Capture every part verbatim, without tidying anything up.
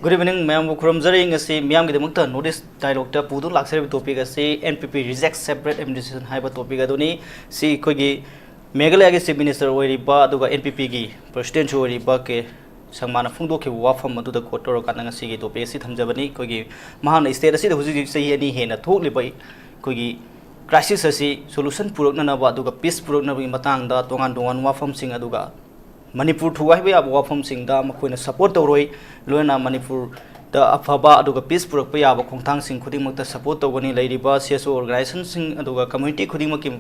Good evening, ꯃꯌꯥꯝꯕꯨ ꯈꯨꯔꯨꯝꯖꯔꯤ꯫ ꯉꯁꯤ ꯃꯤꯌꯥꯝꯒꯤꯗꯃꯛꯇ North East Dialogue ꯇ ꯄꯨꯗꯨꯅ ꯂꯥꯛꯆꯔꯤꯕ topic ꯑꯁꯤ N P P reject separate administration ꯍꯥꯏꯕ topic ꯑꯗꯨꯅꯤ꯫ ꯁꯤ ꯑꯩꯈꯣꯏꯒꯤ ꯃꯦꯘꯥꯂꯌꯥꯒꯤ Chief Minister ꯑꯣꯏꯔꯤꯕ ꯑꯗꯨꯒ N P P ꯒꯤ President ꯁꯨ ꯑꯣꯏꯔꯤꯕ ꯀꯦ ꯁꯪꯃꯥꯅ ꯐꯣꯡꯗꯣꯛꯈꯤꯕ ꯋꯥꯐꯝ ꯑꯗꯨꯗ quote ꯇꯧꯔꯀꯥꯟꯗ ꯉꯁꯤꯒꯤ topic ꯑꯁꯤ ꯊꯝꯖꯕꯅꯤ꯫ ꯑꯩꯈꯣꯏꯒꯤ ꯃꯍꯥꯛꯅ state ꯑꯁꯤꯗ ꯍꯧꯖꯤꯛ ꯍꯧꯖꯤꯛ ꯆꯍꯤ ꯑꯅꯤ ꯍꯦꯟꯅ ꯊꯣꯛꯂꯤꯕ ꯑꯩꯈꯣꯏꯒꯤ crisis ꯑꯁꯤ solution ꯄꯨꯔꯛꯅꯅꯕ ꯑꯗꯨꯒ peace ꯄꯨꯔꯛꯅꯕꯒꯤ ꯃꯇꯥꯡꯗ ꯇꯣꯉꯥꯟ ꯇꯣꯉꯥꯟꯕ ꯋꯥꯐꯝꯁꯤꯡ ꯑꯗꯨꯒ ꯃꯅꯤꯄꯨꯔ ꯊꯨꯒꯥꯏꯕ ꯌꯥꯕ ꯋꯥꯐꯝꯁꯤꯡꯗ ꯃꯈꯣꯏꯅ support ꯇꯧꯔꯣꯏ, ꯂꯣꯏꯅꯅ ꯃꯅꯤꯄꯨꯔꯗ ꯑꯐꯕ ꯑꯗꯨꯒ peace ꯄꯨꯔꯛꯄ ꯌꯥꯕ ꯈꯣꯡꯊꯥꯡꯁꯤꯡ ꯈꯨꯗꯤꯡꯃꯛꯇ support ꯇꯧꯒꯅꯤ꯫ ꯂꯩꯔꯤꯕ C S O organization ꯁꯤꯡ ꯑꯗꯨꯒ community ꯈꯨꯗꯤꯡꯃꯛꯀꯤ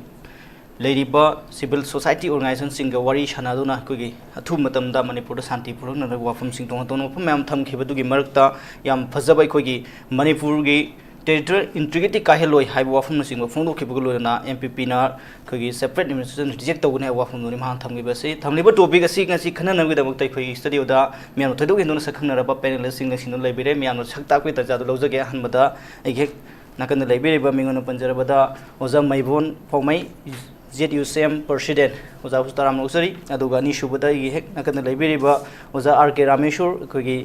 ꯂꯩꯔꯤꯕ civil society organization ꯁꯤꯡꯒ ꯋꯥꯔꯤ ꯁꯥꯟꯅꯗꯨꯅ ꯑꯩꯈꯣꯏꯒꯤ ꯑꯊꯨꯕ ꯃꯇꯝꯗ ꯃꯅꯤꯄꯨꯔꯗ ꯁꯥꯟꯇꯤ ꯄꯨꯔꯛꯅꯕ ꯋꯥꯐꯝꯁꯤꯡ ꯇꯣꯉꯥꯟ ꯇꯣꯉꯥꯟꯕ ꯋꯥꯐꯝ ꯃꯌꯥꯝ ꯊꯝꯈꯤꯕꯗꯨꯒꯤ ꯃꯔꯛꯇ ꯌꯥꯝ ꯐꯖꯕ ꯑꯩꯈꯣꯏꯒꯤ ꯃꯅꯤꯄꯨꯔꯒꯤ territorial integrity ꯀꯥꯏꯍꯜꯂꯣꯏ ꯍꯥꯏꯕ ꯋꯥꯐꯝꯅꯆꯤꯡꯕ ꯐꯣꯡꯗꯣꯛꯈꯤꯕꯒ ꯂꯣꯏꯅꯅ N P P ꯅ ꯑꯩꯈꯣꯏꯒꯤ separate administration reject ꯇꯧꯒꯅꯤ ꯍꯥꯏꯕ ꯋꯥꯐꯝꯗꯨꯅꯤ ꯃꯍꯥꯛꯅ ꯊꯝꯈꯤꯕ ꯑꯁꯤ꯫ ꯊꯝꯂꯤꯕ topic ꯑꯁꯤ ꯉꯁꯤ ꯈꯟꯅꯅꯕꯒꯤꯗꯃꯛꯇ ꯑꯩꯈꯣꯏꯒꯤ studio ꯗ ꯃꯤꯌꯥꯝꯅ ꯊꯣꯏꯗꯣꯛ ꯍꯦꯟꯗꯣꯛꯅ ꯁꯛꯈꯪꯅꯔꯕ panelist ꯁꯤꯡ ꯉꯁꯤꯅ ꯂꯩꯕꯤꯔꯦ꯫ ꯃꯤꯌꯥꯝꯅ ꯁꯛ ꯇꯥꯛꯄꯒꯤ ꯇꯥꯟꯖꯥꯗꯨ ꯂꯧꯖꯒꯦ꯫ ꯑꯍꯥꯟꯕꯗ ꯑꯩꯒꯤ ꯍꯦꯛ ꯅꯥꯀꯟꯗ ꯂꯩꯕꯤꯔꯤꯕ ꯃꯤꯡ ꯑꯣꯏꯅ ꯄꯟꯖꯔꯕꯗ ꯑꯣꯖꯥ ꯃꯩꯕꯣꯟ ꯄꯥꯎꯃꯩ, Z U C M President, ꯑꯣꯖꯥꯕꯨꯁꯨ ꯇꯔꯥꯝꯅ ꯑꯣꯛꯆꯔꯤ꯫ ꯑꯗꯨꯒ ꯑꯅꯤꯁꯨꯕꯗ ꯑꯩꯒꯤ ꯍꯦꯛ ꯅꯥꯀꯟꯗ ꯂꯩꯕꯤꯔꯤꯕ ꯑꯣꯖꯥ R K ꯔꯥꯃꯦꯁꯣꯔ, ꯑꯩꯈꯣꯏꯒꯤ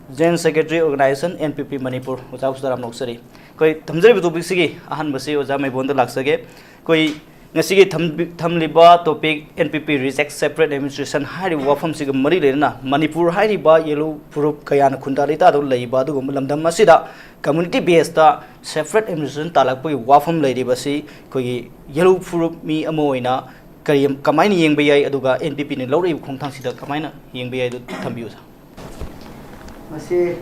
General Secretary Organization N P P Manipur, ꯑꯣꯖꯥꯕꯨꯁꯨ ꯇꯔꯥꯝꯅ ꯑꯣꯛꯆꯔꯤ꯫ ꯑꯩꯈꯣꯏ ꯊꯝꯖꯔꯤꯕ topic ꯁꯤꯒꯤ ꯑꯍꯥꯟꯕꯁꯤ ꯑꯣꯖꯥ ꯃꯩꯕꯣꯟꯗ ꯂꯥꯛꯆꯒꯦ꯫ ꯑꯩꯈꯣꯏ ꯉꯁꯤꯒꯤ ꯊꯝꯕꯤ-, ꯊꯝꯂꯤꯕ topic N P P reject separate administration ꯍꯥꯏꯔꯤꯕ ꯋꯥꯐꯝꯁꯤꯒ ꯃꯔꯤ ꯂꯩꯅꯅ ꯃꯅꯤꯄꯨꯔ ꯍꯥꯏꯔꯤꯕ ꯌꯦꯜꯍꯧ ꯐꯨꯔꯨꯞ ꯀꯌꯥꯅ ꯈꯨꯟꯗꯥ ꯂꯩꯇꯥꯗꯨꯅ ꯂꯩꯔꯤꯕ ꯑꯗꯨꯒꯨꯝꯕ ꯂꯝꯗꯝ ꯑꯁꯤꯗ community base ꯇ separate administration ꯇꯥꯜꯂꯛꯄꯒꯤ ꯋꯥꯐꯝ ꯂꯩꯔꯤꯕꯁꯤ ꯑꯩꯈꯣꯏꯒꯤ ꯌꯦꯜꯍꯧ ꯐꯨꯔꯨꯞ ꯃꯤ ꯑꯃ ꯑꯣꯏꯅ ꯀꯔꯤ, ꯀꯃꯥꯏꯅ ꯌꯦꯡꯕ ꯌꯥꯏ, ꯑꯗꯨꯒ N P P ꯅ ꯂꯧꯔꯛꯏꯕ ꯈꯣꯡꯊꯥꯡꯁꯤꯗ ꯀꯃꯥꯏꯅ ꯌꯦꯡꯕ ꯌꯥꯏ, ꯑꯗꯨ ꯊꯝꯕꯤꯌꯨ, ꯁꯥꯔ꯫ ꯃꯁꯤ,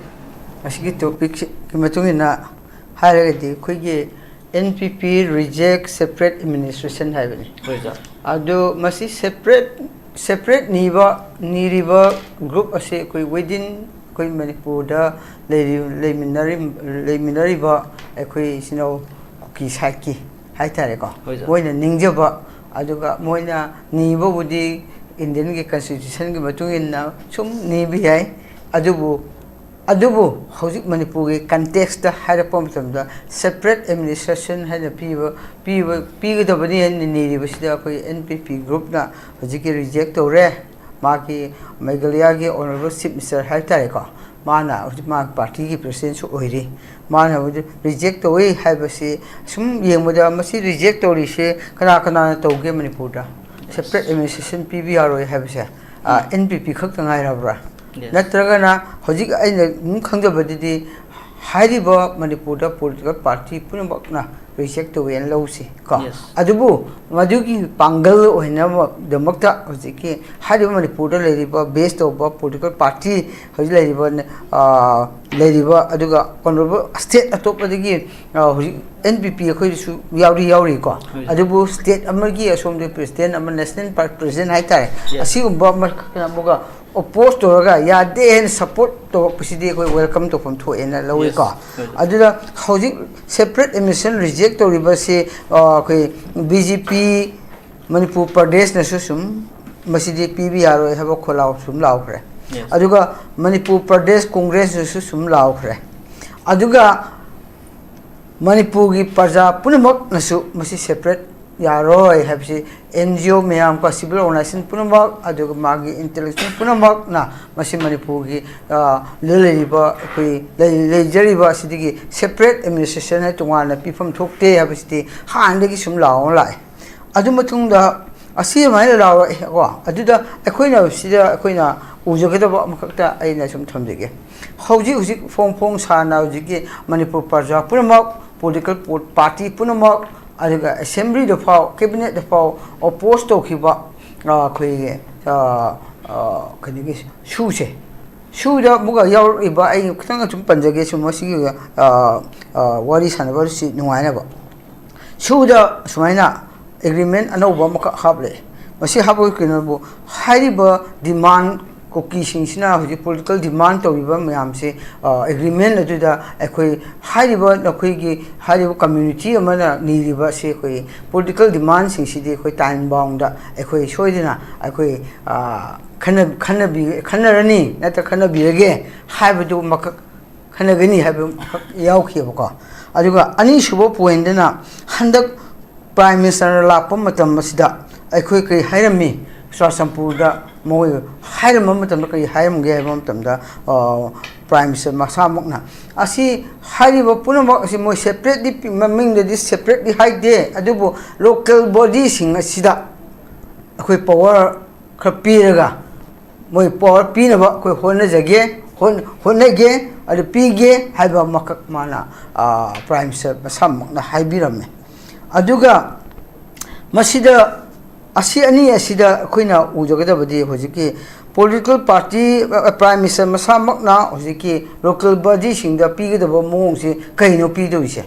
ꯃꯁꯤꯒꯤ topic ꯁꯤꯒꯤ ꯃꯇꯨꯡ ꯏꯟꯅ ꯍꯥꯏꯔꯒꯗꯤ ꯑꯩꯈꯣꯏꯒꯤ N P P reject separate administration ꯍꯥꯏꯕꯅꯤ꯫ ꯍꯣꯏ, ꯁꯥꯔ꯫ ꯑꯗꯨ ꯃꯁꯤ separate, separate ꯅꯤꯕ, ꯅꯤꯔꯤꯕ group ꯑꯁꯤ ꯑꯩꯈꯣꯏ within ꯑꯩꯈꯣꯏ ꯃꯅꯤꯄꯨꯔꯗ ꯂꯩꯔꯤ-, ꯂꯩꯃꯤꯟꯅꯔꯤ-, ꯂꯩꯃꯤꯟꯅꯔꯤꯕ ꯑꯩꯈꯣꯏ ꯏꯆꯤꯟ ꯏꯅꯥꯎ ꯀꯨꯀꯤ ꯁꯥꯏꯠꯀꯤ ꯍꯥꯏꯇꯥꯔꯦꯀꯣ, ꯍꯣꯏ, ꯁꯥꯔ꯫ ꯃꯣꯏꯅ ꯅꯤꯡꯖꯕ, ꯑꯗꯨꯒ ꯃꯣꯏꯅ ꯅꯤꯕꯕꯨꯗꯤ Indian ꯒꯤ constitution ꯒꯤ ꯃꯇꯨꯡ ꯏꯟꯅ ꯁꯨꯝ ꯅꯤꯕ ꯌꯥꯏ꯫ ꯑꯗꯨꯕꯨ, ꯑꯗꯨꯕꯨ ꯍꯧꯖꯤꯛ ꯃꯅꯤꯄꯨꯔꯒꯤ context ꯇ ꯍꯥꯏꯔꯛꯄ ꯃꯇꯝꯗ separate administration ꯍꯥꯏꯅ ꯄꯤꯕ, ꯄꯤꯕ, ꯄꯤꯒꯗꯕꯅꯤ ꯍꯥꯏꯅ ꯅꯤꯔꯤꯕꯁꯤꯗ ꯑꯩꯈꯣꯏ N P P group ꯅ ꯍꯧꯖꯤꯛꯀꯤ reject ꯇꯧꯔꯦ꯫ ꯃꯥꯒꯤ ꯃꯦꯘꯥꯂꯌꯥꯒꯤ Honourable Chief Minister ꯍꯥꯏꯕ ꯇꯥꯔꯦꯀꯣ, ꯃꯥꯅ ꯍꯧꯖꯤꯛ ꯃꯥ ꯄꯥꯔꯇꯤꯒꯤ ꯄ꯭ꯔꯁꯤꯗꯦꯟꯁꯨ ꯑꯣꯏꯔꯤ꯫ ꯃꯥꯅ ꯍꯧꯖꯤꯛ ꯔꯤꯖꯦꯛ ꯇꯧꯏ ꯍꯥꯏꯕꯁꯤ ꯁꯨꯝ ꯌꯦꯡꯕꯗ, ꯃꯁꯤ ꯔꯤꯖꯦꯛ ꯇꯧꯔꯤꯁꯦ ꯀꯅꯥ ꯀꯅꯥꯅ ꯇꯧꯒꯦ ꯃꯅꯤꯄꯨꯔꯗ? ꯁꯦꯄꯔꯦꯠ ꯑꯦꯗꯃꯤꯅꯤꯁꯇ꯭ꯔꯦꯁꯟ ꯄꯤꯕ ꯌꯥꯔꯣꯏ ꯍꯥꯏꯕꯁꯦ, ꯑꯦꯟ ꯄꯤ ꯄꯤ ꯈꯛꯇ ꯉꯥꯏꯔꯕ꯭ꯔꯥ? ꯅꯠꯇ꯭ꯔꯒꯅ ꯍꯧꯖꯤꯛ ꯑꯩꯅ ꯑꯗꯨꯝ ꯈꯪꯖꯕꯗꯗꯤ, ꯍꯥꯏꯔꯤꯕ ꯃꯅꯤꯄꯨꯔꯗ ꯄꯣꯂꯤꯇꯤꯀꯦꯜ ꯄꯥꯔꯇꯤ ꯄꯨꯝꯅꯃꯛꯅ ꯔꯤꯖꯦꯛ ꯇꯧꯋꯦꯅ ꯂꯧꯁꯤ ꯀꯣ꯫ ꯑꯗꯨꯕꯨ ꯃꯗꯨꯒꯤ ꯄꯥꯡꯒꯜ ꯑꯣꯏꯅꯕꯗꯃꯛꯇ ꯍꯧꯖꯤꯛꯀꯤ ꯍꯥꯏꯔꯤꯕ ꯃꯅꯤꯄꯨꯔꯗ ꯂꯩꯔꯤꯕ ꯕꯦꯁ ꯇꯧꯕ ꯄꯣꯂꯤꯇꯤꯀꯦꯜ ꯄꯥꯔꯇꯤ, ꯍꯧꯖꯤꯛ ꯂꯩꯔꯤꯕ, ꯑ, ꯂꯩꯔꯤꯕ, ꯑꯗꯨꯒ ꯀꯩꯅꯣꯕꯨ ꯁ꯭ꯇꯦꯠ ꯑꯇꯣꯞꯄꯗꯒꯤ, ꯑ, ꯍꯧꯖꯤꯛ ꯑꯦꯟ ꯄꯤ ꯄꯤ ꯑꯩꯈꯣꯏꯗꯁꯨ ꯌꯥꯎꯔꯤ, ꯌꯥꯎꯔꯤꯀꯣ꯫ ꯑꯗꯨꯕꯨ ꯁ꯭ꯇꯦꯠ ꯑꯃꯒꯤ ꯑꯁꯣꯝꯗ ꯄ꯭ꯔꯁꯤꯗꯦꯟ ꯑꯃ, ꯅꯦꯁꯅꯦꯜ ꯄ꯭ꯔꯁꯤꯗꯦꯟ ꯍꯥꯏꯇꯥꯔꯦ, ꯑꯁꯤꯒꯨꯝꯕ ꯑꯃꯈꯛꯇꯅ ꯑꯃꯨꯛꯀ ꯑꯣꯄꯣꯖ ꯇꯧꯔꯒ ꯌꯥꯗꯦ ꯍꯥꯏꯅ ꯁꯄꯣꯔꯠ ꯇꯧꯔꯛꯄꯁꯤꯗꯤ ꯑꯩꯈꯣꯏ ꯋꯦꯜꯀꯝ ꯇꯧꯐꯝ ꯊꯣꯛꯑꯦꯅ ꯂꯧꯏꯀꯣ꯫ ꯑꯗꯨꯗ ꯍꯧꯖꯤꯛ ꯁꯦꯄꯔꯦꯠ ꯑꯦꯗꯃꯤꯁꯟ ꯔꯤꯖꯦꯛ ꯇꯧꯔꯤꯕꯁꯤ, ꯑ, ꯑꯩꯈꯣꯏ ꯕꯤ ꯖꯦ ꯄꯤ ꯃꯅꯤꯄꯨꯔ ꯄ꯭ꯔꯗꯦꯁꯅꯁꯨ ꯁꯨꯝ ꯃꯁꯤꯗꯤ ꯄꯤꯕ ꯌꯥꯔꯣꯏ ꯍꯥꯏꯕ ꯈꯣꯜꯂꯥꯎ ꯁꯨꯝ ꯂꯥꯎꯈ꯭ꯔꯦ꯫ ꯑꯗꯨꯒ ꯃꯅꯤꯄꯨꯔ ꯄ꯭ꯔꯗꯦꯁ ꯀꯣꯡꯒ꯭ꯔꯦꯁꯅꯁꯨ ꯁꯨꯝ ꯂꯥꯎꯈ꯭ꯔꯦ꯫ ꯑꯗꯨꯒ ꯃꯅꯤꯄꯨꯔꯒꯤ ꯄ꯭ꯔꯖꯥ ꯄꯨꯝꯅꯃꯛꯅꯁꯨ ꯃꯁꯤ ꯁꯦꯄꯔꯦꯠ ꯌꯥꯔꯣꯏ ꯍꯥꯏꯕꯁꯤ, ꯑꯦꯟ ꯖꯤ ꯑꯣ ꯃꯌꯥꯝ ꯀꯣ, ꯁꯤꯚꯤꯜ ꯑꯣꯔꯒꯅꯥꯏꯖꯦꯁꯟ ꯄꯨꯝꯅꯃꯛ, ꯑꯗꯨꯒ ꯃꯥꯒꯤ ꯏꯟꯇꯦꯂꯦꯛꯆꯨꯋꯦꯜ ꯄꯨꯝꯅꯃꯛꯅ ꯃꯁꯤ ꯃꯅꯤꯄꯨꯔꯒꯤ, ꯑ, ꯂꯩꯔꯤꯕ, ꯑꯩꯈꯣꯏ ꯂꯩ-, ꯂꯩꯖꯔꯤꯕ ꯑꯁꯤꯗꯒꯤ ꯁꯦꯄꯔꯦꯠ ꯑꯦꯗꯃꯤꯅꯤꯁꯇ꯭ꯔꯦꯁꯟ ꯍꯥꯏ ꯇꯣꯉꯥꯟꯅ ꯄꯤꯐꯝ ꯊꯣꯛꯇꯦ ꯍꯥꯏꯕꯁꯤꯗꯤ ꯍꯥꯟꯅꯗꯒꯤ ꯁꯨꯝ ꯂꯥꯎꯔ ꯂꯥꯛꯑꯦ꯫ ꯑꯗꯨ ꯃꯇꯨꯡꯗ ꯑꯁꯤ ꯑꯗꯨꯃꯥꯏꯅ ꯂꯥꯎꯔꯛꯑꯦꯀꯣ꯫ ꯑꯗꯨꯗ ꯑꯩꯈꯣꯏꯅ ꯁꯤꯗ ꯑꯩꯈꯣꯏꯅ ꯎꯖꯒꯗꯕ ꯑꯃꯈꯛꯇ ꯑꯩꯅ ꯁꯨꯝ ꯊꯝꯖꯒꯦ꯫ ꯍꯧꯖꯤꯛ ꯍꯧꯖꯤꯛ ꯐꯣꯡ ꯐꯣꯡ ꯁꯥꯅ ꯍꯧꯖꯤꯛꯀꯤ ꯃꯅꯤꯄꯨꯔ ꯄ꯭ꯔꯖꯥ ꯄꯨꯝꯅꯃꯛ, ꯄꯣꯂꯤꯇꯤꯀꯦꯜ ꯄꯥꯔꯇꯤ ꯄꯨꯝꯅꯃꯛ, ꯑꯗꯨꯒ ꯑꯦꯁꯦꯝꯕ꯭ꯂꯤꯗ ꯐꯥꯎ, ꯀꯦꯕꯤꯅꯦꯠꯇ ꯐꯥꯎ ꯑꯣꯄꯣꯖ ꯇꯧꯈꯤꯕ, ꯑ, ꯑꯩꯈꯣꯏꯒꯤ, ꯑ, ꯑ, ꯀꯩꯅꯣꯒꯤ ꯁꯨꯁꯦ, ꯁꯨꯗ ꯑꯃꯨꯛꯀ ꯌꯥꯎꯔꯛꯏꯕ, ꯑꯩ ꯈꯤꯇꯪ ꯁꯨꯝ ꯄꯟꯖꯒꯦ, ꯁꯨꯝ ꯃꯁꯤꯒꯤ, ꯑ, ꯑ, ꯋꯥꯔꯤ ꯁꯥꯟꯅꯕꯁꯤ ꯅꯨꯡꯉꯥꯏꯅꯕ꯫ ꯁꯨꯗ ꯁꯨꯃꯥꯏꯅ ꯑꯦꯒ꯭ꯔꯤꯃꯦꯟ ꯑꯅꯧꯕ ꯑꯃꯈꯛ ꯍꯥꯞꯂꯛꯑꯦ꯫ ꯃꯁꯤ ꯍꯥꯞꯄꯒꯤ ꯀꯩꯅꯣꯕꯨ, ꯍꯥꯏꯔꯤꯕ ꯗꯤꯃꯥꯟ, ꯀꯨꯀꯤꯁꯤꯡꯁꯤꯅ ꯍꯧꯖꯤꯛ ꯄꯣꯂꯤꯇꯤꯀꯦꯜ ꯗꯤꯃꯥꯟ ꯇꯧꯔꯤꯕ ꯃꯌꯥꯝꯁꯦ, ꯑ, ꯑꯦꯒ꯭ꯔꯤꯃꯦꯟ ꯑꯗꯨꯗ ꯑꯩꯈꯣꯏ ꯍꯥꯏꯔꯤꯕ, ꯅꯈꯣꯏꯒꯤ ꯍꯥꯏꯔꯤꯕ ꯀꯝꯃ꯭ꯌꯨꯅꯤꯇꯤ ꯑꯃꯅ ꯅꯤꯔꯤꯕ ꯑꯁꯤ ꯑꯩꯈꯣꯏ ꯄꯣꯂꯤꯇꯤꯀꯦꯜ ꯗꯤꯃꯥꯟꯁꯤꯡꯁꯤꯗꯤ ꯑꯩꯈꯣꯏ ꯇꯥꯏꯝ ꯕꯥꯎꯟꯗ ꯑꯩꯈꯣꯏ ꯁꯣꯏꯗꯅ ꯑꯩꯈꯣꯏ, ꯑ, ꯈꯟꯅ-, ꯈꯟꯅꯕꯤ-, ꯈꯟꯅꯔꯅꯤ ꯅꯠꯇ꯭ꯔ ꯈꯟꯅꯕꯤꯔꯒꯦ ꯍꯥꯏꯕꯗꯨ ꯑꯃꯈꯛ ꯈꯟꯅꯒꯅꯤ ꯍꯥꯏꯕ ꯑꯃꯈꯛ ꯌꯥꯎꯈꯤꯑꯕꯀꯣ꯫ ꯑꯗꯨꯒ ꯑꯅꯤꯁꯨꯕ ꯄꯣꯏꯟꯗꯅ, ꯍꯟꯗꯛ ꯄ꯭ꯔꯥꯏꯝ ꯃꯤꯅꯤꯁꯇꯔꯅ ꯂꯥꯛꯄ ꯃꯇꯝ ꯑꯁꯤꯗ ꯑꯩꯈꯣꯏ ꯀꯔꯤ ꯍꯥꯏꯔꯝꯃꯤ? ꯆꯨꯔꯥꯆꯥꯟꯄꯨꯔꯗ ꯃꯣꯏ ꯍꯥꯏꯔꯝꯕ ꯃꯇꯝꯗ ꯀꯔꯤ ꯍꯥꯏꯔꯝꯒꯦ ꯍꯥꯏꯕ ꯃꯇꯝꯗ, ꯄ꯭ꯔꯥꯏꯝ ꯃꯤꯅꯤꯁꯇꯔ ꯃꯁꯥꯃꯛꯅ ꯑꯁꯤ ꯍꯥꯏꯔꯤꯕ ꯄꯨꯝꯅꯃꯛ ꯑꯁꯤ ꯃꯣꯏ ꯁꯦꯄꯔꯦꯠꯂꯤ, ꯃꯃꯤꯡꯗꯗꯤ ꯁꯦꯄꯔꯦꯠꯂꯤ ꯍꯥꯏꯗꯦ, ꯑꯗꯨꯕꯨ ꯂꯣꯀꯦꯜ ꯕꯣꯗꯤꯁꯤꯡ ꯑꯁꯤꯗ ꯑꯩꯈꯣꯏ ꯄꯋꯥꯔ ꯈꯔ ꯄꯤꯔꯒ ꯃꯣꯏ ꯄꯋꯥꯔ ꯄꯤꯅꯕ ꯑꯩꯈꯣꯏ ꯍꯣꯠꯅꯖꯒꯦ, ꯍꯣꯠ-, ꯍꯣꯠꯅꯒꯦ, ꯑꯗꯨ ꯄꯤꯒꯦ ꯍꯥꯏꯕ ꯑꯃꯈꯛ ꯃꯥꯅ, ꯄ꯭ꯔꯥꯏꯝ ꯃꯤꯅꯤꯁꯇꯔ ꯃꯁꯥꯃꯛꯅ ꯍꯥꯏꯕꯤꯔꯝꯃꯦ꯫ ꯑꯗꯨꯒ ꯃꯁꯤꯗ, ꯑꯁꯤ ꯑꯅꯤ ꯑꯁꯤꯗ ꯑꯩꯈꯣꯏꯅ ꯎꯖꯒꯗꯕꯗꯤ ꯍꯧꯖꯤꯛꯀꯤ ꯄꯣꯂꯤꯇꯤꯀꯦꯜ ꯄꯥꯔꯇꯤ, ꯄ꯭ꯔꯥꯏꯝ ꯃꯤꯅꯤꯁꯇꯔ ꯃꯁꯥꯃꯛꯅ ꯍꯧꯖꯤꯛꯀꯤ ꯂꯣꯀꯦꯜ ꯕꯣꯗꯤꯁꯤꯡꯗ ꯄꯤꯒꯗꯕ ꯃꯑꯣꯡꯁꯤ ꯀꯩꯅꯣ ꯄꯤꯗꯣꯏꯁꯦ?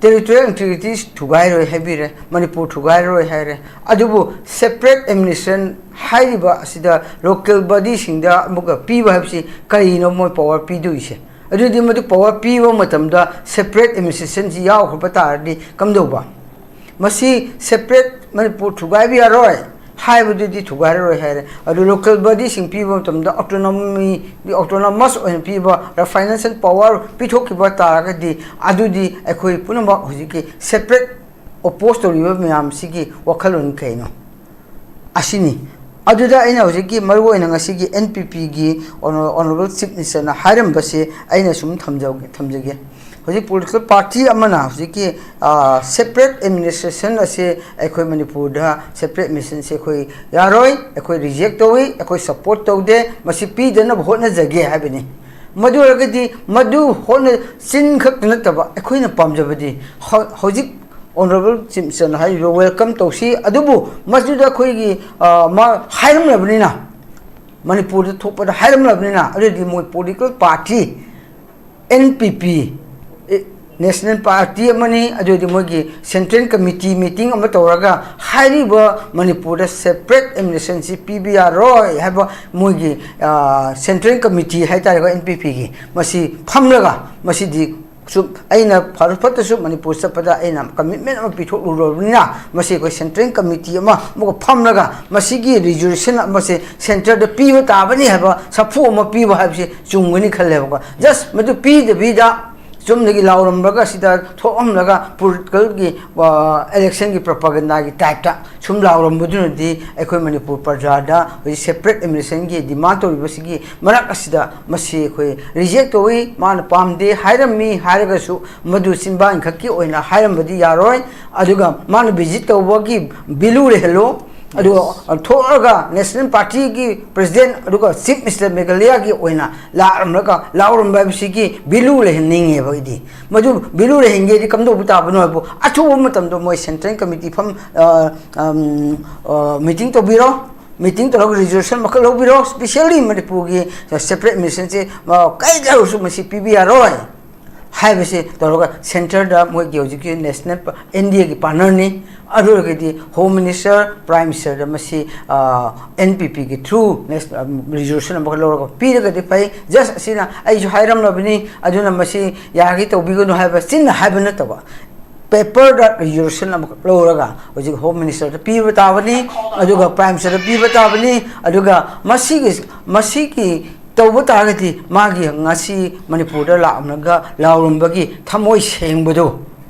ꯇꯦꯔꯤꯇꯣꯔꯤꯌꯦꯜ ꯏꯟꯇꯤꯒ꯭ꯔꯤꯇꯤ ꯊꯨꯒꯥꯏꯔꯣꯏ ꯍꯥꯏꯕꯤꯔꯦ, ꯃꯅꯤꯄꯨꯔ ꯊꯨꯒꯥꯏꯔꯔꯣꯏ ꯍꯥꯏꯔꯦ, ꯑꯗꯨꯕꯨ ꯁꯦꯄꯔꯦꯠ ꯑꯦꯗꯃꯤꯅꯤꯁꯇ꯭ꯔꯦꯁꯟ ꯍꯥꯏꯔꯤꯕ ꯑꯁꯤꯗ ꯂꯣꯀꯦꯜ ꯕꯣꯗꯤꯁꯤꯡꯗ ꯑꯃꯨꯛꯀ ꯄꯤꯕ ꯍꯥꯏꯕꯁꯤ ꯀꯔꯤꯅꯣ ꯃꯣꯏ ꯄꯋꯥꯔ ꯄꯤꯗꯣꯏꯁꯦ? ꯑꯗꯨꯗꯤ ꯃꯗꯨ ꯄꯋꯥꯔ ꯄꯤꯕ ꯃꯇꯝꯗ ꯁꯦꯄꯔꯦꯠ ꯑꯦꯗꯃꯤꯅꯤꯁꯇ꯭ꯔꯦꯁꯟꯁꯤ ꯌꯥꯎꯈ꯭ꯔꯕ ꯇꯥꯔꯗꯤ ꯀꯝꯗꯧꯕ? ꯃꯁꯤ ꯁꯦꯄꯔꯦꯠ ꯃꯅꯤꯄꯨꯔ ꯊꯨꯒꯥꯏꯕ ꯌꯥꯔꯣꯏ ꯍꯥꯏꯕꯗꯨꯗꯤ ꯊꯨꯒꯥꯏꯔꯔꯣꯏ ꯍꯥꯏꯔꯦ꯫ ꯑꯗꯨ ꯂꯣꯀꯦꯜ ꯕꯣꯗꯤꯁꯤꯡ ꯄꯤꯕ ꯃꯇꯝꯗ ꯑꯣꯇꯣꯅꯣꯃꯤ, ꯑꯣꯇꯣꯅꯣꯃꯁ ꯑꯣꯏꯅ ꯄꯤꯕ, ꯐꯥꯏꯅꯥꯟꯁꯤꯌꯦꯜ ꯄꯋꯥꯔ ꯄꯤꯊꯣꯛꯈꯤꯕ ꯇꯥꯔꯒꯗꯤ ꯑꯗꯨꯗꯤ ꯑꯩꯈꯣꯏ ꯄꯨꯝꯅꯃꯛ ꯍꯧꯖꯤꯛꯀꯤ ꯁꯦꯄꯔꯦꯠ ꯑꯣꯄꯣꯖ ꯇꯧꯔꯤꯕ ꯃꯌꯥꯝꯁꯤꯒꯤ ꯋꯥꯈꯜꯂꯣꯟ ꯀꯩꯅꯣ? ꯑꯁꯤꯅꯤ꯫ ꯑꯗꯨꯗ ꯑꯩꯅ ꯍꯧꯖꯤꯛꯀꯤ ꯃꯔꯨꯑꯣꯏꯅ ꯉꯁꯤꯒꯤ ꯑꯦꯟ ꯄꯤ ꯄꯤꯒꯤ ꯑꯣꯅꯔꯦꯕꯜ ꯆꯤꯐ ꯃꯤꯅꯤꯁꯇꯔꯅ ꯍꯥꯏꯔꯝꯕꯁꯦ ꯑꯩꯅ ꯁꯨꯝ ꯊꯝꯖ-, ꯊꯝꯖꯒꯦ꯫ ꯍꯧꯖꯤꯛ ꯄꯣꯂꯤꯇꯤꯀꯦꯜ ꯄꯥꯔꯇꯤ ꯑꯃꯅ ꯍꯧꯖꯤꯛꯀꯤ, ꯁꯦꯄꯔꯦꯠ ꯑꯦꯗꯃꯤꯅꯤꯁꯇ꯭ꯔꯦꯁꯟ ꯑꯁꯦ ꯑꯩꯈꯣꯏ ꯃꯅꯤꯄꯨꯔꯗ ꯁꯦꯄꯔꯦꯠ ꯑꯦꯗꯃꯤꯅꯤꯁꯇ꯭ꯔꯦꯁꯟꯁꯦ ꯑꯩꯈꯣꯏ ꯌꯥꯔꯣꯏ, ꯑꯩꯈꯣꯏ ꯔꯤꯖꯦꯛ ꯇꯧꯏ, ꯑꯩꯈꯣꯏ ꯁꯄꯣꯔꯠ ꯇꯧꯗꯦ, ꯃꯁꯤ ꯄꯤꯗꯅꯕ ꯍꯣꯠꯅꯖꯒꯦ ꯍꯥꯏꯕꯅꯤ꯫ ꯃꯗꯨ ꯑꯣꯏꯔꯒꯗꯤ ꯃꯗꯨ ꯍꯣꯠꯅ-, ꯆꯤꯟ ꯈꯛꯇ ꯅꯠꯇꯕ ꯑꯩꯈꯣꯏꯅ ꯄꯥꯝꯖꯕꯗꯤ ꯍꯧ-, ꯍꯧꯖꯤꯛ ꯑꯣꯅꯔꯦꯕꯜ ꯆꯤꯐ ꯃꯤꯅꯤꯁꯇꯔꯅ ꯍꯥꯏꯔꯤꯕ ꯋꯦꯜꯀꯝ ꯇꯧꯁꯤ, ꯑꯗꯨꯕꯨ ꯃꯗꯨꯗ ꯑꯩꯈꯣꯏꯒꯤ, ꯃꯥ ꯍꯥꯏꯔꯝꯂꯕꯅꯤꯅ, ꯃꯅꯤꯄꯨꯔꯗ ꯊꯣꯛꯄꯗ ꯍꯥꯏꯔꯝꯂꯕꯅꯤꯅ, ꯑꯗꯨꯗꯤ ꯃꯣꯏ ꯄꯣꯂꯤꯇꯤꯀꯦꯜ ꯄꯥꯔꯇꯤ ꯑꯦꯟ ꯄꯤ ꯄꯤ, ꯅꯦꯁꯅꯦꯜ ꯄꯥꯔꯇꯤ ꯑꯃꯅꯤ, ꯑꯗꯨꯗꯤ ꯃꯣꯏꯒꯤ ꯁꯦꯟꯇ꯭ꯔꯦꯜ ꯀꯃꯤꯇꯤ ꯃꯤꯇꯤꯡ ꯑꯃ ꯇꯧꯔꯒ ꯍꯥꯏꯔꯤꯕ ꯃꯅꯤꯄꯨꯔꯗ ꯁꯦꯄꯔꯦꯠ ꯑꯦꯗꯃꯤꯅꯤꯁꯇ꯭ꯔꯦꯁꯟꯁꯤ ꯄꯤꯕ ꯌꯥꯔꯣꯏ ꯍꯥꯏꯕ ꯃꯣꯏꯒꯤ, ꯁꯦꯟꯇ꯭ꯔꯦꯜ ꯀꯃꯤꯇꯤ ꯍꯥꯏꯇꯥꯔꯦꯀꯣ, ꯑꯦꯟ ꯄꯤ ꯄꯤꯒꯤ, ꯃꯁꯤ ꯐꯝꯂꯒ ꯃꯁꯤꯗꯤ ꯁꯨꯝ ꯑꯩꯅ ꯐꯔ ꯐꯠꯇꯁꯨ ꯃꯅꯤꯄꯨꯔ ꯆꯠꯄꯗ ꯑꯩꯅ ꯀꯃꯤꯠꯃꯦꯟ ꯑꯃ ꯄꯤꯊꯣꯛꯂꯨꯔꯕꯅꯤꯅ ꯃꯁꯤ ꯑꯩꯈꯣꯏ ꯁꯦꯟꯇ꯭ꯔꯦꯜ ꯀꯃꯤꯇꯤ ꯑꯃ ꯑꯃꯨꯛꯀ ꯐꯝꯂꯒ ꯃꯁꯤꯒꯤ ꯔꯤꯖꯣꯂꯨꯁꯟ ꯑꯃꯁꯦ ꯁꯦꯟꯇꯔꯗ ꯄꯤꯕ ꯇꯥꯕꯅꯤ ꯍꯥꯏꯕ ꯁꯥꯐꯨ ꯑꯃ ꯄꯤꯕ ꯍꯥꯏꯕꯁꯤ ꯆꯨꯝꯒꯅꯤ ꯈꯜꯂꯦꯕꯀꯣ꯫ ꯖꯁ ꯃꯗꯨ ꯄꯤꯗꯕꯤꯗ ꯆꯨꯝꯅꯒꯤ ꯂꯥꯎꯔꯝꯂꯒ ꯁꯤꯗ ꯊꯣꯛꯑꯝꯂꯒ ꯄꯣꯂꯤꯇꯤꯀꯦꯜꯒꯤ, ꯑ, ꯏꯂꯦꯛꯁꯟꯒꯤ ꯄ꯭ꯔꯣꯄꯥꯒꯦꯟꯗꯥꯒꯤ ꯇꯥꯏꯞꯇ ꯁꯨꯝ ꯂꯥꯎꯔꯝꯕꯗꯨꯅꯗꯤ ꯑꯩꯈꯣꯏ ꯃꯅꯤꯄꯨꯔ ꯄ꯭ꯔꯖꯥꯗ ꯍꯧꯖꯤꯛ ꯁꯦꯄꯔꯦꯠ ꯑꯦꯗꯃꯤꯅꯤꯁꯇ꯭ꯔꯦꯁꯟꯒꯤ ꯗꯤꯃꯥꯟ ꯇꯧꯔꯤꯕꯁꯤꯒꯤ ꯃꯔꯛ ꯑꯁꯤꯗ ꯃꯁꯤ ꯑꯩꯈꯣꯏ ꯔꯤꯖꯦꯛ ꯇꯧꯏ꯫ ꯃꯥꯅ ꯄꯥꯝꯗꯦ ꯍꯥꯏꯔꯝꯃꯤ ꯍꯥꯏꯔꯒꯁꯨ ꯃꯗꯨ ꯆꯤꯟꯕꯥꯡꯈꯛꯀꯤ ꯑꯣꯏꯅ ꯍꯥꯏꯔꯝꯕꯗꯤ ꯌꯥꯔꯣꯏ꯫ ꯑꯗꯨꯒ ꯃꯥꯅ ꯚꯤꯖꯤꯠ ꯇꯧꯕꯒꯤ ꯚꯦꯂꯨ ꯂꯩꯍꯜꯂꯨ꯫ ꯑꯗꯨꯒ ꯊꯣꯛꯑꯒ ꯅꯦꯁꯅꯦꯜ ꯄꯥꯔꯇꯤꯒꯤ ꯄ꯭ꯔꯁꯤꯗꯦꯟ ꯑꯗꯨꯒ ꯆꯤꯐ ꯃꯤꯅꯤꯁꯇꯔ ꯃꯦꯘꯥꯂꯌꯥꯒꯤ ꯑꯣꯏꯅ ꯂꯥꯛꯂꯝꯂꯒ ꯂꯥꯎꯔꯝꯕ ꯍꯥꯏꯕꯁꯤꯒꯤ ꯚꯦꯂꯨ ꯂꯩꯍꯟꯅꯤꯡꯉꯦꯕ ꯑꯩꯗꯤ꯫ ꯃꯗꯨ ꯚꯦꯂꯨ ꯂꯩꯍꯟꯒꯦꯗꯤ ꯀꯝꯗꯧꯕ ꯇꯥꯕꯅꯣ ꯍꯥꯏꯕꯨ ꯑꯊꯨꯕ ꯃꯇꯝꯗ ꯃꯣꯏ ꯁꯦꯟꯇ꯭ꯔꯦꯜ ꯀꯃꯤꯇꯤ ꯐꯝ, ꯑ, ꯑꯝ, ꯑ, ꯃꯤꯇꯤꯡ ꯇꯧꯕꯤꯔꯣ꯫ ꯃꯤꯇꯤꯡ ꯇꯧꯔꯒ ꯔꯤꯖꯣꯂꯨꯁꯟ ꯑꯃꯈꯛ ꯂꯧꯕꯤꯔꯣ꯫ ꯁ꯭ꯄꯤꯁꯦꯜꯂꯤ ꯃꯅꯤꯄꯨꯔꯒꯤ ꯁꯦꯄꯔꯦꯠ ꯑꯦꯗꯃꯤꯅꯤꯁꯇ꯭ꯔꯦꯁꯟꯁꯦ, ꯑ, ꯀꯩꯗ ꯑꯣꯏꯔꯁꯨ ꯃꯁꯤ ꯄꯤꯕ ꯌꯥꯔꯣꯏ ꯍꯥꯏꯕꯁꯤ ꯇꯧꯔꯒ ꯁꯦꯟꯇꯔꯗ ꯃꯣꯏꯒꯤ ꯍꯧꯖꯤꯛꯀꯤ ꯅꯦꯁꯅꯦꯜ ꯄ-, ꯑꯦꯟ ꯗꯤ ꯑꯦꯒꯤ ꯄꯥꯔꯠꯅꯔꯅꯤ꯫ ꯑꯗꯨ ꯑꯣꯏꯔꯒꯗꯤ ꯍꯣꯝ ꯃꯤꯅꯤꯁꯇꯔ, ꯄ꯭ꯔꯥꯏꯝ ꯃꯤꯅꯤꯁꯇꯔꯗ ꯃꯁꯤ, ꯑ, ꯑꯦꯟ ꯄꯤ ꯄꯤꯒꯤ ꯊ꯭ꯔꯨ ꯅꯦꯁ-, ꯑ, ꯔꯤꯖꯣꯂꯨꯁꯟ ꯑꯃꯈꯛ ꯂꯧꯔꯒ ꯄꯤꯔꯒꯗꯤ ꯐꯩ꯫ ꯖꯁ ꯑꯁꯤꯅ ꯑꯩꯁꯨ ꯍꯥꯏꯔꯝꯂꯕꯅꯤ, ꯑꯗꯨꯅ ꯃꯁꯤ ꯌꯥꯔꯒꯦ ꯇꯧꯕꯤꯒꯅꯨ ꯍꯥꯏꯕ ꯆꯤꯟꯅ ꯍꯥꯏꯕ ꯅꯠꯇꯕ, ꯄꯦꯄꯔꯗ ꯔꯤꯖꯣꯂꯨꯁꯟ ꯑꯃꯈꯛ ꯂꯧꯔꯒ ꯍꯧꯖꯤꯛ ꯍꯣꯝ ꯃꯤꯅꯤꯁꯇꯔꯗ ꯄꯤꯕ ꯇꯥꯕꯅꯤ, ꯑꯗꯨꯒ ꯄ꯭ꯔꯥꯏꯝ ꯃꯤꯅꯤꯁꯇꯔꯗ ꯄꯤꯕ ꯇꯥꯕꯅꯤ꯫ ꯑꯗꯨꯒ ꯃꯁꯤꯒꯤ, ꯃꯁꯤꯒꯤ ꯇꯧꯕ ꯇꯥꯔꯒꯗꯤ ꯃꯥꯒꯤ ꯉꯁꯤ ꯃꯅꯤꯄꯨꯔꯗ ꯂꯥꯛꯂꯝꯂꯒ ꯂꯥꯎꯔꯝꯕꯒꯤ ꯊꯃꯣꯏ ꯁꯦꯡꯕꯗꯨ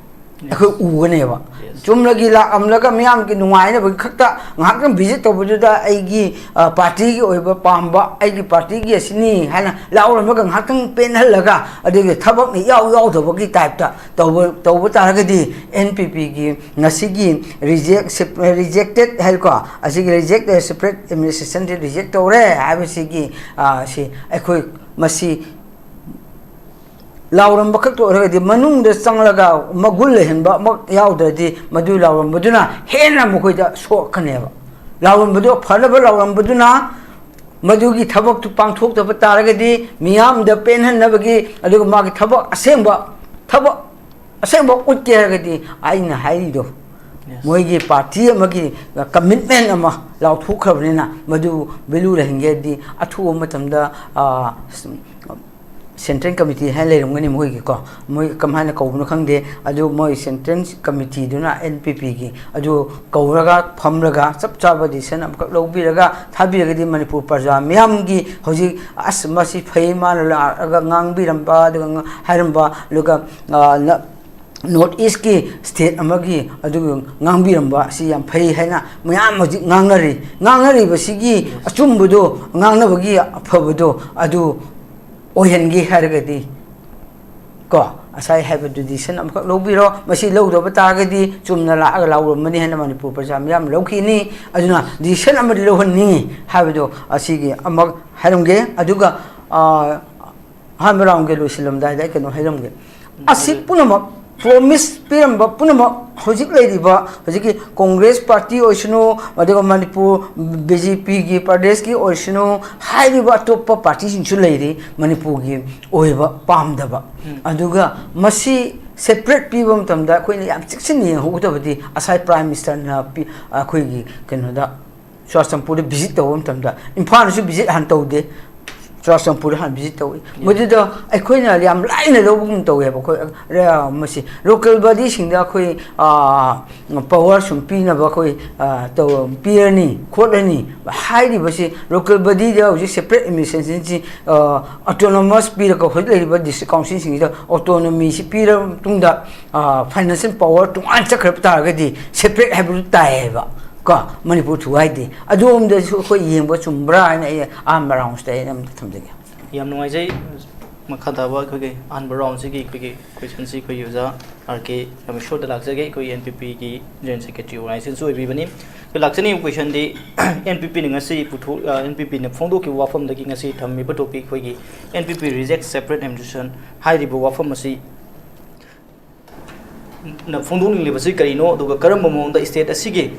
ꯑꯩꯈꯣꯏ ꯎꯒꯅꯦꯕ꯫ ꯆꯨꯝꯅꯒꯤ ꯂꯥꯛꯂꯝꯂꯒ ꯃꯤꯌꯥꯝꯒꯤ ꯅꯨꯡꯉꯥꯏꯅꯕꯒꯤ ꯈꯛꯇ ꯉꯥꯏꯍꯥꯛꯇꯪ ꯚꯤꯖꯤꯠ ꯇꯧꯕꯗꯨꯗ ꯑꯩꯒꯤ, ꯑ, ꯄꯥꯔꯇꯤꯒꯤ ꯑꯣꯏꯕ ꯄꯥꯝꯕ, ꯑꯩꯒꯤ ꯄꯥꯔꯇꯤꯒꯤ ꯑꯁꯤꯅꯤ ꯍꯥꯏꯅ ꯂꯥꯎꯔꯝꯂꯒ ꯉꯥꯏꯍꯥꯛꯇꯪ ꯄꯦꯟꯍꯜꯂꯒ, ꯑꯗꯨꯒ ꯊꯕꯛꯅ ꯏꯌꯥꯎ ꯌꯥꯎꯗꯕꯒꯤ ꯇꯥꯏꯞꯇ ꯇꯧꯕ, ꯇꯧꯕ ꯇꯥꯔꯒꯗꯤ ꯑꯦꯟ ꯄꯤ ꯄꯤꯒꯤ ꯉꯁꯤꯒꯤ ꯔꯤꯖꯦꯛ, ꯔꯤꯖꯦꯛꯇꯦꯠ ꯍꯥꯏꯀꯣ, ꯑꯁꯤꯒꯤ ꯔꯤꯖꯦꯛ, ꯁꯦꯄꯔꯦꯠ ꯑꯦꯗꯃꯤꯅꯤꯁꯇ꯭ꯔꯦꯁꯟꯁꯦ ꯔꯤꯖꯦꯛ ꯇꯧꯔꯦ ꯍꯥꯏꯕꯁꯤꯒꯤ, ꯑ, ꯁꯤ ꯑꯩꯈꯣꯏ ꯃꯁꯤ ꯂꯥꯎꯔꯝꯕ ꯈꯛꯇ ꯑꯣꯏꯔꯒꯗꯤ ꯃꯅꯨꯡꯗ ꯆꯪꯂꯒ ꯃꯒꯨꯟ ꯂꯩꯍꯟꯕ ꯑꯃ ꯌꯥꯎꯗ꯭ꯔꯗꯤ ꯃꯗꯨ ꯂꯥꯎꯔꯝꯕꯗꯨꯅ ꯍꯦꯟꯅ ꯃꯈꯣꯏꯗ ꯁꯣꯛꯀꯅꯦꯕ꯫ ꯂꯥꯎꯔꯝꯕꯗꯨ, ꯐꯅꯕ ꯂꯥꯎꯔꯝꯕꯗꯨꯅ ꯃꯗꯨꯒꯤ ꯊꯕꯛꯇꯨ ꯄꯥꯡꯊꯣꯛꯇꯕ ꯇꯥꯔꯒꯗꯤ ꯃꯤꯌꯥꯝꯗ ꯄꯦꯟꯍꯟꯅꯕꯒꯤ, ꯑꯗꯨꯒ ꯃꯥꯒꯤ ꯊꯕꯛ ꯑꯁꯦꯡꯕ, ꯊꯕꯛ ꯑꯁꯦꯡꯕ ꯎꯠꯀꯦ ꯍꯥꯏꯔꯒꯗꯤ ꯑꯩꯅ ꯍꯥꯏꯔꯤꯗꯣ, ꯃꯣꯏꯒꯤ ꯄꯥꯔꯇꯤ ꯑꯃꯒꯤ ꯀꯃꯤꯠꯃꯦꯟ ꯑꯃ ꯂꯥꯎꯊꯣꯛꯈ꯭ꯔꯕꯅꯤꯅ ꯃꯗꯨ ꯚꯦꯂꯨ ꯂꯩꯍꯟꯒꯦꯗꯤ ꯑꯊꯨꯕ ꯃꯇꯝꯗ, ꯑ, ꯁꯦꯟꯇ꯭ꯔꯦꯜ ꯀꯃꯤꯇꯤ ꯍꯥꯏꯅ ꯂꯩꯔꯝꯒꯅꯤ ꯃꯣꯏꯒꯤꯀꯣ, ꯃꯣꯏ ꯀꯃꯥꯏꯅ ꯀꯧꯕꯅꯣ ꯈꯪꯗꯦ꯫ ꯑꯗꯨ ꯃꯣꯏ ꯁꯦꯟꯇ꯭ꯔꯦꯜ ꯀꯃꯤꯇꯤꯗꯨꯅ ꯑꯦꯟ ꯄꯤ ꯄꯤꯒꯤ ꯑꯗꯨ ꯀꯧꯔꯒ ꯐꯝꯂꯒ ꯆꯞ ꯆꯥꯕ ꯗꯤꯁꯤꯖꯟ ꯑꯃꯈꯛ ꯂꯧꯕꯤꯔꯒ ꯊꯥꯕꯤꯔꯒꯗꯤ ꯃꯅꯤꯄꯨꯔ ꯄ꯭ꯔꯖꯥ ꯃꯤꯌꯥꯝꯒꯤ ꯍꯧꯖꯤꯛ ꯑꯁ ꯃꯁꯤ ꯐꯩ ꯃꯥꯅ ꯂꯥꯛꯑꯒ ꯉꯥꯡꯕꯤꯔꯝꯕ ꯑꯗꯨꯒ ꯉ- ꯍꯥꯏꯔꯝꯕ ꯑꯗꯨꯒ ꯅꯣꯔꯠ ꯏꯁꯀꯤ ꯁ꯭ꯇꯦꯠ ꯑꯃꯒꯤ ꯑꯗꯨꯒ ꯉꯥꯡꯕꯤꯔꯝꯕ ꯑꯁꯤ ꯌꯥꯝ ꯐꯩ ꯍꯥꯏꯅ ꯃꯌꯥꯝ ꯍꯧꯖꯤꯛ ꯉꯥꯡꯅꯔꯤ꯫ ꯉꯥꯡꯅꯔꯤꯕꯁꯤꯒꯤ ꯑꯆꯨꯝꯕꯗꯣ, ꯉꯥꯡꯅꯕꯒꯤ ꯑꯐꯕꯗꯣ ꯑꯗꯨ ꯑꯣꯏꯍꯟꯒꯦ ꯍꯥꯏꯔꯒꯗꯤ ꯀꯣ, ꯉꯁꯥꯏ ꯍꯥꯏꯕ ꯗꯤꯁꯤꯖꯟ ꯑꯃꯈꯛ ꯂꯧꯕꯤꯔꯣ꯫ ꯃꯁꯤ ꯂꯧꯗꯕ ꯇꯥꯔꯒꯗꯤ ꯆꯨꯝꯅ ꯂꯥꯛꯑꯒ ꯂꯥꯎꯔꯝꯕꯅꯤ ꯍꯥꯏꯅ ꯃꯅꯤꯄꯨꯔ ꯄ꯭ꯔꯖꯥ ꯃꯤꯌꯥꯝ ꯂꯧꯈꯤꯅꯤ꯫ ꯑꯗꯨꯅ ꯗꯤꯁꯤꯖꯟ ꯑꯃꯗꯤ ꯂꯧꯍꯟꯅꯤꯡꯉꯤ ꯍꯥꯏꯕꯗꯣ ꯑꯁꯤꯒꯤ ꯑꯃ ꯍꯥꯏꯔꯝꯒꯦ꯫ ꯑꯗꯨꯒ ꯑ, ꯑꯍꯥꯟꯕ ꯔꯥꯎꯟꯒꯤ ꯂꯣꯏꯁꯤꯜꯂꯝꯗꯥꯏꯗ ꯑꯩ ꯀꯩꯅꯣ ꯍꯥꯏꯔꯝꯒꯦ꯫ ꯑꯁꯤ ꯄꯨꯝꯅꯃꯛ ꯄ꯭ꯔꯣꯃꯤꯁ ꯄꯤꯔꯝꯕ ꯄꯨꯝꯅꯃꯛ ꯍꯧꯖꯤꯛ ꯂꯩꯔꯤꯕ ꯍꯧꯖꯤꯛꯀꯤ ꯀꯣꯡꯒ꯭ꯔꯦꯁ ꯄꯥꯔꯇꯤ ꯑꯣꯏꯁꯅꯨ, ꯑꯗꯨꯒ ꯃꯅꯤꯄꯨꯔ ꯕꯤ ꯖꯦ ꯄꯤꯒꯤ ꯄ꯭ꯔꯗꯦꯁꯀꯤ ꯑꯣꯏꯁꯅꯨ, ꯍꯥꯏꯔꯤꯕ ꯑꯇꯣꯞꯄ ꯄꯥꯔꯇꯤꯁꯤꯡꯁꯨ ꯂꯩꯔꯤ ꯃꯅꯤꯄꯨꯔꯒꯤ ꯑꯣꯏꯕ ꯄꯥꯝꯗꯕ꯫ ꯑꯗꯨꯒ ꯃꯁꯤ ꯁꯦꯄꯔꯦꯠ ꯄꯤꯕ ꯃꯇꯝꯗ ꯑꯩꯈꯣꯏꯅ ꯌꯥꯝ ꯆꯦꯛꯁꯤꯟꯅ ꯌꯦꯡꯍꯧꯒꯗꯕꯗꯤ ꯉꯁꯥꯏ ꯄ꯭ꯔꯥꯏꯝ ꯃꯤꯅꯤꯁꯇꯔꯅ ꯄꯤ-, ꯑꯩꯈꯣꯏꯒꯤ ꯀꯩꯅꯣꯗ ꯆꯨꯔꯥꯆꯥꯟꯄꯨꯔꯗ ꯚꯤꯖꯤꯠ ꯇꯧꯕ ꯃꯇꯝꯗ, ꯏꯝꯐꯥꯜꯗꯁꯨ ꯚꯤꯖꯤꯠ ꯍꯥꯟꯅ ꯇꯧꯗꯦ, ꯆꯨꯔꯥꯆꯥꯟꯄꯨꯔꯗ ꯍꯥꯟꯅ ꯚꯤꯖꯤꯠ ꯇꯧꯏ꯫ ꯃꯗꯨꯗ ꯑꯩꯈꯣꯏꯅ ꯌꯥꯝ ꯂꯥꯏꯅ ꯂꯧꯕꯒꯨꯝ ꯇꯧꯋꯦꯕ꯫ ꯑꯩꯈꯣꯏ ꯔ-, ꯃꯁꯤ ꯂꯣꯀꯦꯜ ꯕꯣꯗꯤꯁꯤꯡꯗ ꯑꯩꯈꯣꯏ, ꯑꯥ, ꯄꯋꯥꯔ ꯁꯨꯝ ꯄꯤꯅꯕ ꯑꯩꯈꯣꯏ, ꯑꯥ, ꯇꯧ-, ꯄꯤꯔꯅꯤ ꯈꯣꯠꯂꯅꯤ ꯍꯥꯏꯔꯤꯕꯁꯤ, ꯂꯣꯀꯦꯜ ꯕꯣꯗꯤꯗ ꯍꯧꯖꯤꯛ ꯁꯦꯄꯔꯦꯠ ꯑꯦꯗꯃꯤꯅꯤꯁꯇ꯭ꯔꯦꯁꯟꯁꯤ, ꯑꯥ, ꯑꯣꯇꯣꯅꯣꯃꯁ ꯄꯤꯔꯒ ꯍꯧꯖꯤꯛ ꯂꯩꯔꯤꯕ ꯗꯤꯁꯇ꯭ꯔꯤꯛ ꯀꯥꯎꯟꯁꯤꯜꯁꯤꯡꯁꯤꯗ ꯑꯣꯇꯣꯅꯣꯃꯤꯁꯤ ꯄꯤꯔꯕ ꯃꯇꯨꯡꯗ, ꯑꯥ, ꯐꯥꯏꯅꯥꯟꯁꯤꯌꯦꯜ ꯄꯋꯥꯔ ꯇꯣꯉꯥꯟꯅ ꯆꯠꯈ꯭ꯔꯕ ꯇꯥꯔꯒꯗꯤ ꯁꯦꯄꯔꯦꯠ ꯍꯥꯏꯕꯗꯨ ꯇꯥꯏꯌꯦꯕ꯫ ꯀꯣ, ꯃꯅꯤꯄꯨꯔ ꯊꯨꯒꯥꯏꯗꯦ꯫ ꯑꯗꯣꯝꯗꯁꯨ ꯑꯩꯈꯣꯏ ꯌꯦꯡꯕ ꯆꯨꯝꯕ꯭ꯔꯥ ꯍꯥꯏꯅ ꯑꯩ ꯑꯍꯥꯟꯕ ꯔꯥꯎꯟꯁꯤꯗ ꯑꯩ ꯑꯝꯇ ꯊꯝꯖꯒꯦ꯫ ꯌꯥꯝ ꯅꯨꯡꯉꯥꯏꯖꯩ꯫ ꯃꯈꯥ ꯇꯥꯕ ꯑꯩꯈꯣꯏꯒꯤ ꯑꯍꯥꯟꯕ ꯔꯥꯎꯟꯁꯤꯒꯤ ꯑꯩꯈꯣꯏꯒꯤ ꯀꯣꯏꯁꯟꯁꯤ ꯑꯩꯈꯣꯏꯒꯤ ꯑꯣꯖꯥ ꯑꯥꯔ ꯀꯦ ꯔꯥꯃꯦꯁꯣꯔꯗ ꯂꯥꯛꯆꯒꯦ꯫ ꯑꯩꯈꯣꯏ ꯑꯦꯟ ꯄꯤ ꯄꯤꯒꯤ ꯖꯦꯅꯔꯦꯜ ꯁꯦꯀ꯭ꯔꯦꯇꯔꯤ ꯑꯣꯔꯒꯅꯥꯏꯖꯦꯁꯟꯁꯨ ꯑꯣꯏꯕꯤꯕꯅꯤ꯫ ꯑꯩꯈꯣꯏ ꯂꯥꯛꯆꯅꯤꯡꯉꯤꯕ ꯀꯣꯏꯁꯟꯗꯤ, ꯑꯦꯟ ꯄꯤ ꯄꯤꯅ ꯉꯁꯤ ꯄꯨꯊꯣꯛ-, ꯑ, ꯑꯦꯟ ꯄꯤ ꯄꯤꯅ ꯐꯣꯡꯗꯣꯛꯈꯤꯕ ꯋꯥꯐꯝꯗꯒꯤ ꯉꯁꯤ ꯊꯝꯃꯤꯕ ꯇꯣꯄꯤꯛ ꯑꯩꯈꯣꯏꯒꯤ N P P reject separate administration ꯍꯥꯏꯔꯤꯕ ꯋꯥꯐꯝ ꯑꯁꯤ ꯅ ꯐꯣꯡꯗꯣꯛꯅꯤꯡꯂꯤꯕꯁꯤ ꯀꯔꯤꯅꯣ, ꯑꯗꯨꯒ ꯀꯔꯝꯕ ꯃꯑꯣꯡꯗ ꯁ꯭ꯇꯦꯠ ꯑꯁꯤꯒꯤ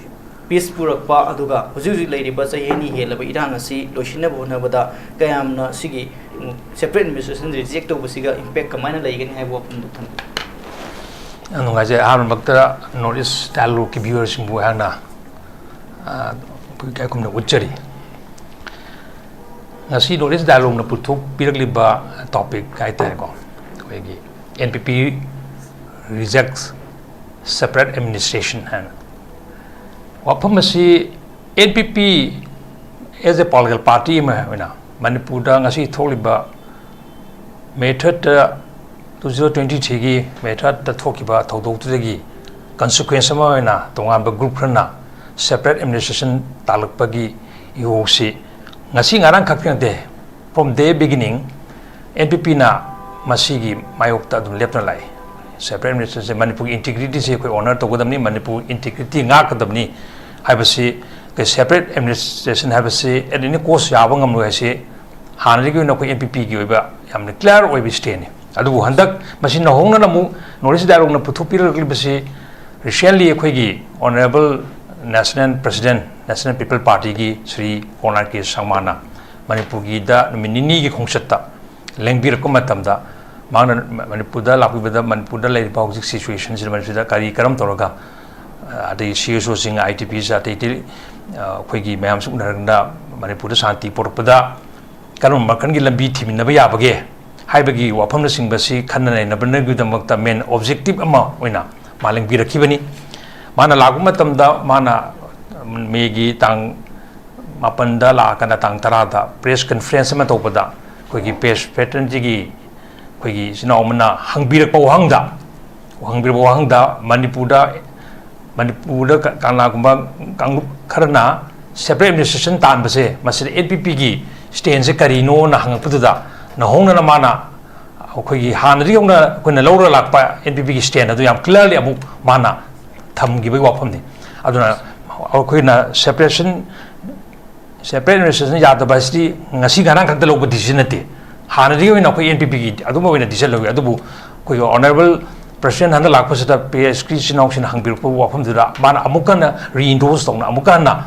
ꯄꯤꯁ ꯄꯨꯔꯛꯄ, ꯑꯗꯨꯒ ꯍꯧꯖꯤꯛ ꯍꯧꯖꯤꯛ ꯂꯩꯔꯤꯕ ꯆꯍꯤ ꯑꯅꯤ ꯍꯦꯜꯂꯕ ꯏꯔꯥꯡ ꯑꯁꯤ ꯂꯣꯏꯁꯤꯟꯅꯕ ꯍꯣꯠꯅꯕꯗ ꯀꯌꯥꯝꯅ ꯁꯤꯒꯤ, ꯎꯝ, separate administration reject ꯇꯧꯕꯁꯤꯒ impact ꯀꯃꯥꯏꯅ ꯂꯩꯒꯅꯤ ꯍꯥꯏꯕ ꯋꯥꯐꯝꯗꯨ ꯊꯝꯕꯤꯌꯨ꯫ ꯌꯥꯝ ꯅꯨꯡꯉꯥꯏꯖꯩ꯫ ꯑꯍꯥꯟꯕꯃꯛꯇ North East Dialogueꯀꯤ viewerꯁꯤꯡꯕꯨ ꯑꯩꯍꯥꯛꯅ, ꯑ, ꯑꯩꯈꯣꯏ ꯏꯀꯥꯏ ꯈꯨꯝꯅꯕ ꯎꯠꯆꯔꯤ꯫ ꯉꯁꯤ North East Dialogueꯅ ꯄꯨꯊꯣꯛꯄꯤꯔꯛꯂꯤꯕ topic ꯍꯥꯏꯇꯥꯔꯦꯀꯣ, ꯑꯩꯈꯣꯏꯒꯤ N P P rejects separate administration ꯍꯥꯏꯅ꯫ ꯋꯥꯐꯝ ꯑꯁꯤ N P P as a political party ꯑꯃ ꯑꯣꯏꯅ ꯃꯅꯤꯄꯨꯔꯗ ꯉꯁꯤ ꯊꯣꯛꯂꯤꯕ May third two thousand twenty threeꯒꯤ May thirdꯇ ꯊꯣꯛꯈꯤꯕ ꯊꯧꯗꯣꯛꯇꯨꯗꯒꯤ consequence ꯑꯃ ꯑꯣꯏꯅ ꯇꯣꯉꯥꯟꯕ group ꯈꯔꯅ separate administration ꯇꯥꯜꯂꯛꯄꯒꯤ ꯏꯍꯧꯁꯤ ꯉꯁꯤ ꯉꯔꯥꯡ ꯈꯛꯇ ꯅꯠꯇꯦ, from day beginning N P Pꯅ ꯃꯁꯤꯒꯤ ꯃꯥꯌꯣꯛꯇ ꯑꯗꯨꯝ ꯂꯦꯞꯇꯅ ꯂꯥꯛꯏ꯫ Separate administrationꯁꯦ, ꯃꯅꯤꯄꯨꯔꯒꯤ integrityꯁꯦ ꯑꯩꯈꯣꯏ honour ꯇꯧꯒꯗꯕꯅꯤ, ꯃꯅꯤꯄꯨꯔ integrity ꯉꯥꯛꯀꯗꯕꯅꯤ ꯍꯥꯏꯕꯁꯤ, separate administration ꯍꯥꯏꯕꯁꯤ at any cost ꯌꯥꯕ ꯉꯝꯂꯣꯏ ꯍꯥꯏꯁꯤ ꯍꯥꯟꯅꯗꯒꯤ ꯑꯣꯏꯅ ꯑꯩꯈꯣꯏ N P Pꯒꯤ ꯑꯣꯏꯕ ꯌꯥꯝꯅ clear ꯑꯣꯏꯕ standꯅꯤ꯫ ꯑꯗꯨꯕꯨ ꯍꯟꯗꯛ ꯃꯁꯤ ꯅꯧꯍꯧꯅꯅ ꯑꯃꯨꯛ North East Dialogueꯅ ꯄꯨꯊꯣꯛꯄꯤꯔꯛꯂꯤꯕꯁꯤ, recently ꯑꯩꯈꯣꯏꯒꯤ Honourable National President, National People Partyꯒꯤ Shri ꯀꯣꯔꯅꯥꯔ ꯀꯦ ꯁꯪꯃꯥꯅ ꯃꯅꯤꯄꯨꯔꯒꯤꯗ ꯅꯨꯃꯤꯠ ꯅꯤꯅꯤꯒꯤ ꯈꯣꯡꯆꯠꯇ ꯂꯦꯡꯕꯤꯔꯛꯄ ꯃꯇꯝꯗ, ꯃꯍꯥꯛꯅ ꯃꯅꯤꯄꯨꯔꯗ ꯂꯥꯛꯄꯤꯕꯗ ꯃꯅꯤꯄꯨꯔꯗ ꯂꯩꯔꯤꯕ ꯍꯧꯖꯤꯛ situationꯁꯤꯗ ꯃꯅꯤꯄꯨꯔꯗ ꯀꯔꯤ ꯀꯔꯝ ꯇꯧꯔꯒ, ꯑꯗꯩ C S Oꯁꯤꯡ, I D Ps, ꯑꯇꯩ ꯑꯇꯩ, ꯑ, ꯑꯩꯈꯣꯏꯒꯤ ꯃꯌꯥꯝꯁꯨ ꯎꯅꯔꯒ ꯃꯅꯤꯄꯨꯔꯗ ꯁꯥꯟꯇꯤ ꯄꯨꯔꯛꯄꯗ ꯀꯔꯝꯕ ꯃꯈꯜꯒꯤ ꯂꯝꯕꯤ ꯊꯤꯃꯤꯟꯅꯕ ꯌꯥꯕꯒꯦ ꯍꯥꯏꯕꯒꯤ ꯋꯥꯐꯝꯅꯆꯤꯡꯕꯁꯤ ꯈꯟꯅ ꯅꯩꯅꯕꯒꯤꯗꯃꯛꯇ main objective ꯑꯃ ꯑꯣꯏꯅ ꯃꯥ ꯂꯦꯡꯕꯤꯔꯛꯈꯤꯕꯅꯤ꯫ ꯃꯥꯅ ꯂꯥꯛꯄ ꯃꯇꯝꯗ ꯃꯥꯅ Mayꯒꯤ ꯇꯥꯡ ꯃꯥꯄꯟꯗ ꯂꯥꯛꯑꯀꯥꯟꯗ ꯇꯥꯡ ꯇꯔꯥꯗ press conference ꯑꯃ ꯇꯧꯕꯗ ꯑꯩꯈꯣꯏꯒꯤ press fraternityꯒꯤ ꯑꯩꯈꯣꯏꯒꯤ ꯏꯆꯤꯟ ꯏꯅꯥꯎ ꯑꯃꯅ ꯍꯪꯕꯤꯔꯛꯄ ꯋꯥꯍꯪꯗ, ꯍꯪꯕꯤꯔꯛꯄ ꯋꯥꯍꯪꯗ ꯃꯅꯤꯄꯨꯔꯗ, ꯃꯅꯤꯄꯨꯔꯗ ꯀ-, ꯀꯪꯂꯥꯒꯨꯝꯕ ꯀꯥꯡꯂꯨꯞ ꯈꯔꯅ separate administration ꯇꯥꯟꯕꯁꯦ, ꯃꯁꯤꯗ N P Pꯒꯤ standꯁꯦ ꯀꯔꯤꯅꯣꯅ ꯍꯪꯉꯛꯄꯗꯨꯗ, ꯅꯧꯍꯧꯅꯅ ꯃꯥꯅ ꯑꯩꯈꯣꯏꯒꯤ ꯍꯥꯟꯅꯗꯒꯤ ꯍꯧꯅ ꯑꯩꯈꯣꯏꯅ ꯂꯧꯔ ꯂꯥꯛꯄ N P Pꯒꯤ stand ꯑꯗꯨ ꯌꯥꯝ clearly ꯑꯃꯨꯛ ꯃꯥꯅ ꯊꯝꯈꯤꯕꯒꯤ ꯋꯥꯐꯝꯅꯤ꯫ ꯑꯗꯨꯅ ꯑꯩꯈꯣꯏꯅ separation, separate administration ꯌꯥꯗꯕ ꯍꯥꯏꯁꯤꯗꯤ ꯉꯁꯤ ꯉꯔꯥꯡ ꯈꯛꯇ ꯂꯧꯕ decision ꯅꯠꯇꯦ꯫ ꯍꯥꯟꯅꯗꯒꯤ ꯑꯣꯏꯅ ꯑꯩꯈꯣꯏ N P Pꯒꯤ ꯑꯗꯨꯝꯕ ꯑꯣꯏꯅ decision ꯂꯧꯏ꯫ ꯑꯗꯨꯕꯨ ꯑꯩꯈꯣꯏꯒꯤ Honourable President ꯍꯟꯗꯛ ꯂꯥꯛꯄꯁꯤꯗ pressꯀꯤ ꯏꯆꯤꯟ ꯏꯅꯥꯎꯁꯤꯡꯅ ꯍꯪꯕꯤꯔꯛꯄ ꯋꯥꯐꯝꯗꯨꯗ ꯃꯥꯅ ꯑꯃꯨꯛ ꯍꯟꯅ re-endorse ꯇꯧꯅ, ꯑꯃꯨꯛꯀ ꯍꯟꯅ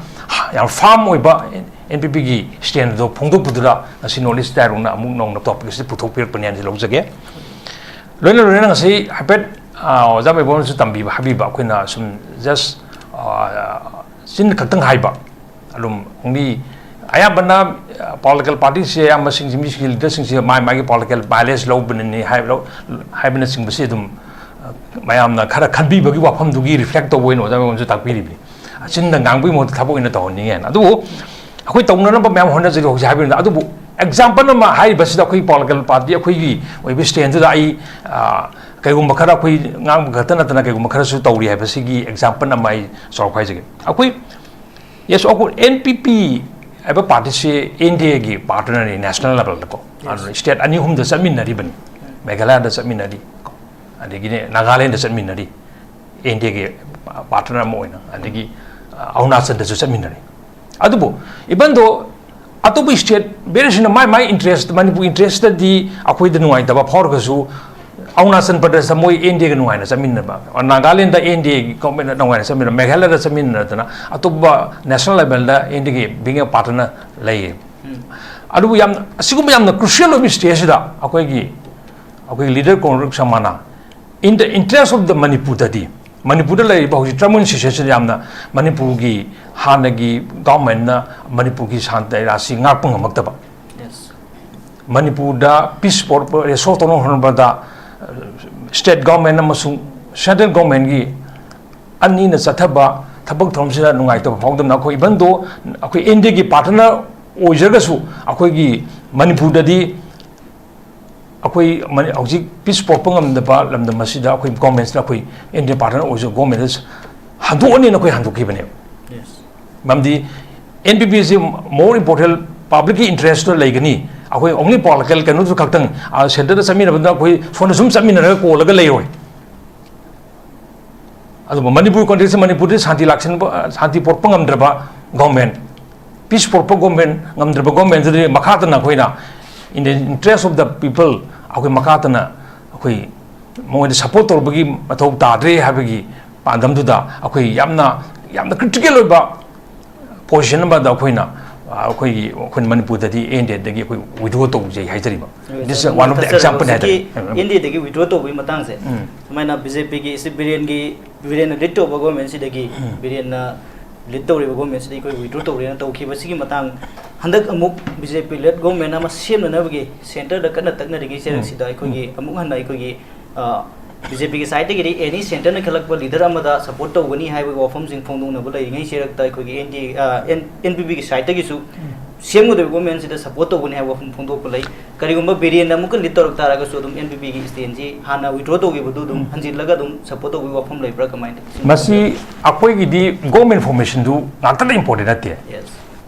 ꯌꯥꯝ firm ꯑꯣꯏꯕ N P Pꯒꯤ stand ꯑꯗꯨ ꯐꯣꯡꯗꯣꯛꯄꯗꯨꯗ ꯉꯁꯤ North East Dialogueꯅ ꯑꯃꯨꯛ ꯅꯧꯅ topicꯁꯤ ꯄꯨꯊꯣꯛꯄꯤꯔꯛꯄꯅꯤ ꯍꯥꯏꯅ ꯂꯧꯖꯒꯦ꯫ ꯂꯣꯏꯅ ꯂꯣꯏꯅꯅ ꯉꯁꯤ ꯍꯥꯏꯐꯦꯠ, ꯑ, ꯑꯣꯖꯥ ꯃꯥꯏꯕꯝꯅꯁꯨ ꯇꯝꯕꯤꯕ, ꯍꯥꯏꯕꯤꯕ, ꯑꯩꯈꯣꯏꯅ ꯁꯨꯝ just, ꯑ, ꯆꯤꯟ ꯈꯛꯇꯪ ꯍꯥꯏꯕ, ꯑꯗꯨꯝ only ꯑꯌꯥꯝꯕꯅ ꯄꯣꯂꯤꯇꯤꯀꯦꯜ ꯄꯥꯔꯇꯤꯁꯦ ꯑꯌꯥꯝꯕꯁꯤꯡꯁꯤ, ꯃꯤꯁꯤꯡꯒꯤ ꯂꯤꯗꯔꯁꯤꯡꯁꯦ ꯃꯥꯏ ꯃꯥꯒꯤ ꯄꯣꯂꯤꯇꯤꯀꯦꯜ ꯃꯥꯏꯂꯦꯖ ꯂꯧꯕꯅꯅꯤ ꯍꯥꯏꯕ, ꯍꯥꯏꯕꯅꯆꯤꯡꯕꯁꯤ ꯑꯗꯨꯝ, ꯑ, ꯃꯌꯥꯝꯅ ꯈꯔ ꯈꯟꯕꯤꯕꯒꯤ ꯋꯥꯐꯝꯗꯨꯒꯤ ꯔꯤꯐ꯭ꯂꯦꯛ ꯇꯧꯕ ꯑꯣꯏꯅ ꯑꯣꯖꯥ ꯃꯌꯥꯝꯁꯨ ꯇꯥꯛꯄꯤꯔꯤꯕꯅꯤ꯫ ꯑꯆꯤꯟꯗ ꯉꯥꯡꯕꯒꯤ ꯃꯍꯨꯠꯇ ꯊꯕꯛ ꯑꯣꯏꯅ ꯇꯧꯍꯟꯅꯤꯡꯉꯦꯅ꯫ ꯑꯗꯨꯕꯨ ꯑꯩꯈꯣꯏ ꯇꯧꯅꯅꯕ ꯃꯌꯥꯝ ꯍꯣꯠꯅꯖꯔꯤ ꯍꯧꯖꯤꯛ ꯍꯥꯏꯕꯅꯤꯅ꯫ ꯑꯗꯨꯕꯨ ꯑꯦꯛꯖꯥꯝꯄꯜ ꯑꯃ ꯍꯥꯏꯔꯤꯕꯁꯤꯗ ꯑꯩꯈꯣꯏ ꯄꯣꯂꯤꯇꯤꯀꯦꯜ ꯄꯥꯔꯇꯤ ꯑꯩꯈꯣꯏꯒꯤ ꯑꯣꯏꯕ ꯁ꯭ꯇꯦꯟꯗꯨꯗ ꯑꯩ, ꯑ, ꯀꯩꯒꯨꯝꯕ ꯈꯔ ꯑꯩꯈꯣꯏ ꯉꯥꯡꯕ ꯈꯛꯇ ꯅꯠꯇꯅ ꯀꯩꯒꯨꯝꯕ ꯈꯔꯁꯨ ꯇꯧꯔꯤ ꯍꯥꯏꯕꯁꯤꯒꯤ ꯑꯦꯛꯖꯥꯝꯄꯜ ꯑꯃ ꯑꯩ ꯆꯥꯎꯔꯥꯛꯄ ꯍꯥꯏꯖꯒꯦ꯫ ꯑꯩꯈꯣꯏ, ꯌꯦꯁ, ꯑꯩꯈꯣꯏ ꯑꯦꯟ ꯄꯤ ꯄꯤ ꯍꯥꯏꯕ ꯄꯥꯔꯇꯤꯁꯤ ꯑꯦꯟ ꯗꯤ ꯑꯦꯒꯤ ꯄꯥꯔꯠꯅꯔꯅꯤ ꯅꯦꯁꯅꯦꯜ ꯂꯦꯚꯦꯜꯗꯀꯣ꯫ ꯑꯗꯨꯅ ꯁ꯭ꯇꯦꯠ ꯑꯅꯤ ꯑꯍꯨꯝꯗ ꯆꯠꯃꯤꯟꯅꯔꯤꯕꯅꯤ꯫ ꯃꯦꯘꯥꯂꯌꯥꯗ ꯆꯠꯃꯤꯟꯅꯔꯤ, ꯑꯗꯒꯤꯗꯤ ꯅꯥꯒꯥꯂꯦꯟꯗ ꯆꯠꯃꯤꯟꯅꯔꯤ, ꯑꯦꯟ ꯗꯤ ꯑꯦꯒꯤ ꯄꯥꯔꯠꯅꯔ ꯑꯃ ꯑꯣꯏꯅ, ꯑꯗꯒꯤ, ꯑ, ꯑꯔꯨꯅꯥꯆꯜꯗꯁꯨ ꯆꯠꯃꯤꯟꯅꯔꯤ꯫ ꯑꯗꯨꯕꯨ even though ꯑꯇꯣꯞꯄ ꯁ꯭ꯇꯦꯠ ꯚꯦꯔꯤꯌꯦꯁꯟꯅ ꯃꯥꯏ ꯃꯥꯏ ꯏꯟꯇꯔꯦꯁ, ꯃꯅꯤꯄꯨꯔ ꯏꯟꯇꯔꯦꯁꯇꯗꯤ ꯑꯩꯈꯣꯏꯗ ꯅꯨꯡꯉꯥꯏꯇꯕ ꯐꯥꯎꯔꯒꯁꯨ, ꯑꯔꯨꯅꯥꯆꯜ ꯄ꯭ꯔꯗꯦꯁꯇ ꯃꯣꯏ ꯑꯦꯟ ꯗꯤ ꯑꯦꯒ ꯅꯨꯡꯉꯥꯏꯅ ꯆꯠꯃꯤꯟꯅꯕ, ꯅꯥꯒꯥꯂꯦꯟꯗ ꯑꯦꯟ ꯗꯤ ꯑꯦꯒꯤ ꯒꯣꯔꯃꯦꯟꯅ ꯅꯨꯡꯉꯥꯏꯅ ꯆꯠꯃꯤꯟꯅꯕ, ꯃꯦꯘꯥꯂꯌꯥꯗ ꯆꯠꯃꯤꯟꯅꯗꯅ ꯑꯇꯣꯞꯄ ꯅꯦꯁꯅꯦꯜ ꯂꯦꯚꯦꯜꯗ ꯑꯦꯟ ꯗꯤ ꯑꯦꯒꯤ ꯕꯤꯡ ꯑꯦ ꯄꯥꯔꯠꯅꯔ ꯂꯩꯌꯦ꯫ ꯑꯗꯨꯕꯨ ꯌꯥꯝ, ꯑꯁꯤꯒꯨꯝꯕ ꯌꯥꯝꯅ ꯀ꯭ꯔꯨꯁꯤꯌꯦꯜ ꯑꯣꯏꯕ ꯁ꯭ꯇꯦꯖꯁꯤꯗ ꯑꯩꯈꯣꯏꯒꯤ, ꯑꯩꯈꯣꯏꯒꯤ leader ꯀꯣꯟꯒ꯭ꯔꯦꯁ ꯁꯃꯥꯅ in the interest of the ꯃꯅꯤꯄꯨꯔꯗꯗꯤ, ꯃꯅꯤꯄꯨꯔꯗ ꯂꯩꯔꯤꯕ ꯍꯧꯖꯤꯛ ꯇ꯭ꯔꯥꯏꯕꯦꯜ ꯁꯤꯆꯨꯋꯦꯁꯟ ꯌꯥꯝꯅ ꯃꯅꯤꯄꯨꯔꯒꯤ ꯍꯥꯟꯅꯒꯤ ꯒꯣꯔꯃꯦꯟꯅ ꯃꯅꯤꯄꯨꯔꯒꯤ ꯁꯥꯟꯇꯤ ꯔꯥꯖꯁꯤ ꯉꯥꯛꯄ ꯉꯝꯃꯛꯇꯕ, ꯃꯅꯤꯄꯨꯔꯗ ꯄꯤꯁ ꯔꯤꯁꯣꯜꯚ ꯇꯧꯅꯕ ꯍꯣꯠꯅꯕꯗ ꯁ꯭ꯇꯦꯠ ꯒꯣꯔꯃꯦꯟ ꯑꯃꯁꯨꯡ ꯁꯦꯟꯇ꯭ꯔꯦꯜ ꯒꯣꯔꯃꯦꯟꯒꯤ ꯑꯅꯤꯅ ꯆꯠꯊꯕ ꯊꯕꯛ ꯊꯧꯔꯝꯁꯤꯗ ꯅꯨꯡꯉꯥꯏꯇꯕ ꯐꯥꯎꯗꯅ ꯑꯩꯈꯣꯏ even though ꯑꯩꯈꯣꯏ ꯑꯦꯟ ꯗꯤ ꯑꯦꯒꯤ ꯄꯥꯔꯠꯅꯔ ꯑꯣꯏꯖꯔꯒꯁꯨ ꯑꯩꯈꯣꯏꯒꯤ ꯃꯅꯤꯄꯨꯔꯗꯗꯤ ꯑꯩꯈꯣꯏ ꯃꯅꯤ-, ꯍꯧꯖꯤꯛ ꯄꯤꯁ ꯄꯨꯔꯛꯄ ꯉꯝꯗꯕ ꯂꯝꯗꯝ ꯑꯁꯤꯗ ꯑꯩꯈꯣꯏ ꯒꯣꯔꯃꯦꯟꯁꯤꯅ, ꯑꯩꯈꯣꯏ ꯏꯟꯗꯤꯌꯥ ꯄꯥꯔꯠꯅꯔ ꯑꯣꯏꯔꯁꯨ ꯒꯣꯔꯃꯦꯟꯗ ꯍꯟꯗꯣꯛꯑꯅꯤꯅ ꯑꯩꯈꯣꯏ ꯍꯟꯗꯣꯛꯈꯤꯕꯅꯦꯕ꯫ ꯃꯔꯝꯗꯤ ꯑꯦꯟ ꯄꯤ ꯄꯤ ꯑꯁꯤ more important ꯄꯕ꯭ꯂꯤꯛꯀꯤ ꯏꯟꯇꯔꯦꯁꯇ ꯂꯩꯒꯅꯤ, ꯑꯩꯈꯣꯏ only ꯄꯣꯂꯤꯇꯤꯀꯦꯜ ꯀꯩꯅꯣꯗꯨ ꯈꯛꯇꯪ, ꯑ, ꯁꯦꯟꯇꯔꯗ ꯆꯠꯃꯤꯟꯅꯕꯗ ꯑꯩꯈꯣꯏ ꯁꯣꯝꯗ ꯁꯨꯝ ꯆꯠꯃꯤꯟꯅꯔꯒ ꯀꯣꯜꯂꯒ ꯂꯩꯔꯣꯏ꯫ ꯑꯗꯨꯕꯨ ꯃꯅꯤꯄꯨꯔ ꯀꯣꯟꯇꯦꯛꯁꯇ ꯃꯅꯤꯄꯨꯔꯗ ꯁꯥꯟꯇꯤ ꯂꯥꯛꯁꯤꯟꯕ, ꯁꯥꯟꯇꯤ ꯄꯨꯔꯛꯄ ꯉꯝꯗ꯭ꯔꯕ ꯒꯣꯔꯃꯦꯟ, ꯄꯤꯁ ꯄꯨꯔꯛꯄ ꯒꯣꯔꯃꯦꯟ ꯉꯝꯗ꯭ꯔꯕ ꯒꯣꯔꯃꯦꯟꯗꯨꯗꯤ ꯃꯈꯥ ꯇꯥꯅ ꯑꯩꯈꯣꯏꯅ in the interest of the people ꯑꯩꯈꯣꯏ ꯃꯈꯥ ꯇꯥꯅ ꯑꯩꯈꯣꯏ ꯃꯉꯣꯟꯗ ꯁꯄꯣꯔꯠ ꯇꯧꯕꯒꯤ ꯃꯊꯧ ꯇꯥꯗ꯭ꯔꯦ ꯍꯥꯏꯕꯒꯤ ꯄꯥꯟꯗꯝꯗꯨꯗ ꯑꯩꯈꯣꯏ ꯌꯥꯝꯅ, ꯌꯥꯝꯅ ꯀ꯭ꯔꯤꯇꯤꯀꯦꯜ ꯑꯣꯏꯕ ꯄꯣꯖꯤꯁꯟ ꯑꯃꯗ ꯑꯩꯈꯣꯏꯅ, ꯑ, ꯑꯩꯈꯣꯏꯒꯤ, ꯑꯩꯈꯣꯏꯅ ꯃꯅꯤꯄꯨꯔꯗꯗꯤ ꯑꯦꯟ ꯗꯤ ꯑꯦꯗꯒꯤ ꯑꯩꯈꯣꯏ ꯋꯤꯗ꯭ꯔꯣ ꯇꯧꯖꯩ ꯍꯥꯏꯖꯔꯤꯕ꯫ This is one of the example ꯍꯥꯏꯇꯥꯔꯦ꯫ ꯑꯦꯟ ꯗꯤ ꯑꯦꯗꯒꯤ ꯋꯤꯗ꯭ꯔꯣ ꯇꯧꯕꯒꯤ ꯃꯇꯥꯡꯁꯦ, ꯎꯝ꯫ ꯁꯨꯃꯥꯏꯅ ꯕꯤ ꯖꯦ ꯄꯤꯒꯤ ꯁꯤ ꯕꯤꯔꯦꯟꯒꯤ, ꯕꯤꯔꯦꯟꯅ ꯂꯤꯗ ꯇꯧꯕ ꯒꯣꯔꯃꯦꯟꯁꯤꯗꯒꯤ, ꯎꯝ꯫ ꯕꯤꯔꯦꯟꯅ ꯂꯤꯗ ꯇꯧꯔꯤꯕ ꯒꯣꯔꯃꯦꯟꯁꯤꯗꯒꯤ ꯑꯩꯈꯣꯏ ꯋꯤꯗ꯭ꯔꯣ ꯇꯧꯔꯦꯅ ꯇꯧꯈꯤꯕꯁꯤꯒꯤ ꯃꯇꯥꯡ ꯍꯟꯗꯛ ꯑꯃꯨꯛ B J P led government ꯑꯃ ꯁꯦꯝꯅꯅꯕꯒꯤ centreꯗ ꯀꯟꯅ ꯇꯛꯅꯔꯤꯉꯩ ꯆꯩꯔꯛꯁꯤꯗ ꯑꯩꯈꯣꯏꯒꯤ ꯑꯃꯨꯛ ꯍꯟꯅ ꯑꯩꯈꯣꯏꯒꯤ B J Pꯒꯤ sideꯇꯒꯤꯗꯤ any centreꯅ ꯈꯜꯂꯛꯄ leader ꯑꯃꯗ support ꯇꯧꯒꯅꯤ ꯍꯥꯏꯕꯒꯤ ꯋꯥꯐꯝꯁꯤꯡ ꯐꯣꯡꯗꯣꯛꯅꯕ ꯂꯩꯔꯤꯉꯩ ꯆꯩꯔꯛꯇ ꯑꯩꯈꯣꯏꯒꯤ N D, ꯑ, N, N P Pꯒꯤ sideꯇꯒꯤꯁꯨ ꯁꯦꯝꯒꯗꯧꯔꯤꯕ governmentꯁꯤꯗ support ꯇꯧꯒꯅꯤ ꯍꯥꯏꯕ ꯋꯥꯐꯝ ꯐꯣꯡꯗꯣꯛꯄ ꯂꯩ꯫ ꯀꯔꯤꯒꯨꯝꯕ ꯕꯤꯔꯦꯟꯅ ꯑꯃꯨꯛꯀ lead ꯇꯧꯔꯛ ꯇꯥꯔꯒꯁꯨ ꯑꯗꯨꯝ N P Pꯒꯤ standꯁꯤ ꯍꯥꯟꯅ withdraw ꯇꯧꯈꯤꯕꯗꯨ ꯑꯗꯨꯝ ꯍꯟꯖꯤꯜꯂꯒ ꯑꯗꯨꯝ support ꯇꯧꯕꯒꯤ ꯋꯥꯐꯝ ꯂꯩꯕ꯭ꯔꯥ, ꯀꯃꯥꯏꯅ ꯇꯧ-? ꯃꯁꯤ ꯑꯩꯈꯣꯏꯒꯤꯗꯤ government formationꯗꯨ ꯉꯥꯛꯇꯅ important ꯅꯠꯇꯦ꯫ Yes.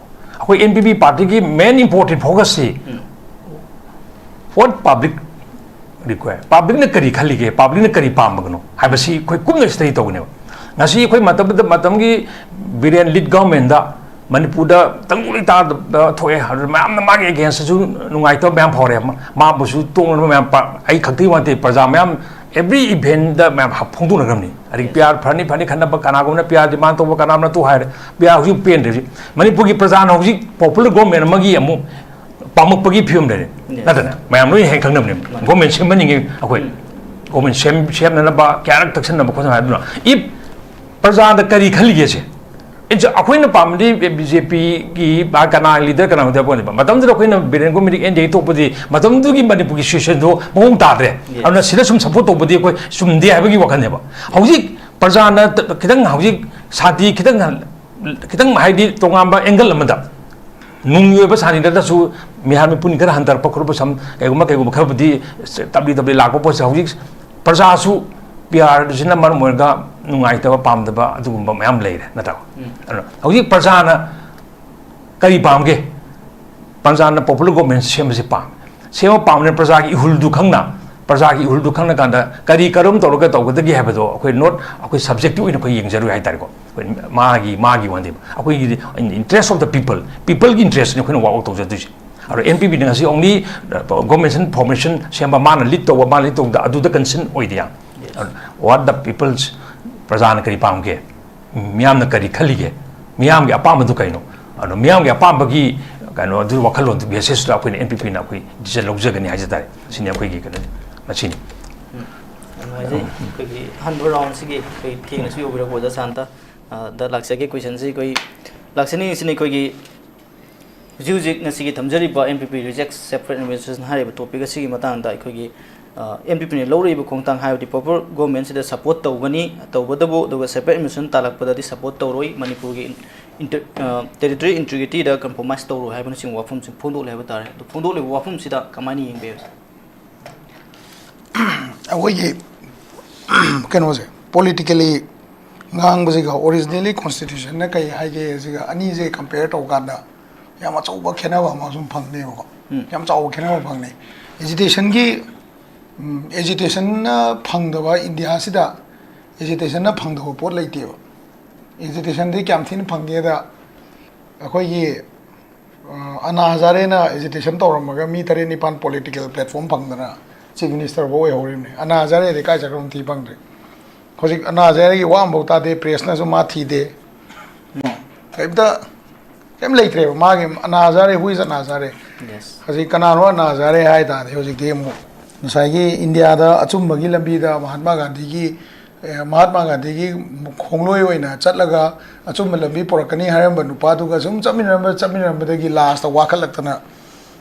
ꯑꯩꯈꯣꯏ N P P partyꯒꯤ main important focusꯁꯤ what public require, publicꯅ ꯀꯔꯤ ꯈꯜꯂꯤꯒꯦ, publicꯅ ꯀꯔꯤ ꯄꯥꯝꯕꯒꯅꯣ ꯍꯥꯏꯕꯁꯤ ꯑꯩꯈꯣꯏ ꯀꯨꯞꯅ study ꯇꯧꯒꯅꯦꯕ꯫ ꯉꯁꯤ ꯑꯩꯈꯣꯏ ꯃꯇꯝꯗ, ꯃꯇꯝꯒꯤ ꯕꯤꯔꯦꯟ led governmentꯗ ꯃꯅꯤꯄꯨꯔꯗ ꯇꯪꯗꯨ ꯂꯩꯇꯥꯗ ꯊꯣꯛꯑꯦ꯫ ꯑꯗꯨ ꯃꯌꯥꯝꯅ ꯃꯥꯒꯤ againstꯇꯁꯨ ꯅꯨꯡꯉꯥꯏꯇꯕ ꯃꯌꯥꯝ ꯐꯥꯎꯔꯦ꯫ ꯃꯥ-, ꯃꯥꯕꯨꯁꯨ ꯇꯣꯡꯅꯕ ꯃꯌꯥꯝ ꯄ-, ꯑꯩ ꯈꯛꯇꯒꯤ ꯋꯥ ꯅꯠꯇꯦ, ꯄ꯭ꯔꯖꯥ ꯃꯌꯥꯝ every eventꯗ ꯃꯌꯥꯝ ꯍꯥꯞ-, ꯐꯣꯡꯗꯣꯛꯅꯈ꯭ꯔꯕꯅꯤ꯫ ꯑꯗꯒꯤ PR ꯐꯔꯅꯤ, ꯐꯅꯤ ꯈꯟꯅꯕ ꯀꯅꯥꯒꯨꯝꯕꯅ PR demand ꯇꯧꯕ, ꯀꯅꯥꯒꯨꯝꯕꯅ ꯇꯣ ꯍꯥꯏꯔꯦ꯫ PR ꯍꯧꯖꯤꯛ ꯄꯦꯟꯗ꯭ꯔꯦ꯫ ꯍꯧꯖꯤꯛ ꯃꯅꯤꯄꯨꯔꯒꯤ ꯄ꯭ꯔꯖꯥꯅ ꯍꯧꯖꯤꯛ popular government ꯑꯃꯒꯤ ꯑꯃꯨꯛ ꯄꯥꯝꯃꯛꯄꯒꯤ ꯐꯤꯕꯝ ꯂꯩꯔꯦ꯫ Yes. ꯅꯠꯇꯅ ꯃꯌꯥꯝ ꯂꯣꯏ ꯍꯦꯟꯅ ꯈꯪꯅꯕꯅꯦ꯫ Government ꯁꯦꯝꯍꯟꯅꯤꯡꯉꯦ ꯑꯩꯈꯣꯏ꯫ Government ꯁꯦꯝ-, ꯁꯦꯝꯅꯅꯕ ꯀꯌꯥꯔꯛ ꯇꯛꯁꯟꯅꯕ ꯈꯣꯠꯅꯕ ꯍꯥꯏꯗꯨꯅ꯫ If ꯄ꯭ꯔꯖꯥꯗ ꯀꯔꯤ ꯈꯜꯂꯤꯒꯦꯁꯦ? ꯑꯩꯈꯣꯏꯅ ꯄꯥꯝꯕꯗꯤ B J Pꯒꯤ ꯀꯅꯥ leader ꯀꯅꯥ leader ꯄꯣꯠꯅꯦꯕ꯫ ꯃꯇꯝꯗꯨꯗ ꯑꯩꯈꯣꯏꯅ ꯕꯤꯔꯦꯟ ꯒꯣꯃꯤꯗꯤ N D A ꯊꯣꯛꯄꯗꯤ ꯃꯇꯝꯗꯨꯒꯤ ꯃꯅꯤꯄꯨꯔꯒꯤ situation ꯗꯣ ꯃꯑꯣꯡ ꯇꯥꯗ꯭ꯔꯦ꯫ Yes. ꯑꯗꯨꯅ ꯁꯤꯗ ꯁꯨꯝ support ꯇꯧꯕꯗꯤ ꯑꯩꯈꯣꯏ ꯆꯨꯝꯗꯦ ꯍꯥꯏꯕꯒꯤ ꯋꯥꯈꯜꯅꯦꯕ꯫ ꯍꯧꯖꯤꯛ ꯄ꯭ꯔꯖꯥꯅ ꯈꯤꯇꯪ ꯍꯧꯖꯤꯛ ꯁꯥꯟꯇꯤ ꯈꯤꯇꯪ, ꯈꯤꯇꯪ ꯍꯥꯏꯗꯤ ꯇꯣꯉꯥꯟꯕ angle ꯑꯃꯗ ꯅꯨꯡꯒꯤ ꯑꯣꯏꯕ ꯁꯥꯟꯇꯤ ꯅꯠꯇ꯭ꯔꯁꯨ ꯃꯤꯍꯥꯠ ꯃꯤꯄꯨꯟ ꯈꯔ ꯍꯟꯊꯔꯛꯄ ꯈꯣꯠꯄ ꯁꯝ ꯀꯩꯒꯨꯝꯕ, ꯀꯩꯒꯨꯝꯕ ꯈꯔꯕꯨꯗꯤ ꯇꯞꯂꯤ ꯇꯞꯂꯤ ꯂꯥꯛꯄ ꯄꯣꯠꯁꯦ ꯍꯧꯖꯤꯛ ꯄ꯭ꯔꯖꯥꯁꯨ PRꯁꯤꯅ ꯃꯔꯝ ꯑꯣꯏꯔꯒ ꯅꯨꯡꯉꯥꯏꯇꯕ ꯄꯥꯝꯗꯕ ꯑꯗꯨꯒꯨꯝꯕ ꯃꯌꯥꯝ ꯂꯩꯔꯦ ꯅꯠꯇ꯭ꯔꯥ? ꯑꯗꯨꯅ ꯍꯧꯖꯤꯛ ꯄ꯭ꯔꯖꯥꯅ ꯀꯔꯤ ꯄꯥꯝꯒꯦ? ꯄ꯭ꯔꯖꯥꯅ popular government ꯁꯦꯝꯕꯁꯦ ꯄꯥꯝꯃꯦ꯫ ꯁꯦꯝꯕ ꯄꯥꯝꯕꯅꯤꯅ ꯄ꯭ꯔꯖꯥꯒꯤ ꯏꯍꯨꯜꯗꯨ ꯈꯪꯅ, ꯄ꯭ꯔꯖꯥꯒꯤ ꯏꯍꯨꯜꯗꯨ ꯈꯪꯅ ꯀꯥꯟꯗ ꯀꯔꯤ ꯀꯔꯝ ꯇꯧꯔꯒ ꯇꯧꯒꯗꯒꯦ ꯍꯥꯏꯕꯗꯣ ꯑꯩꯈꯣꯏ not ꯑꯩꯈꯣꯏ subjective ꯑꯣꯏꯅ ꯑꯩꯈꯣꯏ ꯌꯦꯡꯖꯔꯣꯏ ꯍꯥꯏꯇꯥꯔꯦꯀꯣ꯫ ꯑꯩꯈꯣꯏ ꯃꯥꯒꯤ, ꯃꯥꯒꯤ ꯋꯥꯟꯗꯦꯕ꯫ ꯑꯩꯈꯣꯏꯒꯤꯗꯤ in interest of the people, peopleꯒꯤ interestꯅꯤ ꯑꯩꯈꯣꯏꯅ work out ꯇꯧꯖꯗꯣꯏꯁꯦ꯫ ꯑꯗꯣ N P Pꯅ ꯉꯁꯤ only government formation ꯁꯦꯝꯕ, ꯃꯥꯅ lead ꯇꯧꯕ, ꯃꯥꯅ lead ꯇꯧꯕꯗ ꯑꯗꯨꯗ concern ꯑꯣꯏꯗꯦ ꯌꯥꯝ꯫ What the people's, ꯄ꯭ꯔꯖꯥꯅ ꯀꯔꯤ ꯄꯥꯝꯒꯦ? ꯃꯤꯌꯥꯝꯅ ꯀꯔꯤ ꯈꯜꯂꯤꯒꯦ? ꯃꯤꯌꯥꯝꯒꯤ ꯑꯄꯥꯝꯕꯗꯨ ꯀꯩꯅꯣ? ꯑꯗꯣ ꯃꯤꯌꯥꯝꯒꯤ ꯑꯄꯥꯝꯕꯒꯤ ꯀꯩꯅꯣ ꯑꯗꯨ ꯋꯥꯈꯜꯂꯣꯟꯗꯨ basis ꯇ ꯑꯩꯈꯣꯏꯅ N P Pꯅ ꯑꯩꯈꯣꯏ decision ꯂꯧꯖꯒꯅꯤ ꯍꯥꯏꯖ ꯇꯥꯔꯦ꯫ ꯁꯤꯅꯤ ꯑꯩꯈꯣꯏꯒꯤ ꯀꯩꯅꯣꯗꯤ꯫ ꯃꯁꯤꯅꯤ꯫ ꯌꯥꯝ ꯅꯨꯡꯉꯥꯏꯖꯩ꯫ ꯑꯩꯈꯣꯏꯒꯤ ꯑꯍꯥꯟꯕ roundꯁꯤꯒꯤ ꯑꯩꯈꯣꯏ ꯊꯦꯡꯅꯁꯨ ꯌꯧꯕꯤꯔꯛꯄ ꯑꯣꯖꯥ ꯁꯥꯟꯇ꯫ ꯑ, ꯗ ꯂꯥꯛꯆꯒꯦ꯫ Questionꯁꯤ ꯑꯩꯈꯣꯏ ꯂꯥꯛꯆꯅꯤꯡꯉꯤꯁꯤꯅ ꯑꯩꯈꯣꯏꯒꯤ ꯍꯧꯖꯤꯛ ꯍꯧꯖꯤꯛ ꯉꯁꯤꯒꯤ ꯊꯝꯖꯔꯤꯕ N P P rejects separate administration ꯍꯥꯏꯔꯤꯕ topic ꯑꯁꯤꯒꯤ ꯃꯇꯥꯡꯗ ꯑꯩꯈꯣꯏꯒꯤ, ꯑ, N P Pꯅ ꯂꯧꯔꯛꯏꯕ ꯈꯣꯡꯊꯥꯡ ꯍꯥꯏꯕꯗꯤ proper governmentꯁꯤꯗ support ꯇꯧꯒꯅꯤ, ꯇꯧꯕꯇꯕꯨ, ꯑꯗꯨꯒ separate administration ꯇꯥꯜꯂꯛꯄꯗꯗꯤ support ꯇꯧꯔꯣꯏ, ꯃꯅꯤꯄꯨꯔꯒꯤ ꯏꯟ-, inter-, ꯑ, territory integrityꯗ compromise ꯇꯧꯔꯣꯏ ꯍꯥꯏꯕꯅꯆꯤꯡꯕ ꯋꯥꯐꯝꯁꯤꯡ ꯐꯣꯡꯗꯣꯛꯂꯦ ꯍꯥꯏꯕ ꯇꯥꯔꯦ꯫ ꯑꯗꯨ ꯐꯣꯡꯗꯣꯛꯂꯤꯕ ꯋꯥꯐꯝꯁꯤꯗ ꯀꯃꯥꯏꯅ ꯌꯦꯡꯕꯤꯕꯁꯦ? ꯑꯩꯈꯣꯏꯒꯤ ꯀꯩꯅꯣꯁꯦ, politically ꯉꯥꯡꯕꯁꯤꯒ originally constitutionꯅ ꯀꯩ ꯍꯥꯏꯒꯦ ꯁꯤꯒ ꯑꯅꯤꯁꯦ compare ꯇꯧꯕ ꯀꯥꯟꯗ ꯌꯥꯝ ꯑꯆꯧꯕ ꯈꯦꯠꯅꯕ ꯑꯃ ꯁꯨꯝ ꯐꯪꯅꯦꯕꯀꯣ꯫ ꯎꯝ꯫ ꯌꯥꯝ ꯆꯥꯎꯕ ꯈꯦꯠꯅꯕ ꯐꯪꯅꯤ꯫ Agitationꯒꯤ, ꯎꯝ, agitationꯅ ꯐꯪꯗꯕ, ꯏꯟꯗꯤꯌꯥꯁꯤꯗ agitationꯅ ꯐꯪꯗꯕ ꯄꯣꯠ ꯂꯩꯇꯦꯕ꯫ Agitationꯗꯤ ꯀꯌꯥꯝ ꯊꯤꯅ ꯐꯪꯒꯦꯗ, ꯑꯩꯈꯣꯏꯒꯤ ꯑ, ꯑꯅꯥ ꯍꯖꯥꯔꯦꯅ agitation ꯇꯧꯔꯝꯃꯒ ꯃꯤ ꯇꯔꯦꯠ ꯅꯤꯄꯥꯟ political platform ꯐꯪꯗꯅ chief minister ꯐꯥꯎ ꯑꯣꯏꯍꯧꯔꯤꯕꯅꯤ꯫ ꯑꯅꯥ ꯍꯖꯥꯔꯦꯗꯤ ꯀꯥꯏ ꯆꯠꯈ꯭ꯔꯕꯅꯣ ꯊꯤ ꯐꯪꯗ꯭ꯔꯦ꯫ ꯍꯧꯖꯤꯛ ꯑꯅꯥ ꯍꯖꯥꯔꯦꯒꯤ ꯋꯥ ꯑꯃꯐꯥꯎ ꯇꯥꯗꯦ, pressꯅꯁꯨ ꯃꯥ ꯊꯤꯗꯦ꯫ ꯀꯩꯝꯇ, ꯀꯩꯝ ꯂꯩꯇ꯭ꯔꯦꯕ ꯃꯥꯒꯤ꯫ ꯑꯅꯥ ꯍꯖꯥꯔꯦ, who is ꯑꯅꯥ ꯍꯖꯥꯔꯦ? Yes. ꯍꯧꯖꯤꯛ ꯀꯅꯥꯅꯣ ꯑꯅꯥ ꯍꯖꯥꯔꯦ ꯍꯥꯏ ꯇꯥꯔꯗꯤ, ꯍꯧꯖꯤꯛꯇꯤ ꯑꯃꯨꯛ ꯉꯁꯥꯏꯒꯤ ꯏꯟꯗꯤꯌꯥꯗ ꯑꯆꯨꯝꯕꯒꯤ ꯂꯝꯕꯤꯗ ꯃꯍꯥꯠꯃꯥ ꯒꯥꯟꯙꯤꯒꯤ, ꯑꯦ, ꯃꯍꯥꯠꯃꯥ ꯒꯥꯟꯙꯤꯒꯤ ꯈꯣꯡꯂꯣꯏ ꯑꯣꯏꯅ ꯆꯠꯂꯒ ꯑꯆꯨꯝꯕ ꯂꯝꯕꯤ ꯄꯨꯔꯛꯀꯅꯤ ꯍꯥꯏꯔꯝꯕ ꯅꯨꯄꯥꯗꯨꯒ ꯁꯨꯝ ꯆꯠꯃꯤꯟꯅꯔꯝꯕ, ꯆꯠꯃꯤꯟꯅꯔꯝꯕꯗꯒꯤ lastꯇ ꯋꯥꯈꯠꯂꯛꯇꯅ,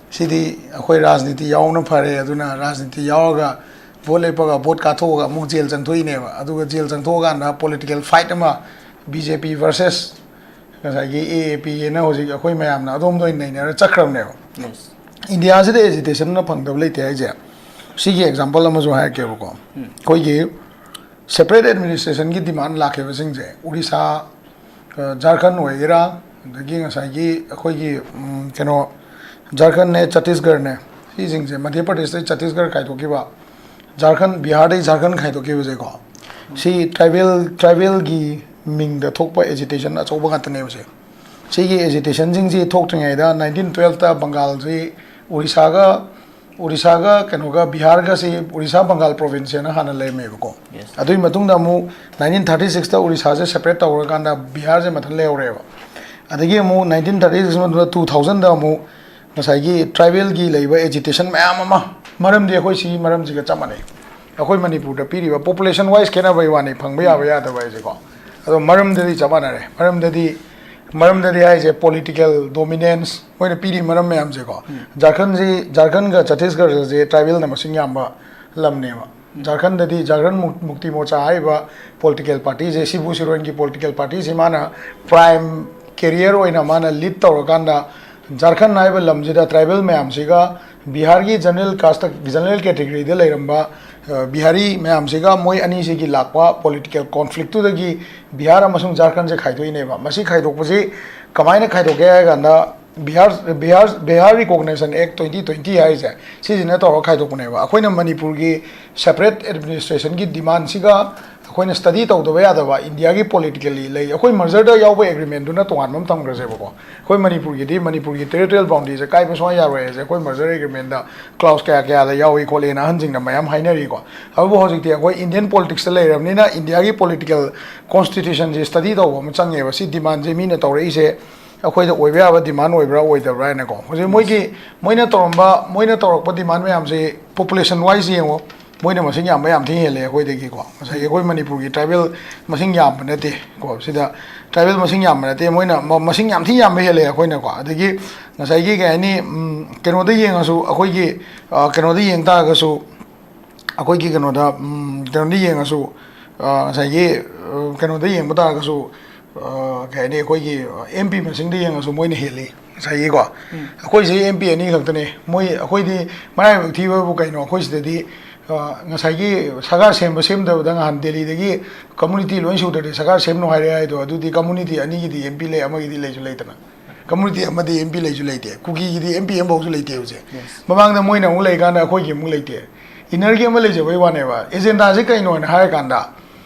ꯁꯤꯗꯤ ꯑꯩꯈꯣꯏ ꯔꯥꯖꯅꯤꯇꯤ ꯌꯥꯎꯕꯅ ꯐꯔꯦ, ꯑꯗꯨꯅ ꯔꯥꯖꯅꯤꯇꯤ ꯌꯥꯎꯔꯒ vote ꯂꯦꯞꯄꯒ vote ꯀꯥꯊꯣꯛꯑꯒ ꯑꯃꯨꯛ jail ꯆꯪꯊꯣꯛꯏꯅꯦꯕ꯫ ꯑꯗꯨꯒ jail ꯆꯪꯊꯣꯛꯑꯀꯥꯟꯗ political fight ꯑꯃ, B J P versus ꯉꯁꯥꯏꯒꯤ A A P ꯍꯥꯏꯅ ꯍꯧꯖꯤꯛ ꯑꯩꯈꯣꯏ ꯃꯌꯥꯝꯅ ꯑꯗꯣꯝꯗ ꯑꯣꯏꯅ ꯅꯩꯅꯔ ꯆꯠꯈ꯭ꯔꯕꯅꯦꯕ꯫ Yes. ꯏꯟꯗꯤꯌꯥꯁꯤꯗ agitationꯅ ꯐꯪꯗꯕ ꯂꯩꯇꯦ ꯍꯥꯏꯁꯦ꯫ ꯁꯤꯒꯤ example ꯑꯃꯁꯨ ꯍꯥꯏꯔꯛꯀꯦꯕꯀꯣ꯫ ꯑꯩꯈꯣꯏꯒꯤ separate administrationꯒꯤ demand ꯂꯥꯛꯈꯤꯕꯁꯤꯡꯁꯦ, ꯎꯔꯤꯁꯥ, ꯑ, ꯖꯥꯔꯈꯟ ꯑꯣꯏꯒꯦꯔꯥ, ꯑꯗꯒꯤ ꯉꯁꯥꯏꯒꯤ ꯑꯩꯈꯣꯏꯒꯤ, ꯎꯝ, ꯀꯩꯅꯣ, ꯖꯥꯔꯈꯟꯅꯦ, ꯆꯇꯤꯁꯒꯔꯅꯦ, ꯁꯤꯁꯤꯡꯁꯦ, ꯃꯙ꯭ꯌ ꯄ꯭ꯔꯗꯦꯁꯇꯩ ꯆꯇꯤꯁꯒꯔ ꯈꯥꯏꯗꯣꯛꯈꯤꯕ, ꯖꯥꯔꯈꯟ, ꯕꯤꯍꯥꯔꯗꯩ ꯖꯥꯔꯈꯟ ꯈꯥꯏꯗꯣꯛꯈꯤꯕꯁꯦꯀꯣ, ꯁꯤ tribal, tribalꯒꯤ ꯃꯤꯡꯗ ꯊꯣꯛꯄ agitation ꯑꯆꯧꯕ ꯉꯥꯛꯇꯅꯦꯕ ꯁꯦ꯫ ꯁꯤꯒꯤ agitationꯁꯤꯡꯁꯤ ꯊꯣꯛꯇ꯭ꯔꯤꯉꯩꯗ nineteen twelveꯇ ꯕꯪꯒꯥꯜꯁꯤ ꯎꯔꯤꯁꯥꯒ, ꯎꯔꯤꯁꯥꯒ ꯀꯩꯅꯣꯒ ꯕꯤꯍꯥꯔꯒꯁꯤ ꯎꯔꯤꯁꯥ ꯕꯪꯒꯥꯜ provinceꯅ ꯍꯥꯟꯅ ꯂꯩꯔꯝꯃꯦꯕꯀꯣ꯫ Yes. ꯑꯗꯨꯒꯤ ꯃꯇꯨꯡꯗ ꯑꯃꯨꯛ nineteen thirty sixꯇ ꯎꯔꯤꯁꯥꯁꯦ separate ꯇꯧꯔꯀꯥꯟꯗ ꯕꯤꯍꯥꯔꯁꯦ ꯃꯊꯟ ꯂꯩꯍꯧꯔꯦꯕ꯫ ꯑꯗꯒꯤ ꯑꯃꯨꯛ nineteen thirty six ꯃꯇꯨꯡꯗ two thousandꯗ ꯑꯃꯨꯛ ꯉꯁꯥꯏꯒꯤ tribalꯒꯤ ꯂꯩꯕ agitation ꯃꯌꯥꯝ ꯑꯃ, ꯃꯔꯝꯗꯤ ꯑꯩꯈꯣꯏ ꯁꯤꯒꯤ ꯃꯔꯝꯁꯤꯒ ꯆꯞ ꯃꯥꯟꯅꯩ꯫ ꯑꯩꯈꯣꯏ ꯃꯅꯤꯄꯨꯔꯗ ꯄꯤꯔꯤꯕ population wise ꯈꯦꯠꯅꯕꯩ ꯋꯥꯅꯤ, ꯐꯪꯕ ꯌꯥꯕ ꯌꯥꯗꯕ ꯍꯥꯏꯁꯦꯀꯣ꯫ ꯑꯗꯣ ꯃꯔꯝꯗꯗꯤ ꯆꯞ ꯃꯥꯟꯅꯔꯦ꯫ ꯃꯔꯝꯗꯗꯤ ꯃꯔꯝꯗꯗꯤ ꯍꯥꯏꯁꯦ ꯄꯣꯂꯤꯇꯤꯀꯦꯜ ꯗꯣꯃꯤꯅꯦꯟꯁ ꯃꯣꯏꯅ ꯄꯤꯔꯤ ꯃꯔꯝ ꯃꯌꯥꯝꯁꯦꯀꯣ꯫ ꯖꯥꯔꯈꯟꯁꯤ, ꯖꯥꯔꯈꯟꯒ ꯆꯇꯤꯁꯒꯔꯁꯦ ꯇ꯭ꯔꯥꯏꯕꯦꯜꯅ ꯃꯁꯤꯡ ꯌꯥꯝꯕ ꯂꯝꯅꯦꯕ꯫ ꯖꯥꯔꯈꯟꯗꯗꯤ ꯖꯥꯔꯈꯟ ꯃꯨꯛ- ꯃꯨꯛꯇꯤ ꯃꯣꯔꯆꯥ ꯍꯥꯏꯔꯤꯕ ꯄꯣꯂꯤꯇꯤꯀꯦꯜ ꯄꯥꯔꯇꯤꯁꯦ, ꯁꯤꯕꯨ ꯁꯤꯔꯣꯏꯟꯒꯤ ꯄꯣꯂꯤꯇꯤꯀꯦꯜ ꯄꯥꯔꯇꯤꯁꯦ ꯃꯥꯅ ꯄ꯭ꯔꯥꯏꯝ ꯀꯦꯔꯤꯌꯔ ꯑꯣꯏꯅ ꯃꯥꯅ ꯂꯤꯗ ꯇꯧꯔꯀꯥꯟꯗ, ꯖꯥꯔꯈꯟ ꯍꯥꯏꯕ ꯂꯝꯁꯤꯗ ꯇ꯭ꯔꯥꯏꯕꯦꯜ ꯃꯌꯥꯝꯁꯤꯒ ꯕꯤꯍꯥꯔꯒꯤ ꯖꯦꯅꯔꯦꯜ ꯀꯥꯁꯇ, ꯖꯦꯅꯔꯦꯜ ꯀꯦꯇꯦꯒꯣꯔꯤꯗ ꯂꯩꯔꯝꯕ, ꯑ, ꯕꯤꯍꯥꯔꯤ ꯃꯌꯥꯝꯁꯤꯒ ꯃꯣꯏ ꯑꯅꯤꯁꯤꯒꯤ ꯂꯥꯛꯄ ꯄꯣꯂꯤꯇꯤꯀꯦꯜ ꯀꯣꯟꯐ꯭ꯂꯤꯛꯇꯨꯗꯒꯤ ꯕꯤꯍꯥꯔ ꯑꯃꯁꯨꯡ ꯖꯥꯔꯈꯟꯁꯦ ꯈꯥꯏꯗꯣꯛꯏꯅꯦꯕ꯫ ꯃꯁꯤ ꯈꯥꯏꯗꯣꯛꯄꯁꯤ ꯀꯃꯥꯏꯅ ꯈꯥꯏꯗꯣꯛꯀꯦ ꯍꯥꯏ ꯀꯥꯟꯗ, ꯕꯤꯍꯥꯔ, ꯕꯤꯍꯥꯔ, ꯕꯤꯍꯥꯔ ꯔꯤꯀꯣꯒꯅꯥꯏꯖꯦꯁꯟ ꯑꯦꯛ ꯇ꯭ꯋꯦꯟꯇꯤ ꯇ꯭ꯋꯦꯟꯇꯤ ꯍꯥꯏꯔꯤꯁꯦ, ꯁꯤꯁꯤꯅ ꯇꯧꯔꯒ ꯈꯥꯏꯗꯣꯛꯄꯅꯦꯕ꯫ ꯑꯩꯈꯣꯏꯅ ꯃꯅꯤꯄꯨꯔꯒꯤ ꯁꯦꯄꯔꯦꯠ ꯑꯦꯗꯃꯤꯅꯤꯁꯇ꯭ꯔꯦꯁꯟꯒꯤ ꯗꯤꯃꯥꯟꯁꯤꯒ ꯑꯩꯈꯣꯏꯅ ꯁ꯭ꯇꯗꯤ ꯇꯧꯗꯕ ꯌꯥꯗꯕ ꯏꯟꯗꯤꯌꯥꯒꯤ ꯄꯣꯂꯤꯇꯤꯀꯦꯜꯂꯤ ꯂꯩ꯫ ꯑꯩꯈꯣꯏ ꯃꯔꯖꯔꯗ ꯌꯥꯎꯕ ꯑꯦꯒ꯭ꯔꯤꯃꯦꯟꯗꯨꯅ ꯇꯣꯉꯥꯟꯕ ꯑꯃ ꯊꯝꯈ꯭ꯔꯁꯦꯕꯀꯣ꯫ ꯑꯩꯈꯣꯏ ꯃꯅꯤꯄꯨꯔꯒꯤꯗꯤ ꯃꯅꯤꯄꯨꯔꯒꯤ ꯇꯦꯔꯤꯇꯣꯔꯤꯌꯦꯜ ꯕꯥꯎꯟꯗ꯭ꯔꯤꯁꯦ ꯀꯥꯏꯕ ꯁꯨꯡꯌꯥ ꯌꯥꯔꯣꯏ ꯍꯥꯏꯁꯦ ꯑꯩꯈꯣꯏ ꯃꯔꯖꯔ ꯑꯦꯒ꯭ꯔꯤꯃꯦꯟꯗ ꯀ꯭ꯂꯥꯎꯁ ꯀꯌꯥ ꯀꯌꯥꯗ ꯌꯥꯎꯏ ꯈꯣꯠꯂꯤꯅ ꯑꯍꯟꯁꯤꯡꯅ ꯃꯌꯥꯝ ꯍꯥꯏꯅꯔꯤꯀꯣ꯫ ꯑꯗꯨꯕꯨ ꯍꯧꯖꯤꯛꯇꯤ ꯑꯩꯈꯣꯏ ꯏꯟꯗꯤꯌꯟ ꯄꯣꯂꯤꯇꯤꯛꯁꯇ ꯂꯩꯔꯕꯅꯤꯅ ꯏꯟꯗꯤꯌꯥꯒꯤ ꯄꯣꯂꯤꯇꯤꯀꯦꯜ ꯀꯣꯟꯁꯇꯤꯇ꯭ꯌꯨꯁꯟꯁꯤ ꯁ꯭ꯇꯗꯤ ꯇꯧꯕ ꯑꯃ ꯆꯪꯉꯦꯕ꯫ ꯁꯤ ꯗꯤꯃꯥꯟꯁꯦ ꯃꯤꯅ ꯇꯧꯔꯛꯏꯁꯦ ꯑꯩꯈꯣꯏꯗ ꯑꯣꯏꯕ ꯌꯥꯕ ꯗꯤꯃꯥꯟ ꯑꯣꯏꯕ꯭ꯔꯥ ꯑꯣꯏꯗꯕ꯭ꯔꯥ ꯍꯥꯏꯅꯀꯣ꯫ ꯍꯧꯖꯤꯛ ꯃꯣꯏꯒꯤ, ꯃꯣꯏꯅ ꯇꯧꯔꯝꯕ, ꯃꯣꯏꯅ ꯇꯧꯔꯛꯄ ꯗꯤꯃꯥꯟ ꯃꯌꯥꯝꯁꯤ ꯄꯣꯄꯨꯂꯦꯁꯟ ꯋꯥꯏꯁ ꯌꯦꯡꯉꯣ, ꯃꯣꯏꯅ ꯃꯁꯤꯡ ꯌꯥꯝꯕ ꯌꯥꯝ ꯊꯤꯅ ꯍꯦꯜꯂꯦ ꯑꯩꯈꯣꯏꯗꯒꯤꯀꯣ꯫ ꯉꯁꯥꯏꯒꯤ ꯑꯩꯈꯣꯏ ꯃꯅꯤꯄꯨꯔꯒꯤ ꯇ꯭ꯔꯥꯏꯕꯦꯜ ꯃꯁꯤꯡ ꯌꯥꯝꯕ ꯅꯠꯇꯦ ꯀꯣ, ꯁꯤꯗ ꯇ꯭ꯔꯥꯏꯕꯦꯜ ꯃꯁꯤꯡ ꯌꯥꯝꯕ ꯅꯠꯇꯦ, ꯃꯣꯏꯅ ꯃ-, ꯃꯁꯤꯡ ꯌꯥꯝ ꯊꯤꯅ ꯌꯥꯝꯕ ꯍꯦꯜꯂꯦ ꯑꯩꯈꯣꯏꯅꯀꯣ꯫ ꯑꯗꯒꯤ ꯉꯁꯥꯏꯒꯤ ꯀꯩ ꯍꯥꯏꯅꯤ, ꯎꯝ, ꯀꯩꯅꯣꯗ ꯌꯦꯡꯉꯁꯨ, ꯑꯩꯈꯣꯏꯒꯤ, ꯑ, ꯀꯩꯅꯣꯗ ꯌꯦꯡ ꯇꯥꯔꯒꯁꯨ, ꯑꯩꯈꯣꯏꯒꯤ ꯀꯩꯅꯣꯗ, ꯎꯝ, ꯀꯩꯅꯣꯗ ꯌꯦꯡꯉꯁꯨ, ꯑ, ꯉꯁꯥꯏꯒꯤ, ꯑ, ꯀꯩꯅꯣꯗ ꯌꯦꯡꯕ ꯇꯥꯔꯒꯁꯨ, ꯑ, ꯀꯩ ꯍꯥꯏꯅꯤ, ꯑꯩꯈꯣꯏꯒꯤ ꯑꯦꯝ ꯄꯤ ꯃꯁꯤꯡꯗ ꯌꯦꯡꯉꯁꯨ ꯃꯣꯏꯅ ꯍꯦꯜꯂꯤ ꯉꯁꯥꯏꯒꯤꯀꯣ꯫ ꯑꯩꯈꯣꯏꯁꯤ ꯑꯦꯝ ꯄꯤ ꯑꯅꯤ ꯈꯛꯇꯅꯦ꯫ ꯃꯣꯏ, ꯑꯩꯈꯣꯏꯗꯤ ꯃꯔꯥꯏꯕꯛ ꯊꯤꯕꯕꯨ ꯀꯩꯅꯣ, ꯑꯩꯈꯣꯏ ꯁꯤꯗꯗꯤ, ꯑ, ꯉꯁꯥꯏꯒꯤ ꯁꯔꯀꯥꯔ ꯁꯦꯝꯕ ꯁꯦꯝꯗꯕꯗ ꯉꯍꯥꯟ ꯗꯦꯜꯂꯤꯗꯒꯤ ꯀꯝꯃꯨꯅꯤꯇꯤ ꯂꯣꯏ ꯁꯨꯗ꯭ꯔꯗꯤ ꯁꯔꯀꯥꯔ ꯁꯦꯝꯅꯨ ꯍꯥꯏꯔꯦ ꯍꯥꯏꯗꯣ, ꯑꯗꯨꯗꯤ ꯀꯝꯃꯨꯅꯤꯇꯤ ꯑꯅꯤꯒꯤꯗꯤ ꯑꯦꯝ ꯄꯤ ꯂꯩ, ꯑꯃꯒꯤꯗꯤ ꯂꯩꯁꯨ ꯂꯩꯇꯅ꯫ ꯀꯝꯃꯨꯅꯤꯇꯤ ꯑꯃꯗꯤ ꯑꯦꯝ ꯄꯤ ꯂꯩꯁꯨ ꯂꯩꯇꯦ, ꯀꯨꯀꯤꯒꯤꯗꯤ ꯑꯦꯝ ꯄꯤ ꯑꯃꯐꯥꯎꯁꯨ ꯂꯩꯇꯦ ꯍꯧꯖꯤꯛ꯫ ꯃꯃꯥꯡꯗ ꯃꯣꯏꯅ ꯑꯃꯨꯛ ꯂꯩꯀꯥꯟꯗ ꯑꯩꯈꯣꯏꯒꯤ ꯑꯃꯨꯛ ꯂꯩꯇꯦ꯫ ꯏꯟꯅꯔꯒꯤ ꯑꯃ ꯂꯩꯖꯕꯩ ꯋꯥꯅꯦꯕ꯫ ꯑꯦꯖꯦꯟꯗꯥꯁꯦ ꯀꯩꯅꯣ ꯍꯥꯏꯅ ꯍꯥꯏꯔꯀꯥꯟꯗ,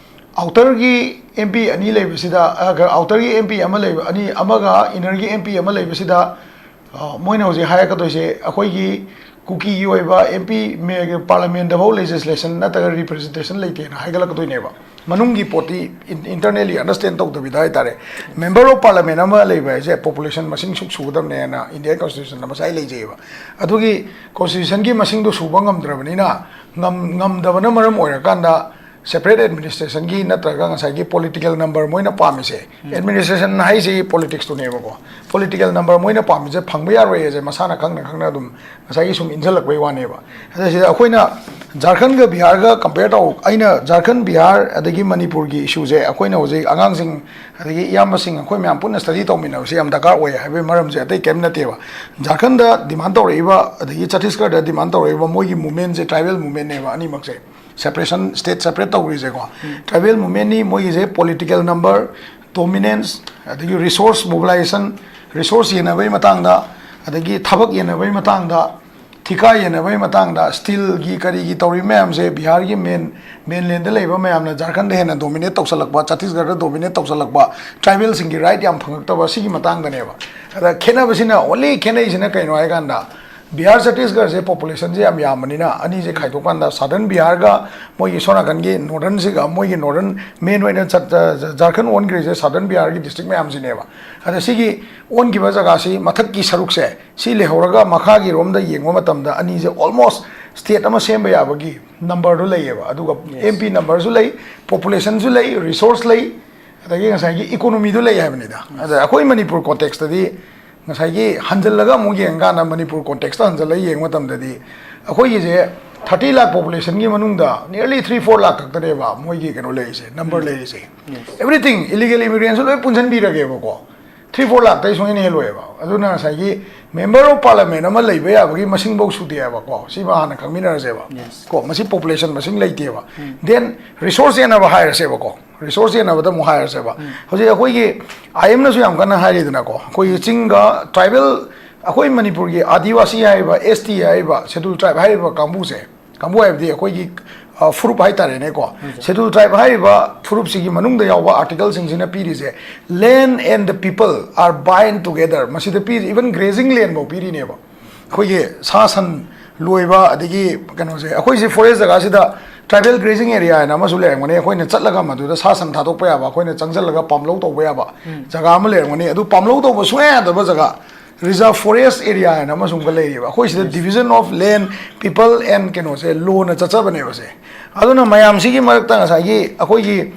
ꯑꯥꯎꯇꯔꯒꯤ ꯑꯦꯝ ꯄꯤ ꯑꯅꯤ ꯂꯩꯕꯁꯤꯗ, ꯑ, ꯑꯥꯎꯇꯔꯒꯤ ꯑꯦꯝ ꯄꯤ ꯑꯃ ꯂꯩꯕ, ꯑꯅꯤ, ꯑꯃꯒ ꯏꯟꯅꯔꯒꯤ ꯑꯦꯝ ꯄꯤ ꯑꯃ ꯂꯩꯕꯁꯤꯗ, ꯑ, ꯃꯣꯏꯅ ꯍꯧꯖꯤꯛ ꯍꯥꯏꯔꯛꯀꯗꯣꯏꯁꯦ, ꯑꯩꯈꯣꯏꯒꯤ ꯀꯨꯀꯤꯒꯤ ꯑꯣꯏꯕ ꯑꯦꯝ ꯄꯤ ꯃꯦ-, ꯄꯥꯔꯂꯤꯌꯥꯃꯦꯟꯗꯐꯥꯎ ꯂꯦꯖꯤꯁꯂꯦꯁꯟ ꯅꯠꯇ꯭ꯔꯒ ꯔꯤꯄ꯭ꯔꯖꯦꯟꯇꯦꯁꯟ ꯂꯩꯇꯦꯅ ꯍꯥꯏꯒꯠꯂꯛꯀꯗꯣꯏꯅꯦꯕ꯫ ꯃꯅꯨꯡꯒꯤ ꯄꯣꯠꯇꯤ ꯏꯟ-, ꯏꯟꯇꯔꯅꯦꯜꯂꯤ ꯑꯟꯗꯔꯁ꯭ꯇꯦꯟ ꯇꯧꯗꯕꯤꯗ ꯍꯥꯏꯇꯥꯔꯦ꯫ ꯃꯦꯝꯕꯔ ꯑꯣꯐ ꯄꯥꯔꯂꯤꯌꯥꯃꯦꯟ ꯑꯃ ꯂꯩꯕ ꯍꯥꯏꯁꯦ ꯄꯣꯄꯨꯂꯦꯁꯟ ꯃꯁꯤꯡ ꯁꯨꯛ ꯁꯨꯒꯗꯕꯅꯦꯅ ꯏꯟꯗꯤꯌꯥꯟ ꯀꯣꯟꯁꯇꯤꯇ꯭ꯌꯨꯁꯟꯗ ꯃꯁꯥꯏ ꯂꯩꯖꯩꯑꯕ꯫ ꯑꯗꯨꯒꯤ ꯀꯣꯟꯁꯇꯤꯇ꯭ꯌꯨꯁꯟꯒꯤ ꯃꯁꯤꯡꯗꯣ ꯁꯨꯕ ꯉꯝꯗ꯭ꯔꯕꯅꯤꯅ, ꯉꯝ-, ꯉꯝꯗꯕꯅ ꯃꯔꯝ ꯑꯣꯏꯔꯀꯥꯟꯗ separate administrationꯒꯤ ꯅꯠꯇ꯭ꯔꯒ ꯉꯁꯥꯏꯒꯤ political number ꯃꯣꯏꯅ ꯄꯥꯝꯃꯤꯁꯦ, administration ꯍꯥꯏꯁꯤ politicsꯇꯨꯅꯦꯕꯀꯣ꯫ Political number ꯃꯣꯏꯅ ꯄꯥꯝꯃꯤꯁꯦ ꯐꯪꯕ ꯌꯥꯔꯣꯏ ꯍꯥꯏꯁꯦ ꯃꯁꯥꯅ ꯈꯪꯅ ꯈꯪꯅ ꯑꯗꯨꯝ ꯉꯁꯥꯏꯒꯤ ꯁꯨꯝ ꯏꯟꯁꯤꯜꯂꯛꯄꯩ ꯋꯥꯅꯦꯕ꯫ ꯑꯗ ꯁꯤꯗ ꯑꯩꯈꯣꯏꯅ ꯖꯥꯔꯈꯟꯒ ꯕꯤꯍꯥꯔꯒ compare ꯇꯧ, ꯑꯩꯅ ꯖꯥꯔꯈꯟ, ꯕꯤꯍꯥꯔ ꯑꯗꯒꯤ ꯃꯅꯤꯄꯨꯔꯒꯤ issueꯁꯦ ꯑꯩꯈꯣꯏꯅ ꯍꯧꯖꯤꯛ ꯑꯉꯥꯡꯁꯤꯡ ꯑꯗꯒꯤ ꯏꯌꯥꯝꯕꯁꯤꯡ ꯑꯩꯈꯣꯏ ꯃꯌꯥꯝ ꯄꯨꯟꯅ study ꯇꯧꯃꯤꯟꯅꯕꯁꯦ ꯌꯥꯝ ꯗꯔꯀꯥꯔ ꯑꯣꯏ ꯍꯥꯏꯕꯒꯤ ꯃꯔꯝꯁꯦ ꯑꯇꯩ ꯀꯩꯝ ꯅꯠꯇꯦꯕ꯫ ꯖꯥꯔꯈꯟꯗ demand ꯇꯧꯔꯛꯏꯕ ꯑꯗꯒꯤ ꯆꯇꯤꯁꯒꯔꯗ demand ꯇꯧꯔꯛꯏꯕ ꯃꯣꯏꯒꯤ movementꯁꯦ tribal movementꯅꯦꯕ ꯑꯅꯤꯃꯛꯁꯦ꯫ Separation, state separate ꯇꯧꯈ꯭ꯔꯤꯁꯦꯀꯣ꯫ Tribal movementꯅꯤ, ꯃꯣꯏꯒꯤꯁꯦ political number, dominance, ꯑꯗꯒꯤ resource mobilization, resource ꯌꯦꯟꯅꯕꯒꯤ ꯃꯇꯥꯡꯗ, ꯑꯗꯒꯤ ꯊꯕꯛ ꯌꯦꯟꯅꯕꯒꯤ ꯃꯇꯥꯡꯗ, ꯊꯤꯀꯥ ꯌꯦꯟꯅꯕꯒꯤ ꯃꯇꯥꯡꯗ, steelꯒꯤ ꯀꯔꯤꯒꯤ ꯇꯧꯔꯤ ꯃꯌꯥꯝꯁꯦ ꯕꯤꯍꯥꯔꯒꯤ main, mainlandꯗ ꯂꯩꯕ ꯃꯌꯥꯝꯅ ꯖꯥꯔꯈꯟꯗ ꯍꯦꯟꯅ dominate ꯇꯧꯁꯜꯂꯛꯄ, ꯆꯇꯤꯁꯒꯔꯗ dominate ꯇꯧꯁꯜꯂꯛꯄ, tribalꯁꯤꯡꯒꯤ right ꯌꯥꯝ ꯐꯪꯉꯛꯇꯕ, ꯁꯤꯒꯤ ꯃꯇꯥꯡꯗꯅꯦꯕ꯫ ꯑꯗ ꯈꯦꯠꯅꯕꯁꯤꯅ, only ꯈꯦꯠꯅꯩꯁꯤꯅ ꯀꯩꯅꯣ ꯍꯥꯏ ꯀꯥꯟꯗ, ꯕꯤꯍꯥꯔ ꯆꯇꯤꯁꯒꯔꯁꯦ populationꯁꯦ ꯌꯥꯝ ꯌꯥꯝꯕꯅꯤꯅ ꯑꯅꯤꯁꯦ ꯈꯥꯏꯗꯣꯛꯀꯥꯟꯗ southern ꯕꯤꯍꯥꯔꯒ ꯃꯣꯏꯒꯤ ꯁꯣꯝ ꯅꯥꯀꯟꯒꯤ northernꯁꯤꯒ, ꯃꯣꯏꯒꯤ northern main ꯑꯣꯏꯅ ꯆꯠ-, ꯖ-, ꯖ-, ꯖꯥꯔꯈꯟ ꯑꯣꯟꯈ꯭ꯔꯤꯁꯦ southern ꯕꯤꯍꯥꯔꯒꯤ district ꯃꯌꯥꯝꯁꯤꯅꯦꯕ꯫ ꯑꯗ ꯁꯤꯒꯤ ꯑꯣꯟꯈꯤꯕ ꯖꯒꯥꯁꯤ ꯃꯊꯛꯀꯤ ꯁꯔꯨꯛꯁꯦ ꯁꯤ ꯂꯩꯍꯧꯔꯒ ꯃꯈꯥꯒꯤꯔꯣꯝꯗ ꯌꯦꯡꯕ ꯃꯇꯝꯗ ꯑꯅꯤꯁꯦ almost state ꯑꯃ ꯁꯦꯝꯕ ꯌꯥꯕꯒꯤ numberꯗꯨ ꯂꯩꯌꯦꯕ꯫ ꯑꯗꯨꯒ MP numberꯁꯨ ꯂꯩ, populationꯁꯨ ꯂꯩ, resource ꯂꯩ, ꯑꯗꯒꯤ ꯉꯁꯥꯏꯒꯤ economyꯗꯨ ꯂꯩ ꯍꯥꯏꯕꯅꯤꯗ꯫ ꯑꯗ ꯑꯩꯈꯣꯏ ꯃꯅꯤꯄꯨꯔ contextꯇꯗꯤ ꯉꯁꯥꯏꯒꯤ ꯍꯟꯖꯜꯂꯒ ꯑꯃꯨꯛ ꯌꯦꯡꯉꯀꯥꯟꯗ, ꯃꯅꯤꯄꯨꯔ contextꯇ ꯍꯟꯖꯜꯂꯒ ꯌꯦꯡꯕ ꯃꯇꯝꯗꯗꯤ, ꯑꯩꯈꯣꯏꯒꯤꯁꯦ thirty lakh populationꯒꯤ ꯃꯅꯨꯡꯗ nearly three four lakh ꯈꯛꯇꯅꯦꯕ ꯃꯣꯏꯒꯤ ꯀꯩꯅꯣ ꯂꯩꯔꯤꯁꯦ, number ꯂꯩꯔꯤꯁꯦ꯫ Everything, illegal immigrantꯁꯨ ꯂꯣꯏ ꯄꯨꯟꯁꯤꯟꯕꯤꯔꯒꯦꯕꯀꯣ, three four lakhꯇꯩ ꯁꯨꯡꯍꯦꯟ ꯍꯦꯜꯂꯣꯏꯕ꯫ ꯑꯗꯨꯅ ꯉꯁꯥꯏꯒꯤ member of parliament ꯑꯃ ꯂꯩꯕ ꯌꯥꯕꯒꯤ ꯃꯁꯤꯡꯐꯧ ꯁꯨꯗꯦ ꯍꯥꯏꯕꯀꯣ꯫ ꯁꯤꯃ ꯍꯥꯟꯅ ꯈꯪꯃꯤꯟꯅꯔꯁꯦꯕ꯫ Yes. ꯀꯣ, ꯃꯁꯤ population ꯃꯁꯤꯡ ꯂꯩꯇꯦꯕ꯫ Then resource ꯌꯦꯟꯅꯕ ꯍꯥꯏꯔꯁꯦꯕꯀꯣ꯫ Resource ꯌꯦꯟꯅꯕꯗ ꯑꯃꯨꯛ ꯍꯥꯏꯔꯁꯦꯕ꯫ ꯍꯧꯖꯤꯛ ꯑꯩꯈꯣꯏꯒꯤ IMꯅꯁꯨ ꯌꯥꯝ ꯀꯟꯅ ꯍꯥꯏꯔꯤꯗꯅꯀꯣ, ꯑꯩꯈꯣꯏꯒꯤ ꯆꯤꯡꯒ tribal, ꯑꯩꯈꯣꯏ ꯃꯅꯤꯄꯨꯔꯒꯤ ꯑꯥꯗꯤꯋꯥꯁꯤ ꯍꯥꯏꯔꯤꯕ, ST ꯍꯥꯏꯔꯤꯕ, schedule tribe ꯍꯥꯏꯔꯤꯕ ꯀꯥꯡꯕꯨꯁꯦ, ꯀꯥꯡꯕꯨ ꯍꯥꯏꯕꯗꯤ ꯑꯩꯈꯣꯏꯒꯤ, ꯑ, ꯐꯨꯔꯨꯞ ꯍꯥꯏꯇꯥꯔꯦꯅꯦꯀꯣ꯫ Schedule tribe ꯍꯥꯏꯔꯤꯕ ꯐꯨꯔꯨꯞꯁꯤꯒꯤ ꯃꯅꯨꯡꯗ ꯌꯥꯎꯕ articleꯁꯤꯡꯁꯤꯅ ꯄꯤꯔꯤꯁꯦ, "Land and the people are bind together"꯫ ꯃꯁꯤꯗ ꯄꯤꯔꯤ, even grazing land ꯐꯥꯎ ꯄꯤꯔꯤꯅꯦꯕ꯫ ꯑꯩꯈꯣꯏꯒꯤ ꯁꯥ ꯁꯟ ꯂꯣꯏꯕ, ꯑꯗꯒꯤ ꯀꯩꯅꯣꯁꯦ, ꯑꯩꯈꯣꯏꯁꯦ forest ꯖꯒꯥꯁꯤꯗ tribal grazing area ꯍꯥꯏꯅ ꯑꯃꯁꯨ ꯂꯩꯔꯝꯒꯅꯤ꯫ ꯑꯩꯈꯣꯏꯅ ꯆꯠꯂꯒ ꯃꯗꯨꯗ ꯁꯥ ꯁꯟ ꯊꯥꯗꯣꯛꯄ ꯌꯥꯕ, ꯑꯩꯈꯣꯏꯅ ꯆꯪꯁꯤꯜꯂꯒ ꯄꯥꯝꯂꯧ ꯇꯧꯕ ꯌꯥꯕ ꯖꯒꯥ ꯑꯃ ꯂꯩꯔꯝꯒꯅꯤ꯫ ꯑꯗꯨ ꯄꯥꯝꯂꯧ ꯇꯧꯕ ꯁꯨꯡꯌꯥ ꯌꯥꯗꯕ ꯖꯒꯥ, Reserve Forest Area ꯍꯥꯏꯅ ꯑꯃꯁꯨ ꯑꯃꯒ ꯂꯩꯔꯤꯕ꯫ ꯑꯩꯈꯣꯏ ꯁꯤꯗ Division of Land, People and ꯀꯩꯅꯣꯁꯦ, ꯂꯣꯅ ꯆꯠꯆꯕꯅꯦꯕ ꯁꯦ꯫ ꯑꯗꯨꯅ ꯃꯌꯥꯝꯁꯤꯒꯤ ꯃꯔꯛꯇ ꯉꯁꯥꯏꯒꯤ ꯑꯩꯈꯣꯏꯒꯤ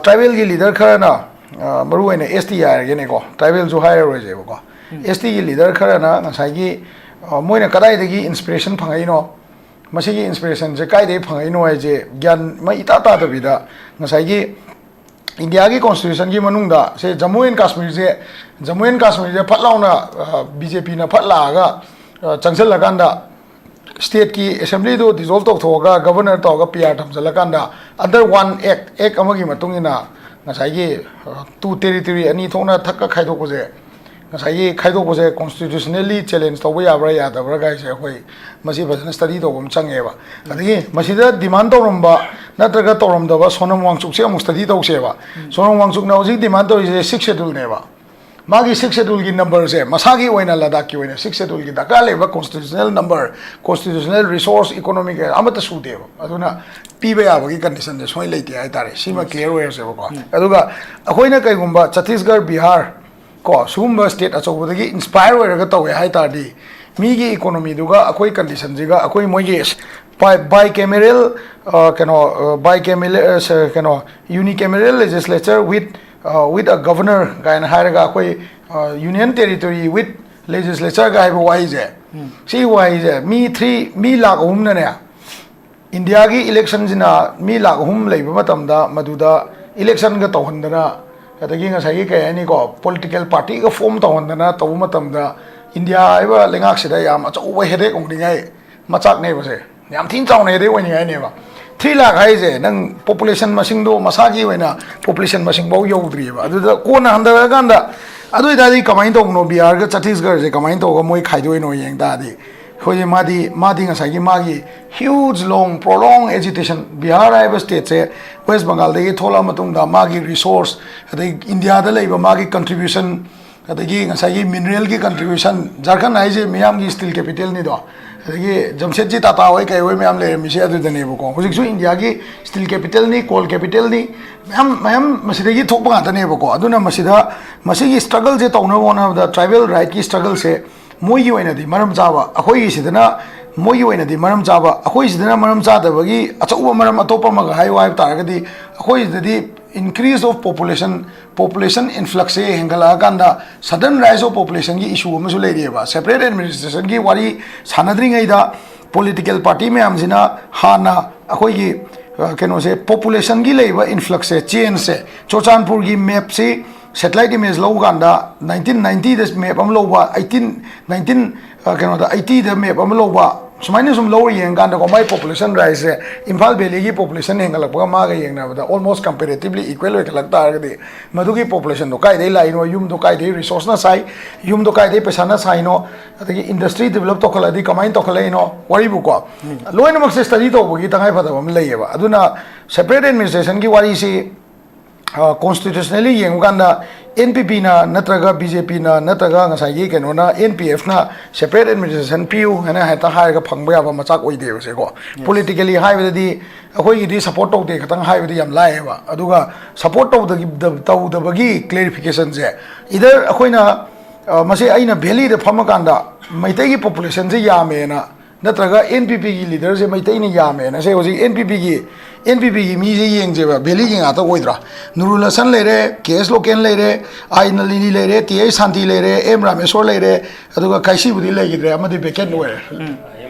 ꯇ꯭ꯔꯥꯏꯕꯦꯜꯒꯤ ꯂꯤꯗꯔ ꯈꯔꯅ, ꯑ, ꯃꯔꯨꯑꯣꯏꯅ ꯑꯦꯁ ꯇꯤ ꯍꯥꯏꯔꯒꯦꯅꯦꯀꯣ, ꯇ꯭ꯔꯥꯏꯕꯦꯜꯁꯨ ꯍꯥꯏꯔꯔꯣꯏꯁꯦꯕꯀꯣ꯫ ꯑꯦꯁ ꯇꯤꯒꯤ ꯂꯤꯗꯔ ꯈꯔꯅ ꯉꯁꯥꯏꯒꯤ, ꯑ, ꯃꯣꯏꯅ ꯀꯗꯥꯏꯗꯒꯤ ꯏꯟꯁꯄꯤꯔꯦꯁꯟ ꯐꯪꯉꯛꯏꯅꯣ, ꯃꯁꯤꯒꯤ ꯏꯟꯁꯄꯤꯔꯦꯁꯟꯁꯦ ꯀꯥꯏꯗꯒꯤ ꯐꯪꯉꯛꯏꯅꯣ ꯍꯥꯏꯁꯦ ꯒ꯭ꯌꯥꯟ ꯑꯃ ꯏꯇꯥ ꯇꯥꯗꯕꯤꯗ, ꯉꯁꯥꯏꯒꯤ ꯏꯟꯗꯤꯌꯥꯒꯤ ꯀꯣꯟꯁꯇꯤꯇ꯭ꯌꯨꯁꯟꯒꯤ ꯃꯅꯨꯡꯗ ꯁꯦ ꯖꯃꯨ ꯑꯦꯟ ꯀꯥꯁꯃꯤꯔꯁꯦ, ꯖꯃꯨ ꯑꯦꯟ ꯀꯥꯁꯃꯤꯔꯁꯦ ꯐꯠ ꯂꯥꯎꯅ ꯕꯤ ꯖꯦ ꯄꯤꯅ ꯐꯠ ꯂꯥꯛꯑꯒ, ꯑ, ꯆꯪꯁꯤꯜꯂꯀꯥꯟꯗ ꯁ꯭ꯇꯦꯠꯀꯤ ꯑꯦꯁꯦꯝꯕ꯭ꯂꯤꯗꯨ ꯗꯤꯖꯣꯜꯕ ꯇꯧꯊꯣꯛꯑꯒ ꯒꯕꯔꯅꯔ ꯇꯧꯔꯒ ꯄꯤ ꯑꯥꯔ ꯊꯝꯖꯤꯜꯂꯀꯥꯟꯗ under one act, ꯑꯦꯛ ꯑꯃꯒꯤ ꯃꯇꯨꯡ ꯏꯟꯅ ꯉꯁꯥꯏꯒꯤ, ꯑ, ꯇꯨ ꯇꯦꯔꯤꯇꯣꯔꯤ ꯑꯅꯤ ꯊꯣꯛꯅ ꯊꯛꯀ ꯈꯥꯏꯗꯣꯛꯄꯁꯦ, ꯉꯁꯥꯏꯒꯤ ꯈꯥꯏꯗꯣꯛꯄꯁꯦ ꯀꯣꯟꯁꯇꯤꯇ꯭ꯌꯨꯁꯅꯦꯜꯂꯤ ꯆꯦꯂꯦꯟꯖ ꯇꯧꯕ ꯌꯥꯕ꯭ꯔꯥ ꯌꯥꯗꯕ꯭ꯔꯥ ꯀꯥꯏꯁꯦ ꯑꯩꯈꯣꯏ ꯃꯁꯤ ꯐꯖꯅ ꯁ꯭ꯇꯗꯤ ꯇꯧꯕ ꯑꯃ ꯆꯪꯉꯦꯕ꯫ ꯑꯗꯒꯤ ꯃꯁꯤꯗ ꯗꯤꯃꯥꯟ ꯇꯧꯔꯝꯕ ꯅꯠꯇ꯭ꯔꯒ ꯇꯧꯔꯝꯗꯕ ꯁꯣꯅꯝ ꯋꯥꯡꯆꯨꯛꯁꯦ ꯑꯃꯨꯛ ꯁ꯭ꯇꯗꯤ ꯇꯧꯁꯦꯕ꯫ ꯁꯣꯅꯝ ꯋꯥꯡꯆꯨꯛꯅ ꯍꯧꯖꯤꯛ ꯗꯤꯃꯥꯟ ꯇꯧꯔꯤꯁꯦ ꯁꯤꯛꯁ ꯁꯦꯗꯨꯜꯅꯦꯕ꯫ ꯃꯥꯒꯤ ꯁꯤꯛꯁ ꯁꯦꯗꯨꯜꯒꯤ ꯅꯝꯕꯔꯁꯦ ꯃꯁꯥꯒꯤ ꯑꯣꯏꯅ ꯂꯗꯥꯛꯀꯤ ꯑꯣꯏꯅ ꯁꯤꯛꯁ ꯁꯦꯗꯨꯜꯒꯤ ꯗꯔꯀꯥꯔ ꯂꯩꯕ constitutional number, constitutional resource, economic ꯑꯃꯠꯇ ꯁꯨꯗꯦꯕ꯫ ꯑꯗꯨꯅ ꯄꯤꯕ ꯌꯥꯕꯒꯤ ꯀꯟꯗꯤꯁꯟꯁꯦ ꯁꯨꯡꯂꯩ ꯂꯩꯇꯦ ꯍꯥꯏꯇꯥꯔꯦ꯫ ꯁꯤꯃ ꯀ꯭ꯂꯤꯌꯥꯔ ꯑꯣꯏꯔꯁꯦꯕꯀꯣ꯫ ꯑꯗꯨꯒ ꯑꯩꯈꯣꯏꯅ ꯀꯩꯒꯨꯝꯕ ꯆꯇꯤꯁꯒꯔ, ꯕꯤꯍꯥꯔ ꯀꯣ, ꯁꯤꯒꯨꯝꯕ ꯁ꯭ꯇꯦꯠ ꯑꯆꯧꯕꯗꯒꯤ ꯏꯟꯁꯄꯥꯌꯔ ꯑꯣꯏꯔꯒ ꯇꯧꯋꯦ ꯍꯥꯏ ꯇꯥꯔꯗꯤ, ꯃꯤꯒꯤ ꯏꯀꯣꯅꯣꯃꯤꯗꯨꯒ ꯑꯩꯈꯣꯏ ꯀꯟꯗꯤꯁꯟꯁꯤꯒ, ꯑꯩꯈꯣꯏ ꯃꯣꯏꯒꯤ ꯕꯥꯏ ꯀꯦꯃꯦꯔꯦꯜ, ꯀꯩꯅꯣ, ꯕꯥꯏ ꯀꯦꯃꯦꯔꯦꯜ, ꯀꯩꯅꯣ, unicameral legislature with, with a governor ꯀꯥꯏꯅ ꯍꯥꯏꯔꯒ ꯑꯩꯈꯣꯏ ꯌꯨꯅꯤꯌꯟ ꯇꯦꯔꯤꯇꯣꯔꯤ ꯋꯤꯠ ꯂꯦꯖꯤꯁꯂꯦꯆꯔꯒ ꯍꯥꯏꯕ ꯋꯥꯍꯩꯁꯦ, ꯁꯤꯒꯤ ꯋꯥꯍꯩꯁꯦ ꯃꯤ ꯊ꯭ꯔꯤ, ꯃꯤ ꯂꯥꯛ ꯑꯍꯨꯝꯅꯅꯦ, ꯏꯟꯗꯤꯌꯥꯒꯤ ꯏꯂꯦꯛꯁꯟꯁꯤꯅ ꯃꯤ ꯂꯥꯛ ꯑꯍꯨꯝ ꯂꯩꯕ ꯃꯇꯝꯗ, ꯃꯗꯨꯗ ꯏꯂꯦꯛꯁꯟꯒ ꯇꯧꯍꯟꯗꯅ, ꯑꯗꯒꯤ ꯉꯁꯥꯏꯒꯤ ꯀꯩ ꯍꯥꯏꯅꯤꯀꯣ, ꯄꯣꯂꯤꯇꯤꯀꯦꯜ ꯄꯥꯔꯇꯤꯒ ꯐꯣꯔꯝ ꯇꯧꯍꯟꯗꯅ ꯇꯧꯕ ꯃꯇꯝꯗ, ꯏꯟꯗꯤꯌꯥ ꯍꯥꯏꯕ ꯂꯩꯉꯥꯛꯁꯤꯗ ꯌꯥꯝ ꯑꯆꯧꯕ ꯍꯦꯗꯦꯛ ꯑꯣꯏꯅꯤꯡꯉꯥꯏ ꯃꯆꯥꯛꯅꯦꯕꯁꯦ꯫ ꯌꯥꯝ ꯊꯤꯅ ꯆꯥꯎꯅ ꯍꯦꯗꯦꯛ ꯑꯣꯏꯅꯤꯡꯉꯥꯏꯅꯦꯕ꯫ ꯊ꯭ꯔꯤ ꯂꯥꯛ ꯍꯥꯏꯁꯦ ꯅꯪ ꯄꯣꯄꯨꯂꯦꯁꯟ ꯃꯁꯤꯡꯗꯣ, ꯃꯁꯥꯒꯤ ꯑꯣꯏꯅ ꯄꯣꯄꯨꯂꯦꯁꯟ ꯃꯁꯤꯡꯐꯥꯎ ꯌꯧꯗ꯭ꯔꯤꯑꯕ꯫ ꯑꯗꯨꯗ ꯀꯣꯟꯅ ꯍꯟꯊꯔꯛꯑꯀꯥꯟꯗ, ꯑꯗꯨ ꯑꯣꯏꯇꯥꯔꯗꯤ ꯀꯃꯥꯏꯅ ꯇꯧꯕꯅꯣ? ꯕꯤꯍꯥꯔꯒ ꯆꯇꯤꯁꯒꯔꯁꯦ ꯀꯃꯥꯏꯅ ꯇꯧꯔꯒ ꯃꯣꯏ ꯈꯥꯏꯗꯣꯛꯏꯅꯣ ꯌꯦꯡ ꯇꯥꯔꯗꯤ, ꯑꯩꯈꯣꯏꯒꯤ ꯃꯥꯗꯤ, ꯃꯥꯗꯤ ꯉꯁꯥꯏꯒꯤ ꯃꯥꯒꯤ huge long prolonged agitation, Bihar ꯍꯥꯏꯕ ꯁ꯭ꯇꯦꯠꯁꯦ ꯋꯦꯁ ꯕꯪꯒꯥꯜꯗꯒꯤ ꯊꯣꯛꯂꯛꯑ ꯃꯇꯨꯡꯗ ꯃꯥꯒꯤ ꯔꯤꯁꯣꯔꯁ, ꯑꯗꯩ ꯏꯟꯗꯤꯌꯥꯗ ꯂꯩꯕ ꯃꯥꯒꯤ ꯀꯟꯇ꯭ꯔꯤꯕ꯭ꯌꯨꯁꯟ, ꯑꯗꯒꯤ ꯉꯁꯥꯏꯒꯤ ꯃꯤꯅꯔꯦꯜꯒꯤ ꯀꯟꯇ꯭ꯔꯤꯕ꯭ꯌꯨꯁꯟ, ꯖꯥꯔꯈꯟ ꯍꯥꯏꯁꯦ ꯃꯤꯌꯥꯝꯒꯤ ꯁ꯭ꯇꯤꯜ ꯀꯦꯄꯤꯇꯦꯜꯅꯤꯗꯣ, ꯑꯗꯒꯤ ꯖꯝꯁꯦꯠꯖꯤ ꯇꯥꯇꯥ ꯍꯣꯏ ꯀꯩ ꯍꯣꯏ ꯃꯌꯥꯝ ꯂꯩꯔꯝꯃꯤꯁꯦ ꯑꯗꯨꯗꯅꯦꯕꯀꯣ꯫ ꯍꯧꯖꯤꯛꯁꯨ ꯏꯟꯗꯤꯌꯥꯒꯤ ꯁ꯭ꯇꯤꯜ ꯀꯦꯄꯤꯇꯦꯜꯅꯤ, ꯀꯣꯜ ꯀꯦꯄꯤꯇꯦꯜꯅꯤ, ꯃꯌꯥꯝ ꯃꯌꯥꯝ ꯃꯁꯤꯗꯒꯤ ꯊꯣꯛꯄ ꯉꯥꯛꯇꯅꯦꯕꯀꯣ꯫ ꯑꯗꯨꯅ ꯃꯁꯤꯗ ꯃꯁꯤꯒꯤ ꯁ꯭ꯇ꯭ꯔꯒꯜꯁꯦ ꯇꯧꯅꯕ ꯍꯣꯠꯅꯕꯗ ꯇ꯭ꯔꯥꯏꯕꯦꯜ ꯔꯥꯏꯠꯀꯤ ꯁ꯭ꯇ꯭ꯔꯒꯜꯁꯦ ꯃꯣꯏꯒꯤ ꯑꯣꯏꯅꯗꯤ ꯃꯔꯝ ꯆꯥꯕ, ꯑꯩꯈꯣꯏꯒꯤꯁꯤꯗꯅ ꯃꯣꯏꯒꯤ ꯑꯣꯏꯅꯗꯤ ꯃꯔꯝ ꯆꯥꯕ, ꯑꯩꯈꯣꯏꯁꯤꯗꯅ ꯃꯔꯝ ꯆꯥꯗꯕꯒꯤ ꯑꯆꯧꯕ ꯃꯔꯝ ꯑꯇꯣꯞꯄ ꯑꯃꯒ ꯍꯥꯏꯌꯨ ꯍꯥꯏꯕ ꯇꯥꯔꯒꯗꯤ, ꯑꯩꯈꯣꯏꯁꯤꯗꯗꯤ increase of population, population influxꯁꯦ ꯍꯦꯟꯒꯠꯂꯛꯑꯀꯥꯟꯗ sudden rise of populationꯒꯤ issue ꯑꯃꯁꯨ ꯂꯩꯔꯤꯑꯕ꯫ Separate administrationꯒꯤ ꯋꯥꯔꯤ ꯁꯥꯟꯅꯗ꯭ꯔꯤꯉꯩꯗ political party ꯃꯌꯥꯝꯁꯤꯅ ꯍꯥꯟꯅ ꯑꯩꯈꯣꯏꯒꯤ, ꯑ, ꯀꯩꯅꯣꯁꯦ, populationꯒꯤ ꯂꯩꯕ influxꯁꯦ, changeꯁꯦ, ꯆꯨꯔꯆꯥꯟꯄꯨꯔꯒꯤ mapꯁꯤ satellite image ꯂꯧꯕ ꯀꯥꯟꯗ nineteen ninetyꯗ map ꯑꯃ ꯂꯧꯕ, eighteen nineteen, ꯑ, ꯀꯩꯅꯣꯗ eightyꯗ map ꯑꯃ ꯂꯧꯕ, ꯁꯨꯃꯥꯏꯅ ꯁꯨꯝ ꯂꯧꯔ ꯌꯦꯡꯀꯥꯟꯗꯀꯣ, ꯃꯥꯏ population riseꯁꯦ ꯏꯝꯐꯥꯜ valleyꯒꯤ population ꯍꯦꯟꯒꯠꯂꯛꯄꯒ ꯃꯥꯒ ꯌꯦꯡꯅꯕꯗ almost comparatively equal ꯑꯣꯏꯈꯠꯂꯛ ꯇꯥꯔꯒꯗꯤ, ꯃꯗꯨꯒꯤ populationꯗꯣ ꯀꯥꯏꯗꯩ ꯂꯥꯛꯏꯅꯣ, ꯌꯨꯝꯗꯣ ꯀꯥꯏꯗꯩ resourceꯅ ꯁꯥꯏ, ꯌꯨꯝꯗꯣ ꯀꯥꯏꯗꯩ ꯄꯩꯁꯥꯅ ꯁꯥꯏꯅꯣ, ꯑꯗꯒꯤ industry develop ꯇꯧꯈꯠꯂꯛꯑꯗꯤ ꯀꯃꯥꯏꯅ ꯇꯧꯈꯠꯂꯛꯏꯅꯣ, ꯋꯥꯔꯤꯕꯨꯀꯣ, ꯂꯣꯏꯅꯃꯛꯁꯦ study ꯇꯧꯕꯒꯤ ꯇꯉꯥꯏ ꯐꯗꯕ ꯑꯃ ꯂꯩꯌꯦꯕ꯫ ꯑꯗꯨꯅ separate administrationꯒꯤ ꯋꯥꯔꯤꯁꯤ ꯑ, constitutionally ꯌꯦꯡꯕ ꯀꯥꯟꯗ NPPꯅ ꯅꯠꯇ꯭ꯔꯒ BJPꯅ ꯅꯠꯇ꯭ꯔꯒ ꯉꯁꯥꯏꯒꯤ ꯀꯩꯅꯣꯅ, NPFꯅ separate administration ꯄꯤꯌꯨ ꯍꯥꯏꯅ ꯍꯦꯛꯇ ꯍꯥꯏꯔꯒ ꯐꯪꯕ ꯌꯥꯕ ꯃꯆꯥꯛ ꯑꯣꯏꯗꯦꯕ ꯁꯦꯀꯣ꯫ Politically ꯍꯥꯏꯕꯗꯗꯤ ꯑꯩꯈꯣꯏꯒꯤꯗꯤ support ꯇꯧꯗꯦ ꯈꯇꯪ ꯍꯥꯏꯕꯗꯤ ꯌꯥꯝ ꯂꯥꯏꯌꯦꯕ꯫ ꯑꯗꯨꯒ support ꯇꯧꯗꯕ-, ꯇꯧꯗꯕꯒꯤ clarificationꯁꯦ, either ꯑꯩꯈꯣꯏꯅ, ꯑ, ꯃꯁꯤ ꯑꯩꯅ valleyꯗ ꯐꯝꯃꯀꯥꯟꯗ ꯃꯩꯇꯩꯒꯤ populationꯁꯦ ꯌꯥꯝꯃꯦꯅ, ꯅꯠꯇ꯭ꯔꯒ NPPꯒꯤ leaderꯁꯦ ꯃꯩꯇꯩꯅ ꯌꯥꯝꯃꯦꯅ꯫ ꯁꯦ ꯍꯧꯖꯤꯛ NPPꯒꯤ, NPPꯒꯤ ꯃꯤꯁꯦ ꯌꯦꯡꯁꯦꯕ, valleyꯒꯤ ꯉꯥꯛꯇ ꯑꯣꯏꯗ꯭ꯔꯥ? ꯅꯨꯔꯨꯜ ꯍꯁꯟ ꯂꯩꯔꯦ, ꯀꯦ ꯑꯦꯁ ꯂꯣꯀꯦꯟ ꯂꯩꯔꯦ, ꯑꯥꯏ ꯅꯂꯤꯅꯤ ꯂꯩꯔꯦ, ꯇꯤ ꯑꯩꯆ ꯁꯥꯟꯇꯤ ꯂꯩꯔꯦ, ꯑꯦꯝ ꯔꯥꯃꯦꯁꯣꯔ ꯂꯩꯔꯦ, ꯑꯗꯨꯒ ꯀꯥꯏꯁꯤꯕꯨꯗꯤ ꯂꯩꯈꯤꯗ꯭ꯔꯦ, ꯑꯃꯗꯤ vacant ꯑꯣꯏꯔꯦ꯫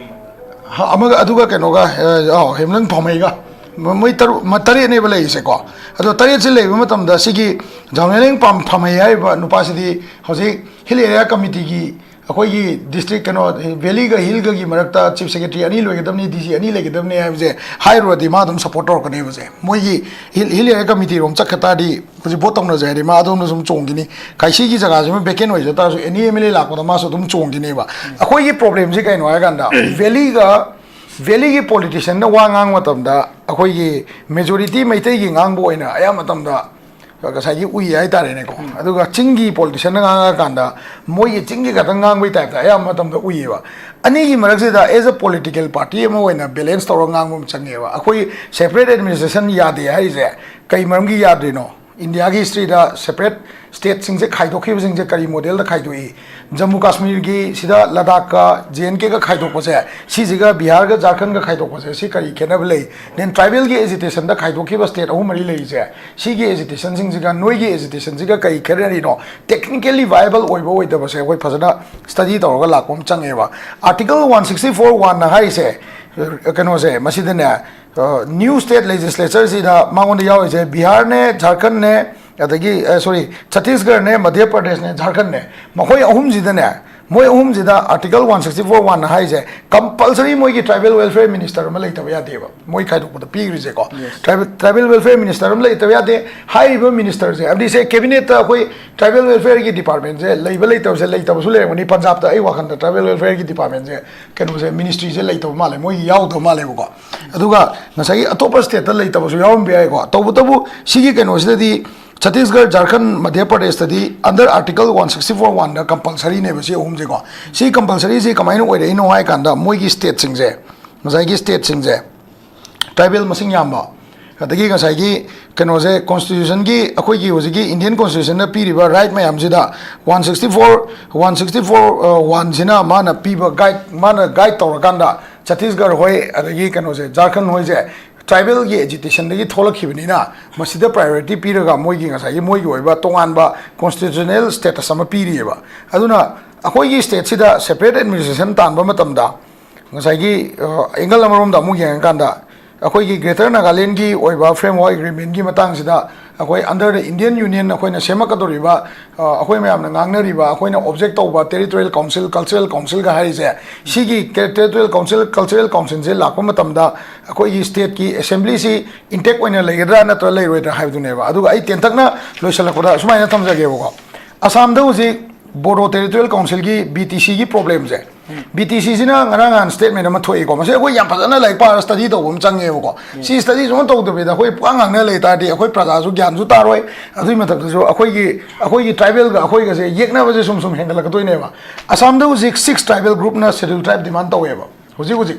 ꯍꯥ, ꯑꯃꯒ, ꯑꯗꯨꯒ ꯀꯩꯅꯣꯒ, ꯑ, ꯑꯧ, ꯍꯦꯝꯂꯪ ꯐꯥꯃꯩꯒ꯫ ꯃ-, ꯃꯣꯏ ꯇꯔꯨꯛ, ꯃ-, ꯇꯔꯦꯠꯅꯦꯕ ꯂꯩꯔꯤꯁꯦꯀꯣ꯫ ꯑꯗꯣ ꯇꯔꯦꯠꯁꯦ ꯂꯩꯕ ꯃꯇꯝꯗ ꯁꯤꯒꯤ ꯖꯥꯎꯅꯦꯂꯦꯡ ꯄꯥꯝ-, ꯐꯥꯃꯩ ꯍꯥꯏꯔꯤꯕ ꯅꯨꯄꯥꯁꯤꯗꯤ ꯍꯧꯖꯤꯛ Hill Area Committeeꯒꯤ ꯑꯩꯈꯣꯏꯒꯤ district ꯀꯩꯅꯣ, valleyꯒ hillꯒꯒꯤ ꯃꯔꯛꯇ chief secretary ꯑꯅꯤ ꯂꯩꯒꯗꯕꯅꯤ, DC ꯑꯅꯤ ꯂꯩꯒꯗꯕꯅꯤ ꯍꯥꯏꯕꯁꯦ ꯍꯥꯏꯔꯨꯔꯗꯤ ꯃꯥ ꯑꯗꯨꯝ support ꯇꯧꯔꯛꯀꯅꯦꯕꯁꯦ꯫ ꯃꯣꯏꯒꯤ Hill, Hill Area Committeeꯔꯣꯝ ꯆꯠꯈ ꯇꯥꯔꯗꯤ ꯍꯧꯖꯤꯛ vote ꯇꯧꯅꯖꯦ ꯍꯥꯏꯔꯗꯤ ꯃꯥ ꯑꯗꯣꯝꯗ ꯁꯨꯝ ꯆꯣꯡꯈꯤꯅꯤ꯫ ꯀꯥꯏꯁꯤꯒꯤ ꯖꯒꯥꯁꯤꯃ vacant ꯑꯣꯏꯖ ꯇꯥꯔꯁꯨ any MLA ꯂꯥꯛꯄꯗ ꯃꯥꯁꯨ ꯑꯗꯨꯝ ꯆꯣꯡꯈꯤꯅꯦꯕ꯫ ꯑꯩꯈꯣꯏꯒꯤ problemꯁꯤ ꯀꯩꯅꯣ ꯍꯥꯏꯔꯀꯥꯟꯗ valleyꯒ, valleyꯒꯤ politicianꯅ ꯋꯥ ꯉꯥꯡꯕ ꯃꯇꯝꯗ ꯑꯩꯈꯣꯏꯒꯤ majority ꯃꯩꯇꯩꯒꯤ ꯉꯥꯡꯕ ꯑꯣꯏꯅ ꯑꯌꯥꯝꯕ ꯃꯇꯝꯗ ꯉꯁꯥꯏꯒꯤ ꯎꯏ ꯍꯥꯏꯇꯥꯔꯦꯅꯦꯀꯣ꯫ ꯑꯗꯨꯒ ꯆꯤꯡꯒꯤ ꯄꯣꯂꯤꯇꯤꯁꯤꯌꯟꯅ ꯉꯥꯡꯉꯀꯥꯟꯗ ꯃꯣꯏꯒꯤ ꯆꯤꯡꯒꯤ ꯈꯛꯇꯪ ꯉꯥꯡꯕꯒꯤ ꯇꯥꯏꯞꯇ ꯑꯌꯥꯝꯕ ꯃꯇꯝꯗ ꯎꯏꯌꯦꯕ꯫ ꯑꯅꯤꯒꯤ ꯃꯔꯛꯁꯤꯗ as a political party ꯑꯃ ꯑꯣꯏꯅ ꯕꯦꯂꯦꯟꯁ ꯇꯧꯔꯒ ꯉꯥꯡꯕ ꯑꯃ ꯆꯪꯉꯦꯕ꯫ ꯑꯩꯈꯣꯏ ꯁꯦꯄꯔꯦꯠ ꯑꯦꯗꯃꯤꯅꯤꯁꯇ꯭ꯔꯦꯁꯟ ꯌꯥꯗꯦ ꯍꯥꯏꯔꯤꯁꯦ ꯀꯩ ꯃꯔꯝꯒꯤ ꯌꯥꯗ꯭ꯔꯤꯅꯣ? ꯏꯟꯗꯤꯌꯥꯒꯤ ꯍꯤꯁꯇ꯭ꯔꯤꯗ ꯁꯦꯄꯔꯦꯠ ꯁ꯭ꯇꯦꯠꯁꯤꯡꯁꯦ ꯈꯥꯏꯗꯣꯛꯈꯤꯕꯁꯤꯡꯁꯦ ꯀꯔꯤ ꯃꯣꯗꯦꯜꯗ ꯈꯥꯏꯗꯣꯛꯏ? ꯖꯝꯃꯨ ꯀꯥꯁꯃꯤꯔꯒꯤ ꯁꯤꯗ ꯂꯗꯥꯛꯀ ꯖꯦ ꯑꯦꯟ ꯀꯦꯒ ꯈꯥꯏꯗꯣꯛꯄꯁꯦ, ꯁꯤꯁꯤꯒ ꯕꯤꯍꯥꯔꯒ ꯖꯥꯔꯈꯟꯒ ꯈꯥꯏꯗꯣꯛꯄꯁꯦ, ꯁꯤ ꯀꯔꯤ ꯈꯦꯠꯅꯕ ꯂꯩ? ꯗꯦꯟ ꯇ꯭ꯔꯥꯏꯕꯦꯜꯒꯤ ꯑꯦꯖꯤꯇꯦꯁꯟꯗ ꯈꯥꯏꯗꯣꯛꯈꯤꯕ ꯁ꯭ꯇꯦꯠ ꯑꯍꯨꯝ ꯃꯔꯤ ꯂꯩꯔꯤꯁꯦ, ꯁꯤꯒꯤ ꯑꯦꯖꯤꯇꯦꯁꯟꯁꯤꯡꯁꯤꯒ ꯅꯣꯏꯒꯤ ꯑꯦꯖꯤꯇꯦꯁꯟꯁꯤꯒ ꯀꯔꯤ ꯈꯦꯠꯅꯔꯤꯅꯣ? ꯇꯦꯛꯅꯤꯀꯦꯜꯂꯤ ꯚꯥꯏꯕꯜ ꯑꯣꯏꯕ ꯑꯣꯏꯗꯕꯁꯦ ꯑꯩꯈꯣꯏ ꯐꯖꯅ ꯁ꯭ꯇꯗꯤ ꯇꯧꯔꯒ ꯂꯥꯛꯄ ꯑꯃ ꯆꯪꯉꯦꯕ꯫ ꯑꯥꯔꯇꯤꯀꯜ ꯋꯥꯟ ꯁꯤꯛꯁꯇꯤ ꯐꯣꯔ ꯋꯥꯟꯅ ꯍꯥꯏꯔꯤꯁꯦ, ꯀꯩꯅꯣꯁꯦ, ꯃꯁꯤꯗꯅꯦ, ꯅ꯭ꯌꯨ ꯁ꯭ꯇꯦꯠ ꯂꯦꯖꯤꯁꯂꯦꯆꯔꯁꯤꯗ ꯃꯉꯣꯟꯗ ꯌꯥꯎꯔꯤꯁꯦ ꯕꯤꯍꯥꯔꯅꯦ, ꯖꯥꯔꯈꯟꯅꯦ, ꯑꯗꯒꯤ ꯁꯣꯔꯤ, ꯁꯠꯇꯤꯁꯒꯔꯅꯦ, ꯃꯙ꯭ꯌ ꯄ꯭ꯔꯗꯦꯁꯅꯦ, ꯖꯥꯔꯈꯟꯅꯦ, ꯃꯈꯣꯏ ꯑꯍꯨꯝꯁꯤꯗꯅꯦ, ꯃꯣꯏ ꯑꯍꯨꯝꯁꯤꯗ ꯑꯥꯔꯇꯤꯀꯜ ꯋꯥꯟ ꯁꯤꯛꯁꯇꯤ ꯐꯣꯔ ꯋꯥꯟꯅ ꯍꯥꯏꯔꯤꯁꯦ ꯀꯝꯄꯜꯁꯔꯤ ꯃꯣꯏꯒꯤ ꯇ꯭ꯔꯥꯏꯕꯦꯜ ꯋꯦꯜꯐꯤꯌꯔ ꯃꯤꯅꯤꯁꯇꯔ ꯑꯃ ꯂꯩꯇꯕ ꯌꯥꯗꯦꯕ꯫ ꯃꯣꯏ ꯈꯥꯏꯗꯣꯛꯄꯗ ꯄꯤꯈ꯭ꯔꯤꯁꯦꯀꯣ, ꯇ꯭ꯔꯥꯏꯕꯦꯜ ꯇ꯭ꯔꯥꯏꯕꯦꯜ ꯋꯦꯜꯐꯤꯌꯔ ꯃꯤꯅꯤꯁꯇꯔ ꯑꯃ ꯂꯩꯇꯕ ꯌꯥꯗꯦ꯫ ꯍꯥꯏꯔꯤꯕ ꯃꯤꯅꯤꯁꯇꯔꯁꯦ, ꯍꯥꯏꯕꯗꯤ ꯁꯦ ꯀꯦꯕꯤꯅꯦꯠꯇ ꯑꯩꯈꯣꯏ ꯇ꯭ꯔꯥꯏꯕꯦꯜ ꯋꯦꯜꯐꯤꯌꯔꯒꯤ ꯗꯤꯄꯥꯔꯠꯃꯦꯟꯁꯦ ꯂꯩꯕ ꯂꯩꯇꯕꯁꯦ, ꯂꯩꯇꯕꯁꯨ ꯂꯩꯔꯝꯒꯅꯤ꯫ ꯄꯟꯖꯥꯕꯇ ꯑꯩ ꯋꯥꯈꯜꯗ ꯇ꯭ꯔꯥꯏꯕꯦꯜ ꯋꯦꯜꯐꯤꯌꯔꯒꯤ ꯗꯤꯄꯥꯔꯠꯃꯦꯟꯁꯦ, ꯀꯩꯅꯣꯁꯦ, ꯃꯤꯅꯤꯁꯇ꯭ꯔꯤꯁꯦ ꯂꯩꯇꯕ ꯃꯥꯜꯂꯦ, ꯃꯣꯏꯒꯤ ꯌꯥꯎꯗꯕ ꯃꯥꯜꯂꯦꯕꯀꯣ꯫ ꯑꯗꯨꯒ ꯉꯁꯥꯏꯒꯤ ꯑꯇꯣꯞꯄ ꯁ꯭ꯇꯦꯠꯇ ꯂꯩꯇꯕꯁꯨ ꯌꯥꯎꯔꯝꯕ ꯌꯥꯏꯀꯣ꯫ ꯇꯧꯕꯇꯕꯨ ꯁꯤꯒꯤ ꯀꯩꯅꯣꯁꯤꯗꯗꯤ ꯁꯠꯇꯤꯁꯒꯔ, ꯖꯥꯔꯈꯟ, ꯃꯙ꯭ꯌ ꯄ꯭ꯔꯗꯦꯁꯇꯗꯤ under Article one sixty four one ꯗ ꯀꯝꯄꯜꯁꯔꯤꯅꯦꯕ ꯁꯤ ꯑꯍꯨꯝꯁꯦꯀꯣ꯫ ꯁꯤ ꯀꯝꯄꯜꯁꯔꯤꯁꯤ ꯀꯃꯥꯏꯅ ꯑꯣꯏꯔꯛꯏꯅꯣ ꯍꯥꯏ ꯀꯥꯟꯗ, ꯃꯣꯏꯒꯤ ꯁ꯭ꯇꯦꯠꯁꯤꯡꯁꯦ, ꯉꯁꯥꯏꯒꯤ ꯁ꯭ꯇꯦꯠꯁꯤꯡꯁꯦ, ꯇ꯭ꯔꯥꯏꯕꯦꯜ ꯃꯁꯤꯡ ꯌꯥꯝꯕ, ꯑꯗꯒꯤ ꯉꯁꯥꯏꯒꯤ ꯀꯩꯅꯣꯁꯦ, ꯀꯣꯟꯁꯇꯤꯇ꯭ꯌꯨꯁꯟꯒꯤ, ꯑꯩꯈꯣꯏꯒꯤ ꯍꯧꯖꯤꯛꯀꯤ ꯏꯟꯗꯤꯌꯟ ꯀꯣꯟꯁꯇꯤꯇ꯭ꯌꯨꯁꯟꯅ ꯄꯤꯔꯤꯕ ꯔꯥꯏꯠ ꯃꯌꯥꯝꯁꯤꯗ, one sixty four, one sixty four ꯋꯥꯟꯁꯤꯅ ꯃꯥꯅ ꯄꯤꯕ ꯒꯥꯏꯗ, ꯃꯥꯅ ꯒꯥꯏꯗ ꯇꯧꯔꯀꯥꯟꯗ ꯆꯇꯤꯁꯒꯔ ꯍꯣꯏ, ꯑꯗꯒꯤ ꯀꯩꯅꯣꯁꯦ, ꯖꯥꯔꯈꯟ ꯍꯣꯏꯁꯦ ꯇ꯭ꯔꯥꯏꯕꯦꯜꯒꯤ ꯑꯦꯖꯤꯇꯦꯁꯟꯗꯒꯤ ꯊꯣꯛꯂꯛꯈꯤꯕꯅꯤꯅ, ꯃꯁꯤꯗ ꯄ꯭ꯔꯥꯏꯌꯣꯔꯤꯇꯤ ꯄꯤꯔꯒ ꯃꯣꯏꯒꯤ ꯉꯁꯥꯏꯒꯤ ꯃꯣꯏꯒꯤ ꯑꯣꯏꯕ ꯇꯣꯉꯥꯟꯕ ꯀꯣꯟꯁꯇꯤꯇ꯭ꯌꯨꯁꯅꯦꯜ ꯁ꯭ꯇꯦꯇꯁ ꯑꯃ ꯄꯤꯔꯤꯑꯕ꯫ ꯑꯗꯨꯅ ꯑꯩꯈꯣꯏꯒꯤ ꯁ꯭ꯇꯦꯠꯁꯤꯗ ꯁꯦꯄꯔꯦꯠ ꯑꯦꯗꯃꯤꯅꯤꯁꯇ꯭ꯔꯦꯁꯟ ꯇꯥꯟꯕ ꯃꯇꯝꯗ, ꯉꯁꯥꯏꯒꯤ ꯑꯦꯡꯒꯜ ꯑꯃꯔꯣꯝꯗ ꯑꯃꯨꯛ ꯌꯦꯡꯉꯀꯥꯟꯗ, ꯑꯩꯈꯣꯏꯒꯤ ꯒ꯭ꯔꯦꯇꯔ ꯅꯥꯒꯥꯂꯦꯟꯒꯤ ꯑꯣꯏꯕ ꯐ꯭ꯔꯦꯝꯋꯥꯔꯛ ꯑꯦꯒ꯭ꯔꯤꯃꯦꯟꯒꯤ ꯃꯇꯥꯡꯁꯤꯗ ꯑꯩꯈꯣꯏ under the Indian Union ꯑꯩꯈꯣꯏꯅ ꯁꯦꯝꯃꯛꯀꯗꯧꯔꯤꯕ, ꯑ, ꯑꯩꯈꯣꯏ ꯃꯌꯥꯝꯅ ꯉꯥꯡꯅꯔꯤꯕ, ꯑꯩꯈꯣꯏꯅ ꯑꯣꯕꯖꯦꯛ ꯇꯧꯕ ꯇꯦꯔꯤꯇꯣꯔꯤꯌꯦꯜ ꯀꯥꯎꯟꯁꯤꯜ, ꯀꯜꯆꯔꯦꯜ ꯀꯥꯎꯟꯁꯤꯜꯒ ꯍꯥꯏꯔꯤꯁꯦ, ꯁꯤꯒꯤ ꯇꯦꯔꯤꯇꯣꯔꯤꯌꯦꯜ ꯀꯥꯎꯟꯁꯤꯜ, ꯀꯜꯆꯔꯦꯜ ꯀꯥꯎꯟꯁꯤꯜꯁꯦ ꯂꯥꯛꯄ ꯃꯇꯝꯗ ꯑꯩꯈꯣꯏꯒꯤ ꯁ꯭ꯇꯦꯠꯀꯤ ꯑꯦꯁꯦꯝꯕ꯭ꯂꯤꯁꯤ ꯏꯟꯇꯦꯛ ꯑꯣꯏꯅ ꯂꯩꯒꯗ꯭ꯔꯥ ꯅꯠꯇ꯭ꯔꯒ ꯂꯩꯔꯣꯏꯗ꯭ꯔꯥ ꯍꯥꯏꯕꯗꯨꯅꯦꯕ꯫ ꯑꯗꯨꯒ ꯑꯩ ꯇꯦꯟꯇꯛꯅ ꯂꯣꯏꯁꯤꯜꯂꯛꯄꯗ ꯁꯨꯃꯥꯏꯅ ꯊꯝꯖꯒꯦꯕꯀꯣ꯫ ꯑꯁꯥꯝꯗ ꯍꯧꯖꯤꯛ ꯕꯣꯗꯣ ꯇꯦꯔꯤꯇꯣꯔꯤꯌꯦꯜ ꯀꯥꯎꯟꯁꯤꯜꯒꯤ, ꯕꯤ ꯇꯤ ꯁꯤꯒꯤ ꯄ꯭ꯔꯣꯕ꯭ꯂꯦꯝꯁꯦ, ꯕꯤ ꯇꯤ ꯁꯤꯁꯤꯅ ꯉꯔꯥꯡ ꯅꯍꯥꯟ ꯁ꯭ꯇꯦꯠꯃꯦꯟ ꯑꯃ ꯊꯣꯛꯏꯀꯣ, ꯃꯁꯤ ꯑꯩꯈꯣꯏ ꯌꯥꯝ ꯐꯖꯅ ꯂꯥꯏꯔꯤꯛ ꯄꯥꯔꯒ ꯁ꯭ꯇꯗꯤ ꯇꯧꯕ ꯑꯃ ꯆꯪꯉꯦꯕꯀꯣ꯫ ꯁꯤ ꯁ꯭ꯇꯗꯤ ꯁꯨꯝ ꯇꯧꯗꯕꯤꯗ ꯑꯩꯈꯣꯏ ꯄꯨꯡꯉꯥꯡ ꯉꯥꯡꯅ ꯂꯩ ꯇꯥꯔꯗꯤ ꯑꯩꯈꯣꯏ ꯄ꯭ꯔꯖꯥꯁꯨ ꯒ꯭ꯌꯥꯟꯁꯨ ꯇꯥꯔꯣꯏ, ꯑꯗꯨꯒꯤ ꯃꯊꯛꯇꯁꯨ ꯑꯩꯈꯣꯏꯒꯤ ꯑꯩꯈꯣꯏꯒꯤ ꯇ꯭ꯔꯥꯏꯕꯦꯜꯒ ꯑꯩꯈꯣꯏꯒꯁꯦ ꯌꯦꯛꯅꯕꯁꯦ ꯁꯨꯝ ꯁꯨꯝ ꯍꯦꯟꯒꯠꯂꯛꯀꯗꯣꯏꯅꯦꯕ꯫ ꯑꯁꯥꯝꯗ ꯍꯧꯖꯤꯛ ꯁꯤꯛꯁ ꯇ꯭ꯔꯥꯏꯕꯦꯜ ꯒ꯭ꯔꯨꯞꯅ ꯁꯦꯗ꯭ꯌꯨꯜ ꯇ꯭ꯔꯥꯏꯕ ꯗꯤꯃꯥꯟ ꯇꯧꯋꯦꯕ꯫ ꯍꯧꯖꯤꯛ ꯍꯧꯖꯤꯛ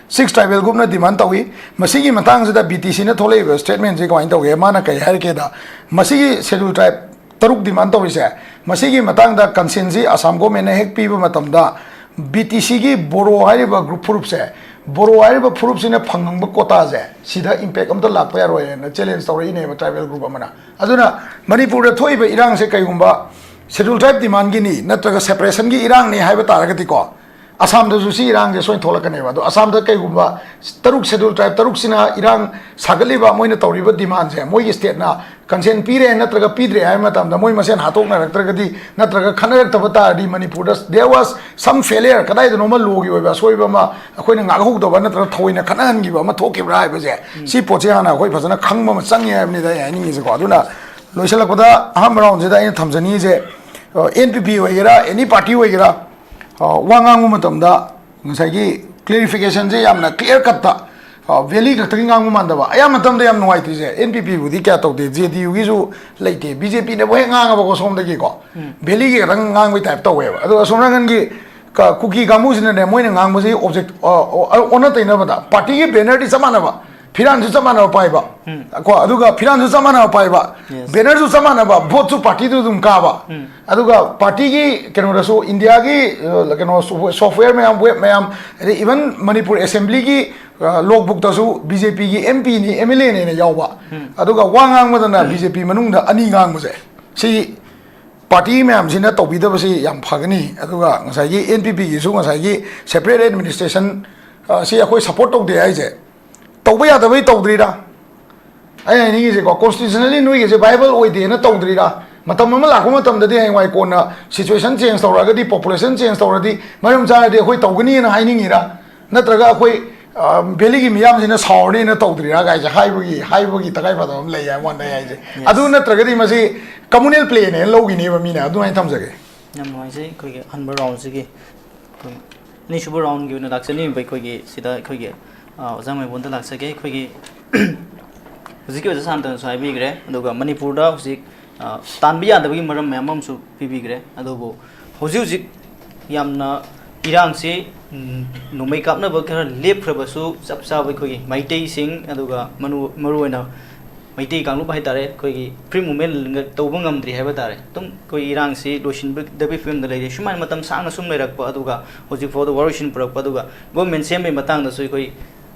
ꯁꯤꯛꯁ ꯇ꯭ꯔꯥꯏꯕꯦꯜ ꯒ꯭ꯔꯨꯞꯅ ꯗꯤꯃꯥꯟ ꯇꯧꯏ꯫ ꯃꯁꯤꯒꯤ ꯃꯇꯥꯡꯁꯤꯗ ꯕꯤ ꯇꯤ ꯁꯤꯅ ꯊꯣꯛꯂꯛꯏꯕ ꯁ꯭ꯇꯦꯠꯃꯦꯟꯁꯤ ꯀꯃꯥꯏꯅ ꯇꯧꯒꯦ? ꯃꯥꯅ ꯀꯔꯤ ꯍꯥꯏꯔꯛꯀꯦꯗ, ꯃꯁꯤꯒꯤ ꯁꯦꯗ꯭ꯌꯨꯜ ꯇ꯭ꯔꯥꯏꯕ ꯇꯔꯨꯛ ꯗꯤꯃꯥꯟ ꯇꯧꯔꯤꯁꯦ, ꯃꯁꯤꯒꯤ ꯃꯇꯥꯡꯗ ꯀꯟꯁꯦꯟꯁꯤ ꯑꯁꯥꯝ ꯒꯣꯔꯃꯦꯟꯅ ꯍꯦꯛ ꯄꯤꯕ ꯃꯇꯝꯗ ꯕꯤ ꯇꯤ ꯁꯤꯒꯤ ꯕꯣꯔꯣ ꯍꯥꯏꯔꯤꯕ ꯒ꯭ꯔꯨꯞ ꯐꯨꯔꯨꯞꯁꯦ, ꯕꯣꯔꯣ ꯍꯥꯏꯔꯤꯕ ꯐꯨꯔꯨꯞꯁꯤꯅ ꯐꯪꯉꯝꯕ ꯀꯣꯇꯥꯁꯦ ꯁꯤꯗ ꯏꯝꯄꯦꯛ ꯑꯝꯇ ꯂꯥꯛꯄ ꯌꯥꯔꯣꯏꯅ ꯆꯦꯂꯦꯟꯖ ꯇꯧꯔꯛꯏꯅꯦꯕ ꯇ꯭ꯔꯥꯏꯕꯦꯜ ꯒ꯭ꯔꯨꯞ ꯑꯃꯅ꯫ ꯑꯗꯨꯅ ꯃꯅꯤꯄꯨꯔꯗ ꯊꯣꯛꯏꯕ ꯏꯔꯥꯡꯁꯦ ꯀꯩꯒꯨꯝꯕ ꯁꯦꯗ꯭ꯌꯨꯜ ꯇ꯭ꯔꯥꯏꯕ ꯗꯤꯃꯥꯟꯒꯤꯅꯤ ꯅꯠꯇ꯭ꯔꯒ ꯁꯦꯄꯔꯦꯁꯟꯒꯤ ꯏꯔꯥꯡꯅꯤ ꯍꯥꯏꯕ ꯇꯥꯔꯒꯗꯤꯀꯣ, ꯑꯁꯥꯝꯗꯁꯨ ꯁꯤ ꯏꯔꯥꯡꯁꯦ ꯁꯣꯏꯅ ꯊꯣꯛꯂꯛꯀꯅꯦꯕ꯫ ꯑꯗꯣ ꯑꯁꯥꯝꯗ ꯀꯩꯒꯨꯝꯕ ꯇꯔꯨꯛ ꯁꯦꯗ꯭ꯌꯨꯜ ꯇ꯭ꯔꯥꯏꯕ ꯇꯔꯨꯛꯁꯤꯅ ꯏꯔꯥꯡ ꯁꯥꯒꯠꯂꯤꯕ, ꯃꯣꯏꯅ ꯇꯧꯔꯤꯕ ꯗꯤꯃꯥꯟꯁꯦ ꯃꯣꯏꯒꯤ ꯁ꯭ꯇꯦꯠꯅ ꯀꯟꯁꯦꯟ ꯄꯤꯔꯦ ꯅꯠꯇ꯭ꯔꯒ ꯄꯤꯗ꯭ꯔꯦ ꯍꯥꯏꯕ ꯃꯇꯝꯗ ꯃꯣꯏ ꯃꯁꯦꯟ ꯍꯥꯠꯇꯣꯛꯅꯔꯛꯇ꯭ꯔꯒꯗꯤ ꯅꯠꯇ꯭ꯔꯒ ꯈꯠꯅꯔꯛꯇꯕ ꯇꯥꯔꯗꯤ ꯃꯅꯤꯄꯨꯔꯗ there was some failure, ꯀꯗꯥꯏꯗꯅꯣꯃ ꯂꯣꯒꯤ ꯑꯣꯏꯕ ꯑꯁꯣꯏꯕ ꯑꯃ ꯑꯩꯈꯣꯏꯅ ꯉꯥꯛꯍꯧꯗꯕ ꯅꯠꯇ꯭ꯔꯒ ꯊꯑꯣꯏꯅ ꯈꯠꯅꯍꯟꯈꯤꯕ ꯑꯃ ꯊꯣꯛꯈꯤꯕ꯭ꯔꯥ ꯍꯥꯏꯕꯁꯦ, ꯁꯤ ꯄꯣꯠꯁꯦ ꯍꯥꯟꯅ ꯑꯩꯈꯣꯏ ꯐꯖꯅ ꯈꯪꯕ ꯑꯃ ꯆꯪꯉꯦ ꯍꯥꯏꯕꯅꯤꯗ ꯑꯩ ꯍꯥꯏꯅꯤꯡꯉꯤꯁꯦꯀꯣ꯫ ꯑꯗꯨꯅ ꯂꯣꯏꯁꯤꯜꯂꯛꯄꯗ ꯑꯍꯥꯟꯕ ꯔꯥꯎꯟꯁꯤꯗ ꯑꯩꯅ ꯊꯝꯖꯅꯤꯡꯉꯤꯁꯦ, ꯑꯦꯟ ꯄꯤ ꯄꯤ ꯑꯣꯏꯒꯦꯔꯥ, ꯑꯦꯅꯤ ꯄꯥꯔꯇꯤ ꯑꯣꯏꯒꯦꯔꯥ, ꯑ, ꯋꯥ ꯉꯥꯡꯕ ꯃꯇꯝꯗ ꯉꯁꯥꯏꯒꯤ ꯀ꯭ꯂꯦꯔꯤꯐꯤꯀꯦꯁꯟꯁꯦ ꯌꯥꯝꯅ ꯀ꯭ꯂꯤꯌꯥꯔ ꯀꯠꯇ, ꯑ, ꯚꯦꯂꯤ ꯈꯛꯇꯒꯤ ꯉꯥꯡꯕ ꯃꯥꯟꯗꯕ꯫ ꯑꯌꯥꯝꯕ ꯃꯇꯝꯗ ꯌꯥꯝ ꯅꯨꯡꯉꯥꯏꯇ꯭ꯔꯤꯁꯦ, ꯑꯦꯟ ꯄꯤ ꯄꯤꯕꯨꯗꯤ ꯀꯌꯥ ꯇꯧꯗꯦ, ꯖꯦ ꯗꯤ ꯌꯨꯒꯤꯁꯨ ꯂꯩꯇꯦ, ꯕꯤ ꯖꯦ ꯄꯤꯅꯕꯨ ꯍꯦꯛ ꯉꯥꯡꯉꯕꯀꯣ ꯁꯣꯝꯗꯒꯤꯀꯣ, ꯚꯦꯂꯤꯒꯤ ꯈꯛꯇꯪ ꯉꯥꯡꯕꯩ ꯇꯥꯏꯞ ꯇꯧꯋꯦꯕ꯫ ꯑꯗꯨꯒ ꯑꯁꯣꯝ ꯅꯥꯀꯟꯒꯤ ꯀ-, ꯀꯨꯀꯤ ꯀꯥꯡꯕꯨꯁꯤꯅꯅꯦ, ꯃꯣꯏꯅ ꯉꯥꯡꯕꯁꯤ ꯑꯣꯕꯖꯦꯛ, ꯑ, ꯑ, ꯑꯣꯟꯅ ꯇꯩꯅꯕꯗ ꯄꯥꯔꯇꯤꯒꯤ ꯕꯦꯅꯔꯗꯤ ꯆꯞ ꯃꯥꯟꯅꯕ, ꯐꯤꯔꯥꯟꯁꯨ ꯆꯞ ꯃꯥꯟꯅꯕ ꯄꯥꯏꯕ, ꯀꯣ, ꯑꯗꯨꯒ ꯐꯤꯔꯥꯟꯁꯨ ꯆꯞ ꯃꯥꯟꯅꯕ ꯄꯥꯏꯕ, ꯕꯦꯅꯔꯁꯨ ꯆꯞ ꯃꯥꯟꯅꯕ, ꯚꯣꯠꯁꯨ ꯄꯥꯔꯇꯤꯗꯨ ꯑꯗꯨꯝ ꯀꯥꯕ꯫ ꯑꯗꯨꯒ ꯄꯥꯔꯇꯤꯒꯤ ꯀꯩꯅꯣꯗꯁꯨ ꯏꯟꯗꯤꯌꯥꯒꯤ, ꯑ, ꯀꯩꯅꯣ ꯁꯣꯐꯋꯦꯌꯔ ꯃꯌꯥꯝ, ꯋꯦꯕ ꯃꯌꯥꯝ, ꯑꯗꯩ ꯏꯚꯟ ꯃꯅꯤꯄꯨꯔ ꯑꯦꯁꯦꯝꯕ꯭ꯂꯤꯒꯤ, ꯑ, ꯂꯣꯒꯕꯨꯛꯇꯁꯨ ꯕꯤ ꯖꯦ ꯄꯤꯒꯤ ꯑꯦꯝ ꯄꯤꯅꯤ, ꯑꯦꯝ ꯑꯦꯜ ꯑꯦꯅꯦꯅ ꯌꯥꯎꯕ꯫ ꯑꯗꯨꯒ ꯋꯥ ꯉꯥꯡꯕꯗꯅ ꯕꯤ ꯖꯦ ꯄꯤ ꯃꯅꯨꯡꯗ ꯑꯅꯤ ꯉꯥꯡꯕꯁꯦ꯫ ꯁꯤ ꯄꯥꯔꯇꯤ ꯃꯌꯥꯝꯁꯤꯅ ꯇꯧꯕꯤꯗꯕꯁꯤ ꯌꯥꯝ ꯐꯒꯅꯤ꯫ ꯑꯗꯨꯒ ꯉꯁꯥꯏꯒꯤ ꯑꯦꯟ ꯄꯤ ꯄꯤꯒꯤꯁꯨ ꯉꯁꯥꯏꯒꯤ ꯁꯦꯄꯔꯦꯠ ꯑꯦꯗꯃꯤꯅꯤꯁꯇ꯭ꯔꯦꯁꯟ, ꯑ, ꯁꯤ ꯑꯩꯈꯣꯏ ꯁꯞꯄꯣꯔꯠ ꯇꯧꯗꯦ ꯍꯥꯏꯁꯦ, ꯇꯧꯕ ꯌꯥꯗꯕꯩ ꯇꯧꯗ꯭ꯔꯤꯔꯥ? ꯑꯩ ꯍꯥꯏꯅꯤꯡꯉꯤꯁꯦꯀꯣ, ꯀꯣꯟꯁꯇꯤꯇ꯭ꯌꯨꯁꯅꯦꯜꯂꯤ ꯅꯣꯏꯒꯤꯁꯦ ꯚꯥꯏꯕꯜ ꯑꯣꯏꯗꯦꯅ ꯇꯧꯗ꯭ꯔꯤꯔꯥ? ꯃꯇꯝ ꯑꯃ ꯂꯥꯛꯄ ꯃꯇꯝꯗꯗꯤ ꯍꯌꯦꯡꯋꯥꯏ ꯀꯣꯟꯅ ꯁꯤꯆꯨꯋꯦꯁꯟ ꯆꯦꯟꯖ ꯇꯧꯔꯛꯑꯒꯗꯤ, ꯄꯣꯄꯨꯂꯦꯁꯟ ꯆꯦꯟꯖ ꯇꯧꯔꯗꯤ, ꯃꯔꯝ ꯆꯥꯔꯗꯤ ꯑꯩꯈꯣꯏ ꯇꯧꯒꯅꯤꯅ ꯍꯥꯏꯅꯤꯡꯉꯤꯔꯥ? ꯅꯠꯇ꯭ꯔꯒ ꯑꯩꯈꯣꯏ, ꯑ, ꯚꯦꯂꯤꯒꯤ ꯃꯤꯌꯥꯝꯁꯤꯅ ꯁꯥꯎꯔꯅꯤꯅ ꯇꯧꯗ꯭ꯔꯤꯔꯥ ꯀꯥꯏꯁꯦ ꯍꯥꯏꯕꯒꯤ, ꯍꯥꯏꯕꯒꯤ ꯇꯉꯥꯏ ꯐꯗꯕ ꯑꯃ ꯂꯩ ꯍꯥꯏꯕ ꯋꯥꯅꯤ ꯑꯩ ꯍꯥꯏꯁꯦ꯫ Yes. ꯑꯗꯨ ꯅꯠꯇ꯭ꯔꯒꯗꯤ ꯃꯁꯤ ꯀꯝꯃꯨꯅꯦꯜ ꯄ꯭ꯂꯦꯅꯦꯅ ꯂꯧꯈꯤꯅꯦꯕ ꯃꯤꯅ꯫ ꯑꯗꯨꯃꯥꯏꯅ ꯊꯝꯖꯒꯦ꯫ ꯌꯥꯝ ꯅꯨꯡꯉꯥꯏꯖꯩ ꯑꯩꯈꯣꯏꯒꯤ ꯑꯍꯥꯟꯕ ꯔꯥꯎꯟꯁꯤꯒꯤ ꯑꯩꯈꯣꯏ ꯑꯅꯤꯁꯨꯕ ꯔꯥꯎꯟꯒꯤ ꯑꯣꯏꯅ ꯂꯥꯛꯆꯅꯤꯡꯉꯤꯕ ꯑꯩꯈꯣꯏꯒꯤ ꯁꯤꯗ ꯑꯩꯈꯣꯏꯒꯤ, ꯑ, ꯑꯣꯖꯥ ꯃꯥꯏꯕꯣꯟꯗ ꯂꯥꯛꯆꯒꯦ꯫ ꯑꯩꯈꯣꯏꯒꯤ ꯍꯧꯖꯤꯛꯀꯤ ꯑꯣꯖꯥ ꯁꯥꯟꯇꯅꯁꯨ ꯍꯥꯏꯕꯤꯈ꯭ꯔꯦ, ꯑꯗꯨꯒ ꯃꯅꯤꯄꯨꯔꯗ ꯍꯧꯖꯤꯛ, ꯑ, ꯇꯥꯟꯕ ꯌꯥꯗꯕꯒꯤ ꯃꯔꯝ ꯃꯌꯥꯝ ꯑꯃꯁꯨ ꯄꯤꯕꯤꯈ꯭ꯔꯦ꯫ ꯑꯗꯨꯕꯨ ꯍꯧꯖꯤꯛ ꯍꯧꯖꯤꯛ ꯌꯥꯝꯅ ꯏꯔꯥꯡꯁꯤ, ꯎꯝ, ꯅꯣꯡꯃꯩ ꯀꯥꯞꯅꯕ ꯈꯔ ꯂꯦꯞꯈ꯭ꯔꯕꯁꯨ, ꯆꯞ ꯆꯥꯕ ꯑꯩꯈꯣꯏꯒꯤ ꯃꯩꯇꯩꯁꯤꯡ, ꯑꯗꯨꯒ ꯃꯅꯨ-, ꯃꯔꯨꯑꯣꯏꯅ ꯃꯩꯇꯩ ꯀꯥꯡꯂꯨꯞ ꯍꯥꯏꯇꯥꯔꯦ, ꯑꯩꯈꯣꯏꯒꯤ free movement ꯇꯧꯕ ꯉꯝꯗ꯭ꯔꯤ ꯍꯥꯏꯕ ꯇꯥꯔꯦ꯫ ꯑꯗꯨꯝ ꯑꯩꯈꯣꯏ ꯏꯔꯥꯡꯁꯤ ꯂꯣꯏꯁꯤꯟꯕꯗꯕꯤ ꯐꯤꯕꯝꯗ ꯂꯩꯔꯦ꯫ ꯁꯨꯃꯥꯏꯅ ꯃꯇꯝ ꯁꯥꯡꯅ ꯁꯨꯝ ꯂꯩꯔꯛꯄ, ꯑꯗꯨꯒ ꯍꯧꯖꯤꯛ ꯐꯥꯎꯗ ꯋꯥꯔꯣꯏꯁꯤꯟ ꯄꯨꯔꯛꯄ, ꯑꯗꯨꯒ government ꯁꯦꯝꯕꯒꯤ ꯃꯇꯥꯡꯗꯁꯨ ꯑꯩꯈꯣꯏ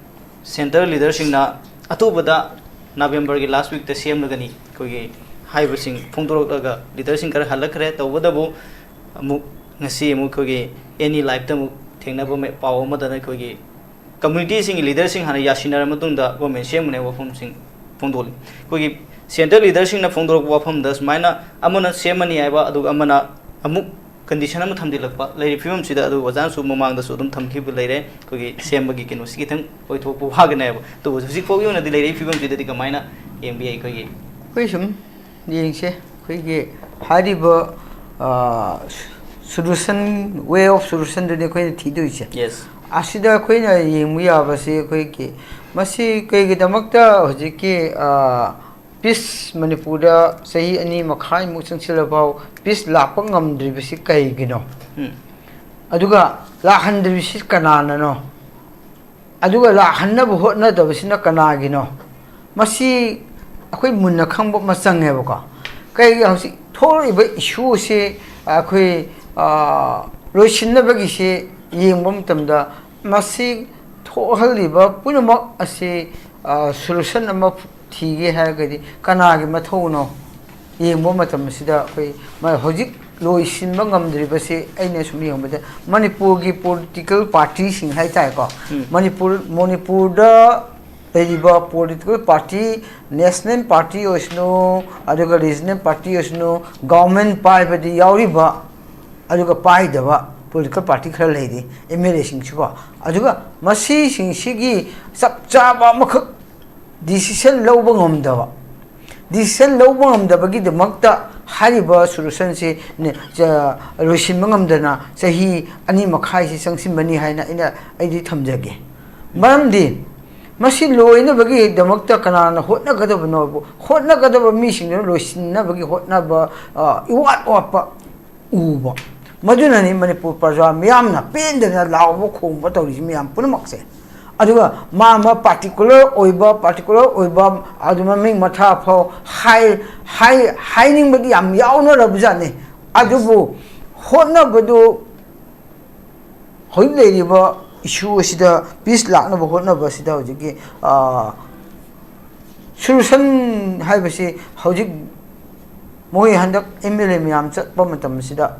centre leaderꯁꯤꯡꯅ ꯑꯊꯨꯕꯗ Novemberꯒꯤ last weekꯇ ꯁꯦꯝꯂꯒꯅꯤ ꯑꯩꯈꯣꯏꯒꯤ ꯍꯥꯏꯕꯁꯤꯡ ꯐꯣꯡꯗꯣꯔꯛꯂꯒ leaderꯁꯤꯡ ꯈꯔ ꯍꯜꯂꯛꯈ꯭ꯔꯦ꯫ ꯇꯧꯕꯇꯕꯨ ꯑꯃꯨꯛ ꯉꯁꯤ ꯑꯃꯨꯛ ꯑꯩꯈꯣꯏꯒꯤ ꯑꯦꯅꯤ liveꯇ ꯑꯃꯨꯛ ꯊꯦꯡꯅꯕ ꯃ-, ꯄꯥꯎ ꯑꯃꯗꯅ ꯑꯩꯈꯣꯏꯒꯤ communityꯁꯤꯡꯒꯤ leaderꯁꯤꯡ ꯍꯥꯟꯅ ꯌꯥꯁꯤꯟꯅꯔ ꯃꯇꯨꯡꯗ government ꯁꯦꯝꯒꯅꯤ ꯍꯥꯏꯕ ꯋꯥꯐꯝꯁꯤꯡ ꯐꯣꯡꯗꯣꯛꯂꯤ꯫ ꯑꯩꯈꯣꯏꯒꯤ centre leaderꯁꯤꯡꯅ ꯐꯣꯡꯗꯣꯔꯛꯄ ꯋꯥꯐꯝꯗ ꯁꯨꯃꯥꯏꯅ ꯑꯃꯅ ꯁꯦꯝꯃꯅꯤ ꯍꯥꯏꯕ, ꯑꯗꯨꯒ ꯑꯃꯅ ꯑꯃꯨꯛ condition ꯑꯃ ꯊꯝꯖꯤꯜꯂꯛꯄ ꯂꯩꯔꯤꯕ ꯐꯤꯕꯝꯁꯤꯗ, ꯑꯗꯨ ꯑꯣꯖꯥꯅꯁꯨ ꯃꯃꯥꯡꯗꯁꯨ ꯑꯗꯨꯝ ꯊꯝꯈꯤꯕ ꯂꯩꯔꯦ, ꯑꯩꯈꯣꯏꯒꯤ ꯁꯦꯝꯕꯒꯤ ꯀꯩꯅꯣꯁꯤ ꯈꯤꯇꯪ ꯑꯣꯏꯊꯣꯛꯄ ꯋꯥꯒꯅꯦꯕ꯫ ꯑꯗꯨꯕꯨ ꯍꯧꯖꯤꯛ ꯐꯥꯎꯒꯤ ꯑꯣꯏꯅꯗꯤ ꯂꯩꯔꯤꯕ ꯐꯤꯕꯝꯁꯤꯗꯗꯤ ꯀꯃꯥꯏꯅ ꯌꯦꯡꯕ ꯌꯥꯏ ꯑꯩꯈꯣꯏꯒꯤ? ꯑꯩꯈꯣꯏ ꯁꯨꯝ ꯌꯦꯡꯁꯦ, ꯑꯩꯈꯣꯏꯒꯤ ꯍꯥꯏꯔꯤꯕ, ꯑ, solution, way of solutionꯗꯨꯅꯤ ꯑꯩꯈꯣꯏꯅ ꯊꯤꯗꯣꯏꯁꯦ꯫ Yes. ꯑꯁꯤꯗ ꯑꯩꯈꯣꯏꯅ ꯌꯦꯡꯕ ꯌꯥꯕꯁꯤ ꯑꯩꯈꯣꯏꯒꯤ ꯃꯁꯤ ꯀꯩꯒꯤꯗꯃꯛꯇ ꯍꯧꯖꯤꯛꯀꯤ, ꯑ, peace ꯃꯅꯤꯄꯨꯔꯗ ꯆꯍꯤ ꯑꯅꯤ ꯃꯈꯥꯏꯃꯨꯛ ꯆꯪꯁꯤꯜꯂꯐꯥꯎ peace ꯂꯥꯛꯄ ꯉꯝꯗ꯭ꯔꯤꯕꯁꯤ ꯀꯩꯒꯤꯅꯣ? ꯎꯝ꯫ ꯑꯗꯨꯒ ꯂꯥꯛꯍꯟꯗ꯭ꯔꯤꯕꯁꯤ ꯀꯅꯥꯅꯅꯣ? ꯑꯗꯨꯒ ꯂꯥꯛꯍꯟꯅꯕ ꯍꯣꯠꯅꯗꯕꯁꯤꯅ ꯀꯅꯥꯒꯤꯅꯣ? ꯃꯁꯤ ꯑꯩꯈꯣꯏ ꯃꯨꯟꯅ ꯈꯪꯕ ꯑꯃ ꯆꯪꯉꯦꯕꯀꯣ꯫ ꯀꯩꯒꯤ ꯍꯧꯖꯤꯛ ꯊꯣꯛꯂꯛꯏꯕ issue ꯑꯁꯤ ꯑꯩꯈꯣꯏ, ꯑ, ꯂꯣꯏꯁꯤꯟꯅꯕꯒꯤꯁꯤ ꯌꯦꯡꯕ ꯃꯇꯝꯗ ꯃꯁꯤ ꯊꯣꯛꯍꯜꯂꯤꯕ ꯄꯨꯝꯅꯃꯛ ꯑꯁꯤ, ꯑ, solution ꯑꯃ ꯊꯤꯒꯦ ꯍꯥꯏꯔꯒꯗꯤ ꯀꯅꯥꯒꯤ ꯃꯊꯧꯅꯣ? ꯌꯦꯡꯕ ꯃꯇꯝ ꯑꯁꯤꯗ ꯑꯩꯈꯣꯏ ꯃ-, ꯍꯧꯖꯤꯛ ꯂꯣꯏꯁꯤꯟꯕ ꯉꯝꯗ꯭ꯔꯤꯕꯁꯤ ꯑꯩꯅ ꯁꯨꯝ ꯌꯦꯡꯕꯗ ꯃꯅꯤꯄꯨꯔꯒꯤ political partyꯁꯤꯡ ꯍꯥꯏ ꯇꯥꯔꯦꯀꯣ꯫ ꯎꯝ꯫ ꯃꯅꯤꯄꯨꯔ, ꯃꯅꯤꯄꯨꯔꯗ ꯂꯩꯔꯤꯕ political party, national party ꯑꯣꯏꯁꯅꯨ, ꯑꯗꯨꯒ regional party ꯑꯣꯏꯁꯅꯨ, government ꯄꯥꯏꯕꯗꯤ ꯌꯥꯎꯔꯤꯕ, ꯑꯗꯨꯒ ꯄꯥꯏꯗꯕ political party ꯈꯔ ꯂꯩꯔꯤ, MLAꯁꯤꯡꯁꯨꯀꯣ꯫ ꯑꯗꯨꯒ ꯃꯁꯤꯁꯤꯡꯁꯤꯒꯤ ꯆꯞ ꯆꯥꯕ ꯑꯃꯈꯛ decision ꯂꯧꯕ ꯉꯝꯗꯕ, decision ꯂꯧꯕ ꯉꯝꯗꯕꯒꯤꯗꯃꯛꯇ ꯍꯥꯏꯔꯤꯕ ꯁꯣꯂꯨꯁꯟꯁꯤ ꯂꯣꯏꯁꯤꯟꯕ ꯉꯝꯗꯅ ꯆꯍꯤ ꯑꯅꯤ ꯃꯈꯥꯏꯁꯤ ꯆꯪꯁꯤꯟꯕꯅꯤ ꯍꯥꯏꯅ ꯑꯩꯅ, ꯑꯩꯗꯤ ꯊꯝꯖꯒꯦ꯫ ꯃꯔꯝꯗꯤ ꯃꯁꯤ ꯂꯣꯏꯅꯕꯒꯤꯗꯃꯛꯇ ꯀꯅꯥꯅ ꯍꯣꯠꯅꯒꯗꯕꯅꯣꯕꯨ, ꯍꯣꯠꯅꯒꯗꯕ ꯃꯤꯁꯤꯡꯗꯨꯅ ꯂꯣꯏꯁꯤꯟꯅꯕꯒꯤ ꯍꯣꯠꯅꯕ, ꯑ, ꯏꯋꯥꯠ ꯋꯥꯠꯄ ꯎꯕ꯫ ꯃꯗꯨꯅꯅꯤ ꯃꯅꯤꯄꯨꯔ ꯄ꯭ꯔꯖꯥ ꯃꯤꯌꯥꯝꯅ ꯄꯦꯟꯗꯅ ꯂꯥꯎꯕ ꯈꯣꯡꯕ ꯇꯧꯔꯤꯁꯤ ꯃꯌꯥꯝ ꯄꯨꯝꯅꯃꯛꯁꯦ꯫ ꯑꯗꯨꯒ ꯃꯥ ꯃꯥ ꯄꯥꯔꯇꯤꯀꯨꯂꯔ ꯑꯣꯏꯕ, ꯄꯥꯔꯇꯤꯀꯨꯂꯔ ꯑꯣꯏꯕ, ꯑꯗꯨ ꯃꯃꯤꯡ ꯃꯊꯥ ꯐꯥꯎ ꯍꯥꯏ-, ꯍꯥꯏ-, ꯍꯥꯏꯅꯤꯡꯕꯗꯤ ꯌꯥꯝ ꯌꯥꯎꯅꯔꯕꯖꯥꯠꯅꯤ꯫ ꯑꯗꯨꯕꯨ ꯍꯣꯠꯅꯕꯗꯨ, ꯍꯧꯖꯤꯛ ꯂꯩꯔꯤꯕ ꯏꯁꯨ ꯑꯁꯤꯗ, ꯄꯤꯁ ꯂꯥꯛꯅꯕ ꯍꯣꯠꯅꯕ ꯑꯁꯤꯗ ꯍꯧꯖꯤꯛꯀꯤ, ꯑ, ꯁꯣꯂꯨꯁꯟ ꯍꯥꯏꯕꯁꯤ ꯍꯧꯖꯤꯛ ꯃꯣꯏ ꯍꯟꯗꯛ ꯑꯦꯝ ꯑꯦꯜ ꯑꯦ ꯃꯌꯥꯝ ꯆꯠꯄ ꯃꯇꯝꯁꯤꯗ,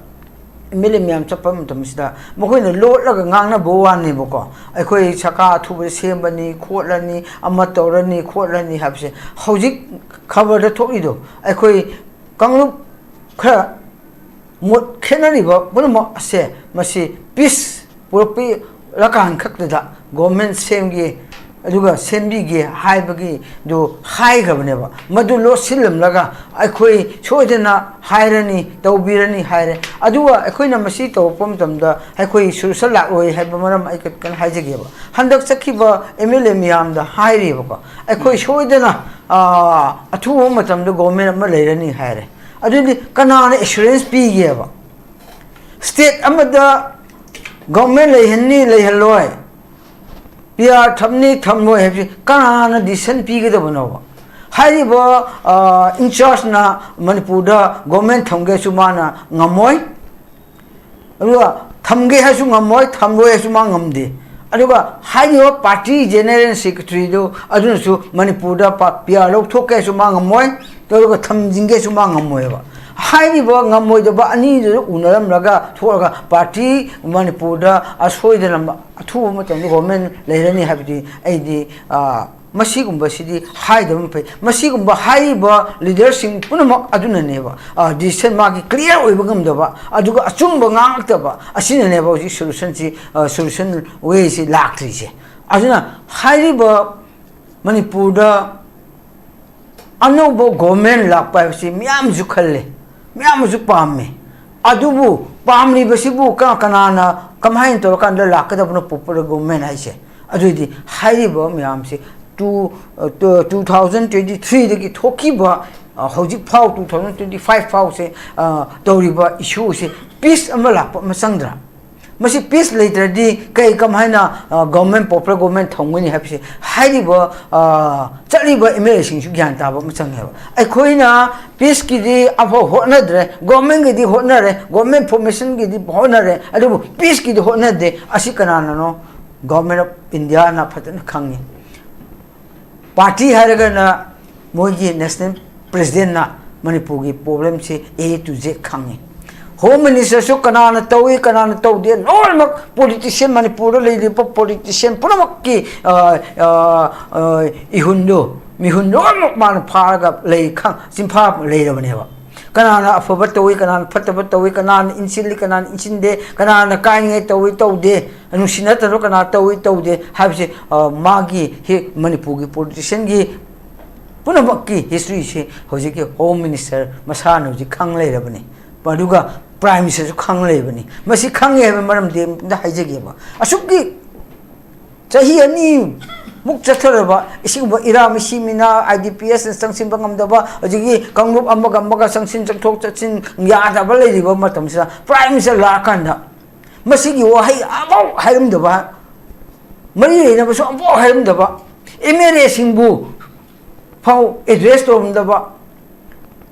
ꯑꯦꯝ ꯑꯦꯜ ꯑꯦ ꯃꯌꯥꯝ ꯆꯠꯄ ꯃꯇꯝꯁꯤꯗ ꯃꯈꯣꯏꯅ ꯂꯣꯠꯂꯒ ꯉꯥꯡꯅꯕ ꯋꯥꯅꯦꯕꯀꯣ꯫ ꯑꯩꯈꯣꯏ ꯁꯔꯀꯥꯔ ꯑꯊꯨꯕ ꯁꯦꯝꯕꯅꯤ, ꯈꯣꯠꯂꯅꯤ, ꯑꯃ ꯇꯧꯔꯅꯤ, ꯈꯣꯠꯂꯅꯤ ꯍꯥꯏꯕꯁꯦ ꯍꯧꯖꯤꯛ ꯈꯕꯔꯗ ꯊꯣꯛꯏꯗꯣ ꯑꯩꯈꯣꯏ ꯀꯥꯡꯂꯨꯞ ꯈꯔ ꯃꯣꯠ ꯈꯦꯠꯅꯔꯤꯕ ꯄꯨꯝꯅꯃꯛ ꯑꯁꯦ ꯃꯁꯤ ꯄꯤꯁ ꯄꯨꯔꯛꯄꯤꯔꯀꯥꯟ ꯈꯛꯇꯗ ꯒꯣꯔꯃꯦꯟ ꯁꯦꯝꯒꯦ ꯑꯗꯨꯒ ꯁꯦꯝꯕꯤꯒꯦ ꯍꯥꯏꯕꯒꯤꯗꯨ ꯍꯥꯏꯈ꯭ꯔꯕꯅꯦꯕ꯫ ꯃꯗꯨ ꯂꯣꯠꯁꯤꯜꯂꯝꯂꯒ ꯑꯩꯈꯣꯏ ꯁꯣꯏꯗꯅ ꯍꯥꯏꯔꯅꯤ, ꯇꯧꯕꯤꯔꯅꯤ ꯍꯥꯏꯔꯦ꯫ ꯑꯗꯨꯒ ꯑꯩꯈꯣꯏꯅ ꯃꯁꯤ ꯇꯧꯔꯛꯄ ꯃꯇꯝꯗ ꯑꯩꯈꯣꯏ ꯁꯣꯂꯨꯁꯟ ꯂꯥꯛꯂꯣꯏ ꯍꯥꯏꯕ ꯃꯔꯝ ꯑꯩ ꯀꯩꯅꯣ ꯍꯥꯏꯖꯒꯦꯕ꯫ ꯍꯟꯗꯛ ꯆꯠꯈꯤꯕ ꯑꯦꯝ ꯑꯦꯜ ꯑꯦ ꯃꯌꯥꯝꯗ ꯍꯥꯏꯔꯤꯕꯀꯣ, ꯑꯩꯈꯣꯏ ꯁꯣꯏꯗꯅ, ꯑ, ꯑꯊꯨꯕ ꯃꯇꯝꯗ ꯒꯣꯔꯃꯦꯟ ꯑꯃ ꯂꯩꯔꯅꯤ ꯍꯥꯏꯔꯦ꯫ ꯑꯗꯨꯗꯤ ꯀꯅꯥꯅ ꯑꯦꯁꯨꯔꯦꯟꯁ ꯄꯤꯒꯦꯕ? ꯁ꯭ꯇꯦꯠ ꯑꯃꯗ ꯒꯣꯔꯃꯦꯟ ꯂꯩꯍꯟꯅꯤ, ꯂꯩꯍꯜꯂꯣꯏ, ꯄꯤ ꯑꯥꯔ ꯊꯝꯅꯤ, ꯊꯝꯂꯣꯏ ꯍꯥꯏꯕꯁꯤ ꯀꯅꯥꯅ ꯗꯤꯁꯤꯁꯟ ꯄꯤꯒꯗꯕꯅꯣꯕ? ꯍꯥꯏꯔꯤꯕ, ꯑ, ꯏꯟꯆꯥꯔꯖꯅ ꯃꯅꯤꯄꯨꯔꯗ ꯒꯣꯔꯃꯦꯟ ꯊꯝꯒꯦꯁꯨ ꯃꯥꯅ ꯉꯝꯃꯣꯏ, ꯑꯗꯨꯒ ꯊꯝꯒꯦ ꯍꯥꯏꯁꯨ ꯉꯝꯃꯣꯏ, ꯊꯝꯂꯣꯏ ꯍꯥꯏꯁꯨ ꯃꯥ ꯉꯝꯗꯦ꯫ ꯑꯗꯨꯒ ꯍꯥꯏꯔꯤꯕ ꯄꯥꯔꯇꯤ ꯖꯦꯅꯔꯦꯜ ꯁꯦꯀ꯭ꯔꯦꯇꯔꯤꯗꯨ ꯑꯗꯨꯅꯁꯨ ꯃꯅꯤꯄꯨꯔꯗ ꯄꯥ-, ꯄꯤ ꯑꯥꯔ ꯂꯧꯊꯣꯛꯀꯦ ꯍꯥꯏꯁꯨ ꯃꯥ ꯉꯝꯃꯣꯏ, ꯑꯗꯨꯒ ꯊꯝꯖꯤꯟꯒꯦꯁꯨ ꯃꯥ ꯉꯝꯃꯣꯏꯕ꯫ ꯍꯥꯏꯔꯤꯕ ꯉꯝꯃꯣꯏꯗꯕ ꯑꯅꯤꯗꯨꯗ ꯎꯅꯔꯝꯂꯒ ꯊꯣꯛꯂꯒ ꯄꯥꯔꯇꯤ ꯃꯅꯤꯄꯨꯔꯗ ꯑꯁꯣꯏꯗꯅ ꯑꯊꯨꯕ ꯃꯇꯝꯗ ꯒꯣꯔꯃꯦꯟ ꯂꯩꯔꯅꯤ ꯍꯥꯏꯕꯗꯤ ꯑꯩꯗꯤ, ꯑ, ꯃꯁꯤꯒꯨꯝꯕꯁꯤꯗꯤ ꯍꯥꯏꯗꯕꯅ ꯐꯩ꯫ ꯃꯁꯤꯒꯨꯝꯕ ꯍꯥꯏꯔꯤꯕ ꯂꯤꯗꯔꯁꯤꯡ ꯄꯨꯝꯅꯃꯛ ꯑꯗꯨꯅꯅꯦꯕ, ꯑ, ꯗꯤꯁꯤꯁꯟ ꯃꯥꯒꯤ ꯀ꯭ꯂꯤꯌꯥꯔ ꯑꯣꯏꯕ ꯉꯝꯗꯕ, ꯑꯗꯨꯒ ꯑꯆꯨꯝꯕ ꯉꯥꯡꯂꯛꯇꯕ ꯑꯁꯤꯅꯅꯦꯕ ꯍꯧꯖꯤꯛ ꯁꯣꯂꯨꯁꯟꯁꯤ, ꯑ, ꯁꯣꯂꯨꯁꯟ ꯋꯦꯁꯤ ꯂꯥꯛꯇ꯭ꯔꯤꯁꯦ꯫ ꯑꯗꯨꯅ ꯍꯥꯏꯔꯤꯕ ꯃꯅꯤꯄꯨꯔꯗ ꯑꯅꯧꯕ ꯒꯣꯔꯃꯦꯟ ꯂꯥꯛꯄ ꯍꯥꯏꯕꯁꯤ ꯃꯤꯌꯥꯝꯁꯨ ꯈꯜꯂꯦ꯫ ꯃꯌꯥꯝ ꯑꯃꯁꯨ ꯄꯥꯝꯃꯤ꯫ ꯑꯗꯨꯕꯨ ꯄꯥꯝꯂꯤꯕꯁꯤꯕꯨ ꯀ-, ꯀꯅꯥꯅ ꯀꯃꯥꯏꯅ ꯇꯧꯔꯀꯥꯟꯗ ꯂꯥꯛꯀꯗꯕꯅꯣ popular government ꯍꯥꯏꯁꯦ? ꯑꯗꯨꯏꯗꯤ ꯍꯥꯏꯔꯤꯕ ꯃꯌꯥꯝꯁꯦ two, two thousand twenty threeꯗꯒꯤ ꯊꯣꯛꯈꯤꯕ, ꯑ, ꯍꯧꯖꯤꯛ ꯐꯥꯎ two thousand twenty five ꯐꯥꯎꯁꯦ, ꯑ, ꯇꯧꯔꯤꯕ issueꯁꯦ peace ꯑꯃ ꯂꯥꯛꯄ ꯑꯃ ꯆꯪꯗ꯭ꯔꯥ? ꯃꯁꯤ peace ꯂꯩꯇ꯭ꯔꯗꯤ ꯀꯩ ꯀꯃꯥꯏꯅ, ꯑ, government, popular government ꯊꯝꯒꯅꯤ ꯍꯥꯏꯕꯁꯦ ꯍꯥꯏꯔꯤꯕ, ꯑ, ꯆꯠꯂꯤꯕ MLAꯁꯤꯡꯁꯨ ꯒ꯭ꯌꯥꯟ ꯇꯥꯕ ꯑꯃ ꯆꯪꯉꯦꯕ꯫ ꯑꯩꯈꯣꯏꯅ peaceꯀꯤꯗꯤ ꯑꯐꯥꯎ ꯍꯣꯠꯅꯗ꯭ꯔꯦ, governmentꯀꯤꯗꯤ ꯍꯣꯠꯅꯔꯦ, government formationꯒꯤꯗꯤ ꯍꯣꯠꯅꯔꯦ, ꯑꯗꯨꯕꯨ peaceꯀꯤꯗꯤ ꯍꯣꯠꯅꯗꯦ꯫ ꯑꯁꯤ ꯀꯅꯥꯅꯅꯣ? Government of Indiaꯅ ꯐꯖꯅ ꯈꯪꯉꯤ꯫ Party ꯍꯥꯏꯔꯒꯅ ꯃꯣꯏꯒꯤ national presidentꯅ ꯃꯅꯤꯄꯨꯔꯒꯤ problemꯁꯤ A to Z ꯈꯪꯉꯤ꯫ Home ministerꯁꯨ ꯀꯅꯥꯅ ꯇꯧꯏ, ꯀꯅꯥꯅ ꯇꯧꯗꯦ, ꯂꯣꯏꯅꯃꯛ politician, ꯃꯅꯤꯄꯨꯔꯗ ꯂꯩꯔꯤꯕ politician ꯄꯨꯝꯅꯃꯛꯀꯤ, ꯑ, ꯑ, ꯑ, ꯏꯍꯨꯟꯗꯨ, ꯃꯤꯍꯨꯟ ꯂꯣꯏꯅꯃꯛ ꯃꯥꯅ ꯐꯥꯔꯒ ꯂꯩ, ꯈꯪ-, ꯆꯤꯟꯐꯥ ꯂꯩꯔꯕꯅꯦꯕ꯫ ꯀꯅꯥꯅ ꯑꯐꯕ ꯇꯧꯏ, ꯀꯅꯥꯅ ꯐꯠꯇꯕ ꯇꯧꯏ, ꯀꯅꯥꯅ ꯏꯟꯁꯤꯜꯂꯤ, ꯀꯅꯥꯅ ꯏꯟꯁꯤꯟꯗꯦ, ꯀꯅꯥꯅ ꯀꯥꯏꯅꯤꯡꯉꯥꯏ ꯇꯧꯏ, ꯇꯧꯗꯦ, ꯅꯨꯡꯁꯤ ꯅꯠꯇꯕ ꯀꯅꯥ ꯇꯧꯏ, ꯇꯧꯗꯦ ꯍꯥꯏꯕꯁꯦ, ꯑ, ꯃꯥꯒꯤ ꯍꯤ-, ꯃꯅꯤꯄꯨꯔꯒꯤ politicianꯒꯤ ꯄꯨꯝꯅꯃꯛꯀꯤ historyꯁꯦ ꯍꯧꯖꯤꯛꯀꯤ Home Minister ꯃꯁꯥꯅ ꯍꯧꯖꯤꯛ ꯈꯪ ꯂꯩꯔꯕꯅꯤ꯫ ꯑꯗꯨꯒ Prime Ministerꯁꯨ ꯈꯪ ꯂꯩꯔꯕꯅꯤ꯫ ꯃꯁꯤ ꯈꯪꯉꯦ ꯍꯥꯏꯕ ꯃꯔꯝꯗꯤ ꯑꯝꯇ ꯍꯥꯏꯖꯒꯦꯕ꯫ ꯑꯁꯨꯛꯀꯤ ꯆꯍꯤ ꯑꯅꯤꯃꯨꯛ ꯆꯠꯊꯔꯕ ꯑꯁꯤꯒꯨꯝꯕ ꯏꯔꯥ ꯃꯤꯁꯤ ꯃꯤꯅꯥ, IDPsꯅ ꯆꯪꯁꯤꯟꯕ ꯉꯝꯗꯕ, ꯍꯧꯖꯤꯛꯀꯤ ꯀꯥꯡꯂꯨꯞ ꯑꯃꯒ ꯑꯃꯒ ꯆꯪꯁꯤꯟ ꯆꯪꯊꯣꯛ ꯆꯠꯁꯤꯟ ꯌꯥꯗꯕ ꯂꯩꯔꯤꯕ ꯃꯇꯝꯁꯤꯗ Prime Minister ꯂꯥꯛꯑꯀꯥꯟꯗ ꯃꯁꯤꯒꯤ ꯋꯥꯍꯩ ꯑꯃꯐꯥꯎ ꯍꯥꯏꯔꯝꯗꯕ, ꯃꯔꯤ ꯂꯩꯅꯕꯁꯨ ꯑꯃꯐꯥꯎ ꯍꯥꯏꯔꯝꯗꯕ, MLAꯁꯤꯡꯕꯨ ꯐꯥꯎ address ꯇꯧꯔꯝꯗꯕ,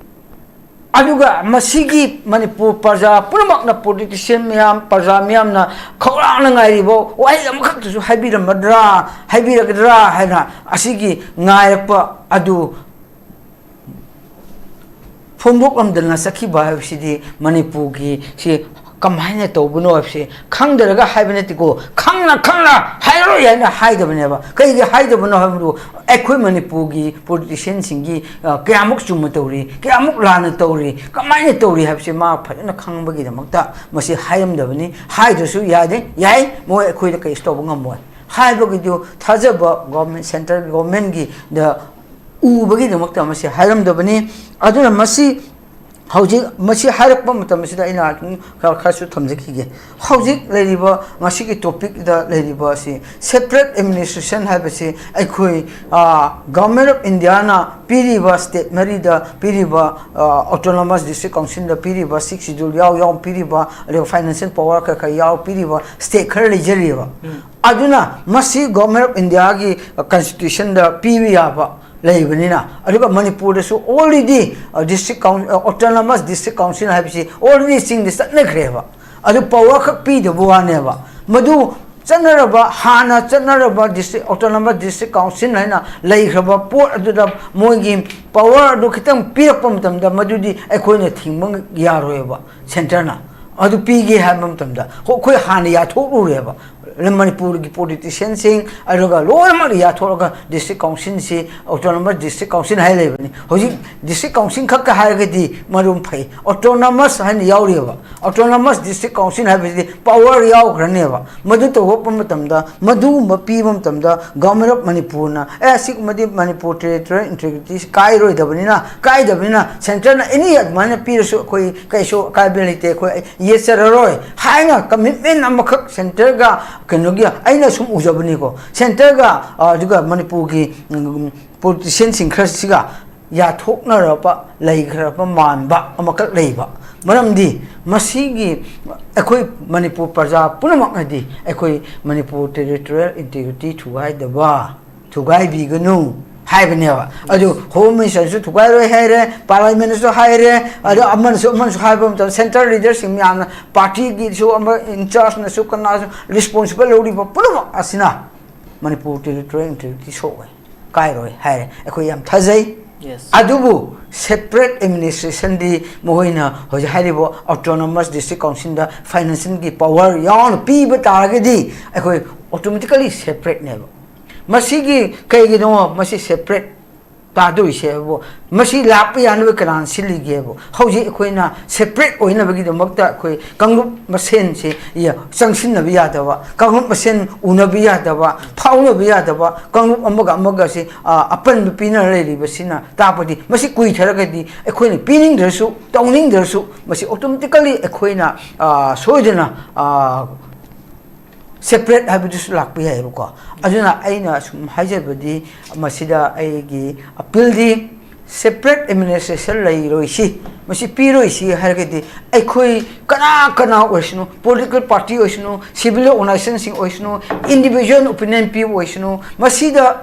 ꯑꯗꯨꯒ ꯃꯁꯤꯒꯤ ꯃꯅꯤꯄꯨꯔ ꯄ꯭ꯔꯖꯥ ꯄꯨꯝꯅꯃꯛꯅ, politician ꯃꯌꯥꯝ, ꯄ꯭ꯔꯖꯥ ꯃꯤꯌꯥꯝꯅ ꯈꯧꯔꯥꯡꯅ ꯉꯥꯏꯔꯤꯕ ꯋꯥꯍꯩ ꯑꯃꯈꯛꯇꯁꯨ ꯍꯥꯏꯕꯤꯔꯝꯃꯗ꯭ꯔꯥ, ꯍꯥꯏꯕꯤꯔꯒꯗ꯭ꯔꯥ ꯍꯥꯏꯅ ꯑꯁꯤꯒꯤ ꯉꯥꯏꯔꯛꯄ ꯑꯗꯨ ꯐꯣꯡꯗꯣꯛꯂꯝꯗꯅ ꯆꯠꯈꯤꯕ ꯍꯥꯏꯕꯁꯤꯗꯤ ꯃꯅꯤꯄꯨꯔꯒꯤ ꯁꯤ ꯀꯃꯥꯏꯅ ꯇꯧꯕꯅꯣ ꯍꯥꯏꯕꯁꯤ ꯈꯪꯗꯔꯒ ꯍꯥꯏꯕ ꯅꯠꯇꯦꯀꯣ, ꯈꯪꯅ ꯈꯪꯅ ꯍꯥꯏꯔꯔꯣꯏ ꯍꯥꯏꯅ ꯍꯥꯏꯗꯕꯅꯦꯕ꯫ ꯀꯩꯒꯤ ꯍꯥꯏꯗꯕꯅꯣ ꯍꯥꯏꯕꯗꯨ ꯑꯩꯈꯣꯏ ꯃꯅꯤꯄꯨꯔꯒꯤ politicianꯁꯤꯡꯒꯤ, ꯑ, ꯀꯌꯥꯃꯨꯛ ꯆꯨꯝꯅ ꯇꯧꯔꯤ, ꯀꯌꯥꯃꯨꯛ ꯂꯥꯟꯅ ꯇꯧꯔꯤ, ꯀꯃꯥꯏꯅ ꯇꯧꯔꯤ ꯍꯥꯏꯕꯁꯤ ꯃꯥ ꯐꯖꯅ ꯈꯪꯕꯒꯤꯗꯃꯛꯇ ꯃꯁꯤ ꯍꯥꯏꯔꯝꯗꯕꯅꯤ꯫ ꯍꯥꯏꯗ꯭ꯔꯁꯨ ꯌꯥꯗꯦ, ꯌꯥꯏ, ꯃꯣꯏ ꯑꯩꯈꯣꯏꯗ ꯀꯩꯁꯨ ꯇꯧꯕ ꯉꯝꯃꯣꯏ ꯍꯥꯏꯕꯒꯤꯗꯨ ꯊꯥꯖꯕ government, central governmentꯒꯤꯗ ꯎꯕꯒꯤꯗꯃꯛꯇ ꯃꯁꯤ ꯍꯥꯏꯔꯝꯗꯕꯅꯤ꯫ ꯑꯗꯨꯅ ꯃꯁꯤ ꯍꯧꯖꯤꯛ ꯃꯁꯤ ꯍꯥꯏꯔꯛꯄ ꯃꯇꯝ ꯑꯁꯤꯗ ꯑꯩꯅ ꯑꯗꯨꯝ ꯈꯔ ꯈꯔꯁꯨ ꯊꯝꯖꯈꯤꯒꯦ꯫ ꯍꯧꯖꯤꯛ ꯂꯩꯔꯤꯕ, ꯉꯁꯤꯒꯤ ꯇꯣꯄꯤꯛꯇ ꯂꯩꯔꯤꯕ ꯑꯁꯤ, ꯁꯦꯄꯔꯦꯠ ꯑꯦꯗꯃꯤꯅꯤꯁꯇ꯭ꯔꯦꯁꯟ ꯍꯥꯏꯕꯁꯤ ꯑꯩꯈꯣꯏ ꯒꯚꯔꯟꯃꯦꯟ ꯑꯣꯐ ꯏꯟꯗꯤꯌꯥꯅ ꯄꯤꯔꯤꯕ, ꯁ꯭ꯇꯦꯠ ꯃꯔꯤꯗ ꯄꯤꯔꯤꯕ, ꯑꯣꯇꯣꯅꯣꯃꯁ ꯗꯤꯁꯇ꯭ꯔꯤꯛ ꯀꯥꯎꯟꯁꯤꯜꯗ ꯄꯤꯔꯤꯕ, ꯁꯤꯛꯁ ꯁꯤꯗꯨꯜ ꯌꯥꯎ ꯌꯥꯎ ꯄꯤꯔꯤꯕ, ꯑꯗꯨꯒ ꯐꯥꯏꯅꯥꯟꯁꯤꯌꯦꯜ ꯄꯋꯥꯔ ꯈꯔ ꯈꯔ ꯌꯥꯎ ꯄꯤꯔꯤꯕ ꯁ꯭ꯇꯦꯠ ꯈꯔ ꯂꯩꯖꯔꯤꯑꯕ꯫ ꯑꯗꯨꯅ ꯃꯁꯤ ꯒꯚꯔꯟꯃꯦꯟ ꯑꯣꯐ ꯏꯟꯗꯤꯌꯥꯒꯤ ꯀꯟꯁꯇꯤꯇ꯭ꯌꯨꯁꯟꯗ ꯄꯤꯕ ꯌꯥꯕ ꯂꯩꯕꯅꯤꯅ, ꯑꯗꯨꯒ ꯃꯅꯤꯄꯨꯔꯗꯁꯨ already district council autonomous district council ꯍꯥꯏꯕꯁꯤ ꯑꯣꯜꯔꯦꯗꯤ ꯆꯤꯡꯗ ꯆꯠꯅꯈ꯭ꯔꯦꯕ꯫ ꯑꯗꯨ ꯄꯋꯥꯔ ꯈꯛ ꯄꯤꯗꯕ ꯋꯥꯅꯦꯕ꯫ ꯃꯗꯨ ꯆꯠꯅꯔꯕ, ꯍꯥꯟꯅ ꯆꯠꯅꯔꯕ ꯗꯤꯁꯇ꯭ꯔꯤꯛ ꯑꯣꯇꯣꯅꯣꯃꯁ ꯗꯤꯁꯇ꯭ꯔꯤꯛ ꯀꯥꯎꯟꯁꯤꯜ ꯍꯥꯏꯅ ꯂꯩꯈ꯭ꯔꯕ ꯄꯣꯠ ꯑꯗꯨꯗ ꯃꯣꯏꯒꯤ ꯄꯋꯥꯔ ꯑꯗꯨ ꯈꯤꯇꯪ ꯄꯤꯔꯛꯄ ꯃꯇꯝꯗ, ꯃꯗꯨꯗꯤ ꯑꯩꯈꯣꯏꯅ ꯊꯤꯡꯕ ꯌꯥꯔꯣꯏꯕ꯫ ꯁꯦꯟꯇꯔꯅ ꯑꯗꯨ ꯄꯤꯒꯦ ꯍꯥꯏꯕ ꯃꯇꯝꯗ, ꯍꯣ, ꯑꯩꯈꯣꯏ ꯍꯥꯟꯅ ꯌꯥꯊꯣꯛꯂꯨꯔꯦꯕ꯫ ꯃꯅꯤꯄꯨꯔꯒꯤ ꯄꯣꯂꯤꯇꯤꯁꯤꯌꯟꯁꯤꯡ, ꯑꯗꯨꯒ ꯂꯣꯏꯅꯃꯛ ꯌꯥꯊꯣꯛꯂꯒ ꯗꯤꯁꯇ꯭ꯔꯤꯛ ꯀꯥꯎꯟꯁꯤꯜꯁꯤ, ꯑꯣꯇꯣꯅꯣꯃꯁ ꯗꯤꯁꯇ꯭ꯔꯤꯛ ꯀꯥꯎꯟꯁꯤꯜ ꯍꯥꯏ ꯂꯩꯕꯅꯤ꯫ ꯍꯧꯖꯤꯛ ꯗꯤꯁꯇ꯭ꯔꯤꯛ ꯀꯥꯎꯟꯁꯤꯜ ꯈꯛꯇ ꯍꯥꯏꯔꯒꯗꯤ ꯃꯔꯨꯝ ꯐꯩ, ꯑꯣꯇꯣꯅꯣꯃꯁ ꯍꯥꯏꯅ ꯌꯥꯎꯔꯤꯑꯕ꯫ ꯑꯣꯇꯣꯅꯣꯃꯁ ꯗꯤꯁꯇ꯭ꯔꯤꯛ ꯀꯥꯎꯟꯁꯤꯜ ꯍꯥꯏꯕꯁꯤꯗꯤ ꯄꯋꯥꯔ ꯌꯥꯎꯈ꯭ꯔꯅꯦꯕ꯫ ꯃꯗꯨ ꯇꯧꯔꯛꯄ ꯃꯇꯝꯗ, ꯃꯗꯨꯒꯨꯝꯕ ꯄꯤꯕ ꯃꯇꯝꯗ, ꯒꯚꯔꯟꯃꯦꯟ ꯑꯣꯐ ꯃꯅꯤꯄꯨꯔꯅ, "ꯑꯦ, ꯑꯁꯤꯒꯨꯝꯕꯗꯤ ꯃꯅꯤꯄꯨꯔ ꯇꯦꯔꯤꯇꯣꯔꯤꯌꯦꯜ ꯏꯟꯇꯤꯒ꯭ꯔꯤꯇꯤꯁꯤ ꯀꯥꯏꯔꯣꯏꯗꯕꯅꯤꯅ, ꯀꯥꯏꯗꯕꯅꯤꯅ ꯁꯦꯟꯇꯔꯅ ꯑꯦꯅꯤ ꯑꯗꯨꯃꯥꯏꯅ ꯄꯤꯔꯁꯨ ꯑꯩꯈꯣꯏ ꯀꯩꯁꯨ ꯑꯀꯥꯏꯕ ꯂꯩꯇꯦ, ꯑꯩꯈꯣꯏ ꯌꯦꯠꯆꯔꯔꯣꯏ" ꯍꯥꯏꯅ ꯀꯃꯤꯠꯃꯦꯟ ꯑꯃꯈꯛ ꯁꯦꯟꯇꯔꯒ ꯀꯩꯅꯣꯒꯤ, ꯑꯩꯅ ꯁꯨꯝ ꯎꯖꯕꯅꯤꯀꯣ, ꯁꯦꯟꯇꯔꯒ, ꯑ, ꯑꯗꯨꯒ ꯃꯅꯤꯄꯨꯔꯒꯤ, ꯎꯝ, ꯄꯣꯂꯤꯇꯤꯁꯤꯌꯟꯁꯤꯡ ꯈꯔꯁꯤꯒ ꯌꯥꯊꯣꯛꯅꯔꯕ, ꯂꯩꯈ꯭ꯔꯕ ꯃꯥꯟꯕ ꯑꯃꯈꯛ ꯂꯩꯕ꯫ ꯃꯔꯝꯗꯤ ꯃꯁꯤꯒꯤ, ꯑꯩꯈꯣꯏ ꯃꯅꯤꯄꯨꯔ ꯄ꯭ꯔꯖꯥ ꯄꯨꯝꯅꯃꯛꯅꯗꯤ ꯑꯩꯈꯣꯏ ꯃꯅꯤꯄꯨꯔ ꯇꯦꯔꯤꯇꯣꯔꯤꯌꯦꯜ ꯏꯟꯇꯤꯒ꯭ꯔꯤꯇꯤ ꯊꯨꯒꯥꯏꯗꯕ, ꯊꯨꯒꯥꯏꯕꯤꯒꯅꯨ ꯍꯥꯏꯕꯅꯦꯕ꯫ ꯑꯗꯨ ꯍꯣꯝ ꯃꯤꯅꯤꯁꯇꯔꯁꯨ ꯊꯨꯒꯥꯏꯔꯣꯏ ꯍꯥꯏꯔꯦ, ꯄꯥꯔꯂꯥꯃꯦꯟꯅꯁꯨ ꯍꯥꯏꯔꯦ, ꯑꯗꯣ ꯑꯃꯅꯁꯨ ꯑꯃꯅꯁꯨ ꯍꯥꯏꯕ ꯃꯇꯝꯗ, ꯁꯦꯟꯇ꯭ꯔꯦꯜ ꯂꯤꯗꯔꯁꯤꯡ ꯃꯌꯥꯝꯅ, ꯄꯥꯔꯇꯤꯒꯤꯁꯨ ꯑꯃ ꯏꯟꯆꯥꯔꯖꯅꯁꯨ ꯀꯅꯥꯁꯨ ꯔꯦꯁꯄꯣꯟꯁꯤꯕꯜ ꯂꯧꯔꯤꯕ ꯄꯨꯝꯅꯃꯛ ꯑꯁꯤꯅ ꯃꯅꯤꯄꯨꯔ ꯇꯦꯔꯤꯇꯣꯔꯤꯌꯦꯜ ꯏꯟꯇꯤꯒ꯭ꯔꯤꯇꯤ ꯁꯣꯛꯑꯣꯏ, ꯀꯥꯏꯔꯣꯏ ꯍꯥꯏꯔꯦ꯫ ꯑꯩꯈꯣꯏ ꯌꯥꯝ ꯊꯥꯖꯩ꯫ Yes. ꯑꯗꯨꯕꯨ ꯁꯦꯄꯔꯦꯠ ꯑꯦꯗꯃꯤꯅꯤꯁꯇ꯭ꯔꯦꯁꯟꯗꯤ ꯃꯈꯣꯏꯅ ꯍꯧꯖꯤꯛ ꯍꯥꯏꯔꯤꯕ ꯑꯣꯇꯣꯅꯣꯃꯁ ꯗꯤꯁꯇ꯭ꯔꯤꯛ ꯀꯥꯎꯟꯁꯤꯜꯗ ꯐꯥꯏꯅꯥꯟꯁꯤꯌꯦꯜꯒꯤ ꯄꯋꯥꯔ ꯌꯥꯎꯅ ꯄꯤꯕ ꯇꯥꯔꯒꯗꯤ ꯑꯩꯈꯣꯏ ꯑꯣꯇꯣꯃꯦꯇꯤꯀꯦꯂꯤ ꯁꯦꯄꯔꯦꯠꯅꯦꯕ꯫ ꯃꯁꯤꯒꯤ ꯀꯩꯒꯤꯅꯣ ꯃꯁꯤ ꯁꯦꯄꯔꯦꯠ ꯇꯥꯗꯣꯏꯁꯦꯕꯨ, ꯃꯁꯤ ꯂꯥꯛꯄ ꯌꯥꯅꯕ ꯀꯅꯥꯅ ꯁꯤꯜꯂꯤꯒꯦꯕꯨ? ꯍꯧꯖꯤꯛ ꯑꯩꯈꯣꯏꯅ separate ꯑꯣꯏꯅꯕꯒꯤꯗꯃꯛꯇ ꯑꯩꯈꯣꯏ ꯀꯥꯡꯂꯨꯞ ꯃꯁꯦꯟꯁꯤ ꯆꯪꯁꯤꯟꯅꯕ ꯌꯥꯗꯕ, ꯀꯥꯡꯂꯨꯞ ꯃꯁꯦꯟ ꯎꯅꯕ ꯌꯥꯗꯕ, ꯐꯥꯎꯅꯕ ꯌꯥꯗꯕ, ꯀꯥꯡꯂꯨꯞ ꯑꯃꯒ ꯑꯃꯒꯁꯤ, ꯑ, ꯑꯄꯟꯕ ꯄꯤꯅꯔ ꯂꯩꯔꯤꯕꯁꯤꯅ ꯇꯥꯛꯄꯗꯤ, ꯃꯁꯤ ꯀꯨꯏꯊꯔꯒꯗꯤ ꯑꯩꯈꯣꯏꯅ ꯄꯤꯅꯤꯡꯗ꯭ꯔꯁꯨ, ꯇꯧꯅꯤꯡꯗ꯭ꯔꯁꯨ, ꯃꯁꯤ automatically ꯑꯩꯈꯣꯏꯅ, ꯑ, ꯁꯣꯏꯗꯅ, ꯑ, separate ꯍꯥꯏꯕꯗꯨꯁꯨ ꯂꯥꯛꯄ ꯌꯥꯏꯑꯕꯀꯣ꯫ ꯑꯗꯨꯅ ꯑꯩꯅ ꯁꯨꯝ ꯍꯥꯏꯖꯕꯗꯤ, ꯃꯁꯤꯗ ꯑꯩꯒꯤ appealꯗꯤ, separate administration ꯂꯩꯔꯣꯏꯁꯤ, ꯃꯁꯤ ꯄꯤꯔꯣꯏꯁꯤ ꯍꯥꯏꯔꯒꯗꯤ, ꯑꯩꯈꯣꯏ ꯀꯅꯥ ꯀꯅꯥ ꯑꯣꯏꯁꯅꯨ, political party ꯑꯣꯏꯁꯅꯨ, civil organizationꯁꯤꯡ ꯑꯣꯏꯁꯅꯨ, individual opinion ꯄꯤꯕ ꯑꯣꯏꯁꯅꯨ, ꯃꯁꯤꯗ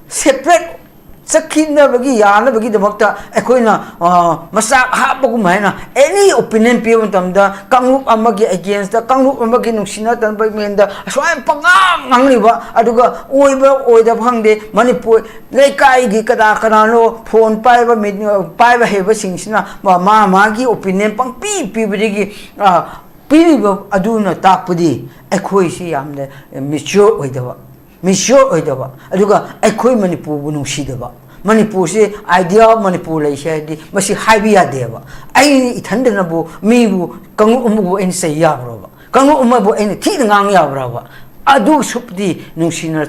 separate ꯆꯠꯈꯤꯅꯕꯒꯤ ꯌꯥꯅꯕꯒꯤꯗꯃꯛꯇ ꯑꯩꯈꯣꯏꯅ, ꯑ, ꯃꯆꯥꯛ ꯍꯥꯞꯄꯒꯨꯝ ꯍꯥꯏꯅ any opinion ꯄꯤꯕ ꯃꯇꯝꯗ ꯀꯥꯡꯂꯨꯞ ꯑꯃꯒꯤ againstꯇ, ꯀꯥꯡꯂꯨꯞ ꯑꯃꯒꯤ ꯅꯨꯡꯁꯤꯅꯗꯅꯕꯒꯤ ꯃꯦꯟꯗ ꯑꯁꯨꯃꯥꯏꯅ ꯄꯉꯥꯡ ꯉꯥꯡꯂꯤꯕ, ꯑꯗꯨꯒ ꯑꯣꯏꯕ ꯑꯣꯏꯗꯕ ꯈꯪꯗꯦ, ꯃꯅꯤꯄꯨꯔ ꯂꯩꯀꯥꯏꯒꯤ ꯀꯅꯥ ꯀꯅꯥꯅꯣ phone ꯄꯥꯏꯕ, ꯃꯤ-, ꯄꯥꯏꯕ ꯍꯩꯕꯁꯤꯡꯁꯤꯅ ꯃꯥ, ꯃꯥ ꯃꯥꯒꯤ opinion ꯄꯪꯄꯤ ꯄꯤꯕꯗꯒꯤ, ꯑ, ꯄꯤꯔꯤꯕ ꯑꯗꯨꯅ ꯇꯥꯛꯄꯗꯤ ꯑꯩꯈꯣꯏꯁꯤ ꯌꯥꯝꯅ mature ꯑꯣꯏꯗꯕ, mature ꯑꯣꯏꯗꯕ, ꯑꯗꯨꯒ ꯑꯩꯈꯣꯏ ꯃꯅꯤꯄꯨꯔꯕꯨ ꯅꯨꯡꯁꯤꯗꯕ, ꯃꯅꯤꯄꯨꯔꯁꯤ, idea of ꯃꯅꯤꯄꯨꯔ ꯂꯩꯁꯦ ꯍꯥꯏꯔꯗꯤ ꯃꯁꯤ ꯍꯥꯏꯕ ꯌꯥꯗꯦꯕ꯫ ꯑꯩ ꯏꯊꯟꯗꯅꯕꯨ, ꯃꯤꯕꯨ, ꯀꯥꯡꯂꯨꯞ ꯑꯃꯕꯨ ꯑꯩꯅ ꯆꯩ ꯌꯥꯕ꯭ꯔꯣꯕ? ꯀꯥꯡꯂꯨꯞ ꯑꯃꯕꯨ ꯑꯩꯅ ꯊꯤꯅ ꯉꯥꯡ ꯌꯥꯕ꯭ꯔꯕ? ꯑꯗꯨ ꯁꯨꯞꯗꯤ ꯅꯨꯡꯁꯤꯅ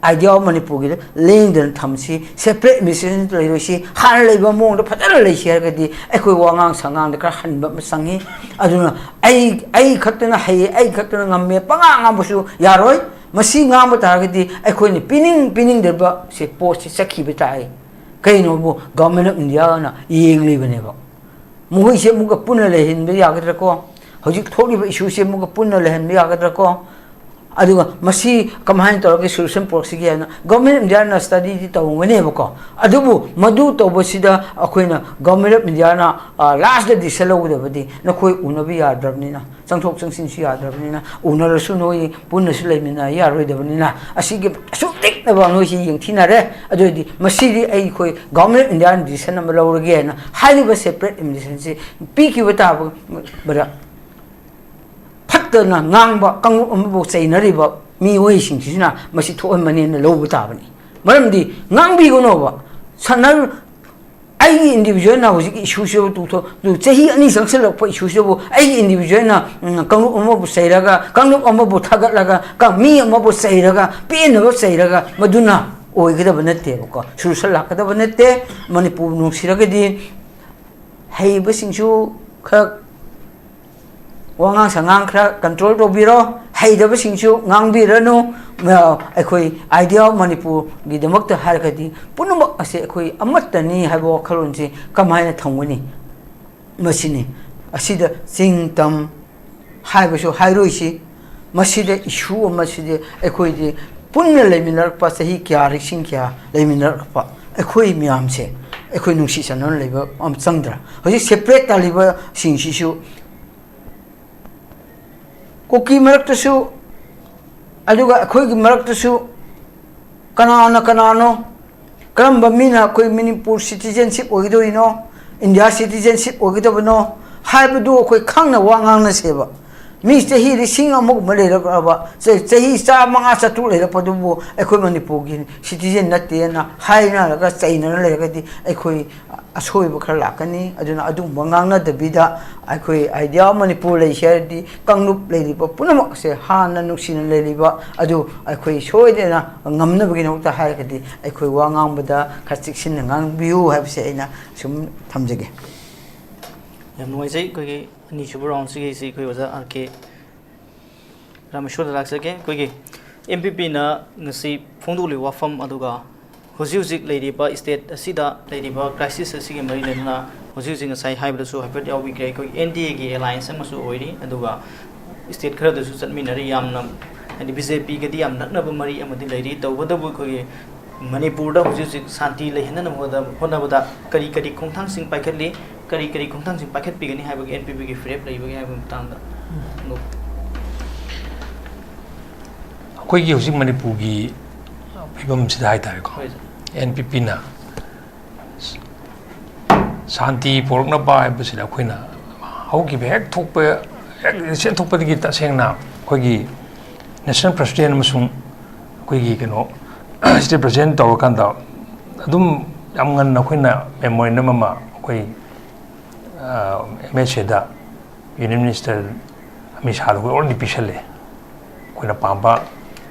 idea of ꯃꯅꯤꯄꯨꯔꯒꯤꯗ ꯂꯦꯡꯗꯅ ꯊꯝꯁꯤ, separate administration ꯂꯩꯔꯣꯏꯁꯤ, ꯍꯥꯟꯅ ꯂꯩꯕ ꯃꯑꯣꯡꯗ ꯐꯖꯅ ꯂꯩꯁꯤ ꯍꯥꯏꯔꯒꯗꯤ ꯑꯩꯈꯣꯏ ꯋꯥꯉꯥꯡ ꯁꯉꯥꯡꯗ ꯈꯔ ꯍꯟꯕ ꯑꯃ ꯆꯪꯉꯤ꯫ ꯑꯗꯨꯅ ꯑꯩ, ꯑꯩ ꯈꯛꯇꯅ ꯍꯩꯌꯦ, ꯑꯩ ꯈꯛꯇꯅ ꯉꯝꯃꯦ, ꯄꯉꯥꯡ ꯉꯥꯡꯕꯁꯨ ꯌꯥꯔꯣꯏ꯫ ꯃꯁꯤ ꯉꯥꯡꯕ ꯇꯥꯔꯒꯗꯤ ꯑꯩꯈꯣꯏꯅ ꯄꯤꯅꯤꯡ ꯄꯤꯅꯤꯡꯗꯕ ꯁꯤ ꯄꯣꯠꯁꯤ ꯆꯠꯈꯤꯕ ꯇꯥꯏ꯫ ꯀꯩꯅꯣꯕꯨ Government of Indiaꯅ ꯌꯦꯡꯂꯤꯕꯅꯦꯕ꯫ ꯃꯈꯣꯏꯁꯦ ꯑꯃꯨꯛꯀ ꯄꯨꯟꯅ ꯂꯩꯍꯟꯕ ꯌꯥꯒꯗ꯭ꯔꯥꯀꯣ? ꯍꯧꯖꯤꯛ ꯊꯣꯛꯂꯤꯕ issueꯁꯦ ꯑꯃꯨꯛꯀ ꯄꯨꯟꯅ ꯂꯩꯍꯟꯕ ꯌꯥꯒꯗ꯭ꯔꯥꯀꯣ? ꯑꯗꯨꯒ ꯃꯁꯤ ꯀꯃꯥꯏꯅ ꯇꯧꯔꯒ solution ꯄꯨꯔꯛꯁꯤꯒꯦ ꯍꯥꯏꯅ Government of Indiaꯅ studyꯗꯤ ꯇꯧꯔꯝꯒꯅꯦꯕꯀꯣ꯫ ꯑꯗꯨꯕꯨ ꯃꯗꯨ ꯇꯧꯕꯁꯤꯗ ꯑꯩꯈꯣꯏꯅ Government of Indiaꯅ, ꯑ, lastꯇ decision ꯂꯧꯒꯗꯕꯗꯤ ꯅꯈꯣꯏ ꯎꯅꯕ ꯌꯥꯗ꯭ꯔꯕꯅꯤꯅ, ꯆꯪꯊꯣꯛ ꯆꯪꯁꯤꯟꯁꯨ ꯌꯥꯗ꯭ꯔꯕꯅꯤꯅ, ꯎꯅꯔꯁꯨ ꯅꯣꯏ ꯄꯨꯟꯅꯁꯨ ꯂꯩꯃꯤꯟꯅ ꯌꯥꯔꯣꯏꯗꯕꯅꯤꯅ, ꯑꯁꯤꯒꯤ ꯑꯁꯨꯛ ꯄꯤꯛꯅꯕ ꯅꯣꯏꯁꯤ ꯌꯦꯡꯊꯤꯅꯔꯦ꯫ ꯑꯗꯨ ꯑꯣꯏꯔꯗꯤ ꯃꯁꯤꯗꯤ ꯑꯩꯈꯣꯏ Government of Indiaꯅ decision ꯑꯃ ꯂꯧꯔꯒꯦ ꯍꯥꯏꯅ ꯍꯥꯏꯔꯤꯕ separate administrationꯁꯤ ꯄꯤꯈꯤꯕ ꯇꯥꯕꯗ, ꯐꯠꯇꯅ ꯉꯥꯡꯕ ꯀꯥꯡꯂꯨꯞ ꯑꯃꯕꯨ ꯆꯩꯅꯔꯤꯕ ꯃꯤꯑꯣꯏꯁꯤꯡꯁꯤꯅ ꯃꯁꯤ ꯊꯣꯛꯍꯟꯕꯅꯦꯅ ꯂꯧꯕ ꯇꯥꯕꯅꯤ꯫ ꯃꯔꯝꯗꯤ ꯉꯥꯡꯕꯤꯒꯅꯣꯕ, ꯁꯥꯟꯅꯔ ꯑꯩꯒꯤ ꯏꯟꯗꯤꯕꯤꯖꯨꯋꯦꯜꯅ ꯍꯧꯖꯤꯛꯀꯤ ꯏꯁꯨꯁꯤꯕꯨ ꯇꯨ ꯊꯥꯎ-, ꯇꯨ-, ꯆꯍꯤ ꯑꯅꯤ ꯆꯪꯁꯤꯜꯂꯛꯄ ꯏꯁꯨꯁꯤꯕꯨ ꯑꯩꯒꯤ ꯏꯟꯗꯤꯕꯤꯖꯨꯋꯦꯜꯅ, ꯎꯝ, ꯀꯥꯡꯂꯨꯞ ꯑꯃꯕꯨ ꯆꯩꯔꯒ, ꯀꯥꯡꯂꯨꯞ ꯑꯃꯕꯨ ꯊꯥꯒꯠꯂꯒ, ꯀ-, ꯃꯤ ꯑꯃꯕꯨ ꯆꯩꯔꯒ, ꯄꯦꯟꯅꯕ ꯆꯩꯔꯒ, ꯃꯗꯨꯅ ꯑꯣꯏꯒꯗꯕ ꯅꯠꯇꯦꯕꯀꯣ, ꯁꯣꯂꯨꯁꯟ ꯂꯥꯛꯀꯗꯕ ꯅꯠꯇꯦ꯫ ꯃꯅꯤꯄꯨꯔ ꯅꯨꯡꯁꯤꯔꯒꯗꯤ ꯍꯩꯕꯁꯤꯡꯁꯨ ꯈꯔ ꯋꯥꯉꯥꯡ ꯁꯉꯥꯡ ꯈꯔ ꯀꯟꯇ꯭ꯔꯣꯜ ꯇꯧꯕꯤꯔꯣ, ꯍꯩꯇꯕꯁꯤꯡꯁꯨ ꯉꯥꯡꯕꯤꯔꯅꯨ꯫ ꯑ, ꯑꯩꯈꯣꯏ ꯑꯥꯏꯗꯤꯌꯥ ꯑꯣꯐ ꯃꯅꯤꯄꯨꯔꯒꯤꯗꯃꯛꯇ ꯍꯥꯏꯔꯒꯗꯤ ꯄꯨꯝꯅꯃꯛ ꯑꯁꯦ ꯑꯩꯈꯣꯏ ꯑꯃꯠꯇꯅꯤ ꯍꯥꯏꯕ ꯋꯥꯈꯜꯂꯣꯟꯁꯤ ꯀꯃꯥꯏꯅ ꯊꯝꯒꯅꯤ? ꯃꯁꯤꯅꯤ꯫ ꯑꯁꯤꯗ ꯆꯤꯡ ꯇꯝ ꯍꯥꯏꯕꯁꯨ ꯍꯥꯏꯔꯣꯏꯁꯤ꯫ ꯃꯁꯤꯗ ꯏꯁꯨ ꯑꯃꯁꯤꯗꯤ ꯑꯩꯈꯣꯏꯗꯤ ꯄꯨꯟꯅ ꯂꯩꯃꯤꯟꯅꯔꯛꯄ, ꯆꯍꯤ ꯀꯌꯥ, ꯂꯤꯁꯤꯡ ꯀꯌꯥ ꯂꯩꯃꯤꯟꯅꯔꯛꯄ ꯑꯩꯈꯣꯏ ꯃꯌꯥꯝꯁꯦ, ꯑꯩꯈꯣꯏ ꯅꯨꯡꯁꯤ ꯆꯥꯟꯅꯅ ꯂꯩꯕ ꯑꯃ ꯆꯪꯗ꯭ꯔꯥ? ꯍꯧꯖꯤꯛ ꯁꯦꯄꯔꯦꯠ ꯇꯥꯜꯂꯤꯕꯁꯤꯡꯁꯤꯁꯨ ꯀꯨꯀꯤ ꯃꯔꯛꯇꯁꯨ, ꯑꯗꯨꯒ ꯑꯩꯈꯣꯏꯒꯤ ꯃꯔꯛꯇꯁꯨ ꯀꯅꯥꯅ ꯀꯅꯥꯅꯣ, ꯀꯔꯝꯕ ꯃꯤꯅ ꯑꯩꯈꯣꯏ ꯃꯅꯤꯄꯨꯔ ꯁꯤꯇꯤꯖꯦꯟꯁꯤꯞ ꯑꯣꯏꯒꯗꯧꯔꯤꯅꯣ, ꯏꯟꯗꯤꯌꯥ ꯁꯤꯇꯤꯖꯦꯟꯁꯤꯞ ꯑꯣꯏꯒꯗꯕꯅꯣ ꯍꯥꯏꯕꯗꯨ ꯑꯩꯈꯣꯏ ꯈꯪꯅ ꯋꯥ ꯉꯥꯡꯅꯁꯦꯕ꯫ ꯃꯤ ꯆꯍꯤ ꯂꯤꯁꯤꯡ ꯑꯃꯒꯨꯝꯕ ꯂꯩꯔꯛꯂꯕ, ꯆ-, ꯆꯍꯤ ꯆꯥꯝꯃꯉꯥ, ꯆꯥꯇ꯭ꯔꯨꯛ ꯂꯩꯔꯛꯄꯗꯨꯕꯨ ꯑꯩꯈꯣꯏ ꯃꯅꯤꯄꯨꯔꯒꯤ ꯁꯤꯇꯤꯖꯦꯟ ꯅꯠꯇꯦꯅ ꯍꯥꯏꯅꯔꯒ ꯆꯩꯅꯔ ꯂꯩꯔꯒꯗꯤ ꯑꯩꯈꯣꯏ ꯑꯁꯣꯏꯕ ꯈꯔ ꯂꯥꯛꯀꯅꯤ꯫ ꯑꯗꯨꯅ ꯑꯗꯨꯒꯨꯝꯕ ꯉꯥꯡꯅꯗꯕꯤꯗ ꯑꯩꯈꯣꯏ ꯑꯥꯏꯗꯤꯌꯥ ꯑꯣꯐ ꯃꯅꯤꯄꯨꯔ ꯂꯩꯁꯦ ꯍꯥꯏꯔꯗꯤ ꯀꯥꯡꯂꯨꯞ ꯂꯩꯔꯤꯕ ꯄꯨꯝꯅꯃꯛꯁꯦ ꯍꯥꯟꯅ ꯅꯨꯡꯁꯤꯅ ꯂꯩꯔꯤꯕ ꯑꯗꯨ ꯑꯩꯈꯣꯏ ꯁꯣꯏꯗꯅ ꯉꯝꯅꯕꯒꯤꯗꯃꯛꯇ ꯍꯥꯏꯔꯒꯗꯤ ꯑꯩꯈꯣꯏ ꯋꯥ ꯉꯥꯡꯕꯗ ꯈꯔ ꯆꯦꯛꯁꯤꯟꯅ ꯉꯥꯡꯕꯤꯌꯨ ꯍꯥꯏꯕꯁꯦ ꯑꯩꯅ ꯁꯨꯝ ꯊꯝꯖꯒꯦ꯫ ꯌꯥꯝ ꯅꯨꯡꯉꯥꯏꯖꯩ꯫ ꯑꯩꯈꯣꯏꯒꯤ ꯑꯅꯤꯁꯨꯕ ꯔꯥꯎꯟꯁꯤꯒꯤꯁꯤ ꯑꯩꯈꯣꯏ ꯑꯣꯖꯥ ꯑꯥꯔ ꯀꯦ ꯔꯥꯃꯦꯁꯣꯔꯗ ꯂꯥꯛꯆꯒꯦ꯫ ꯑꯩꯈꯣꯏꯒꯤ ꯑꯦꯟ ꯄꯤ ꯄꯤꯅ ꯉꯁꯤ ꯐꯣꯡꯗꯣꯛꯂꯤꯕ ꯋꯥꯐꯝ ꯑꯗꯨꯒ ꯍꯧꯖꯤꯛ ꯍꯧꯖꯤꯛ ꯂꯩꯔꯤꯕ ꯁ꯭ꯇꯦꯠ ꯑꯁꯤꯗ ꯂꯩꯔꯤꯕ ꯀ꯭ꯔꯥꯏꯁꯤꯁ ꯑꯁꯤꯒꯤ ꯃꯔꯤ ꯂꯩꯅꯅ ꯍꯧꯖꯤꯛ ꯍꯧꯖꯤꯛ ꯉꯁꯥꯏ ꯍꯥꯏꯕꯗꯁꯨ ꯍꯥꯏꯐꯦꯠ ꯌꯥꯎꯕꯤꯈ꯭ꯔꯦ꯫ ꯑꯩꯈꯣꯏ ꯑꯦꯟ ꯗꯤ ꯑꯦꯒꯤ ꯑꯦꯂꯥꯏꯟꯁ ꯑꯃꯁꯨ ꯑꯣꯏꯔꯤ, ꯑꯗꯨꯒ ꯁ꯭ꯇꯦꯠ ꯈꯔꯗꯁꯨ ꯆꯠꯃꯤꯟꯅꯔꯤ꯫ ꯌꯥꯝꯅ, ꯍꯥꯏꯗꯤ, ꯕꯤ ꯖꯦ ꯄꯤꯒꯗꯤ ꯌꯥꯝ ꯅꯛꯅꯕ ꯃꯔꯤ ꯑꯃꯗꯤ ꯂꯩꯔꯤ꯫ ꯇꯧꯕꯇꯕꯨ ꯑꯩꯈꯣꯏꯒꯤ ꯃꯅꯤꯄꯨꯔꯗ ꯍꯧꯖꯤꯛ ꯍꯧꯖꯤꯛ ꯁꯥꯟꯇꯤ ꯂꯩꯍꯟꯅꯅꯕ ꯍꯣꯠꯅ-, ꯍꯣꯠꯅꯕꯗ ꯀꯔꯤ ꯀꯔꯤ ꯈꯣꯡꯊꯥꯡꯁꯤꯡ ꯄꯥꯏꯈꯠꯂꯤ, ꯀꯔꯤ ꯀꯔꯤ ꯈꯣꯡꯊꯥꯡꯁꯤꯡ ꯄꯥꯏꯈꯠꯄꯤꯒꯅꯤ ꯍꯥꯏꯕꯒꯤ, ꯑꯦꯟ ꯄꯤ ꯄꯤꯒꯤ ꯐꯤꯔꯦꯞ ꯂꯩꯕꯒꯦ ꯍꯥꯏꯕꯒꯤ ꯃꯇꯥꯡꯗ? ꯑꯩꯈꯣꯏꯒꯤ ꯍꯧꯖꯤꯛ ꯃꯅꯤꯄꯨꯔꯒꯤ ꯐꯤꯕꯝꯁꯤꯗ ꯍꯥꯏꯇꯥꯔꯦꯀꯣ, ꯍꯣꯏ, ꯁꯥꯔ꯫ ꯑꯦꯟ ꯄꯤ ꯄꯤꯅ ꯁꯥꯟꯇꯤ ꯄꯨꯔꯛꯅꯕ ꯍꯥꯏꯕꯁꯤꯗ ꯑꯩꯈꯣꯏꯅ ꯍꯧꯈꯤꯕ ꯍꯦꯛ ꯊꯣꯛꯄ, ꯍꯦꯛ ꯔꯤꯁꯦꯟ ꯊꯣꯛꯄꯗꯒꯤ ꯇꯁꯦꯡꯅ ꯑꯩꯈꯣꯏꯒꯤ ꯅꯦꯁꯅꯦꯜ ꯄ꯭ꯔꯁꯤꯗꯦꯟ ꯑꯃꯁꯨꯡ ꯑꯩꯈꯣꯏꯒꯤ ꯀꯩꯅꯣ, ꯁ꯭ꯇꯦꯠ ꯄ꯭ꯔꯁꯤꯗꯦꯟ ꯇꯧꯔꯀꯥꯟꯗ ꯑꯗꯨꯝ ꯌꯥꯝ ꯉꯟꯅ ꯑꯩꯈꯣꯏꯅ memorandum ꯑꯃ ꯑꯩꯈꯣꯏ ꯑꯦꯝ ꯑꯦꯁ ꯑꯦꯗ ꯌꯨꯅꯤꯌꯟ ꯃꯤꯅꯤꯁꯇꯔ ꯑꯃꯤꯠ ꯁꯥꯍꯗ ꯑꯩꯈꯣꯏ already ꯄꯤꯁꯜꯂꯦ꯫ ꯑꯩꯈꯣꯏꯅ ꯄꯥꯝꯕ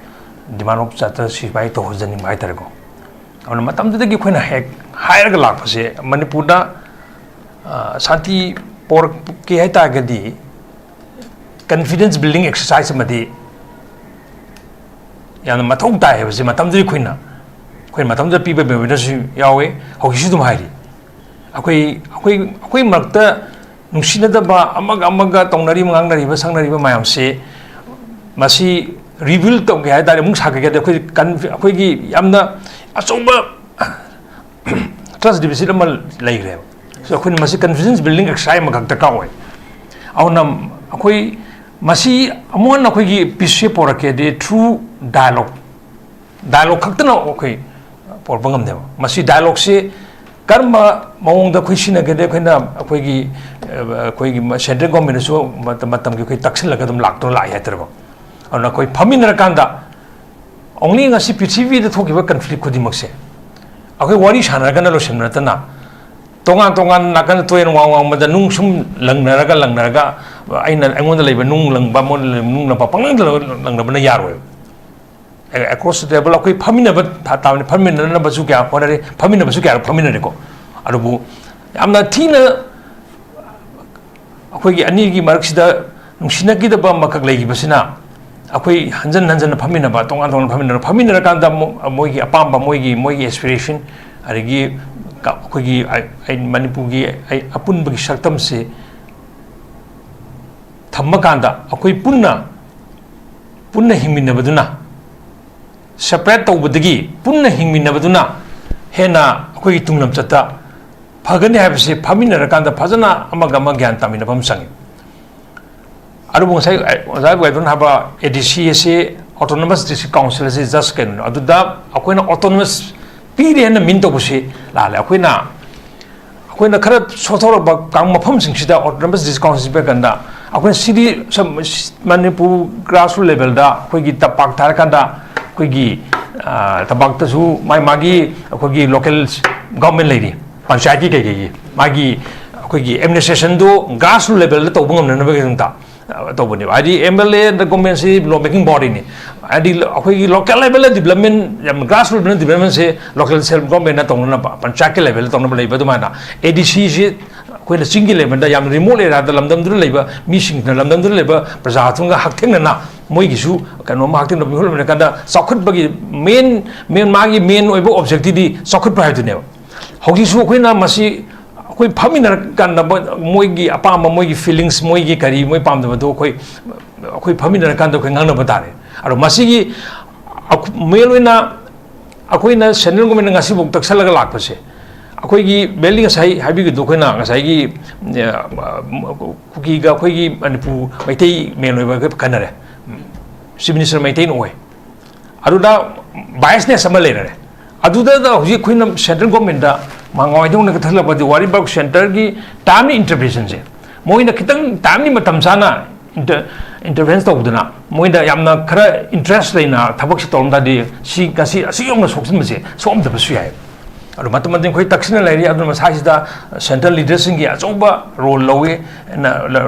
demand of charter ꯁꯤ ꯁꯨꯃꯥꯏꯅ ꯇꯧꯍꯟꯖꯅꯤꯡꯕ ꯍꯥꯏꯇꯥꯔꯦꯀꯣ꯫ ꯑꯗꯨꯅ ꯃꯇꯝꯗꯨꯗꯒꯤ ꯑꯩꯈꯣꯏꯅ ꯍꯦꯛ ꯍꯥꯏꯔꯒ ꯂꯥꯛꯄꯁꯦ, ꯃꯅꯤꯄꯨꯔꯗ ꯁꯥꯟꯇꯤ ꯄꯣꯔꯛꯀꯦ ꯍꯥꯏꯇꯥꯔꯒꯗꯤ confidence building exercise ꯑꯃꯗꯤ ꯌꯥꯝꯅ ꯃꯊꯧ ꯇꯥꯏ ꯍꯥꯏꯕꯁꯤ ꯃꯇꯝꯗꯨꯗꯤ ꯑꯩꯈꯣꯏꯅ, ꯑꯩꯈꯣꯏ ꯃꯇꯝꯗꯨꯗ ꯄꯤꯕ memorandumꯁꯨ ꯌꯥꯎꯋꯦ, ꯍꯧꯖꯤꯛꯁꯨ ꯑꯗꯨꯝ ꯍꯥꯏꯔꯤ꯫ ꯑꯩꯈꯣꯏ ꯑꯩꯈꯣꯏ ꯑꯩꯈꯣꯏ ꯃꯔꯛꯇ ꯅꯨꯡꯁꯤꯅꯗꯕ, ꯑꯃꯒ ꯑꯃꯒ ꯇꯧꯅꯔꯤꯕ, ꯉꯥꯡꯅꯔꯤꯕ, ꯁꯪꯅꯔꯤꯕ ꯃꯌꯥꯝꯁꯦ, ꯃꯁꯤ rebuild ꯇꯧꯒꯦ ꯍꯥꯏ ꯇꯥꯔꯗꯤ, ꯑꯃꯨꯛ ꯁꯥꯒꯠꯀꯦ ꯍꯥꯏ ꯇꯥꯔꯗꯤ, ꯑꯩꯈꯣꯏ ꯀꯟ-, ꯑꯩꯈꯣꯏꯒꯤ ꯌꯥꯝꯅ ꯑꯆꯧꯕ trust deficit ꯑꯃ ꯂꯩꯈ꯭ꯔꯦꯕ꯫ So ꯑꯩꯈꯣꯏꯅ ꯃꯁꯤ confidence building exercise ꯑꯃꯈꯛ ꯗꯔꯀꯥꯔ ꯑꯣꯏ꯫ ꯑꯗꯨꯅ ꯑꯩꯈꯣꯏ ꯃꯁꯤ ꯑꯃꯨꯛ ꯍꯟꯅ ꯑꯩꯈꯣꯏꯒꯤ peace ꯁꯦ ꯄꯣꯔꯛꯀꯦꯗꯤ through dialogue, dialogue ꯈꯛꯇꯅ ꯑꯩꯈꯣꯏ ꯄꯣꯔꯛꯄ ꯉꯝꯗꯦꯕ꯫ ꯃꯁꯤ dialogueꯁꯤ ꯀꯔꯝꯕ ꯃꯑꯣꯡꯗ ꯑꯩꯈꯣꯏ ꯁꯤꯖꯤꯟꯅꯒꯦꯗꯤ, ꯑꯩꯈꯣꯏꯅ ꯑꯩꯈꯣꯏꯒꯤ, ꯑ, ꯑꯩꯈꯣꯏꯒꯤ ꯃ-, central governmentꯅꯁꯨ ꯃꯇꯝ, ꯃꯇꯝꯒꯤ ꯑꯩꯈꯣꯏ ꯇꯛꯁꯤꯜꯂꯒ ꯑꯗꯨꯝ ꯂꯥꯛꯇꯨꯅ ꯂꯥꯛꯏ ꯍꯥꯏꯇꯥꯔꯦꯀꯣ꯫ ꯑꯗꯨꯅ ꯑꯩꯈꯣꯏ ꯐꯝꯃꯤꯟꯅꯔꯀꯥꯟꯗ, only ꯉꯁꯤ ꯄ꯭ꯔꯤꯊꯤꯕꯤꯗ ꯊꯣꯛꯈꯤꯕ conflict ꯈꯨꯗꯤꯡꯃꯛꯁꯦ ꯑꯩꯈꯣꯏ ꯋꯥꯔꯤ ꯁꯥꯟꯅꯔꯒꯅ ꯂꯣꯏꯁꯤꯟꯕ ꯅꯠꯇꯅ, ꯇꯣꯉꯥꯟ ꯇꯣꯉꯥꯟ ꯅꯥꯀꯟꯗ ꯇꯨꯔꯦꯜ ꯋꯥꯡ ꯋꯥꯡꯃꯗ ꯅꯨꯡ ꯁꯨꯝ ꯂꯪꯅꯔꯒ, ꯂꯪꯅꯔꯒ, ꯑꯩꯅ, ꯑꯩꯉꯣꯟꯗ ꯂꯩꯕ ꯅꯨꯡ ꯂꯪꯕ, ꯑꯃꯉꯣꯟꯗ ꯂꯩꯕ ꯅꯨꯡ ꯂꯪꯕ, ꯄꯪꯂꯪꯗ ꯂꯪꯅꯕꯅ ꯌꯥꯔꯣꯏꯕ꯫ Across the table ꯑꯩꯈꯣꯏ ꯐꯝꯃꯤꯟꯅꯕ ꯊꯥ-, ꯇꯥꯕꯅꯤ, ꯐꯝꯃꯤꯟꯅꯅꯕꯁꯨ ꯀꯌꯥ ꯍꯣꯠꯅꯔꯤ, ꯐꯝꯃꯤꯟꯅꯕꯁꯨ ꯀꯌꯥꯔꯛ ꯐꯝꯃꯤꯟꯅꯔꯦꯀꯣ꯫ ꯑꯗꯨꯕꯨ ꯌꯥꯝꯅ ꯊꯤꯅ ꯑꯩꯈꯣꯏꯒꯤ ꯑꯅꯤꯒꯤ ꯃꯔꯛꯁꯤꯗ ꯅꯨꯡꯁꯤꯅꯈꯤꯗꯕ ꯑꯃꯈꯛ ꯂꯩꯈꯤꯕꯁꯤꯅ, ꯑꯩꯈꯣꯏ ꯍꯟꯖꯟ ꯍꯟꯖꯟꯅ ꯐꯝꯃꯤꯟꯅꯕ, ꯇꯣꯉꯥꯟ ꯇꯣꯉꯥꯟꯅ ꯐꯝꯃꯤꯟꯅꯕ, ꯐꯝꯃꯤꯟꯅꯔꯀꯥꯟꯗ ꯃꯣ-, ꯃꯣꯏꯒꯤ ꯑꯄꯥꯝꯕ, ꯃꯣꯏꯒꯤ, ꯃꯣꯏꯒꯤ aspiration, ꯑꯗꯒꯤ ꯀ-, ꯑꯩꯈꯣꯏꯒꯤ ꯑꯩ, ꯑꯩ, ꯃꯅꯤꯄꯨꯔꯒꯤ ꯑꯩ, ꯑꯄꯨꯟꯕꯒꯤ ꯁꯛꯇꯝꯁꯤ ꯊꯝꯃꯀꯥꯟꯗ, ꯑꯩꯈꯣꯏ ꯄꯨꯟꯅ, ꯄꯨꯟꯅ ꯍꯤꯡꯃꯤꯟꯅꯕꯗꯨꯅ, separate ꯇꯧꯕꯗꯒꯤ ꯄꯨꯟꯅ ꯍꯤꯡꯃꯤꯟꯅꯕꯗꯨꯅ ꯍꯦꯟꯅ ꯑꯩꯈꯣꯏꯒꯤ ꯇꯨꯡꯂꯝꯆꯠꯇ ꯐꯒꯅꯤ ꯍꯥꯏꯕꯁꯤ ꯐꯝꯃꯤꯟꯅꯔꯀꯥꯟꯗ ꯐꯖꯅ ꯑꯃꯒ ꯑꯃ ꯒ꯭ꯌꯥꯟ ꯇꯥꯃꯤꯟꯅꯕ ꯑꯃ ꯆꯪꯉꯤ꯫ ꯑꯗꯨꯕꯨ ꯉꯁꯥꯏ ꯑꯣꯖꯥ ꯋꯥꯏꯗꯨꯅ ꯍꯥꯏꯕ, ꯑꯦ ꯗꯤ ꯁꯤ ꯑꯁꯤ autonomous district council ꯑꯁꯤ just ꯀꯩꯅꯣꯅꯤ, ꯑꯗꯨꯗ ꯑꯩꯈꯣꯏꯅ autonomous ꯄꯤꯔꯦꯅ mean ꯇꯧꯕꯁꯤ ꯂꯥꯜꯂꯦ꯫ ꯑꯩꯈꯣꯏꯅ, ꯑꯩꯈꯣꯏꯅ ꯈꯔ ꯁꯣꯊꯣꯔꯛꯄ ꯀꯥꯡ-, ꯃꯐꯝꯁꯤꯡꯁꯤꯗ autonomous district council ꯄꯤꯔꯀꯥꯟꯗ, ꯑꯩꯈꯣꯏꯅ city, ꯁꯝ-, ꯃꯅꯤꯄꯨꯔ grassroots levelꯗ ꯑꯩꯈꯣꯏꯒꯤ ꯇꯝꯄꯥꯛꯇ ꯍꯥꯏꯔꯀꯥꯟꯗ, ꯑꯩꯈꯣꯏꯒꯤ, ꯑ, ꯇꯝꯄꯥꯛꯇꯁꯨ ꯃꯥꯒꯤ, ꯃꯥꯒꯤ ꯑꯩꯈꯣꯏꯒꯤ local ꯒꯚꯔꯟꯃꯦꯟ ꯂꯩꯔꯤ, ꯄꯟꯆꯥꯌꯠꯀꯤ ꯀꯩꯀꯩꯒꯤ ꯃꯥꯒꯤ ꯑꯩꯈꯣꯏꯒꯤ ꯑꯦꯗꯃꯤꯅꯤꯁꯇ꯭ꯔꯦꯁꯟꯗꯨ ꯒ꯭ꯔꯥꯁꯔꯨꯠ ꯂꯦꯚꯦꯜꯗ ꯇꯧꯕ ꯉꯝꯅꯅꯕꯒꯤꯗꯃꯛꯇ ꯑ, ꯇꯧꯕꯅꯦꯕ꯫ ꯍꯥꯏꯗꯤ ꯑꯦꯝ ꯑꯦꯜ ꯑꯦ ꯅ ꯒꯣꯔꯃꯦꯟꯁꯤ ꯂꯣ ꯃꯦꯀꯤꯡ ꯕꯣꯗꯤꯅꯤ꯫ ꯍꯥꯏꯗꯤ ꯑꯩꯈꯣꯏꯒꯤ ꯂꯣꯀꯦꯜ ꯂꯦꯚꯦꯜꯗ ꯗꯤꯕꯂꯞꯃꯦꯟ, ꯌꯥꯝ ꯒ꯭ꯔꯥꯁꯔꯨꯠ ꯂꯦꯚꯦꯜꯗ ꯗꯤꯕꯂꯞꯃꯦꯟꯁꯦ ꯂꯣꯀꯦꯜ ꯁꯦꯜꯐ ꯒꯣꯔꯃꯦꯟꯅ ꯇꯧꯅꯅꯕ, ꯄꯟꯆꯥꯌꯠꯀꯤ ꯂꯦꯚꯦꯜꯗ ꯇꯧꯅꯕ ꯂꯩꯕ ꯑꯗꯨꯃꯥꯏꯅ ꯑꯦ ꯗꯤ ꯁꯤꯁꯤ ꯑꯩꯈꯣꯏꯅ ꯆꯤꯡꯒꯤ ꯂꯦꯚꯦꯜꯗ ꯌꯥꯝꯅ ꯔꯤꯃꯣꯠ ꯑꯦꯔꯤꯌꯥꯗ ꯂꯝꯗꯝꯗꯨꯗ ꯂꯩꯕ ꯃꯤꯁꯤꯡꯅ, ꯂꯝꯗꯝꯗꯨꯗ ꯂꯩꯕ ꯄ꯭ꯔꯖꯥꯁꯤꯡꯒ ꯍꯛꯊꯦꯡꯅꯅ ꯃꯣꯏꯒꯤꯁꯨ ꯀꯩꯅꯣꯝꯃ ꯍꯛꯊꯦꯡꯅꯅ ꯃꯤꯍꯨꯠ ꯑꯣꯏꯅ ꯀꯥꯟꯗ ꯆꯥꯎꯈꯠꯄꯒꯤ ꯃꯦꯟ, ꯃꯦꯟ ꯃꯥꯒꯤ ꯃꯦꯟ ꯑꯣꯏꯕ ꯑꯣꯕꯖꯦꯛꯇꯤꯚꯇꯤ ꯆꯥꯎꯈꯠꯄ ꯍꯥꯏꯗꯨꯅꯦꯕ꯫ ꯍꯧꯖꯤꯛꯁꯨ ꯑꯩꯈꯣꯏꯅ ꯃꯁꯤ ꯑꯩꯈꯣꯏ ꯐꯝꯃꯤꯟꯅꯔꯀꯥꯟꯗ ꯃꯣꯏ-, ꯃꯣꯏꯒꯤ ꯑꯄꯥꯝꯕ, ꯃꯣꯏꯒꯤ ꯐꯤꯂꯤꯡꯁ, ꯃꯣꯏꯒꯤ ꯀꯔꯤ, ꯃꯣꯏ ꯄꯥꯝꯗꯕꯗꯨ ꯑꯩꯈꯣꯏ, ꯑꯩꯈꯣꯏ ꯐꯝꯃꯤꯟꯅꯔꯀꯥꯟꯗ ꯑꯩꯈꯣꯏ ꯉꯥꯡꯅꯕ ꯇꯥꯔꯦ꯫ ꯑꯗꯣ ꯃꯁꯤꯒꯤ ꯑꯈ-, ꯃꯦꯟ ꯑꯣꯏꯅ ꯑꯩꯈꯣꯏꯅ ꯁꯦꯟꯇ꯭ꯔꯦꯜ ꯒꯣꯔꯃꯦꯟꯅ ꯉꯁꯤꯐꯥꯎ ꯇꯛꯁꯜꯂꯒ ꯂꯥꯛꯄꯁꯦ, ꯑꯩꯈꯣꯏꯒꯤ ꯃꯦꯟꯂꯤ ꯉꯁꯥꯏ ꯍꯥꯏꯕꯤꯈꯤꯕꯗꯣ ꯑꯩꯈꯣꯏꯅ ꯉꯁꯥꯏꯒꯤ, ꯑ, ꯀꯨꯀꯤꯒ ꯑꯩꯈꯣꯏꯒꯤ ꯃꯅꯤꯄꯨꯔ ꯃꯩꯇꯩ ꯃꯦꯟ ꯑꯣꯏꯕꯒ ꯈꯟꯅꯔꯦ꯫ ꯆꯤꯐ ꯃꯤꯅꯤꯁꯇꯔ ꯃꯩꯇꯩꯅ ꯑꯣꯏ꯫ ꯑꯗꯨꯗ ꯕꯥꯏꯁꯅꯦꯁ ꯑꯃ ꯂꯩꯔꯔꯦ꯫ ꯑꯗꯨꯗ ꯍꯧꯖꯤꯛ ꯑꯩꯈꯣꯏꯅ ꯁꯦꯟꯇ꯭ꯔꯦꯜ ꯒꯣꯔꯃꯦꯟꯗ ꯃꯉꯥꯏꯗꯧꯅ ꯀꯛꯊꯠꯂꯛꯄꯗꯤ ꯋꯥꯔꯤ ꯕꯥꯎ ꯁꯦꯟꯇꯔꯒꯤ ꯇꯥꯏꯝꯂꯤ ꯏꯟꯇꯔꯚꯦꯟꯁꯟꯁꯦ ꯃꯣꯏꯅ ꯈꯤꯇꯪ ꯇꯥꯏꯝꯂꯤ ꯃꯇꯝ ꯆꯥꯅ ꯏꯟꯇꯔ-, ꯏꯟꯇꯔꯚꯦꯟꯁ ꯇꯧꯗꯅ ꯃꯣꯏꯗ ꯌꯥꯝꯅ ꯈꯔ ꯏꯟꯇꯔꯦꯁ ꯂꯩꯅ ꯊꯕꯛꯁꯦ ꯇꯧꯔꯝ ꯇꯥꯔꯗꯤ ꯁꯤ ꯉꯁꯤ ꯑꯁꯤ ꯌꯧꯅ ꯁꯣꯛꯆꯟꯕꯁꯦ ꯁꯣꯛꯑꯝꯗꯕꯁꯨ ꯌꯥꯏ꯫ ꯑꯗꯨ ꯃꯇꯝ ꯃꯇꯝ ꯑꯩꯈꯣꯏ ꯇꯛꯁꯤꯟꯅ ꯂꯩꯔꯤ꯫ ꯑꯗꯨꯅ ꯃꯁꯥꯁꯤꯗ ꯁꯦꯟꯇ꯭ꯔꯦꯜ ꯂꯤꯗꯔꯁꯤꯡꯒꯤ ꯑꯆꯧꯕ ꯔꯣꯜ ꯂꯧꯏ,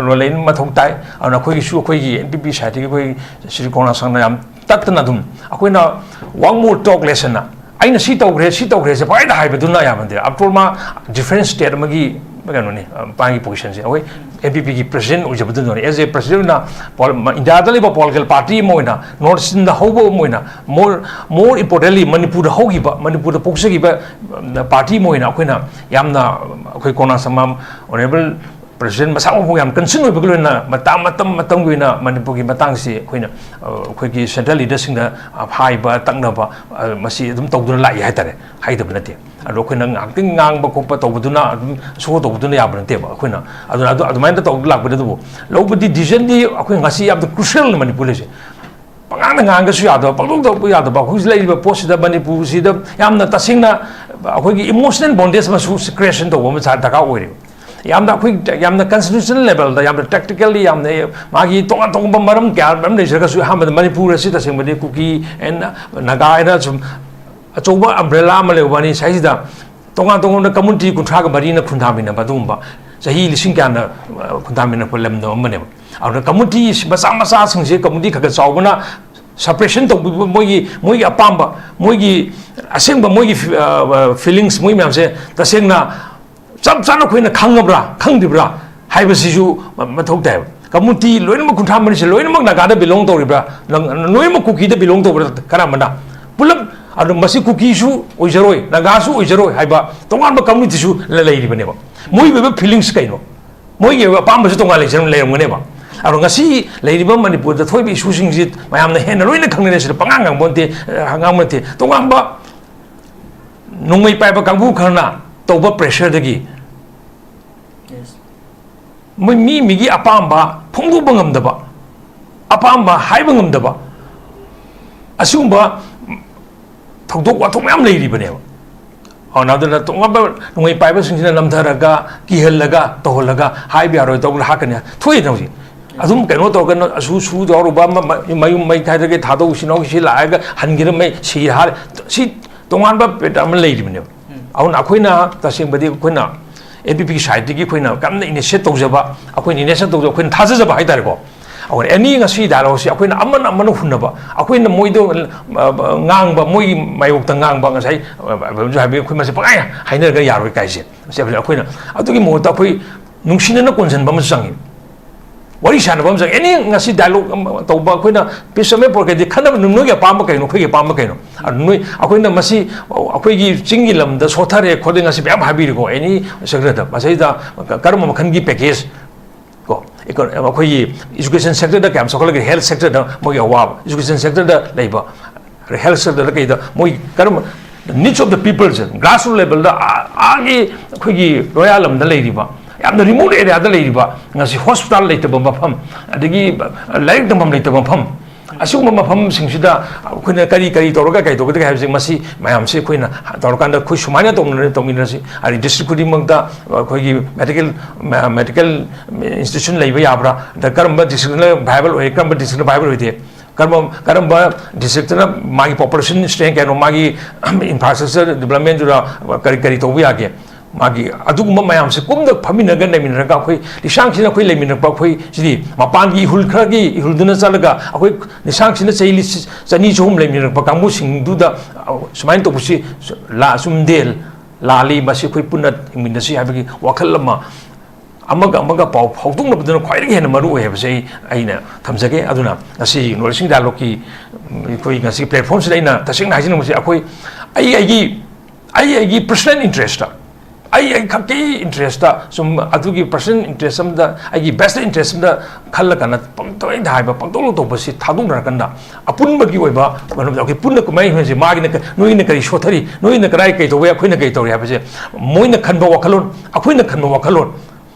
ꯔꯣꯜ ꯂꯩꯅ ꯃꯊꯧ ꯇꯥꯏ꯫ ꯑꯗꯨꯅ ꯑꯩꯈꯣꯏꯒꯤꯁꯨ ꯑꯩꯈꯣꯏꯒꯤ ꯑꯦꯟ ꯄꯤ ꯄꯤ ꯁꯥꯏꯠꯇꯒꯤ ꯑꯩꯈꯣꯏ ꯁ꯭ꯔꯤ ꯀꯣꯔꯣꯅꯥ ꯁꯪꯅ ꯌꯥꯝ ꯇꯠꯇꯅ ꯑꯗꯨꯝ ꯑꯩꯈꯣꯏꯅ ꯋꯥꯡ ꯃꯣꯔ ꯇꯣꯛ ꯂꯦꯁꯟꯅ ꯑꯩꯅ ꯁꯤ ꯇꯧꯈ꯭ꯔꯦ, ꯁꯤ ꯇꯧꯈ꯭ꯔꯦꯁꯦ ꯄꯪꯍꯥꯏꯗ ꯍꯥꯏꯕꯗꯨꯅ ꯌꯥꯕ ꯅꯠꯇꯦ꯫ ꯑꯥꯐꯇꯔ ꯃꯥ ꯗꯤꯐ꯭ꯔꯦꯟ ꯁ꯭ꯇꯦꯠ ꯑꯃꯒꯤ ꯀꯩꯅꯣꯅꯤ, ꯃꯥꯒꯤ ꯄꯣꯖꯤꯁꯟꯁꯦ ꯑꯩꯈꯣꯏ ꯑꯦꯟ ꯄꯤ ꯄꯤꯒꯤ ꯄ꯭ꯔꯁꯤꯗꯦꯟ ꯑꯣꯏꯖꯕꯗꯨꯅꯅꯦ꯫ ꯑꯦꯖ ꯑꯦ ꯄ꯭ꯔꯁꯤꯗꯦꯟ ꯑꯣꯏꯅ ꯄꯣꯜ-, ꯏꯟꯗꯤꯌꯥꯗ ꯂꯩꯕ ꯄꯣꯂꯤꯇꯤꯀꯦꯜ ꯄꯥꯔꯇꯤ ꯑꯃ ꯑꯣꯏꯅ, ꯅꯣꯔꯠ ꯏꯁ꯭ꯠꯗ ꯍꯧꯕ ꯑꯃ ꯑꯣꯏꯅ, ꯃꯣꯔ ꯃꯣꯔ ꯏꯝꯄꯣꯔꯇꯦꯟꯂꯤ ꯃꯅꯤꯄꯨꯔꯗ ꯍꯧꯈꯤꯕ, ꯃꯅꯤꯄꯨꯔꯗ ꯄꯣꯛꯆꯈꯤꯕ ꯄꯥꯔꯇꯤ ꯑꯃ ꯑꯣꯏꯅ ꯑꯩꯈꯣꯏꯅ ꯌꯥꯝꯅ ꯑꯩꯈꯣꯏ ꯀꯣꯔꯣꯅꯥ ꯁꯪꯉꯝ ꯑꯣꯅꯔꯦꯕꯜ ꯄ꯭ꯔꯁꯤꯗꯦꯟ ꯃꯁꯥꯃꯛꯄꯨ ꯌꯥꯝ ꯀꯟꯁꯔꯟ ꯑꯣꯏꯕꯒꯤ ꯂꯣꯏꯅꯅ ꯃꯇꯥꯡ, ꯃꯇꯝ ꯃꯇꯝꯒꯤ ꯑꯣꯏꯅ ꯃꯅꯤꯄꯨꯔꯒꯤ ꯃꯇꯥꯡꯁꯤ ꯑꯩꯈꯣꯏꯅ, ꯑ, ꯑꯩꯈꯣꯏꯒꯤ ꯁꯦꯟꯇ꯭ꯔꯦꯜ ꯂꯤꯗꯔꯁꯤꯡꯗ, ꯑ, ꯍꯥꯏꯕ ꯇꯛꯅꯕ, ꯑ, ꯃꯁꯤ ꯑꯗꯨꯝ ꯇꯧꯗꯨꯅ ꯂꯥꯛꯏ ꯍꯥꯏꯇꯥꯔꯦ꯫ ꯍꯥꯏꯗꯕ ꯅꯠꯇꯦ꯫ ꯑꯗꯣ ꯑꯩꯈꯣꯏꯅ ꯉꯥꯏꯍꯥꯛꯇꯪ ꯉꯥꯡꯕ ꯈꯣꯠꯄ ꯇꯧꯕꯗꯨꯅ ꯑꯗꯨꯝ ꯁꯣ ꯇꯧꯕꯗꯨꯅ ꯌꯥꯕ ꯅꯠꯇꯦꯕ꯫ ꯑꯩꯈꯣꯏꯅ ꯑꯗꯨꯅ ꯑꯗꯨ, ꯑꯗꯨꯃꯥꯏꯅ ꯇꯧꯕ ꯂꯥꯛꯄꯅꯤ꯫ ꯑꯗꯨꯕꯨ ꯂꯧꯕꯗꯤ ꯗꯤꯁꯤꯖꯟꯗꯤ ꯑꯩꯈꯣꯏ ꯉꯁꯤ ꯌꯥꯝꯅ ꯀ꯭ꯔꯨꯁꯤꯌꯦꯜꯅꯤ ꯃꯅꯤꯄꯨꯔ ꯂꯩꯁꯦ꯫ ꯄꯉꯥꯡꯗ ꯉꯥꯡꯒꯁꯨ ꯌꯥꯗꯕ, ꯄꯪꯇꯧ ꯇꯧꯕ ꯌꯥꯗꯕ, ꯍꯧꯖꯤꯛ ꯂꯩꯔꯤꯕ ꯄꯣꯠꯁꯤꯗ ꯃꯅꯤꯄꯨꯔꯁꯤꯗ ꯌꯥꯝꯅ ꯇꯁꯦꯡꯅ ꯑꯩꯈꯣꯏꯒꯤ ꯏꯃꯣꯁꯅꯦꯜ ꯕꯣꯟꯗꯦꯖ ꯑꯃꯁꯨ ꯀ꯭ꯔꯤꯌꯦꯁꯟ ꯇꯧꯕ ꯑꯃ ꯗꯔꯀꯥꯔ ꯑꯣꯏꯔꯦꯕ꯫ ꯌꯥꯝꯅ ꯑꯩꯈꯣꯏ, ꯌꯥꯝꯅ ꯀꯟꯁꯇꯤꯇ꯭ꯌꯨꯁꯅꯦꯜ ꯂꯦꯕꯦꯜꯗ ꯌꯥꯝꯅ ꯇꯦꯛꯇꯤꯀꯦꯜꯂꯤ ꯌꯥꯝꯅ ꯃꯥꯒꯤ ꯇꯣꯉꯥꯟ ꯇꯣꯉꯥꯟꯕ ꯃꯔꯝ ꯀꯌꯥ ꯃꯔꯝ ꯂꯩꯖꯔꯒꯁꯨ ꯑꯍꯥꯟꯕꯗ ꯃꯅꯤꯄꯨꯔ ꯑꯁꯤ ꯇꯁꯦꯡꯕꯗꯤ ꯀꯨꯀꯤ ꯑꯦꯟ ꯅꯥꯒꯥ ꯍꯥꯏꯅ ꯁꯨꯝ ꯑꯆꯧꯕ ꯑꯝꯕ꯭ꯔꯦꯂꯥ ꯑꯃ ꯂꯩꯕ ꯋꯥꯅꯤ꯫ ꯁꯤꯁꯤꯗ ꯇꯣꯉꯥꯟ ꯇꯣꯉꯥꯟꯕ ꯀꯝꯃꯨꯅꯤꯇꯤ ꯀꯨꯟꯊ꯭ꯔꯥꯒ ꯃꯔꯤꯅ ꯈꯨꯟꯗꯥꯃꯤꯟꯅꯕ ꯑꯗꯨꯒꯨꯝꯕ ꯆꯍꯤ ꯂꯤꯁꯤꯡ ꯀꯌꯥꯅ, ꯑ, ꯈꯨꯟꯗꯥꯃꯤꯟꯅꯔꯛꯄ ꯂꯝꯗꯝ ꯑꯃꯅꯦꯕ꯫ ꯑꯗꯨꯅ ꯀꯝꯃꯨꯅꯤꯇꯤ ꯃꯆꯥ ꯃꯆꯥꯁꯤꯡꯁꯦ ꯀꯝꯃꯨꯅꯤꯇꯤ ꯈꯔ ꯈꯔ ꯆꯥꯎꯕꯅ suppression ꯇꯧꯕꯤꯕ, ꯃꯣꯏꯒꯤ, ꯃꯣꯏꯒꯤ ꯑꯄꯥꯝꯕ, ꯃꯣꯏꯒꯤ ꯑꯁꯦꯡꯕ ꯃꯣꯏꯒꯤ ꯐꯤ-, ꯑ, ꯑ, feelings, ꯃꯣꯏ ꯃꯌꯥꯝꯁꯦ ꯇꯁꯦꯡꯅ ꯆꯞ ꯆꯥꯅ ꯑꯩꯈꯣꯏꯅ ꯈꯪꯉꯕ꯭ꯔꯥ, ꯈꯪꯗ꯭ꯔꯤꯕ꯭ꯔꯥ ꯍꯥꯏꯕꯁꯤꯁꯨ ꯃ-, ꯃꯊꯧ ꯇꯥꯏꯕ꯫ ꯀꯝꯃꯨꯅꯤꯇꯤ ꯂꯣꯏꯅꯃꯛ ꯀꯨꯟꯊ꯭ꯔꯥ ꯃꯔꯤꯁꯦ ꯂꯣꯏꯅꯃꯛ ꯅꯥꯒꯥꯗ belong ꯇꯧꯔꯤꯕ꯭ꯔꯥ, ꯅꯪ-, ꯂꯣꯏꯅꯃꯛ ꯀꯨꯀꯤꯗ belong ꯇꯧꯕ꯭ꯔꯥ, ꯀꯔꯝꯕꯅ? ꯄꯨꯂꯞ ꯑꯗꯨ ꯃꯁꯤ ꯀꯨꯀꯤꯁꯨ ꯑꯣꯏꯖꯔꯣꯏ, ꯅꯥꯒꯥꯁꯨ ꯑꯣꯏꯖꯔꯣꯏ ꯍꯥꯏꯕ ꯇꯣꯉꯥꯟꯕ ꯀꯝꯃꯨꯅꯤꯇꯤꯁꯨ ꯂ-, ꯂꯩꯔꯤꯕꯅꯦꯕ꯫ ꯃꯣꯏꯒꯤ ꯑꯣꯏꯕ feelings ꯀꯩꯅꯣ? ꯃꯣꯏꯒꯤ ꯑꯣꯏꯕ ꯑꯄꯥꯝꯕꯁꯨ ꯇꯣꯉꯥꯟ ꯂꯩꯖꯔꯝ-, ꯂꯩꯔꯝꯒꯅꯦꯕ꯫ ꯑꯗꯣ ꯉꯁꯤ ꯂꯩꯔꯤꯕ ꯃꯅꯤꯄꯨꯔꯗ ꯊꯣꯛꯏꯕ ꯏꯁꯨꯁꯤꯡꯁꯤ ꯃꯌꯥꯝꯅ ꯍꯦꯟꯅ ꯂꯣꯏꯅ ꯈꯪꯅꯔꯦ, ꯁꯤꯗ ꯄꯉꯥꯡ ꯉꯥꯡꯕ ꯅꯠꯇꯦ, ꯑꯉꯥꯡꯕ ꯅꯠꯇꯦ꯫ ꯇꯣꯉꯥꯟꯕ ꯅꯣꯡꯃꯩ ꯄꯥꯏꯕ ꯀꯥꯡꯕꯨ ꯈꯔꯅ ꯇꯧꯕ pressureꯗꯒꯤ ꯃꯣꯏ ꯃꯤ ꯃꯤꯒꯤ ꯑꯄꯥꯝꯕ ꯐꯣꯡꯗꯣꯛꯄ ꯉꯝꯗꯕ, ꯑꯄꯥꯝꯕ ꯍꯥꯏꯕ ꯉꯝꯗꯕ, ꯑꯁꯤꯒꯨꯝꯕ ꯊꯧꯗꯣꯛ ꯋꯥꯊꯣꯛ ꯃꯌꯥꯝ ꯂꯩꯔꯤꯕꯅꯦꯕ꯫ ꯑꯗꯨꯅ ꯑꯗꯨꯅ ꯇꯣꯉꯥꯟꯕ ꯅꯣꯡꯃꯩ ꯄꯥꯏꯕꯁꯤꯡꯁꯤꯅ ꯅꯝꯊꯔꯒ, ꯀꯤꯍꯜꯂꯒ, ꯇꯧꯍꯜꯂꯒ, ꯍꯥꯏꯕ ꯌꯥꯔꯣꯏ, ꯇꯧꯕ ꯍꯥꯠꯀꯅꯤ꯫ ꯊꯣꯛꯏꯅ ꯍꯧꯖꯤꯛ꯫ ꯑꯗꯨꯝ ꯀꯩꯅꯣ ꯇꯧꯔꯒ ꯑꯁꯨ ꯁꯨ ꯌꯥꯎꯔꯨꯕ ꯑꯃ, ꯃ-, ꯃꯌꯨꯝ ꯃꯩ ꯊꯥꯗꯒꯦ ꯊꯥꯗꯣꯛꯎ, ꯁꯤꯅꯧ ꯁꯤ ꯂꯥꯛꯑꯒ ꯍꯟꯈꯤꯔꯝꯃꯦ, ꯁꯤ ꯍꯥꯔꯦ꯫ ꯁꯤ ꯇꯣꯉꯥꯟꯕ pattern ꯑꯃ ꯂꯩꯔꯤꯕꯅꯦꯕ꯫ ꯑꯗꯨꯅ ꯑꯩꯈꯣꯏꯅ ꯇꯁꯦꯡꯕꯗꯤ ꯑꯩꯈꯣꯏꯅ ꯑꯦ ꯕꯤ ꯄꯤꯒꯤ sideꯇꯒꯤ ꯑꯩꯈꯣꯏꯅ ꯀꯟꯅ initiate ꯇꯧꯖꯕ, ꯑꯩꯈꯣꯏꯅ initiate ꯇꯧꯖꯕ, ꯑꯩꯈꯣꯏꯅ ꯊꯥꯖꯖꯕ ꯍꯥꯏꯇꯥꯔꯦꯀꯣ꯫ ꯑꯩꯈꯣꯏꯅ any ꯉꯁꯤ dialogueꯁꯤ ꯑꯩꯈꯣꯏꯅ ꯑꯃꯅ ꯑꯃꯅ ꯍꯨꯟꯅꯕ, ꯑꯩꯈꯣꯏꯅ ꯃꯣꯏꯗꯣ, ꯑ, ꯑ, ꯉꯥꯡꯕ, ꯃꯣꯏꯒꯤ ꯃꯥꯌꯣꯛꯇ ꯉꯥꯡꯕ, ꯉꯁꯥꯏ, ꯑ, ꯑ, ꯍꯥꯏꯕꯤ ꯑꯩꯈꯣꯏ ꯃꯁꯤ ꯄꯪꯍꯥꯏ ꯍꯥꯏꯅꯔꯒ ꯌꯥꯔꯣꯏ ꯀꯥꯏꯁꯦ꯫ ꯃꯁꯤ ꯑꯩꯈꯣꯏꯅ ꯑꯗꯨꯒꯤ ꯃꯍꯨꯠꯇ ꯑꯩꯈꯣꯏ ꯅꯨꯡꯁꯤꯅꯅ ꯀꯣꯟꯁꯤꯟꯕ ꯑꯃꯁꯨ ꯆꯪꯉꯤ꯫ ꯋꯥꯔꯤ ꯁꯥꯟꯅꯕ ꯑꯃ ꯆꯪꯉꯤ꯫ Any ꯉꯁꯤ dialogue ꯑꯃ ꯇꯧꯕ ꯑꯩꯈꯣꯏꯅ peace ꯃꯦ ꯄꯣꯔꯀꯦꯗꯤ ꯈꯟꯅꯕ ꯅꯣꯏꯒꯤ ꯑꯄꯥꯝꯕ ꯀꯩꯅꯣ, ꯑꯩꯈꯣꯏꯒꯤ ꯑꯄꯥꯝꯕ ꯀꯩꯅꯣ? ꯑꯗꯨ ꯅꯣꯏ, ꯑꯩꯈꯣꯏꯅ ꯃꯁꯤ ꯑꯩꯈꯣꯏꯒꯤ ꯆꯤꯡꯒꯤ ꯂꯝꯗ ꯁꯣꯠꯊꯔꯦ ꯈꯣꯠꯂꯦ ꯉꯁꯤ ꯃꯌꯥꯝ ꯍꯥꯏꯕꯤꯔꯤꯀꯣ, any sectorꯗ꯫ ꯃꯁꯤꯗ ꯀꯔꯝꯕ ꯃꯈꯜꯒꯤ package ꯀꯣ, eco-, ꯑꯩꯈꯣꯏꯒꯤ education sectorꯗ ꯀꯌꯥꯝ ꯆꯥꯎꯈꯠꯂꯒꯦ, health sectorꯗ ꯃꯣꯏꯒꯤ ꯑꯋꯥꯕ, education sectorꯗ ꯂꯩꯕ, health sectorꯗ ꯀꯩꯗ ꯃꯣꯏ ꯀꯔꯝꯕ needs of the peopleꯁꯦ, grassroot levelꯗ ꯑꯥ-, ꯑꯥꯒꯤ ꯑꯩꯈꯣꯏꯒꯤ ꯂꯣꯌꯥ ꯂꯝꯗ ꯂꯩꯔꯤꯕ, ꯌꯥꯝꯅ remote areaꯗ ꯂꯩꯔꯤꯕ, ꯉꯁꯤ hospital ꯂꯩꯇꯕ ꯃꯐꯝ, ꯑꯗꯒꯤ ꯂꯥꯏꯔꯤꯛ ꯇꯝꯐꯝ ꯂꯩꯇꯕ ꯃꯐꯝ, ꯑꯁꯤꯒꯨꯝꯕ ꯃꯐꯝꯁꯤꯡꯁꯤꯗ ꯑꯩꯈꯣꯏꯅ ꯀꯔꯤ ꯀꯔꯤ ꯇꯧꯔꯒ ꯀꯩꯗꯧꯒꯗꯒꯦ ꯍꯥꯏꯕꯁꯦ, ꯃꯁꯤ ꯃꯌꯥꯝꯁꯦ ꯑꯩꯈꯣꯏꯅ ꯇꯧꯔꯀꯥꯟꯗ ꯑꯩꯈꯣꯏ ꯁꯨꯃꯥꯏꯅ ꯇꯧꯅ-, ꯇꯧꯃꯤꯟꯅꯔꯁꯤ꯫ ꯍꯥꯏꯗꯤ district ꯈꯨꯗꯤꯡꯃꯛꯇ ꯑꯩꯈꯣꯏꯒꯤ medical, medical institution ꯂꯩꯕ ꯌꯥꯕ꯭ꯔꯥ, ꯑꯗ ꯀꯔꯝꯕ districtꯅ viable ꯑꯣꯏ, ꯀꯔꯝꯕ districtꯅ viable ꯑꯣꯏꯗꯦ, ꯀꯔꯝꯕ ꯀꯔꯝꯕ ꯗꯤꯁꯇ꯭ꯔꯤꯛꯇꯅ ꯃꯥꯒꯤ ꯄꯣꯄꯨꯂꯦꯁꯟ ꯁ꯭ꯇꯔꯦꯡ ꯀꯌꯥꯅꯣ, ꯃꯥꯒꯤ ꯏꯟꯐ꯭ꯔꯥꯁ꯭ꯇ꯭ꯔꯛꯆꯔ ꯗꯤꯕꯂꯞꯃꯦꯟꯗꯨꯗ ꯀꯔꯤ ꯀꯔꯤ ꯇꯧꯕ ꯌꯥꯒꯦ, ꯃꯥꯒꯤ ꯑꯗꯨꯒꯨꯝꯕ ꯃꯌꯥꯝꯁꯦ ꯄꯨꯝꯅ ꯐꯝꯃꯤꯟꯅꯔꯒ ꯂꯩꯃꯤꯟꯅꯔꯒ ꯑꯩꯈꯣꯏ ꯂꯤꯁꯥꯡꯁꯤꯟꯅ ꯑꯩꯈꯣꯏ ꯂꯩꯃꯤꯟꯅꯔꯛꯄ ꯑꯩꯈꯣꯏ ꯁꯤꯗꯤ ꯃꯄꯥꯟꯒꯤ ꯏꯍꯨꯜ ꯈꯔꯒꯤ ꯏꯍꯨꯜꯗꯨꯅ ꯆꯠꯂꯒ ꯑꯩꯈꯣꯏ ꯂꯤꯁꯥꯡꯁꯤꯟꯅ ꯆꯍꯤ ꯂꯤꯁ-, ꯆꯅꯤ ꯆꯍꯨꯝ ꯂꯩꯃꯤꯟꯅꯔꯛꯄ ꯀꯥꯡꯕꯨꯁꯤꯡꯗꯨꯗ ꯁꯨꯃꯥꯏꯅ ꯇꯧꯕꯁꯤ ꯂꯥ-, ꯆꯨꯝꯗꯦ, ꯂꯥꯜꯂꯤ, ꯃꯁꯤ ꯑꯩꯈꯣꯏ ꯄꯨꯟꯅ ꯍꯤꯡꯃꯤꯟꯅꯁꯤ ꯍꯥꯏꯕꯒꯤ ꯋꯥꯈꯜ ꯑꯃ ꯑꯃꯒ ꯑꯃꯒ ꯄꯥꯎ ꯐꯥꯎꯗꯣꯛꯅꯕꯗꯨꯅ ꯈ꯭ꯋꯥꯏꯗꯒꯤ ꯍꯦꯟꯅ ꯃꯔꯨ ꯑꯣꯏ ꯍꯥꯏꯕꯁꯦ ꯑꯩ, ꯑꯩꯅ ꯊꯝꯖꯒꯦ꯫ ꯑꯗꯨꯅ ꯉꯁꯤ ꯅꯣꯂꯦꯖ ꯁꯤꯡ ꯗꯥꯏꯂꯣꯒꯀꯤ, ꯎꯝ, ꯑꯩꯈꯣꯏ ꯉꯁꯤ ꯄ꯭ꯂꯦꯠꯐꯣꯝꯁꯤꯗ ꯑꯩꯅ ꯇꯁꯦꯡꯅ ꯍꯥꯏꯖꯅꯤꯡꯕꯁꯦ, ꯑꯩꯈꯣꯏ, ꯑꯩ ꯑꯩꯒꯤ, ꯑꯩ ꯑꯩꯒꯤ ꯄꯔꯁꯅꯦꯜ ꯏꯟꯇꯔꯦꯁꯇ, ꯑꯩ ꯑꯩ ꯈꯛꯀꯤ ꯏꯟꯇꯔꯦꯁꯇ ꯁꯨꯝ ꯑꯗꯨꯒꯤ ꯄꯔꯁꯅꯦꯜ ꯏꯟꯇꯔꯦꯁ ꯑꯃꯗ, ꯑꯩꯒꯤ ꯕꯦꯁꯇ ꯏꯟꯇꯔꯦꯁ ꯑꯃꯗ ꯈꯜꯂ ꯀꯥꯟꯗ ꯄꯪꯇꯧꯗ ꯍꯥꯏꯕ, ꯄꯪꯇꯧꯗ ꯇꯧꯕꯁꯤ ꯊꯥꯗꯣꯛꯅꯔꯀꯥꯟꯗ ꯑꯄꯨꯟꯕꯒꯤ ꯑꯣꯏꯕ ꯃꯔꯝꯗ ꯑꯩꯈꯣꯏ ꯄꯨꯟꯅ ꯀꯃꯥꯏꯅ ꯍꯤꯡꯁꯤ, ꯃꯥꯒꯤꯅ ꯀ-, ꯅꯣꯏꯅ ꯀꯔꯤ ꯁꯣꯊꯔꯤ, ꯅꯣꯏꯅ ꯀꯗꯥꯏ ꯀꯩ ꯇꯧꯕ ꯌꯥꯏ, ꯑꯩꯈꯣꯏꯅ ꯀꯩ ꯇꯧꯔꯤ ꯍꯥꯏꯕꯁꯦ, ꯃꯣꯏꯅ ꯈꯟꯕ ꯋꯥꯈꯜꯂꯣꯟ, ꯑꯩꯈꯣꯏꯅ ꯈꯟꯕ ꯋꯥꯈꯜꯂꯣꯟ,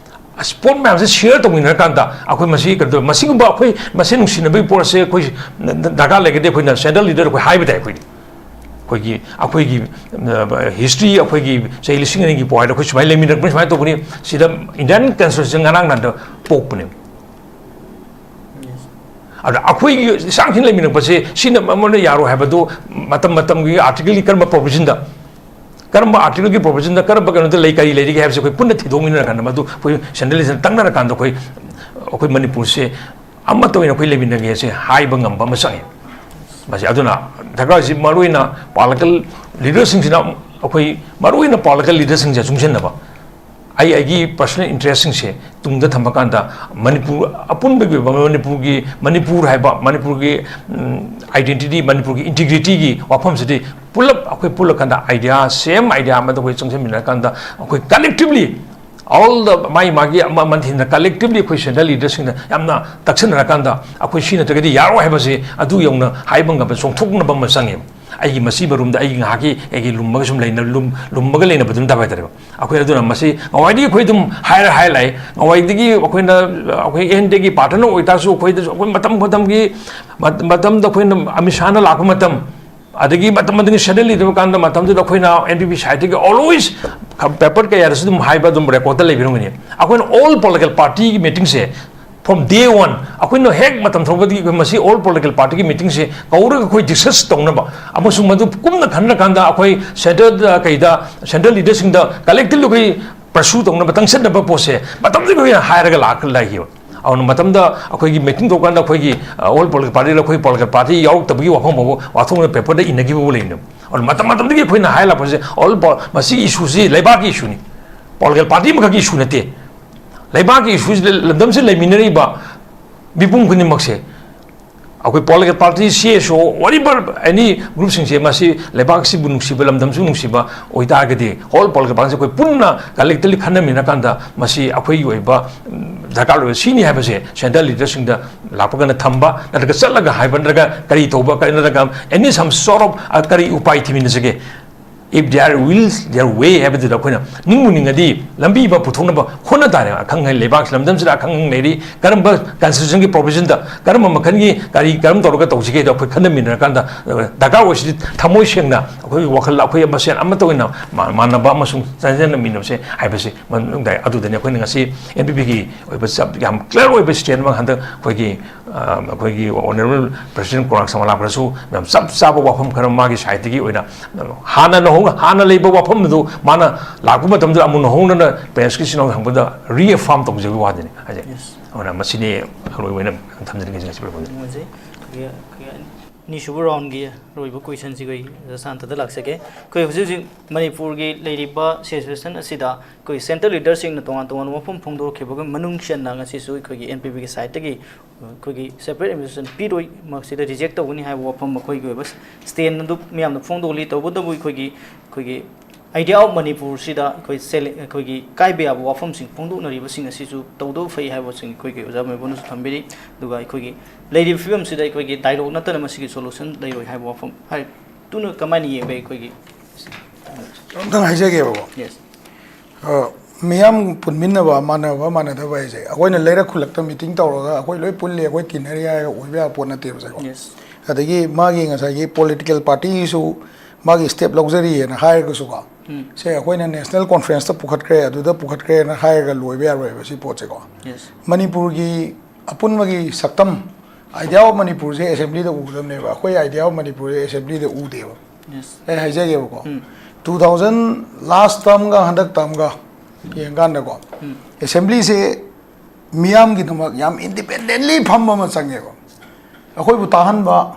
ꯑꯁ, ꯄꯣꯠ ꯃꯌꯥꯝꯁꯦ ꯁꯤꯌꯔ ꯇꯧꯃꯤꯟꯅꯔꯀꯥꯟꯗ ꯑꯩꯈꯣꯏ ꯃꯁꯤ ꯀꯩꯅꯣ ꯇꯧ-, ꯃꯁꯤꯒꯨꯝꯕ ꯑꯩꯈꯣꯏ ꯃꯁꯦꯟ ꯅꯨꯡꯁꯤꯅꯕꯒꯤ ꯄꯣꯠ ꯑꯁꯦ ꯑꯩꯈꯣꯏ ꯗꯔꯀꯥꯔ ꯂꯩꯔꯒꯗꯤ ꯑꯩꯈꯣꯏꯅ ꯁꯦꯟꯇ꯭ꯔꯦꯜ ꯂꯤꯗꯔ ꯑꯩꯈꯣꯏ ꯍꯥꯏꯕ ꯇꯥꯏ꯫ ꯑꯩꯈꯣꯏꯗꯤ ꯑꯩꯈꯣꯏꯒꯤ, ꯑꯩꯈꯣꯏꯒꯤ, ꯑ, ꯍꯤꯁꯇ꯭ꯔꯤ, ꯑꯩꯈꯣꯏꯒꯤ ꯆꯍꯤ ꯂꯤꯁꯤꯡ ꯑꯅꯤꯒꯤ ꯄꯨꯋꯥꯔꯤꯗ ꯑꯩꯈꯣꯏ ꯁꯨꯃꯥꯏꯅ ꯂꯩꯃꯤꯟꯅꯔꯛꯄꯅꯤ, ꯁꯨꯃꯥꯏꯅ ꯇꯧꯕꯅꯤ, ꯁꯤꯗ ꯏꯟꯗꯤꯌꯥꯟ ꯀꯟꯁꯇꯤꯇ꯭ꯌꯨꯁꯟ ꯉꯔꯥꯡ ꯅꯍꯥꯟꯗ ꯄꯣꯛꯄꯅꯦ꯫ ꯑꯗ ꯑꯩꯈꯣꯏꯒꯤ ꯆꯥꯡꯁꯤꯡ ꯂꯩꯃꯤꯟꯅꯔꯛꯄꯁꯦ ꯁꯤꯅ ꯑꯃꯅ ꯌꯥꯔꯣꯏ ꯍꯥꯏꯕꯗꯨ ꯃꯇꯝ ꯃꯇꯝꯒꯤ ꯑꯥꯔꯇꯤꯀꯜꯒꯤ ꯀꯔꯝꯕ ꯄ꯭ꯔꯣꯚꯤꯖꯟꯗ, ꯀꯔꯝꯕ ꯑꯥꯔꯇꯤꯀꯜꯒꯤ ꯄ꯭ꯔꯣꯚꯤꯖꯟꯗ, ꯀꯔꯝꯕ ꯀꯩꯅꯣꯗ ꯂꯩ, ꯀꯔꯤ ꯂꯩꯔꯤꯒꯦ ꯍꯥꯏꯕꯁꯦ ꯑꯩꯈꯣꯏ ꯄꯨꯟꯅ ꯊꯤꯗꯣꯛꯃꯤꯟꯅꯔꯀꯥꯟꯗ ꯃꯗꯨ ꯑꯩꯈꯣꯏ ꯁꯦꯟꯇ꯭ꯔꯦꯂꯤꯁꯅ ꯇꯛꯅꯔꯀꯥꯟꯗ ꯑꯩꯈꯣꯏ, ꯑꯩꯈꯣꯏ ꯃꯅꯤꯄꯨꯔꯁꯦ ꯑꯃꯠꯇ ꯑꯣꯏꯅ ꯑꯩꯈꯣꯏ ꯂꯩꯃꯤꯟꯅꯒꯦ ꯍꯥꯏꯁꯦ ꯍꯥꯏꯕ ꯉꯝꯕ ꯑꯃ ꯆꯪꯉꯤ꯫ ꯃꯁꯤ ꯑꯗꯨꯅ ꯗꯔꯀꯥꯔꯁꯤ ꯃꯔꯨꯑꯣꯏꯅ ꯄꯥꯜꯂꯤꯀꯜ ꯂꯤꯗꯔꯁꯤꯡꯁꯤꯅ ꯑꯩꯈꯣꯏ ꯃꯔꯨꯑꯣꯏꯅ ꯄꯥꯜꯂꯤꯀꯜ ꯂꯤꯗꯔꯁꯤꯡꯁꯦ ꯆꯨꯡꯁꯤꯟꯅꯕ, ꯑꯩ ꯑꯩꯒꯤ ꯄꯔꯁꯅꯦꯜ ꯏꯟꯇꯔꯦꯁꯁꯤꯡꯁꯦ ꯇꯨꯡꯗ ꯊꯝꯕ ꯀꯥꯟꯗ ꯃꯅꯤꯄꯨꯔ ꯑꯄꯨꯟꯕꯒꯤ ꯑꯣꯏꯕ ꯃꯅꯤꯄꯨꯔꯒꯤ, ꯃꯅꯤꯄꯨꯔ ꯍꯥꯏꯕ ꯃꯅꯤꯄꯨꯔꯒꯤ, ꯎꯝ, ꯑꯥꯏꯗꯦꯟꯇꯤꯇꯤ, ꯃꯅꯤꯄꯨꯔꯒꯤ ꯏꯟꯇꯤꯒ꯭ꯔꯤꯇꯤꯒꯤ ꯋꯥꯐꯝꯁꯤꯗꯤ ꯄꯨꯂꯞ ꯑꯩꯈꯣꯏ ꯄꯨꯜꯂꯀꯥꯟꯗ ꯑꯥꯏꯗꯤꯌꯥ, ꯁꯦꯝ ꯑꯥꯏꯗꯤꯌꯥ ꯑꯃꯗ ꯑꯩꯈꯣꯏ ꯆꯪꯁꯤꯟꯃꯤꯟꯅꯔꯀꯥꯟꯗ ꯑꯩꯈꯣꯏ ꯀꯂꯦꯛꯇꯤꯚꯂꯤ ꯑꯣꯜ ꯗ ꯃꯥꯒꯤ ꯃꯥꯒꯤ ꯑꯃ ꯑꯃ ꯊꯤꯅ ꯀꯂꯦꯛꯇꯤꯚꯂꯤ ꯑꯩꯈꯣꯏ ꯁꯦꯟꯇ꯭ꯔꯦꯜ ꯂꯤꯗꯔꯁꯤꯡꯅ ꯌꯥꯝꯅ ꯇꯛꯁꯤꯟꯅꯔꯀꯥꯟꯗ ꯑꯩꯈꯣꯏ ꯁꯤ ꯅꯠꯇ꯭ꯔꯒꯗꯤ ꯌꯥꯔꯣꯏ ꯍꯥꯏꯕꯁꯤ ꯑꯗꯨ ꯌꯧꯅ ꯍꯥꯏꯕ ꯉꯝꯕ, ꯆꯣꯡꯊꯣꯛꯅꯕ ꯑꯃ ꯆꯪꯉꯦꯕ꯫ ꯑꯩꯒꯤ ꯃꯁꯤ ꯃꯔꯨꯝꯗ ꯑꯩꯒꯤ ꯉꯥꯏꯍꯥꯛꯀꯤ ꯑꯩꯒꯤ ꯂꯨꯝꯃꯒ ꯁꯨꯝ ꯂꯩꯅ-, ꯂꯨꯝ-, ꯂꯨꯝꯃꯒ ꯂꯩꯅꯕꯗꯨ ꯅꯠꯇꯕ ꯍꯥꯏꯇꯥꯔꯦꯀꯣ꯫ ꯑꯩꯈꯣꯏ ꯑꯗꯨꯅ ꯃꯁꯤ ꯉꯋꯥꯏꯗꯒꯤ ꯑꯩꯈꯣꯏ ꯑꯗꯨꯝ ꯍꯥꯏꯔ ꯍꯥꯏꯔ ꯂꯥꯛꯑꯦ꯫ ꯉꯋꯥꯏꯗꯒꯤ ꯑꯩꯈꯣꯏꯅ, ꯑꯩꯈꯣꯏ ꯑꯦꯟ ꯗꯤꯒꯤ ꯄꯥꯔꯇꯅꯔ ꯑꯣꯏꯇꯥꯔꯁꯨ ꯑꯩꯈꯣꯏꯗꯁꯨ ꯑꯩꯈꯣꯏ ꯃꯇꯝ ꯃꯇꯝꯒꯤ ꯃꯠ-, ꯃꯇꯝꯗ ꯑꯩꯈꯣꯏꯅ ꯑꯃꯤꯠ ꯁꯥꯍꯅ ꯂꯥꯛꯄ ꯃꯇꯝ, ꯑꯗꯒꯤ ꯃꯇꯝ ꯃꯇꯝꯒꯤ ꯁꯦꯟꯇ꯭ꯔꯦꯜ ꯂꯤꯗꯔ ꯀꯥꯟꯗ ꯃꯇꯝꯗꯨꯗ ꯑꯩꯈꯣꯏꯅ ꯑꯦꯟ ꯗꯤ ꯄꯤ ꯁꯥꯏꯠꯇꯒꯤ ꯑꯣꯜꯋꯦꯁ ꯄꯦꯄꯔ ꯀꯌꯥꯗꯁꯨ ꯑꯗꯨꯝ ꯍꯥꯏꯕ ꯑꯗꯨꯝ ꯔꯦꯀꯣꯔꯗꯇ ꯂꯩꯕꯤꯔꯝꯒꯅꯤ꯫ ꯑꯩꯈꯣꯏꯅ ꯑꯣꯜ ꯄꯣꯂꯤꯇꯤꯀꯦꯜ ꯄꯥꯔꯇꯤꯒꯤ ꯃꯤꯇꯤꯡꯁꯦ From day one ꯑꯩꯈꯣꯏꯅ ꯍꯦꯛ ꯃꯇꯝ ꯊꯣꯛꯄꯗꯒꯤ ꯑꯩꯈꯣꯏ ꯃꯁꯤ all political partyꯒꯤ meetingꯁꯦ ꯀꯧꯔꯒ ꯑꯩꯈꯣꯏ discuss ꯇꯧꯅꯕ ꯑꯃꯁꯨꯡ ꯃꯗꯨ ꯀꯨꯞꯅ ꯈꯟꯅꯔꯀꯥꯟꯗ ꯑꯩꯈꯣꯏ central ꯀꯩꯗ central leaderꯁꯤꯡꯗ collectively ꯑꯩꯈꯣꯏ pursue ꯇꯧꯅꯕ ꯇꯪꯁꯤꯟꯅꯕ ꯄꯣꯠꯁꯦ ꯃꯇꯝꯗꯨꯗ ꯑꯩꯈꯣꯏꯅ ꯍꯥꯏꯔꯒ ꯂꯥꯛꯈ ꯂꯥꯛꯈꯤꯕ꯫ ꯑꯗꯨꯅ ꯃꯇꯝꯗ ꯑꯩꯈꯣꯏꯒꯤ meeting ꯇꯧꯀꯥꯟꯗ ꯑꯩꯈꯣꯏꯒꯤ all political partyꯗ ꯑꯩꯈꯣꯏ political party ꯌꯥꯎꯔꯛꯇꯕꯒꯤ ꯋꯥꯐꯝ ꯐꯥꯎꯕ ꯋꯥꯊꯣꯛꯅ paperꯗ ꯏꯅꯈꯤꯕ ꯐꯥꯎꯕ ꯂꯩꯅꯦꯕ꯫ ꯑꯗꯨꯅ ꯃꯇꯝ ꯃꯇꯝꯗꯨꯗꯒꯤ ꯑꯩꯈꯣꯏꯅ ꯍꯥꯏ ꯂꯥꯛꯄꯁꯦ all ꯃꯁꯤꯒꯤ issueꯁꯤ ꯂꯩꯕꯥꯛꯀꯤ issueꯅꯤ꯫ Political party ꯑꯃꯈꯛꯀꯤ issue ꯅꯠꯇꯦ꯫ ꯂꯩꯕꯥꯛꯀꯤ issueꯁꯤꯗ ꯂꯝꯗꯝꯁꯤꯗ ꯂꯩꯃꯤꯟꯅꯔꯤꯕ ꯃꯤꯄꯨꯝ ꯈꯨꯗꯤꯡꯃꯛꯁꯦ ꯑꯩꯈꯣꯏ political party, CSO, whatever any groupꯁꯤꯡꯁꯦ ꯃꯁꯤ ꯂꯩꯕꯥꯛꯁꯤꯕꯨ ꯅꯨꯡꯁꯤꯕ, ꯂꯝꯗꯝꯁꯤꯕꯨ ꯅꯨꯡꯁꯤꯕ ꯑꯣꯏꯇꯥꯔꯒꯗꯤ all political partyꯁꯦ ꯑꯩꯈꯣꯏ ꯄꯨꯟꯅ collectively ꯈꯟꯅꯃꯤꯟꯅꯔꯀꯥꯟꯗ ꯃꯁꯤ ꯑꯩꯈꯣꯏꯒꯤ ꯑꯣꯏꯕ ꯗꯔꯀꯥꯔ ꯑꯣꯏꯕ ꯁꯤꯅꯤ ꯍꯥꯏꯕꯁꯦ central leaderꯁꯤꯡꯗ ꯂꯥꯛꯄ ꯀꯥꯟꯗ ꯊꯝꯕ, ꯅꯠꯇ꯭ꯔꯒ ꯆꯠꯂꯒ ꯍꯥꯏꯕ, ꯅꯠꯇ꯭ꯔꯒ ꯀꯔꯤ ꯇꯧꯕ, ꯀꯔꯤ ꯅꯠꯇ꯭ꯔꯒ any some sort of ꯀꯔꯤ ꯎꯄꯥꯏ ꯊꯤꯃꯤꯟꯅꯁꯤꯒꯦ꯫ If there will, there way ꯍꯥꯏꯕꯗꯨꯗ ꯑꯩꯈꯣꯏꯅ ꯅꯤꯡꯕꯨ ꯅꯤꯡꯉꯗꯤ ꯂꯝꯕꯤ ꯑꯃ ꯄꯨꯊꯣꯛꯅꯕ ꯍꯣꯠꯅ ꯇꯥꯔꯦ꯫ ꯑꯈꯪ ꯑꯍꯩ ꯂꯩꯕꯥꯛꯁꯤ, ꯂꯝꯗꯝꯁꯤꯗ ꯑꯈꯪ ꯑꯍꯩ ꯂꯩꯔꯤ꯫ ꯀꯔꯝꯕ constitutionꯒꯤ provisionꯗ ꯀꯔꯝꯕ ꯃꯈꯜꯒꯤ ꯀꯔꯤ ꯀꯔꯝ ꯇꯧꯔꯒ ꯇꯧꯁꯤꯒꯦꯗꯣ ꯑꯩꯈꯣꯏ ꯈꯟꯅꯃꯤꯟꯅꯔꯀꯥꯟꯗ ꯗꯔꯀꯥꯔ ꯑꯣꯏꯁꯤꯗꯤ ꯊꯃꯣꯏ ꯁꯦꯡꯅ ꯑꯩꯈꯣꯏꯒꯤ ꯋꯥꯈꯜ ꯑꯩꯈꯣꯏ ꯃꯁꯦꯟ ꯑꯃꯠꯇ ꯑꯣꯏꯅ ꯃꯥꯟꯅꯕ ꯑꯃꯁꯨꯡ ꯆꯥꯟꯖꯟꯅꯃꯤꯟꯅꯕꯁꯦ ꯍꯥꯏꯕꯁꯤ ꯃꯅꯨꯡꯗ ꯑꯗꯨꯗꯅꯤ ꯑꯩꯈꯣꯏꯅ ꯉꯁꯤ NPPꯒꯤ ꯑꯣꯏꯕ ꯆꯞ ꯌꯥꯝ clear ꯑꯣꯏꯕ statement ꯑꯃ ꯍꯟꯗꯛ ꯑꯩꯈꯣꯏꯒꯤ ꯑꯩꯈꯣꯏꯒꯤ Honourable President ꯀꯣꯔꯥꯛ ꯁꯃꯥ ꯂꯥꯛꯄꯗꯁꯨ ꯌꯥꯝ ꯆꯞ ꯆꯥꯕ ꯋꯥꯐꯝ ꯈꯔ ꯃꯥꯒꯤ sideꯇꯒꯤ ꯑꯣꯏꯅ ꯍꯥꯟꯅ ꯅꯧꯍꯧꯅ ꯍꯥꯟꯅ ꯂꯩꯕ ꯋꯥꯐꯝ ꯑꯗꯨ ꯃꯥꯅ ꯂꯥꯛꯄ ꯃꯇꯝꯗ ꯑꯃꯨꯛ ꯅꯧꯍꯧꯅꯅ pressꯀꯤ ꯁꯤꯅ ꯍꯪꯕꯗ reaffirm ꯇꯧꯖꯕꯒꯤ ꯋꯥꯗꯨꯅꯤ ꯍꯥꯏꯖꯩ꯫ ꯑꯗꯨꯅ ꯃꯁꯤꯅꯤ ꯑꯔꯣꯏꯕ ꯑꯣꯏꯅ ꯊꯝꯖꯅꯤꯡꯉꯤꯁꯦ ꯉꯁꯤ ꯄ꯭ꯔꯣꯒ꯭ꯔꯥꯝꯗ꯫ ꯅꯨꯡꯉꯥꯏꯖꯩ꯫ ꯑꯩꯈꯣꯏꯒꯤ ꯑꯅꯤꯁꯨꯕ roundꯒꯤ ꯑꯔꯣꯏꯕ questionꯁꯤ ꯑꯩꯈꯣꯏ ꯁꯥꯟꯇꯗ ꯂꯥꯛꯆꯒꯦ꯫ ꯑꯩꯈꯣꯏ ꯍꯧꯖꯤꯛ ꯍꯧꯖꯤꯛ ꯃꯅꯤꯄꯨꯔꯒꯤ ꯂꯩꯔꯤꯕ situation ꯑꯁꯤꯗ ꯑꯩꯈꯣꯏ central leaderꯁꯤꯡꯅ ꯇꯣꯉꯥꯟ ꯇꯣꯉꯥꯟꯕ ꯋꯥꯐꯝ ꯐꯣꯡꯗꯣꯔꯛꯈꯤꯕꯒ ꯃꯅꯨꯡ ꯆꯟꯅ ꯉꯁꯤꯁꯨ ꯑꯩꯈꯣꯏꯒꯤ NPPꯒꯤ sideꯇꯒꯤ ꯑꯩꯈꯣꯏꯒꯤ separate administration ꯄꯤꯔꯣꯏ, ꯃꯁꯤꯗ reject ꯇꯧꯒꯅꯤ ꯍꯥꯏꯕ ꯋꯥꯐꯝ ꯃꯈꯣꯏꯒꯤ ꯑꯣꯏꯕ stand ꯑꯗꯨ ꯃꯤꯌꯥꯝꯗ ꯐꯣꯡꯗꯣꯛꯂꯤ꯫ ꯇꯧꯕꯇꯕꯨ ꯑꯩꯈꯣꯏꯒꯤ ꯑꯩꯈꯣꯏꯒꯤ Idea of ꯃꯅꯤꯄꯨꯔꯁꯤꯗ ꯑꯩꯈꯣꯏ ꯁꯦꯂꯦ-, ꯑꯩꯈꯣꯏꯒꯤ ꯀꯥꯏꯕ ꯌꯥꯕ ꯋꯥꯐꯝꯁꯤꯡ ꯐꯣꯡꯗꯣꯛꯅꯔꯤꯕꯁꯤꯡ ꯑꯁꯤꯁꯨ ꯇꯧꯗꯕ ꯐꯩ ꯍꯥꯏꯕꯁꯤꯡ ꯑꯩꯈꯣꯏꯒꯤ ꯑꯣꯖꯥ ꯃꯣꯏꯕꯨꯅꯁꯨ ꯊꯝꯕꯤꯔꯤ꯫ ꯑꯗꯨꯒ ꯑꯩꯈꯣꯏꯒꯤ ꯂꯩꯔꯤꯕ ꯐꯤꯕꯝꯁꯤꯗ ꯑꯩꯈꯣꯏꯒꯤ dialogue ꯅꯠꯇꯅ ꯃꯁꯤꯒꯤ solution ꯂꯩꯔꯣꯏ ꯍꯥꯏꯕ ꯋꯥꯐꯝ ꯍꯥꯏ꯫ ꯇꯨꯅ ꯀꯃꯥꯏꯅ ꯌꯦꯡꯕ ꯑꯩꯈꯣꯏꯒꯤ? ꯑꯝꯇꯪ ꯍꯥꯏꯖꯒꯦꯕꯀꯣ꯫ Yes꯫ ꯑ, ꯃꯤꯌꯥꯝ ꯄꯨꯟꯃꯤꯟꯅꯕ, ꯃꯥꯟꯅꯕ ꯃꯥꯟꯅꯗꯕ ꯍꯥꯏꯁꯦ ꯑꯩꯈꯣꯏꯅ ꯂꯩꯔꯛ ꯈꯨꯜꯂꯛꯇ meeting ꯇꯧꯔꯒ ꯑꯩꯈꯣꯏ ꯂꯣꯏ ꯄꯨꯜꯂꯤ, ꯑꯩꯈꯣꯏ ꯇꯤꯟꯅꯔꯤ ꯍꯥꯏꯔꯒ ꯑꯣꯏꯕ ꯌꯥꯕ ꯄꯣꯠ ꯅꯠꯇꯦꯕ ꯁꯦꯀꯣ꯫ Yes꯫ ꯑꯗꯒꯤ ꯃꯥꯒꯤ ꯉꯁꯥꯏꯒꯤ political partyꯁꯨ ꯃꯥꯒꯤ step ꯂꯧꯖꯔꯤꯑꯅ ꯍꯥꯏꯔꯒꯁꯨꯀꯣ, ꯁꯦ ꯑꯩꯈꯣꯏꯅ ꯅꯦꯁꯅꯦꯜ ꯀꯣꯟꯐ꯭ꯔꯦꯟꯁꯇ ꯄꯨꯈꯠꯈ꯭ꯔꯦ, ꯑꯗꯨꯗ ꯄꯨꯈꯠꯈ꯭ꯔꯦꯅ ꯍꯥꯏꯔꯒ ꯂꯣꯏꯕ ꯌꯥꯔꯣꯏꯕ ꯁꯤ ꯄꯣꯠꯁꯦꯀꯣ꯫ Yes. ꯃꯅꯤꯄꯨꯔꯒꯤ ꯑꯄꯨꯟꯕꯒꯤ ꯁꯛꯇꯝ, ꯑꯥꯏꯗꯤꯌꯥ ꯑꯣꯐ ꯃꯅꯤꯄꯨꯔꯁꯦ ꯑꯦꯁꯦꯝꯕ꯭ꯂꯤꯗ ꯎꯒꯗꯕꯅꯦꯕ꯫ ꯑꯩꯈꯣꯏ ꯑꯥꯏꯗꯤꯌꯥ ꯑꯣꯐ ꯃꯅꯤꯄꯨꯔꯁꯦ ꯑꯦꯁꯦꯝꯕ꯭ꯂꯤꯗ ꯎꯗꯦꯕ꯫ Yes. ꯑꯩ ꯍꯥꯏꯖꯒꯦꯕꯀꯣ, ꯎꯝ. ꯇꯨ ꯊꯥꯎꯖꯟ ꯂꯥꯁ ꯇꯔꯝꯒ ꯍꯟꯗꯛ ꯇꯔꯝꯒ ꯌꯦꯡꯀꯥꯟꯗꯀꯣ, ꯎꯝ. ꯑꯦꯁꯦꯝꯕ꯭ꯂꯤꯁꯦ ꯃꯤꯌꯥꯝꯒꯤꯗꯃꯛ ꯌꯥꯝ ꯏꯟꯗꯤꯄꯦꯟꯗꯦꯟꯂꯤ ꯐꯝꯕ ꯑꯃ ꯆꯪꯉꯦꯕ꯫ ꯑꯩꯈꯣꯏꯕꯨ ꯇꯥꯍꯟꯕ,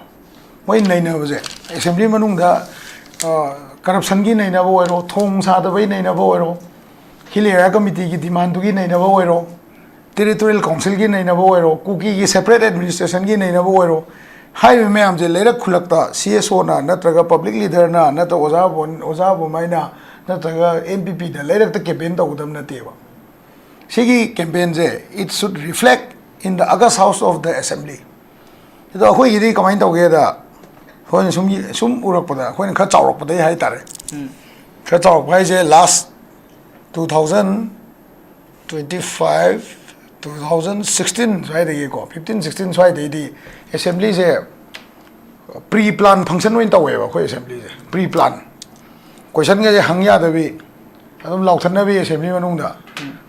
ꯃꯣꯏ ꯅꯩꯅꯕꯁꯦ, ꯑꯦꯁꯦꯝꯕ꯭ꯂꯤ ꯃꯅꯨꯡꯗ ꯀꯔꯞꯁꯟꯒꯤ ꯅꯩꯅꯕ ꯑꯣꯏꯔꯣ, ꯊꯣꯡ ꯁꯥꯗꯕꯩ ꯅꯩꯅꯕ ꯑꯣꯏꯔꯣ, ꯍꯤꯜ ꯑꯦꯔꯤꯌꯥ ꯀꯃꯤꯇꯤꯒꯤ ꯗꯤꯃꯥꯟꯗꯨꯒꯤ ꯅꯩꯅꯕ ꯑꯣꯏꯔꯣ, ꯇꯦꯔꯤꯇꯣꯔꯤꯌꯦꯜ ꯀꯥꯎꯟꯁꯤꯜꯒꯤ ꯅꯩꯅꯕ ꯑꯣꯏꯔꯣ, ꯀꯨꯀꯤꯒꯤ ꯁꯦꯄꯔꯦꯠ ꯑꯦꯗꯃꯤꯅꯤꯁꯇ꯭ꯔꯦꯁꯟꯒꯤ ꯅꯩꯅꯕ ꯑꯣꯏꯔꯣ, ꯍꯥꯏꯔꯤꯕ ꯃꯌꯥꯝꯁꯦ ꯂꯩꯔꯛ ꯈꯨꯜꯂꯛꯇ ꯁꯤ ꯑꯦꯁ ꯑꯣꯅ ꯅꯠꯇ꯭ꯔꯒ ꯄꯕ꯭ꯂꯤꯛ ꯂꯤꯗꯔꯅ ꯅꯠꯇ꯭ꯔꯒ ꯑꯣꯖꯥ ꯕꯣꯟ-, ꯑꯣꯖꯥ ꯕꯣꯃꯥꯏꯅ ꯅꯠꯇ꯭ꯔꯒ ꯑꯦꯟ ꯄꯤ ꯄꯤꯗ ꯂꯩꯔꯛꯇ ꯀꯦꯝꯄꯦꯟ ꯇꯧꯒꯗꯕ ꯅꯠꯇꯦꯕ꯫ ꯁꯤꯒꯤ ꯀꯦꯝꯄꯦꯟꯁꯦ, it should reflect in the August House of the Assembly. ꯑꯗꯣ ꯑꯩꯈꯣꯏꯒꯤꯗꯤ ꯀꯃꯥꯏꯅ ꯇꯧꯒꯦꯗ, ꯑꯩꯈꯣꯏꯅ ꯁꯨꯝ, ꯁꯨꯝ ꯎꯔꯛꯄꯗ, ꯑꯩꯈꯣꯏꯅ ꯈꯔ ꯆꯥꯎꯔꯛꯄꯗꯒꯤ ꯍꯥꯏꯇꯥꯔꯦ, ꯎꯝ. ꯈꯔ ꯆꯥꯎꯔꯛꯄ ꯍꯥꯏꯁꯦ last two thousand twenty five, two thousand sixteen ꯁ꯭ꯋꯥꯏꯗꯒꯤꯀꯣ, ꯐꯤꯐꯇꯤꯟ ꯁꯤꯛꯁꯇꯤꯟ ꯁ꯭ꯋꯥꯏꯗꯩꯗꯤ ꯑꯦꯁꯦꯝꯕ꯭ꯂꯤꯁꯦ ꯄ꯭ꯔꯤ ꯄ꯭ꯂꯥꯟ ꯐꯪꯁꯟ ꯑꯣꯏꯅ ꯇꯧꯋꯦꯕ ꯑꯩꯈꯣꯏ ꯑꯦꯁꯦꯝꯕ꯭ꯂꯤꯁꯦ꯫ ꯄ꯭ꯔꯤ ꯄ꯭ꯂꯥꯟ, ꯀꯣꯏꯁꯟꯒꯁꯦ ꯍꯪ ꯌꯥꯗꯕꯤ, ꯑꯗꯨꯝ ꯂꯥꯎꯊꯠꯅꯕꯤ ꯑꯦꯁꯦꯝꯕ꯭ꯂꯤ ꯃꯅꯨꯡꯗ,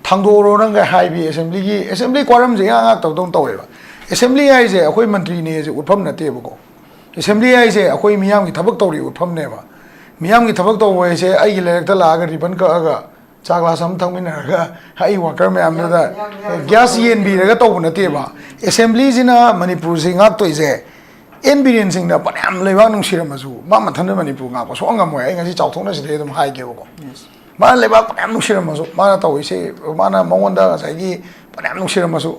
ꯊꯥꯡꯗꯣꯛꯎꯔꯣ ꯅꯪꯒ ꯍꯥꯏꯕꯤ ꯑꯦꯁꯦꯝꯕ꯭ꯂꯤꯒꯤ, ꯑꯦꯁꯦꯝꯕ꯭ꯂꯤ ꯀ꯭ꯋꯥꯔꯝꯁꯦ ꯏꯉꯥꯛ ꯉꯥꯛꯇꯕꯗꯧꯅ ꯇꯧꯋꯦꯕ꯫ ꯑꯦꯁꯦꯝꯕ꯭ꯂꯤ ꯍꯥꯏꯁꯦ ꯑꯩꯈꯣꯏ ꯃꯟꯇ꯭ꯔꯤꯅꯦꯁꯦ ꯎꯠꯐꯝ ꯅꯠꯇꯦꯕꯀꯣ꯫ ꯑꯦꯁꯦꯝꯕ꯭ꯂꯤ ꯍꯥꯏꯁꯦ ꯑꯩꯈꯣꯏ ꯃꯤꯌꯥꯝꯒꯤ ꯊꯕꯛ ꯇꯧꯔꯤ ꯎꯠꯐꯝꯅꯦꯕ꯫ ꯃꯤꯌꯥꯝꯒꯤ ꯊꯕꯛ ꯇꯧꯕ ꯍꯥꯏꯁꯦ ꯑꯩꯒꯤ ꯂꯩꯔꯛꯇ ꯂꯥꯛꯑꯒ ꯔꯤꯕꯟ ꯀꯛꯑꯒ ꯆꯥ ꯒ꯭ꯂꯥꯁ ꯑꯃ ꯊꯛꯃꯤꯟꯅꯔꯒ ꯑꯩ ꯋꯥꯀꯔ ꯃꯌꯥꯝꯗꯨꯗ ꯒ꯭ꯌꯥꯁ ꯌꯦꯟꯕꯤꯔꯒ ꯇꯧꯕ ꯅꯠꯇꯦꯕ꯫ ꯑꯦꯁꯦꯝꯕ꯭ꯂꯤꯁꯤꯅ ꯃꯅꯤꯄꯨꯔꯁꯤ ꯉꯥꯛꯇꯣꯏꯁꯦ ꯑꯦꯟ ꯕꯤꯔꯦꯟ ꯁꯤꯡꯅ ꯐꯅꯌꯥꯝ ꯂꯩꯕꯥꯛ ꯅꯨꯡꯁꯤꯔꯝꯃꯁꯨ ꯃꯥ ꯃꯊꯟꯇ ꯃꯅꯤꯄꯨꯔ ꯉꯥꯛꯄ ꯁꯨꯡꯉꯝ ꯉꯝꯃꯣꯏ꯫ ꯑꯩ ꯉꯁꯤ ꯆꯥꯎꯊꯣꯛꯅ ꯁꯤꯗꯩ ꯑꯗꯨꯝ ꯍꯥꯏꯒꯦꯕꯀꯣ꯫ ꯃꯥꯅ ꯂꯩꯕꯥꯛ ꯐꯅꯌꯥꯝ ꯅꯨꯡꯁꯤꯔꯝꯃꯁꯨ, ꯃꯥꯅ ꯇꯧꯔꯤꯁꯦ, ꯃꯥꯅ ꯃꯉꯣꯟꯗ ꯉꯁꯥꯏꯒꯤ ꯐꯅꯌꯥꯝ ꯅꯨꯡꯁꯤꯔꯝꯃꯁꯨ,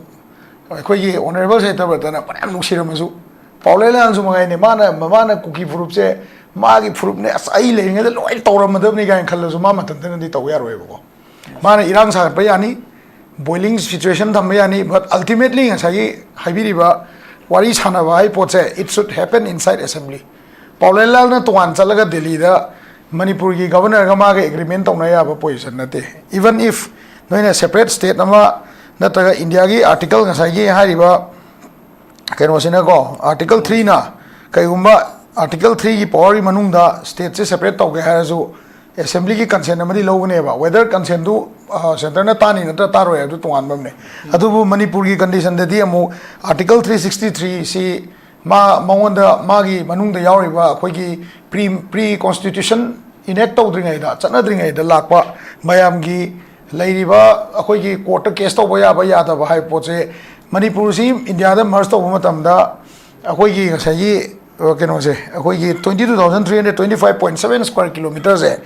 ꯑꯩꯈꯣꯏꯒꯤ ꯑꯣꯅꯔꯦꯕꯜ ꯁꯇ꯭ꯌꯕ꯭ꯔꯇꯅ ꯐꯅꯌꯥꯝ ꯅꯨꯡꯁꯤꯔꯝꯃꯁꯨ, ꯄꯥꯎꯂꯦꯟꯂꯥꯜꯁꯨ ꯃꯉꯥꯏꯅꯦ, ꯃꯥꯅ, ꯃꯥꯅ ꯀꯨꯀꯤ ꯐꯨꯔꯨꯞꯁꯦ ꯃꯥꯒꯤ ꯐꯨꯔꯨꯞꯅꯦ, ꯑꯁ, ꯑꯩ ꯂꯩꯔꯤꯉꯩꯗ ꯂꯣꯏ ꯇꯧꯔꯝꯃꯗꯕꯅꯤ ꯀꯥꯏꯅ ꯈꯜꯂꯁꯨ ꯃꯥ ꯃꯊꯟꯇꯅꯗꯤ ꯇꯧꯕ ꯌꯥꯔꯣꯏꯕꯀꯣ꯫ ꯃꯥꯅ ꯏꯔꯥꯡ ꯁꯥꯒꯠꯄ ꯌꯥꯅꯤ, boiling situation ꯊꯝꯕ ꯌꯥꯅꯤ, but ultimately ꯉꯁꯥꯏꯒꯤ ꯍꯥꯏꯕꯤꯔꯤꯕ ꯋꯥꯔꯤ ꯁꯥꯟꯅꯕ ꯍꯥꯏ ꯄꯣꯠꯁꯦ, it should happen inside assembly. ꯄꯥꯎꯂꯦꯟꯂꯥꯜꯅ ꯇꯣꯉꯥꯟ ꯆꯠꯂꯒ ꯗꯦꯜꯂꯤꯗ ꯃꯅꯤꯄꯨꯔꯒꯤ ꯒꯕꯔꯅꯔꯒ ꯃꯥꯒ ꯑꯦꯒ꯭ꯔꯤꯃꯦꯟ ꯇꯧꯅ ꯌꯥꯕ ꯄꯣꯖꯤꯁꯟ ꯅꯠꯇꯦ꯫ Even if ꯅꯣꯏꯅ ꯁꯦꯄꯔꯦꯠ ꯁ꯭ꯇꯦꯠ ꯑꯃ ꯅꯠꯇ꯭ꯔꯒ ꯏꯟꯗꯤꯌꯥꯒꯤ ꯑꯥꯔꯇꯤꯀꯜ ꯉꯁꯥꯏꯒꯤ ꯍꯥꯏꯔꯤꯕ ꯀꯩꯅꯣꯁꯤꯅꯀꯣ, ꯑꯥꯔꯇꯤꯀꯜ ꯊ꯭ꯔꯤꯅ ꯀꯩꯒꯨꯝꯕ ꯑꯥꯔꯇꯤꯀꯜ ꯊ꯭ꯔꯤꯒꯤ ꯄꯋꯥꯔꯒꯤ ꯃꯅꯨꯡꯗ ꯁ꯭ꯇꯦꯠꯁꯦ ꯁꯦꯄꯔꯦꯠ ꯇꯧꯒꯦ ꯍꯥꯏꯔꯁꯨ, ꯑꯦꯁꯦꯝꯕ꯭ꯂꯤꯒꯤ ꯀꯟꯁꯦꯟ ꯑꯃꯗꯤ ꯂꯧꯒꯅꯦꯕ꯫ ꯋꯦꯗꯔ ꯀꯟꯁꯦꯟꯗꯨ ꯁꯦꯟꯇꯔꯅ ꯇꯥꯅꯤ ꯅꯠꯇ꯭ꯔ ꯇꯥꯔꯣꯏ ꯍꯥꯏꯕꯗꯨ ꯇꯣꯉꯥꯟꯕ ꯑꯃꯅꯦ꯫ ꯑꯗꯨꯕꯨ ꯃꯅꯤꯄꯨꯔꯒꯤ ꯀꯟꯗꯤꯁꯟꯗꯗꯤ ꯑꯃꯨꯛ ꯑꯥꯔꯇꯤꯀꯜ ꯊ꯭ꯔꯤ ꯁꯤꯛꯁꯇꯤ ꯊ꯭ꯔꯤ ꯁꯤ ꯃꯥ ꯃꯉꯣꯟꯗ ꯃꯥꯒꯤ ꯃꯅꯨꯡꯗ ꯌꯥꯎꯔꯤꯕ ꯑꯩꯈꯣꯏꯒꯤ ꯄ꯭ꯔꯤ ꯄ꯭ꯔꯤ ꯀꯣꯟꯁꯇꯤꯇ꯭ꯌꯨꯁꯟ ꯏꯅꯦꯛ ꯇꯧꯗ꯭ꯔꯤꯉꯩꯗ, ꯆꯠꯅꯗ꯭ꯔꯤꯉꯩꯗ ꯂꯥꯛꯄ ꯃꯌꯥꯝꯒꯤ ꯂꯩꯔꯤꯕ ꯑꯩꯈꯣꯏꯒꯤ ꯀꯣꯔꯠꯇ ꯀꯦꯁ ꯇꯧꯕ ꯌꯥꯕ ꯌꯥꯗꯕ ꯍꯥꯏꯕ ꯄꯣꯠꯁꯦ, ꯃꯅꯤꯄꯨꯔꯁꯤ ꯏꯟꯗꯤꯌꯥꯗ ꯃꯔꯖ ꯇꯧꯕ ꯃꯇꯝꯗ ꯑꯩꯈꯣꯏꯒꯤ ꯉꯁꯥꯏꯒꯤ ꯑ, ꯀꯩꯅꯣꯁꯦ, ꯑꯩꯈꯣꯏꯒꯤ twenty two thousand three hundred twenty five point seven square kilometerꯁꯦ,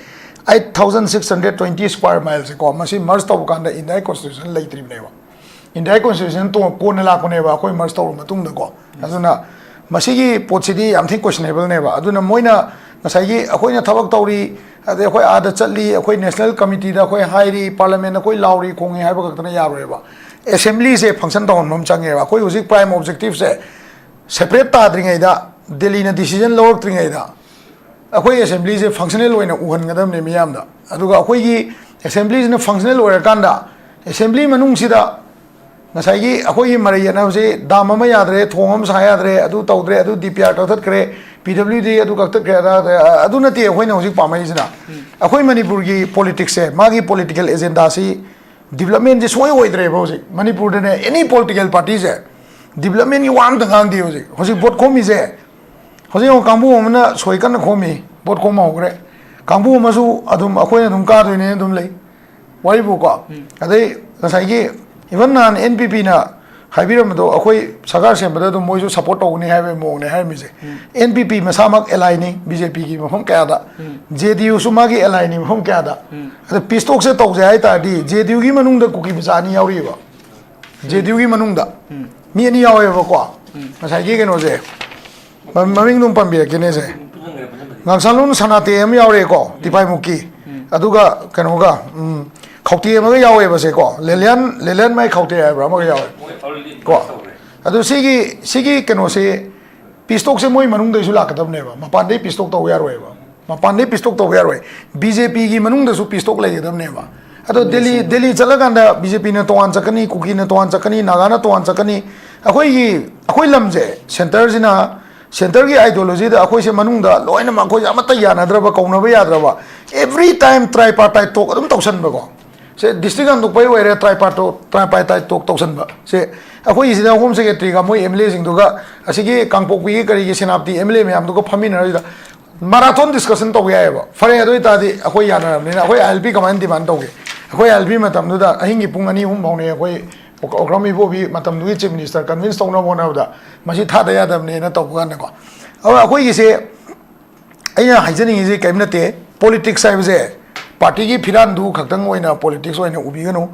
eight thousand six hundred twenty square milesꯁꯦ ꯀꯣ, ꯃꯁꯤ ꯃꯔꯖ ꯇꯧꯕ ꯀꯥꯟꯗ ꯏꯟꯗꯤꯌꯥꯒꯤ ꯀꯣꯟꯁꯇꯤꯇ꯭ꯌꯨꯁꯟ ꯂꯩꯇ꯭ꯔꯤꯕꯅꯦꯕ꯫ ꯏꯟꯗꯤꯌꯥꯒꯤ ꯀꯣꯟꯁꯇꯤꯇ꯭ꯌꯨꯁꯟ ꯇꯣ-, ꯀꯣꯟꯅ ꯂꯥꯛꯄꯅꯦꯕ ꯑꯩꯈꯣꯏ ꯃꯔꯖ ꯇꯧꯔꯕ ꯃꯇꯨꯡꯗꯀꯣ꯫ ꯑꯗꯨꯅ ꯃꯁꯤꯒꯤ ꯄꯣꯠꯁꯤꯗꯤ ꯌꯥꯝ ꯊꯤꯅ ꯀꯣꯏꯁꯟꯅꯦꯕꯜꯅꯦꯕ꯫ ꯑꯗꯨꯅ ꯃꯣꯏꯅ ꯉꯁꯥꯏꯒꯤ ꯑꯩꯈꯣꯏꯅ ꯊꯕꯛ ꯇꯧꯔꯤ, ꯑꯗꯩ ꯑꯩꯈꯣꯏ ꯑꯥꯗ ꯆꯠꯂꯤ, ꯑꯩꯈꯣꯏ ꯅꯦꯁꯅꯦꯜ ꯀꯃꯤꯇꯤꯗ ꯑꯩꯈꯣꯏ ꯍꯥꯏꯔꯤ, ꯄꯥꯔꯂꯤꯌꯥꯃꯦꯟ ꯑꯩꯈꯣꯏ ꯂꯥꯎꯔꯤ ꯈꯣꯡꯉꯤ ꯍꯥꯏꯕ ꯈꯛꯇꯅ ꯌꯥꯔꯣꯏꯕ꯫ ꯑꯦꯁꯦꯝꯕ꯭ꯂꯤꯁꯦ ꯐꯪꯁꯟ ꯇꯧꯍꯟꯕ ꯑꯃ ꯆꯪꯉꯦꯕ꯫ ꯑꯩꯈꯣꯏ ꯍꯧꯖꯤꯛ ꯄ꯭ꯔꯥꯏꯝ ꯑꯣꯕꯖꯦꯛꯇꯤꯞꯁꯦ ꯁꯦꯄꯔꯦꯠ ꯇꯥꯗ꯭ꯔꯤꯉꯩꯗ, ꯗꯦꯜꯂꯤꯅ ꯗꯤꯁꯤꯖꯟ ꯂꯧꯔꯛꯇ꯭ꯔꯤꯉꯩꯗ ꯑꯩꯈꯣꯏ ꯑꯦꯁꯦꯝꯕ꯭ꯂꯤꯁꯦ ꯐꯪꯁꯅꯦꯜ ꯑꯣꯏꯅ ꯎꯍꯟꯒꯗꯕꯅꯦ ꯃꯤꯌꯥꯝꯗ꯫ ꯑꯗꯨꯒ ꯑꯩꯈꯣꯏꯒꯤ ꯑꯦꯁꯦꯝꯕ꯭ꯂꯤꯁꯤꯅ ꯐꯪꯁꯅꯦꯜ ꯑꯣꯏꯔꯀꯥꯟꯗ ꯑꯦꯁꯦꯝꯕ꯭ꯂꯤ ꯃꯅꯨꯡꯁꯤꯗ ꯉꯁꯥꯏꯒꯤ ꯑꯩꯈꯣꯏꯒꯤ ꯃꯔꯩ ꯌꯦꯠꯅꯕꯁꯤ, ꯗꯥꯝ ꯑꯃ ꯌꯥꯗ꯭ꯔꯦ, ꯊꯣꯡ ꯑꯃ ꯁꯥ ꯌꯥꯗ꯭ꯔꯦ, ꯑꯗꯨ ꯇꯧꯗ꯭ꯔꯦ, ꯑꯗꯨ ꯗꯤ ꯄꯤ ꯑꯥꯔ ꯀꯛꯊꯠꯈ꯭ꯔꯦ, ꯄꯤ ꯗꯕ꯭ꯂꯤꯎ ꯗꯤ ꯑꯗꯨ ꯀꯛꯊꯠꯈ꯭ꯔꯦ, ꯑꯗꯥ, ꯑꯗꯥ, ꯑꯗꯨ ꯅꯠꯇꯦ ꯑꯩꯈꯣꯏꯅ ꯍꯧꯖꯤꯛ ꯄꯥꯝꯃꯛꯏꯁꯤꯅ꯫ ꯑꯩꯈꯣꯏ ꯃꯅꯤꯄꯨꯔꯒꯤ ꯄꯣꯂꯤꯇꯤꯛꯁꯁꯦ, ꯃꯥꯒꯤ ꯄꯣꯂꯤꯇꯤꯀꯦꯜ ꯑꯦꯖꯦꯟꯗꯥꯁꯤ ꯗꯤꯕꯂꯞꯃꯦꯟꯁꯦ ꯁꯨꯡꯑꯣꯏ ꯑꯣꯏꯗ꯭ꯔꯦꯕ ꯍꯧꯖꯤꯛ ꯃꯅꯤꯄꯨꯔꯗꯅꯦ꯫ ꯑꯦꯅꯤ ꯄꯣꯂꯤꯇꯤꯀꯦꯜ ꯄꯥꯔꯇꯤꯁꯦ ꯗꯤꯕꯂꯞꯃꯦꯟꯒꯤ ꯋꯥ ꯑꯝꯇ ꯉꯥꯡꯗꯦ ꯍꯧꯖꯤꯛ꯫ ꯍꯧꯖꯤꯛ ꯚꯣꯠ ꯈꯣꯝꯃꯤꯁꯦ, ꯍꯧꯖꯤꯛ ꯌꯦꯡꯉꯣ, ꯀꯥꯡꯕꯨ ꯑꯃꯅ ꯁꯣꯏ ꯀꯟꯅ ꯈꯣꯝꯃꯤ, ꯚꯣꯠ ꯈꯣꯝꯕ ꯍꯧꯈ꯭ꯔꯦ꯫ ꯀꯥꯡꯕꯨ ꯑꯃꯁꯨ ꯑꯗꯨꯝ ꯑꯩꯈꯣꯏꯅ ꯑꯗꯨꯝ ꯀꯥꯗꯣꯏꯅꯦꯅ ꯑꯗꯨꯝ ꯂꯩ, ꯋꯥꯔꯤꯕꯨꯀꯣ꯫ ꯑꯗꯩ ꯉꯁꯥꯏꯒꯤ ꯏꯚꯟ ꯅꯍꯥꯟ ꯑꯦꯟ ꯄꯤ ꯄꯤꯅ ꯍꯥꯏꯕꯤꯔꯝꯕꯗꯣ, ꯑꯩꯈꯣꯏ ꯁꯔꯀꯥꯔ ꯁꯦꯝꯕꯗ ꯑꯗꯨꯝ ꯃꯣꯏꯁꯨ ꯁꯞꯄꯣꯔꯠ ꯇꯧꯒꯅꯤ ꯍꯥꯏꯕꯒꯤ ꯃꯑꯣꯡꯅꯦ ꯍꯥꯏꯔꯝꯃꯤꯁꯦ꯫ ꯑꯦꯟ ꯄꯤ ꯄꯤ ꯃꯁꯥꯃꯛ ꯑꯦꯂꯥꯏꯅꯤ ꯕꯤ ꯖꯦ ꯄꯤꯒꯤ ꯃꯐꯝ ꯀꯌꯥꯗ, ꯖꯦ ꯗꯤ ꯌꯨꯁꯨ ꯃꯥꯒꯤ ꯑꯦꯂꯥꯏꯅꯤ ꯃꯐꯝ ꯀꯌꯥꯗ꯫ ꯑꯗ ꯄꯤꯁ ꯇꯣꯛꯁꯦ ꯇꯧꯁꯦ ꯍꯥꯏ ꯇꯥꯔꯗꯤ, ꯖꯦ ꯗꯤ ꯌꯨꯒꯤ ꯃꯅꯨꯡꯗ ꯀꯨꯀꯤ ꯃꯆꯥ ꯑꯅꯤ ꯌꯥꯎꯔꯤꯑꯕ꯫ ꯖꯦ ꯗꯤ ꯌꯨꯒꯤ ꯃꯅꯨꯡꯗ ꯃꯤ ꯑꯅꯤ ꯌꯥꯎꯋꯦꯕꯀꯣ꯫ ꯉꯁꯥꯏꯒꯤ ꯀꯩꯅꯣꯁꯦ, ꯃ-, ꯃꯃꯤꯡꯗꯣ ꯑꯃꯨꯛ ꯄꯟꯕꯤꯔꯛꯀꯦꯅꯦ ꯁꯦ꯫ ꯉꯥꯡꯁꯥꯂꯣꯟ ꯁꯅꯥꯇꯦ ꯑꯃ ꯌꯥꯎꯔꯦꯀꯣ, ꯇꯤꯄꯥꯏꯃꯨꯛꯀꯤ꯫ ꯑꯗꯨꯒ ꯀꯩꯅꯣꯒ, ꯎꯝ, ꯈꯧꯇꯦ ꯑꯃꯒ ꯌꯥꯎꯋꯦꯕꯁꯦꯀꯣ, ꯂꯦꯂꯤꯌꯥꯟ, ꯂꯦꯂꯤꯌꯥꯟ ꯃꯥꯏ ꯈꯧꯇꯦ ꯍꯥꯏꯕ꯭ꯔꯥ ꯑꯃꯒ ꯌꯥꯎꯋꯦ ꯀꯣ꯫ ꯑꯗꯨ ꯁꯤꯒꯤ, ꯁꯤꯒꯤ ꯀꯩꯅꯣꯁꯦ, ꯄꯤꯁ ꯇꯣꯛꯁꯦ ꯃꯣꯏ ꯃꯅꯨꯡꯗꯩꯁꯨ ꯂꯥꯛꯀꯗꯕꯅꯦꯕ, ꯃꯄꯥꯟꯗꯩ ꯄꯤꯁ ꯇꯣꯛ ꯇꯧꯕ ꯌꯥꯔꯣꯏꯕ꯫ ꯃꯄꯥꯟꯗꯩ ꯄꯤꯁ ꯇꯣꯛ ꯇꯧꯕ ꯌꯥꯔꯣꯏ꯫ ꯕꯤ ꯖꯦ ꯄꯤꯒꯤ ꯃꯅꯨꯡꯗꯁꯨ ꯄꯤꯁ ꯇꯣꯛ ꯂꯩꯒꯗꯕꯅꯦꯕ꯫ ꯑꯗꯣ ꯗꯦꯜꯂꯤ, ꯗꯦꯜꯂꯤ ꯆꯠꯂꯀꯥꯟꯗ ꯕꯤ ꯖꯦ ꯄꯤꯅ ꯇꯣꯉꯥꯟ ꯆꯠꯀꯅꯤ, ꯀꯨꯀꯤꯅ ꯇꯣꯉꯥꯟ ꯆꯠꯀꯅꯤ, ꯅꯥꯒꯥꯅ ꯇꯣꯉꯥꯟ ꯆꯠꯀꯅꯤ꯫ ꯑꯩꯈꯣꯏꯒꯤ, ꯑꯩꯈꯣꯏ ꯂꯝꯁꯦ, ꯁꯦꯟꯇꯔꯁꯤꯅ ꯁꯦꯟꯇꯔꯒꯤ ꯑꯥꯏꯗꯤꯌꯣꯂꯣꯖꯤꯗ ꯑꯩꯈꯣꯏꯁꯦ ꯃꯅꯨꯡꯗ ꯂꯣꯏꯅꯃꯛ ꯑꯩꯈꯣꯏꯁꯦ ꯑꯃꯠꯇ ꯌꯥꯅꯗ꯭ꯔꯕ, ꯀꯧꯅꯕ ꯌꯥꯗ꯭ꯔꯕ, every time tripartite talk ꯑꯗꯨꯝ ꯇꯧꯁꯟꯕꯀꯣ꯫ ꯁꯦ ꯗꯤꯁꯇ꯭ꯔꯤꯛ ꯍꯟꯗꯣꯛꯄꯩ ꯑꯣꯏꯔꯦ, ꯇ꯭ꯔꯥꯏꯄꯥꯔꯇꯣ ꯇ꯭ꯔꯥꯏꯄꯥꯔꯇꯥꯏꯠ ꯇꯣꯛ ꯇꯧꯁꯟꯕ꯫ ꯁꯦ ꯑꯩꯈꯣꯏꯒꯤꯁꯤꯗ ꯍꯣꯝ ꯁꯦꯀ꯭ꯔꯦꯇꯔꯤꯒ ꯃꯣꯏ ꯑꯦꯝ ꯑꯦꯜ ꯑꯦꯁꯤꯡꯗꯨꯒ, ꯑꯁꯤꯒꯤ ꯀꯥꯡꯄꯣꯛꯄꯤꯒꯤ ꯀꯔꯤꯒꯤ ꯁꯦꯅꯥꯄꯇꯤ ꯑꯦꯝ ꯑꯦꯜ ꯑꯦ ꯃꯌꯥꯝꯗꯨꯒ ꯐꯝꯃꯤꯟꯅꯔꯁꯤꯗ ꯃꯥꯔꯥꯊꯣꯟ ꯗꯤꯁꯀꯁꯟ ꯇꯧꯕ ꯌꯥꯏꯑꯕ꯫ ꯐꯔꯦ, ꯑꯗꯨ ꯑꯣꯏꯇꯥꯔꯗꯤ ꯑꯩꯈꯣꯏ ꯌꯥꯅꯔꯕꯅꯤꯅ ꯑꯩꯈꯣꯏ ꯑꯥꯏ ꯑꯦꯜ ꯄꯤ ꯀꯃꯥꯏꯅ ꯗꯤꯃꯥꯟ ꯇꯧꯒꯦ? ꯑꯩꯈꯣꯏ ꯑꯥꯏ ꯑꯦꯜ ꯄꯤ ꯃꯇꯝꯗꯨꯗ ꯑꯍꯤꯡꯒꯤ ꯄꯨꯡ ꯑꯅꯤ ꯑꯍꯨꯝ ꯐꯥꯎꯅꯦ ꯑꯩꯈꯣꯏ ꯑꯣꯀ꯭ꯔꯝ ꯏꯕꯣꯕꯤ ꯃꯇꯝꯗꯨꯒꯤ ꯆꯤꯐ ꯃꯤꯅꯤꯁꯇꯔ ꯀꯟꯚꯤꯟꯁ ꯇꯧꯅꯕ ꯍꯣꯠꯅꯕꯗ ꯃꯁꯤ ꯊꯥꯗ ꯌꯥꯗꯕꯅꯦꯅ ꯇꯧꯕ ꯀꯥꯟꯗꯀꯣ꯫ ꯑꯗꯨꯅ ꯑꯩꯈꯣꯏꯒꯤꯁꯦ ꯑꯩꯅ ꯍꯥꯏꯖꯅꯤꯡꯉꯤꯁꯦ ꯀꯔꯤꯝ ꯅꯠꯇꯦ꯫ ꯄꯣꯂꯤꯇꯤꯛꯁ ꯍꯥꯏꯕꯁꯦ ꯄꯥꯔꯇꯤꯒꯤ ꯐꯤꯔꯥꯟꯗꯨ ꯈꯛꯇꯪ ꯑꯣꯏꯅ ꯄꯣꯂꯤꯇꯤꯛꯁ ꯑꯣꯏꯅ ꯎꯕꯤꯒꯅꯨ꯫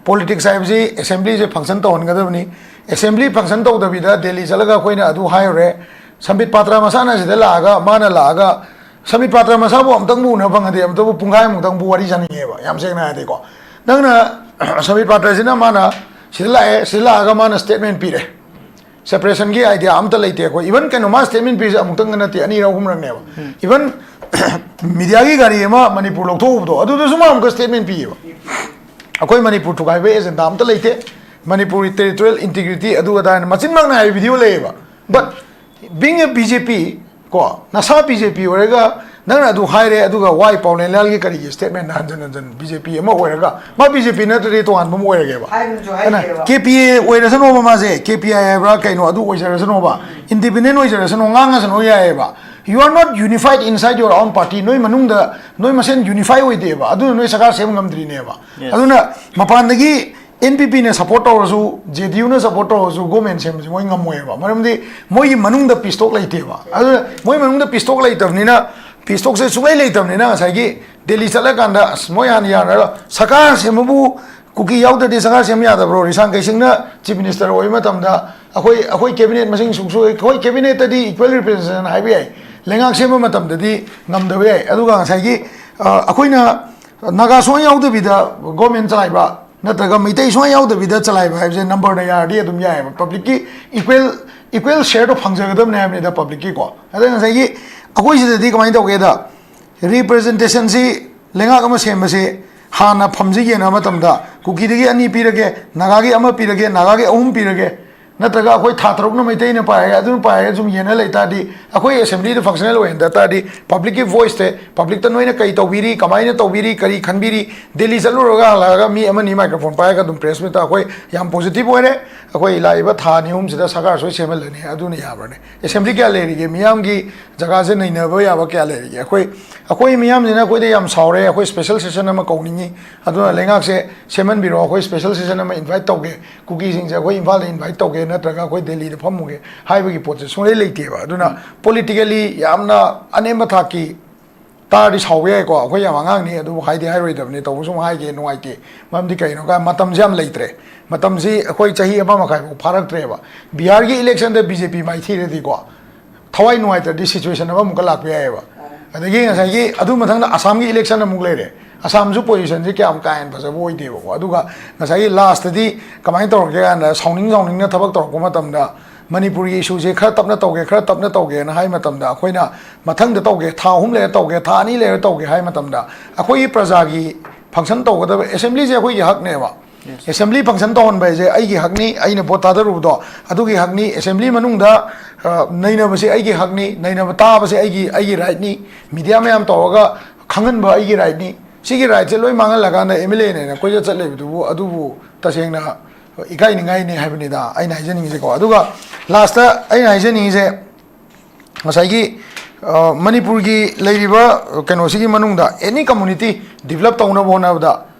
ꯄꯣꯂꯤꯇꯤꯛꯁ ꯍꯥꯏꯕꯁꯤ ꯑꯦꯁꯦꯝꯕ꯭ꯂꯤꯁꯦ ꯐꯪꯁꯟ ꯇꯧꯍꯟꯒꯗꯕꯅꯤ꯫ ꯑꯦꯁꯦꯝꯕ꯭ꯂꯤ ꯐꯪꯁꯟ ꯇꯧꯗꯕꯤꯗ ꯗꯦꯜꯂꯤ ꯆꯠꯂꯒ ꯑꯩꯈꯣꯏꯅ ꯑꯗꯨ ꯍꯥꯏꯔꯨꯔꯦ, ꯁꯝꯕꯤꯠ ꯄꯥꯇ꯭ꯔ ꯃꯁꯥꯅ ꯁꯤꯗ ꯂꯥꯛꯑꯒ, ꯃꯥꯅ ꯂꯥꯛꯑꯒ ꯁꯝꯕꯤꯠ ꯄꯥꯇ꯭ꯔ ꯃꯁꯥꯕꯨ ꯑꯃꯨꯛꯇꯪꯕꯨ ꯎꯅꯕ ꯐꯪꯉꯗꯤ ꯑꯃꯨꯛꯇꯕꯨ ꯄꯨꯡꯈꯥꯏꯃꯨꯛꯇꯪꯕꯨ ꯋꯥꯔꯤ ꯁꯥꯅꯤꯡꯉꯦꯕ, ꯌꯥꯝ ꯁꯦꯡꯅ ꯍꯥꯏꯔꯗꯤꯀꯣ꯫ ꯅꯪꯅ ꯁꯝꯕꯤꯠ ꯄꯥꯇ꯭ꯔꯁꯤꯅ ꯃꯥꯅ ꯁꯤꯗ ꯂꯥꯛꯑꯦ, ꯁꯤꯗ ꯂꯥꯛꯑꯒ ꯃꯥꯅ ꯁ꯭ꯇꯦꯠꯃꯦꯟ ꯄꯤꯔꯦ꯫ ꯁꯦꯄꯔꯦꯁꯟꯒꯤ ꯑꯥꯏꯗꯤꯌꯥ ꯑꯝꯇ ꯂꯩꯇꯦ ꯑꯩꯈꯣꯏ꯫ ꯏꯚꯟ ꯀꯩꯅꯣ, ꯃꯥ ꯁ꯭ꯇꯦꯠꯃꯦꯟ ꯄꯤꯔꯤꯁꯦ ꯑꯃꯨꯛꯇꯪꯒ ꯅꯠꯇꯦ, ꯑꯅꯤꯔꯛ ꯑꯍꯨꯝꯔꯛꯅꯦꯕ꯫ ꯏꯚꯟ ꯃꯤꯗꯤꯌꯥꯒꯤ ꯒꯥꯔꯤ ꯑꯃ ꯃꯅꯤꯄꯨꯔ ꯂꯧꯊꯣꯛꯎꯕꯗꯣ, ꯑꯗꯨꯗꯁꯨ ꯃꯥ ꯑꯃꯨꯛꯀ ꯁ꯭ꯇꯦꯠꯃꯦꯟ ꯄꯤꯌꯦꯕ꯫ ꯑꯩꯈꯣꯏ ꯃꯅꯤꯄꯨꯔ ꯊꯨꯒꯥꯏꯕꯒꯤ ꯑꯦꯖꯦꯟꯗꯥ ꯑꯝꯇ ꯂꯩꯇꯦ, ꯃꯅꯤꯄꯨꯔꯒꯤ ꯇꯦꯔꯤꯇꯣꯔꯤꯌꯦꯜ ꯏꯟꯇꯤꯒ꯭ꯔꯤꯇꯤ ꯑꯗꯨ ꯑꯗꯥ ꯍꯥꯏꯅ ꯃꯆꯤꯟꯃꯛꯅ ꯍꯥꯏꯕ ꯚꯤꯗꯤꯑꯣ ꯂꯩꯌꯦꯕ꯫ But being a B J P, ꯀꯣ, ꯅꯁꯥ B J P ꯑꯣꯏꯔꯒ ꯅꯪꯅ ꯑꯗꯨ ꯍꯥꯏꯔꯦ, ꯑꯗꯨꯒ ꯋꯥꯏ ꯄꯥꯎꯂꯦꯟꯂꯥꯜꯒꯤ ꯀꯔꯤꯒꯤ ꯁ꯭ꯇꯦꯠꯃꯦꯟ ꯍꯟꯖꯟ ꯍꯟꯖꯟ B J P ꯑꯃ ꯑꯣꯏꯔꯒ, ꯃꯥ B J P ꯅꯠꯇ꯭ꯔꯗꯤ ꯇꯣꯉꯥꯟꯕ ꯑꯃ ꯑꯣꯏꯔꯒꯦꯕ꯫ ꯍꯥꯏꯕꯁꯨ ꯑꯗꯨꯅ ꯍꯥꯏꯗꯦꯕ꯫ K P A ꯑꯣꯏꯔꯁꯅꯣꯕ, ꯃꯥꯁꯦ K P I ꯍꯥꯏꯕ꯭ꯔꯥ ꯀꯩꯅꯣ, ꯑꯗꯨ ꯑꯣꯏꯖꯔꯁꯅꯣꯕ, ꯏꯟꯗꯤꯄꯦꯟꯗꯦꯟ ꯑꯣꯏꯖꯔꯁꯅꯣ, ꯉꯥꯡꯉꯁꯅꯣ ꯌꯥꯏꯑꯕ꯫ You are not unified inside your own party. ꯅꯣꯏ ꯃꯅꯨꯡꯗ ꯅꯣꯏ ꯃꯁꯦꯟ ꯌꯨꯅꯤꯐꯥꯏ ꯑꯣꯏꯗꯦꯕ, ꯑꯗꯨꯅ ꯅꯣꯏ ꯁꯔꯀꯥꯔ ꯁꯦꯝꯕ ꯉꯝꯗ꯭ꯔꯤꯅꯦꯕ꯫ Yes. ꯑꯗꯨꯅ ꯃꯄꯥꯟꯗꯒꯤ N P P ꯅ ꯁꯞꯄꯣꯔꯠ ꯇꯧꯔꯁꯨ, J D U ꯅ ꯁꯞꯄꯣꯔꯠ ꯇꯧꯔꯁꯨ ꯒꯣꯔꯃꯦꯟ ꯁꯦꯝꯕꯁꯦ ꯃꯣꯏ ꯉꯝꯃꯣꯏꯕ꯫ ꯃꯔꯝꯗꯤ ꯃꯣꯏꯒꯤ ꯃꯅꯨꯡꯗ ꯄꯤꯁ ꯇꯣꯛ ꯂꯩꯇꯦꯕ꯫ ꯑꯗꯨꯅ ꯃꯣꯏ ꯃꯅꯨꯡꯗ ꯄꯤꯁ ꯇꯣꯛ ꯂꯩꯇꯕꯅꯤꯅ, ꯄꯤꯁ ꯇꯣꯛꯁꯦ ꯁꯨꯡꯂꯩ ꯂꯩꯇꯕꯅꯤꯅ ꯉꯁꯥꯏꯒꯤ ꯗꯦꯜꯂꯤ ꯆꯠꯂꯀꯥꯟꯗ, "ꯑꯁ, ꯃꯣꯏ ꯍꯥꯟꯅ ꯌꯥꯅꯔ ꯁꯔꯀꯥꯔ ꯁꯦꯝꯕꯕꯨ ꯀꯨꯀꯤ ꯌꯥꯎꯗ꯭ꯔꯗꯤ ꯁꯔꯀꯥꯔ ꯁꯦꯝ ꯌꯥꯗꯕ꯭ꯔꯣ?" ꯔꯤꯁꯥꯡ ꯀꯩꯁꯤꯡꯅ ꯆꯤꯐ ꯃꯤꯅꯤꯁꯇꯔ ꯑꯣꯏꯕ ꯃꯇꯝꯗ ꯑꯩꯈꯣꯏ, ꯑꯩꯈꯣꯏ ꯀꯦꯕꯤꯅꯦꯠ ꯃꯁꯤꯡ ꯁꯨꯛ ꯁꯨ-, ꯑꯩꯈꯣꯏ ꯀꯦꯕꯤꯅꯦꯠꯇꯗꯤ ꯏꯀ꯭ꯋꯦꯜ ꯔꯤꯄ꯭ꯔꯖꯦꯟꯇꯦꯁꯟ ꯍꯥꯏꯕ ꯌꯥꯏ, ꯂꯩꯉꯥꯛ ꯁꯦꯝꯕ ꯃꯇꯝꯗꯗꯤ ꯉꯝꯗꯕ ꯌꯥꯏ꯫ ꯑꯗꯨꯒ ꯉꯁꯥꯏꯒꯤ, ꯑ, ꯑꯩꯈꯣꯏꯅ ꯅꯥꯒꯥ ꯁꯨꯡꯌꯥꯎ ꯌꯥꯎꯗꯕꯤꯗ ꯒꯣꯔꯃꯦꯟ ꯆꯂꯥꯏꯕ, ꯅꯠꯇ꯭ꯔꯒ ꯃꯩꯇꯩ ꯁꯨꯡꯌꯥꯎ ꯌꯥꯎꯗꯕꯤꯗ ꯆꯂꯥꯏꯕ ꯍꯥꯏꯕꯁꯦ ꯅꯝꯕꯔꯅ ꯌꯥꯔꯗꯤ ꯑꯗꯨꯝ ꯌꯥꯏꯑꯕ꯫ ꯄꯕ꯭ꯂꯤꯛꯀꯤ ꯏꯀ꯭ꯋꯦꯜ, ꯏꯀ꯭ꯋꯦꯜ ꯁꯤꯌꯔꯗꯣ ꯐꯪꯖꯒꯗꯕꯅꯦ ꯍꯥꯏꯕꯅꯤꯗ ꯄꯕ꯭ꯂꯤꯛꯀꯤꯀꯣ꯫ ꯑꯗ ꯉꯁꯥꯏꯒꯤ ꯑꯩꯈꯣꯏ ꯁꯤꯗꯗꯤ ꯀꯃꯥꯏꯅ ꯇꯧꯒꯦꯗ, ꯔꯤꯄ꯭ꯔꯖꯦꯟꯇꯦꯁꯟꯁꯤ ꯂꯩꯉꯥꯛ ꯑꯃ ꯁꯦꯝꯕꯁꯤ ꯍꯥꯟꯅ ꯐꯝꯁꯤ ꯌꯦꯡꯅꯕ ꯃꯇꯝꯗ ꯀꯨꯀꯤꯗꯒꯤ ꯑꯅꯤ ꯄꯤꯔꯒꯦ, ꯅꯥꯒꯥꯒꯤ ꯑꯃ ꯄꯤꯔꯒꯦ, ꯅꯥꯒꯥꯒꯤ ꯑꯍꯨꯝ ꯄꯤꯔꯒꯦ, ꯅꯠꯇ꯭ꯔꯒ ꯑꯩꯈꯣꯏ ꯊꯥ ꯇꯔꯨꯛꯅ ꯃꯩꯇꯩꯅ ꯄꯥꯏꯔꯒ ꯑꯗꯨꯅ ꯄꯥꯏꯔꯒ ꯁꯨꯝ ꯌꯦꯟꯅ ꯂꯩ ꯇꯥꯔꯗꯤ, ꯑꯩꯈꯣꯏ assemblyꯗ functional ꯑꯣꯏꯍꯟꯗ ꯇꯥꯔꯗꯤ, publicꯀꯤ voiceꯁꯦ, publicꯇ ꯅꯣꯏꯅ ꯀꯩ ꯇꯧꯕꯤꯔꯤ, ꯀꯃꯥꯏꯅ ꯇꯧꯕꯤꯔꯤ, ꯀꯔꯤ ꯈꯟꯕꯤꯔꯤ, ꯗꯦꯜꯂꯤ ꯆꯠꯂꯨꯔꯒ ꯍꯜꯂꯛꯑꯒ ꯃꯤ ꯑꯃꯅꯤ microphone ꯄꯥꯏꯔꯒ ꯑꯗꯨꯝ press meetꯇ ꯑꯩꯈꯣꯏ ꯌꯥꯝ positive ꯑꯣꯏꯔꯦ, ꯑꯩꯈꯣꯏ ꯂꯥꯛꯏꯕ ꯊꯥ ꯑꯅꯤ ꯑꯍꯨꯝꯁꯤꯗ ꯁꯔꯀꯥꯔ ꯁꯣꯏ ꯁꯦꯝꯍꯜꯂꯅꯤ, ꯑꯗꯨꯅ ꯌꯥꯕ꯭ꯔꯅꯦ? Assembly ꯀꯌꯥ ꯂꯩꯔꯤꯒꯦ? ꯃꯤꯌꯥꯝꯒꯤ ꯖꯒꯥꯁꯦ ꯅꯩꯅꯕ ꯌꯥꯕ ꯀꯌꯥ ꯂꯩꯔꯤꯒꯦ? ꯑꯩꯈꯣꯏ, ꯑꯩꯈꯣꯏ ꯃꯤꯌꯥꯝꯁꯤꯅ ꯑꯩꯈꯣꯏꯗ ꯌꯥꯝ ꯁꯥꯎꯔꯦ, ꯑꯩꯈꯣꯏ special session ꯑꯃ ꯀꯧꯅꯤꯡꯉꯤ, ꯑꯗꯨꯅ ꯂꯩꯉꯥꯛꯁꯦ ꯁꯦꯝꯍꯟꯕꯤꯔꯣ, ꯑꯩꯈꯣꯏ special session ꯑꯃ invite ꯇꯧꯒꯦ, ꯀꯨꯀꯤꯁꯤꯡꯁꯦ ꯑꯩꯈꯣꯏ ꯏꯝꯐꯥꯜꯗ invite ꯇꯧꯒꯦ, ꯅꯠꯇ꯭ꯔꯒ ꯑꯩꯈꯣꯏ ꯗꯦꯜꯂꯤꯗ ꯐꯝꯃꯨꯒꯦ ꯍꯥꯏꯕꯒꯤ ꯄꯣꯠꯁꯦ ꯁꯨꯡꯂꯩ ꯂꯩꯇꯦꯕ꯫ ꯑꯗꯨꯅ politically ꯌꯥꯝꯅ ꯑꯅꯦꯝꯕ ꯊꯥꯛꯀꯤ ꯇꯥꯔꯗꯤ ꯁꯥꯎꯕ ꯌꯥꯏꯀꯣ, ꯑꯩꯈꯣꯏ ꯌꯥꯝ ꯑꯉꯥꯡꯅꯤ, ꯑꯗꯨꯕꯨ ꯍꯥꯏꯗꯤ ꯍꯥꯏꯔꯣꯏꯗꯕꯅꯤ, ꯇꯧꯕ ꯁꯨꯝ ꯍꯥꯏꯒꯦ, ꯅꯨꯡꯉꯥꯏꯇꯦ꯫ ꯃꯔꯝꯗꯤ ꯀꯩꯅꯣ ꯀꯥꯏ, ꯃꯇꯝꯁꯦ ꯌꯥꯝ ꯂꯩꯇ꯭ꯔꯦ, ꯃꯇꯝꯁꯤ ꯑꯩꯈꯣꯏ ꯆꯍꯤ ꯑꯃ ꯃꯈꯥꯏꯐꯥꯎ ꯐꯥꯔꯛꯇ꯭ꯔꯦꯕ꯫ ꯕꯤꯍꯥꯔꯒꯤ electionꯗ BJP ꯃꯥꯏꯊꯤꯔꯗꯤꯀꯣ, ꯊꯋꯥꯏ ꯅꯨꯡꯉꯥꯏꯇ꯭ꯔꯗꯤ situation ꯑꯃꯃꯨꯛꯀ ꯂꯥꯛꯄ ꯌꯥꯏꯑꯕ꯫ ꯑꯗꯒꯤ ꯉꯁꯥꯏꯒꯤ ꯑꯗꯨ ꯃꯊꯪꯗ ꯑꯁꯥꯝꯒꯤ election ꯑꯃꯨꯛ ꯂꯩꯔꯦ꯫ ꯑꯁꯥꯝꯁꯨ positionꯁꯦ ꯀꯌꯥꯝ ꯀꯥ ꯍꯦꯟꯅ ꯐꯖꯕ ꯑꯣꯏꯗꯦꯕꯀꯣ꯫ ꯑꯗꯨꯒ ꯉꯁꯥꯏꯒꯤ lastꯇꯗꯤ ꯀꯃꯥꯏꯅ ꯇꯧꯔꯛꯀꯦ ꯀꯥꯟꯗ, ꯁꯥꯎꯅꯤꯡ ꯁꯥꯎꯅꯤꯡꯅ ꯊꯕꯛ ꯇꯧꯔꯛꯄ ꯃꯇꯝꯗ, ꯃꯅꯤꯄꯨꯔꯒꯤ issueꯁꯦ ꯈꯔ ꯇꯞꯅ ꯇꯧꯒꯦ, ꯈꯔ ꯇꯞꯅ ꯇꯧꯒꯦꯅ ꯍꯥꯏ ꯃꯇꯝꯗ, ꯑꯩꯈꯣꯏꯅ ꯃꯊꯪꯗ ꯇꯧꯒꯦ, ꯊꯥ ꯑꯍꯨꯝ ꯂꯩꯔ ꯇꯧꯒꯦ, ꯊꯥ ꯑꯅꯤ ꯂꯩꯔ ꯇꯧꯒꯦ ꯍꯥꯏ ꯃꯇꯝꯗ, ꯑꯩꯈꯣꯏꯒꯤ ꯄ꯭ꯔꯖꯥꯒꯤ function ꯇꯧꯒꯗꯕ, assemblyꯁꯦ ꯑꯩꯈꯣꯏꯒꯤ ꯍꯛꯅꯦꯕ꯫ Assembly function ꯇꯧꯍꯟꯕ ꯍꯥꯏꯁꯦ ꯑꯩꯒꯤ ꯍꯛꯅꯤ, ꯑꯩꯅ vote ꯊꯥꯗꯔꯨꯕꯗꯣ ꯑꯗꯨꯒꯤ ꯍꯛꯅꯤ, assembly ꯃꯅꯨꯡꯗ, ꯑ, ꯅꯩꯅꯕꯁꯦ ꯑꯩꯒꯤ ꯍꯛꯅꯤ, ꯅꯩꯅꯕ ꯇꯥꯕꯁꯦ ꯑꯩꯒꯤ, ꯑꯩꯒꯤ rightꯅꯤ, media ꯃꯌꯥꯝ ꯇꯧꯔꯒ ꯈꯪꯍꯟꯕ ꯑꯩꯒꯤ rightꯅꯤ꯫ ꯁꯤꯒꯤ rightꯁꯦ ꯂꯣꯏ ꯃꯥꯡꯍꯜꯂꯀꯥꯟꯗ MLAꯅꯦꯅ ꯀꯣꯏꯆꯠ ꯆꯠ ꯂꯩꯕꯗꯨꯕꯨ, ꯑꯗꯨꯕꯨ ꯇꯁꯦꯡꯅ ꯏꯀꯥꯏꯅꯤꯡꯉꯥꯏꯅꯤ ꯍꯥꯏꯕꯅꯤꯗ ꯑꯩꯅ ꯍꯥꯏꯖꯅꯤꯡꯉꯤꯁꯦꯀꯣ꯫ ꯑꯗꯨꯒ lastꯇ ꯑꯩꯅ ꯍꯥꯏꯖꯅꯤꯡꯉꯤꯁꯦ, ꯉꯁꯥꯏꯒꯤ, ꯑ, ꯃꯅꯤꯄꯨꯔꯒꯤ ꯂꯩꯔꯤꯕ ꯀꯩꯅꯣꯁꯤꯒꯤ ꯃꯅꯨꯡꯗ any community develop ꯇꯧꯅꯕ ꯍꯣꯠꯅꯕꯗ,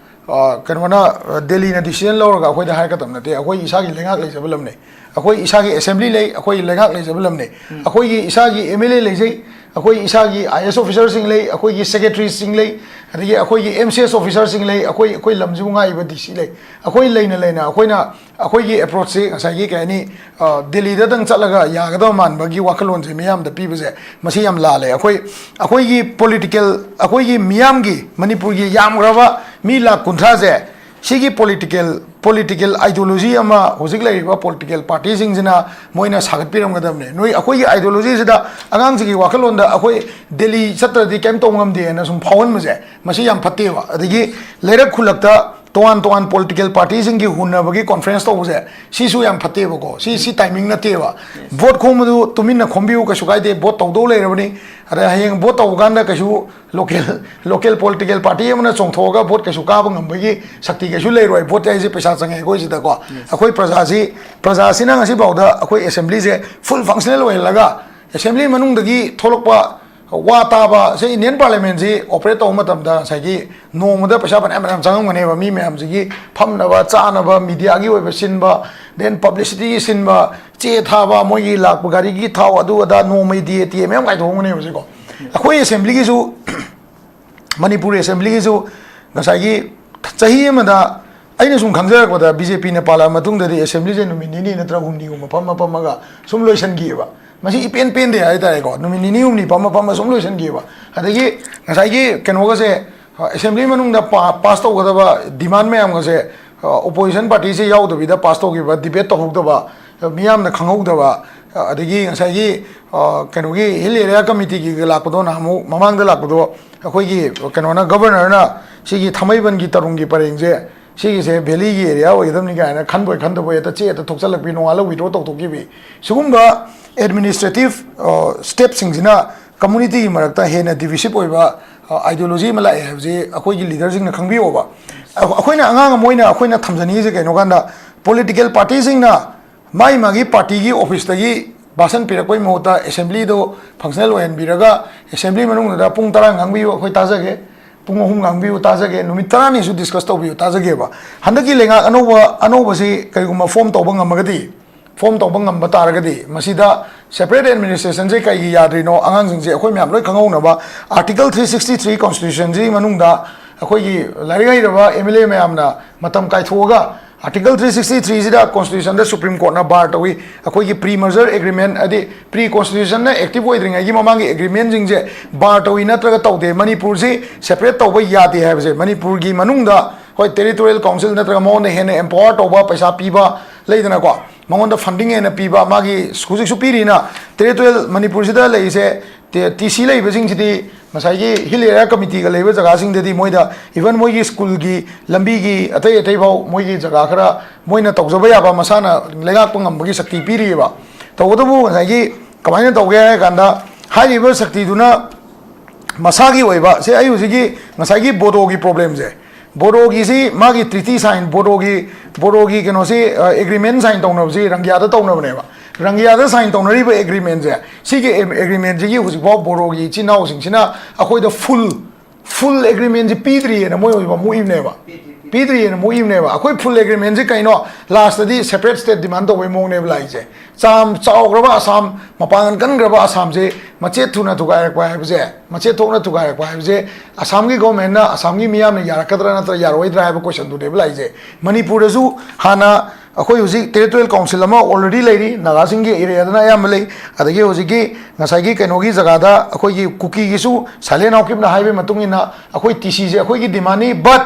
ꯑ, ꯀꯩꯅꯣꯅ, ꯑ, ꯗꯦꯜꯂꯤꯅ decision ꯂꯧꯔꯒ ꯑꯩꯈꯣꯏꯗ ꯍꯥꯏꯔꯛꯀꯗꯕ ꯅꯠꯇꯦ꯫ ꯑꯩꯈꯣꯏ ꯏꯁꯥꯒꯤ ꯂꯩꯉꯥꯛ ꯂꯩꯖꯕ ꯂꯝꯅꯦ, ꯑꯩꯈꯣꯏ ꯏꯁꯥꯒꯤ assembly ꯂꯩ, ꯑꯩꯈꯣꯏ ꯂꯩꯉꯥꯛ ꯂꯩꯖꯕ ꯂꯝꯅꯦ꯫ ꯑꯩꯈꯣꯏꯒꯤ ꯏꯁꯥꯒꯤ MLA ꯂꯩꯖꯩ, ꯑꯩꯈꯣꯏ ꯏꯁꯥꯒꯤ IAS officerꯁꯤꯡ ꯂꯩ, ꯑꯩꯈꯣꯏꯒꯤ secretaryꯁꯤꯡ ꯂꯩ, ꯑꯗꯒꯤ ꯑꯩꯈꯣꯏꯒꯤ MCS officerꯁꯤꯡ ꯂꯩ, ꯑꯩꯈꯣꯏ, ꯑꯩꯈꯣꯏ ꯂꯝꯁꯤꯕꯨ ꯉꯥꯛꯏꯕ DC ꯂꯩ꯫ ꯑꯩꯈꯣꯏ ꯂꯩꯅ ꯂꯩꯅ ꯑꯩꯈꯣꯏꯅ ꯑꯩꯈꯣꯏꯒꯤ approachꯁꯤ ꯉꯁꯥꯏꯒꯤ ꯀꯩ ꯍꯥꯏꯅꯤ, ꯑ, ꯗꯦꯜꯂꯤꯗꯗꯪ ꯆꯠꯂꯒ ꯌꯥꯒꯗꯕ ꯃꯥꯟꯕꯒꯤ ꯋꯥꯈꯜꯂꯣꯟꯁꯦ ꯃꯤꯌꯥꯝꯗ ꯄꯤꯕꯁꯦ, ꯃꯁꯤ ꯌꯥꯝ ꯂꯥꯜꯂꯦ꯫ ꯑꯩꯈꯣꯏ, ꯑꯩꯈꯣꯏꯒꯤ political, ꯑꯩꯈꯣꯏꯒꯤ ꯃꯤꯌꯥꯝꯒꯤ, ꯃꯅꯤꯄꯨꯔꯒꯤ ꯌꯥꯝꯈ꯭ꯔꯕ ꯃꯤ ꯂꯥꯈ ꯀꯨꯟꯊ꯭ꯔꯥꯁꯦ, ꯁꯤꯒꯤ political, political ideology ꯑꯃ ꯍꯧꯖꯤꯛ ꯂꯩꯔꯤꯕ political partyꯁꯤꯡꯁꯤꯅ ꯃꯣꯏꯅ ꯁꯥꯒꯠꯄꯤꯔꯝꯒꯗꯕꯅꯦ꯫ ꯅꯣꯏ ꯑꯩꯈꯣꯏꯒꯤ ideologyꯁꯤꯗ, ꯑꯉꯥꯡꯁꯤꯡꯒꯤ ꯋꯥꯈꯜꯂꯣꯟꯗ ꯑꯩꯈꯣꯏ ꯗꯦꯜꯂꯤ ꯆꯠꯇ꯭ꯔꯗꯤ ꯀꯩꯝ ꯇꯧ ꯉꯝꯗꯦꯅ ꯁꯨꯝ ꯐꯥꯎꯍꯟꯕꯁꯦ, ꯃꯁꯤ ꯌꯥꯝ ꯐꯠꯇꯦꯕ꯫ ꯑꯗꯒꯤ ꯂꯩꯔꯛ ꯈꯨꯜꯂꯛꯇ ꯇꯣꯉꯥꯟ ꯇꯣꯉꯥꯟ ꯄꯣꯂꯤꯇꯤꯀꯦꯜ ꯄꯥꯔꯇꯤꯁꯤꯡꯒꯤ ꯍꯨꯟꯅꯕꯒꯤ ꯀꯣꯟꯐ꯭ꯔꯦꯟꯁ ꯇꯧꯕꯁꯦ, ꯁꯤꯁꯨ ꯌꯥꯝ ꯐꯠꯇꯦꯕꯀꯣ꯫ ꯁꯤ ꯁꯤ ꯇꯥꯏꯃꯤꯡ ꯅꯠꯇꯦꯕ꯫ ꯚꯣꯠ ꯈꯣꯝꯕꯗꯨ ꯇꯨꯃꯤꯟꯅ ꯈꯣꯝꯕꯤꯌꯨ, ꯀꯩꯁꯨ ꯀꯥꯏꯗꯦ꯫ ꯚꯣꯠ ꯇꯧꯗꯧ ꯂꯩꯔꯕꯅꯤ꯫ ꯑꯗ ꯍꯌꯦꯡ ꯚꯣꯠ ꯇꯧꯕ ꯀꯥꯟꯗ ꯀꯩꯁꯨ ꯂꯣꯀꯦꯜ ꯂꯣꯀꯦꯜ ꯄꯣꯂꯤꯇꯤꯀꯦꯜ ꯄꯥꯔꯇꯤ ꯑꯃꯅ ꯆꯣꯡꯊꯣꯛꯑꯒ ꯚꯣꯠ ꯀꯩꯁꯨ ꯀꯥꯕ ꯉꯝꯕꯒꯤ ꯁꯛꯇꯤ ꯀꯩꯁꯨ ꯂꯩꯔꯣꯏ꯫ ꯚꯣꯠ ꯍꯥꯏꯁꯦ ꯄꯩꯁꯥ ꯆꯪꯉꯦ ꯑꯩꯈꯣꯏ ꯁꯤꯗꯀꯣ꯫ ꯑꯩꯈꯣꯏ ꯄ꯭ꯔꯖꯥꯁꯤ, ꯄ꯭ꯔꯖꯥꯁꯤꯅ ꯉꯁꯤꯐꯥꯎꯗ ꯑꯩꯈꯣꯏ ꯑꯦꯁꯦꯝꯕ꯭ꯂꯤꯁꯦ ꯐꯨꯜ ꯐꯪꯁꯅꯦꯜ ꯑꯣꯏꯍꯜꯂꯒ, ꯑꯦꯁꯦꯝꯕ꯭ꯂꯤ ꯃꯅꯨꯡꯗꯒꯤ ꯊꯣꯛꯂꯛꯄ ꯋꯥ ꯇꯥꯕ, ꯁꯤ ꯏꯟꯗꯤꯌꯟ ꯄꯥꯔꯂꯤꯌꯥꯃꯦꯟꯁꯤ ꯑꯣꯄꯔꯦꯠ ꯇꯧꯕ ꯃꯇꯝꯗ ꯉꯁꯥꯏꯒꯤ ꯅꯣꯡꯃꯗ ꯄꯩꯁꯥ ꯐꯅꯌꯥꯝ ꯐꯅꯌꯥꯝ ꯆꯪꯉꯝꯒꯅꯦꯕ꯫ ꯃꯤ ꯃꯌꯥꯝꯁꯤꯒꯤ ꯐꯝꯅꯕ ꯆꯥꯅꯕ, ꯃꯤꯗꯤꯌꯥꯒꯤ ꯑꯣꯏꯕ ꯁꯤꯟꯕ, ꯗꯦꯟ ꯄꯕ꯭ꯂꯤꯁꯤꯇꯤꯒꯤ ꯁꯤꯟꯕ, ꯆꯦ ꯊꯥꯕ, ꯃꯣꯏꯒꯤ ꯂꯥꯛꯄ ꯒꯥꯔꯤꯒꯤ ꯊꯥꯎ, ꯑꯗꯨ ꯑꯗꯥ, ꯅꯣꯡꯃꯩ ꯗꯤ ꯑꯦ ꯇꯤ ꯑꯦ ꯃꯌꯥꯝ ꯀꯥꯏꯊꯣꯛꯑꯝꯒꯅꯦꯕ ꯁꯤꯀꯣ꯫ ꯑꯩꯈꯣꯏ ꯑꯦꯁꯦꯝꯕ꯭ꯂꯤꯒꯤꯁꯨ, ꯃꯅꯤꯄꯨꯔ ꯑꯦꯁꯦꯝꯕ꯭ꯂꯤꯒꯤꯁꯨ ꯉꯁꯥꯏꯒꯤ ꯆꯍꯤ ꯑꯃꯗ, ꯑꯩꯅ ꯁꯨꯝ ꯈꯪꯖꯔꯛꯄꯗ, ꯕꯤ ꯖꯦ ꯄꯤꯅ ꯄꯥꯜꯂꯛꯑ ꯃꯇꯨꯡꯗꯗꯤ ꯑꯦꯁꯦꯝꯕ꯭ꯂꯤꯁꯦ ꯅꯨꯃꯤꯠ ꯅꯤꯅꯤ ꯅꯠꯇ꯭ꯔꯒ ꯍꯨꯝꯅꯤꯒꯨꯝꯕ ꯐꯝꯃ ꯐꯝꯃꯒ ꯁꯨꯝ ꯂꯣꯏꯁꯤꯟꯈꯤꯑꯕ꯫ ꯃꯁꯤ ꯏꯄꯦꯟ ꯄꯦꯟꯗꯦ ꯍꯥꯏꯇꯥꯔꯦꯀꯣ꯫ ꯅꯨꯃꯤꯠ ꯅꯤꯅꯤ ꯍꯨꯝꯅꯤ ꯐꯝꯃ ꯐꯝꯃ ꯁꯨꯝ ꯂꯣꯏꯁꯤꯟꯈꯤꯑꯕ꯫ ꯑꯗꯒꯤ ꯉꯁꯥꯏꯒꯤ ꯀꯩꯅꯣꯒꯁꯦ, ꯑꯦꯁꯦꯝꯕ꯭ꯂꯤ ꯃꯅꯨꯡꯗ ꯄꯥ-, ꯄꯥꯁ ꯇꯧꯒꯗꯕ ꯗꯤꯃꯥꯟ ꯃꯌꯥꯝꯒꯁꯦ, ꯑꯣꯄꯣꯖꯤꯁꯟ ꯄꯥꯔꯇꯤꯁꯦ ꯌꯥꯎꯗꯕꯤꯗ ꯄꯥꯁ ꯇꯧꯈꯤꯕ, ꯗꯤꯕꯦꯠ ꯇꯧꯍꯧꯗꯕ, ꯃꯤꯌꯥꯝꯅ ꯈꯪꯍꯧꯗꯕ, ꯑꯗꯒꯤ ꯉꯁꯥꯏꯒꯤ, ꯑ, ꯀꯩꯅꯣꯒꯤ ꯍꯤꯜ ꯑꯦꯔꯤꯌꯥ ꯀꯃꯤꯇꯤꯒꯤ ꯂꯥꯛꯄꯗꯣ, ꯅꯍꯥꯟꯃꯨꯛ ꯃꯃꯥꯡꯗ ꯂꯥꯛꯄꯗꯣ, ꯑꯩꯈꯣꯏꯒꯤ ꯀꯩꯅꯣꯅ, ꯒꯕꯔꯅꯔꯅ ꯁꯤꯒꯤ ꯊꯥꯡꯃꯩꯕꯟꯒꯤ ꯇꯔꯨꯡꯒꯤ ꯄꯔꯦꯡꯁꯦ, ꯁꯤꯒꯤꯁꯦ ꯚꯦꯂꯤꯒꯤ ꯑꯦꯔꯤꯌꯥ ꯑꯣꯏꯒꯗꯕꯅꯤ ꯀꯥꯏꯅ ꯈꯟꯕꯣꯏ ꯈꯟꯗꯕꯣꯏ ꯍꯦꯛꯇ ꯆꯦ ꯍꯦꯛꯇ ꯊꯣꯛꯆꯜꯂꯛꯄꯤ, ꯅꯣꯡꯉꯥꯜꯂ ꯋꯤꯗ꯭ꯔꯣ ꯇꯧꯊꯣꯛꯈꯤꯕꯤ꯫ ꯁꯤꯒꯨꯝꯕ ꯑꯦꯗꯃꯤꯅꯤꯁꯇ꯭ꯔꯦꯇꯤꯞ, ꯑ, ꯁ꯭ꯇꯦꯞꯁꯤꯡꯁꯤꯅ ꯀꯝꯃꯨꯅꯤꯇꯤꯒꯤ ꯃꯔꯛꯇ ꯍꯦꯟꯅ ꯗꯤꯚꯤꯁꯤꯞ ꯑꯣꯏꯕ, ꯑ, ꯑꯥꯏꯗꯤꯌꯣꯂꯣꯖꯤ ꯑꯃ ꯂꯥꯛꯑꯦ ꯍꯥꯏꯕꯁꯤ ꯑꯩꯈꯣꯏꯒꯤ ꯂꯤꯗꯔꯁꯤꯡꯅ ꯈꯪꯕꯤꯌꯣꯕ꯫ ꯑ-, ꯑꯩꯈꯣꯏꯅ ꯑꯉꯥꯡ ꯑꯃ ꯑꯣꯏꯅ ꯑꯩꯈꯣꯏꯅ ꯊꯝꯖꯅꯤꯡꯉꯤꯁꯦ ꯀꯩꯅꯣ ꯀꯥꯟꯗ, ꯄꯣꯂꯤꯇꯤꯀꯦꯜ ꯄꯥꯔꯇꯤꯁꯤꯡꯅ ꯃꯥꯒꯤ ꯃꯥꯒꯤ ꯄꯥꯔꯇꯤꯒꯤ ꯑꯣꯐꯤꯁꯇꯒꯤ ꯚꯥꯁꯟ ꯄꯤꯔꯛꯄꯒꯤ ꯃꯍꯨꯠꯇ ꯑꯦꯁꯦꯝꯕ꯭ꯂꯤꯗꯣ ꯐꯪꯁꯅꯦꯜ ꯑꯣꯏꯍꯟꯕꯤꯔꯒ, ꯑꯦꯁꯦꯝꯕ꯭ꯂꯤ ꯃꯅꯨꯡꯗꯨꯗ ꯄꯨꯡ ꯇꯔꯥ ꯉꯥꯡꯕꯤꯌꯨ, ꯑꯩꯈꯣꯏ ꯇꯥꯖꯒꯦ, ꯄꯨꯡ ꯑꯍꯨꯝ ꯉꯥꯡꯕꯤꯌꯨ, ꯇꯥꯖꯒꯦ, ꯅꯨꯃꯤꯠ ꯇꯔꯥꯅꯤꯁꯨ ꯗꯤꯁꯀꯁ ꯇꯧꯕꯤꯌꯨ, ꯇꯥꯖꯒꯦꯕ꯫ ꯍꯟꯗꯛꯀꯤ ꯂꯩꯉꯥꯛ ꯑꯅꯧꯕ, ꯑꯅꯧꯕꯁꯤ ꯀꯔꯤꯒꯨꯝꯕ ꯐꯣꯝ ꯇꯧꯕ ꯉꯝꯃꯒꯗꯤ, ꯐꯣꯝ ꯇꯧꯕ ꯉꯝꯕ ꯇꯥꯔꯒꯗꯤ, ꯃꯁꯤꯗ ꯁꯦꯄꯔꯦꯠ ꯑꯦꯗꯃꯤꯅꯤꯁꯇ꯭ꯔꯦꯁꯟꯁꯦ ꯀꯩꯒꯤ ꯌꯥꯗ꯭ꯔꯤꯅꯣ? ꯑꯉꯥꯡꯁꯤꯡꯁꯦ ꯑꯩꯈꯣꯏ ꯃꯌꯥꯝ ꯂꯣꯏ ꯈꯪꯍꯧꯅꯕ, ꯑꯥꯔꯇꯤꯀꯜ ꯊ꯭ꯔꯤ ꯁꯤꯛꯁꯇꯤ ꯊ꯭ꯔꯤ ꯀꯣꯟꯁꯇꯤꯇ꯭ꯌꯨꯁꯟꯁꯤꯒꯤ ꯃꯅꯨꯡꯗ ꯑꯩꯈꯣꯏꯒꯤ ꯂꯥꯏꯔꯤꯛ ꯍꯩꯔꯕ ꯑꯦꯝ ꯑꯦꯜ ꯑꯦ ꯃꯌꯥꯝꯅ ꯃꯇꯝ ꯀꯥꯏꯊꯣꯛꯑꯒ, ꯑꯥꯔꯇꯤꯀꯜ ꯊ꯭ꯔꯤ ꯁꯤꯛꯁꯇꯤ ꯊ꯭ꯔꯤꯁꯤꯗ ꯀꯣꯟꯁꯇꯤꯇ꯭ꯌꯨꯁꯟꯗ ꯁꯨꯄ꯭ꯔꯤꯝ ꯀꯣꯔꯠꯅ ꯕꯥꯔ ꯇꯧꯏ꯫ ꯑꯩꯈꯣꯏꯒꯤ ꯄ꯭ꯔꯤ ꯃꯔꯖꯔ ꯑꯦꯒ꯭ꯔꯤꯃꯦꯟ, ꯍꯥꯏꯗꯤ ꯄ꯭ꯔꯤ ꯀꯣꯟꯁꯇꯤꯇ꯭ꯌꯨꯁꯟꯅ ꯑꯦꯛꯇꯤꯚ ꯑꯣꯏꯗ꯭ꯔꯤꯉꯩꯒꯤ ꯃꯃꯥꯡꯒꯤ ꯑꯦꯒ꯭ꯔꯤꯃꯦꯟꯁꯤꯡꯁꯦ ꯕꯥꯔ ꯇꯧꯏ ꯅꯠꯇ꯭ꯔꯒ ꯇꯧꯗꯦ꯫ ꯃꯅꯤꯄꯨꯔꯁꯤ ꯁꯦꯄꯔꯦꯠ ꯇꯧꯕ ꯌꯥꯗꯦ ꯍꯥꯏꯕꯁꯦ, ꯃꯅꯤꯄꯨꯔꯒꯤ ꯃꯅꯨꯡꯗ, ꯍꯣꯏ, ꯇꯦꯔꯤꯇꯣꯔꯤꯌꯦꯜ ꯀꯥꯎꯟꯁꯤꯜ ꯅꯠꯇ꯭ꯔꯒ ꯃꯉꯣꯟꯗ ꯍꯦꯟꯅ ꯑꯦꯝꯄꯥꯋꯔ ꯇꯧꯕ, ꯄꯩꯁꯥ ꯄꯤꯕ ꯂꯩꯗꯅꯀꯣ, ꯃꯉꯣꯟꯗ ꯐꯟꯗꯤꯡ ꯍꯦꯟꯅ ꯄꯤꯕ, ꯃꯥꯒꯤ ꯍꯧꯖꯤꯛꯁꯨ ꯄꯤꯔꯤꯅ ꯇꯦꯔꯤꯇꯣꯔꯤꯌꯦꯜ ꯃꯅꯤꯄꯨꯔꯁꯤꯗ ꯂꯩꯔꯤꯁꯦ, ꯇꯤ ꯁꯤ ꯂꯩꯕꯁꯤꯡꯁꯤꯗꯤ ꯉꯁꯥꯏꯒꯤ ꯍꯤꯜ ꯑꯦꯔꯤꯌꯥ ꯀꯃꯤꯇꯤꯒ ꯂꯩꯕ ꯖꯒꯥꯁꯤꯡꯗꯗꯤ ꯃꯣꯏꯗ ꯏꯚꯟ ꯃꯣꯏꯒꯤ ꯁ꯭ꯀꯨꯜꯒꯤ ꯂꯝꯕꯤꯒꯤ ꯑꯇꯩ ꯑꯇꯩ ꯐꯥꯎ ꯃꯣꯏꯒꯤ ꯖꯒꯥ ꯈꯔ ꯃꯣꯏꯅ ꯇꯧꯖꯕ ꯌꯥꯕ ꯃꯁꯥꯅ ꯂꯩꯉꯥꯛꯄ ꯉꯝꯕꯒꯤ ꯁꯛꯇꯤ ꯄꯤꯔꯤꯑꯕ꯫ ꯇꯧꯕꯇꯕꯨ ꯉꯁꯥꯏꯒꯤ ꯀꯃꯥꯏꯅ ꯇꯧꯒꯦ ꯍꯥꯏꯔ ꯀꯥꯟꯗ ꯍꯥꯏꯔꯤꯕ ꯁꯛꯇꯤꯗꯨꯅ ꯃꯁꯥꯒꯤ ꯑꯣꯏꯕ ꯁꯦ ꯑꯩ ꯍꯧꯖꯤꯛꯀꯤ ꯉꯁꯥꯏꯒꯤ ꯕꯣꯗꯣꯒꯤ ꯄ꯭ꯔꯣꯕ꯭ꯂꯦꯝꯁꯦ, ꯕꯣꯗꯣꯒꯤꯁꯤ ꯃꯥꯒꯤ ꯇ꯭ꯔꯤꯇꯤ ꯁꯥꯏꯟ, ꯕꯣꯗꯣꯒꯤ ꯕꯣꯗꯣꯒꯤ ꯀꯩꯅꯣꯁꯤ ꯑꯦꯒ꯭ꯔꯤꯃꯦꯟ ꯁꯥꯏꯟ ꯇꯧꯅꯕꯁꯤ ꯔꯪꯒꯤꯌꯥꯗ ꯇꯧꯅꯕꯅꯦꯕ꯫ ꯔꯪꯒꯤꯌꯥꯗ ꯁꯥꯏꯟ ꯇꯧꯅꯔꯤꯕ ꯑꯦꯒ꯭ꯔꯤꯃꯦꯟꯁꯦ, ꯁꯤꯒꯤ ꯑꯦꯒ꯭ꯔꯤꯃꯦꯟꯁꯤꯒꯤ ꯍꯧꯖꯤꯛꯐꯥꯎ ꯕꯣꯗꯣꯒꯤ ꯏꯆꯤꯟ ꯏꯅꯥꯎꯁꯤꯡꯁꯤꯅ ꯑꯩꯈꯣꯏꯗ ꯐꯨꯜ ꯐꯨꯜ ꯑꯦꯒ꯭ꯔꯤꯃꯦꯟꯁꯤ ꯄꯤꯗ꯭ꯔꯤꯌꯦꯅ ꯃꯣꯏ ꯍꯧꯖꯤꯛꯐꯥꯎ ꯃꯨꯛꯏꯕꯅꯦꯕ꯫ ꯄꯤꯗ꯭ꯔꯤꯌꯦꯅ ꯃꯨꯛꯏꯕꯅꯦꯕ꯫ ꯑꯩꯈꯣꯏ ꯐꯨꯜ ꯑꯦꯒ꯭ꯔꯤꯃꯦꯟꯁꯤ ꯀꯩꯅꯣ? ꯂꯥꯁꯇꯗꯤ ꯁꯦꯄꯔꯦꯠ ꯁ꯭ꯇꯦꯠ ꯗꯤꯃꯥꯟ ꯇꯧꯕꯩ ꯃꯑꯣꯡꯅꯦꯕ ꯂꯥꯛꯏꯁꯦ꯫ ꯆꯥꯝ ꯆꯥꯎꯈ꯭ꯔꯕ ꯑꯁꯥꯝ, ꯃꯄꯥꯡꯒꯜ ꯀꯟꯈ꯭ꯔꯕ ꯑꯁꯥꯝꯁꯦ ꯃꯆꯦꯠ ꯊꯨꯅ ꯊꯨꯒꯥꯏꯔꯛꯄ ꯍꯥꯏꯕꯁꯦ, ꯃꯆꯦꯠ ꯊꯣꯛꯅ ꯊꯨꯒꯥꯏꯔꯛꯄ ꯍꯥꯏꯕꯁꯦ ꯑꯁꯥꯝꯒꯤ ꯒꯣꯔꯃꯦꯟꯅ, ꯑꯁꯥꯝꯒꯤ ꯃꯤꯌꯥꯝꯅ ꯌꯥꯔꯛꯀꯗ꯭ꯔꯥ ꯅꯠꯇ꯭ꯔꯒ ꯌꯥꯔꯛꯑꯣꯏꯗ꯭ꯔꯥ ꯍꯥꯏꯕ ꯀꯣꯏꯁꯟꯗꯨꯅꯦꯕ ꯂꯥꯛꯏꯁꯦ꯫ ꯃꯅꯤꯄꯨꯔꯗꯁꯨ ꯍꯥꯟꯅ ꯑꯩꯈꯣꯏ ꯍꯧꯖꯤꯛ ꯇꯦꯔꯤꯇꯣꯔꯤꯌꯦꯜ ꯀꯥꯎꯟꯁꯤꯜ ꯑꯃ ꯑꯣꯜꯔꯦꯗꯤ ꯂꯩꯔꯤ, ꯅꯥꯒꯥꯁꯤꯡꯒꯤ ꯑꯦꯔꯤꯌꯥꯗꯅ ꯑꯌꯥꯝꯕ ꯂꯩ꯫ ꯑꯗꯒꯤ ꯍꯧꯖꯤꯛꯀꯤ ꯉꯁꯥꯏꯒꯤ ꯀꯩꯅꯣꯒꯤ ꯖꯒꯥꯗ ꯑꯩꯈꯣꯏꯒꯤ ꯀꯨꯀꯤꯒꯤꯁꯨ ꯁꯥꯏꯂꯦꯟ ꯍꯥꯎꯀꯤꯞꯅ ꯍꯥꯏꯕꯒꯤ ꯃꯇꯨꯡ ꯏꯟꯅ ꯑꯩꯈꯣꯏ ꯇꯤ ꯁꯤꯁꯦ ꯑꯩꯈꯣꯏꯒꯤ ꯗꯤꯃꯥꯟꯅꯤ꯫ But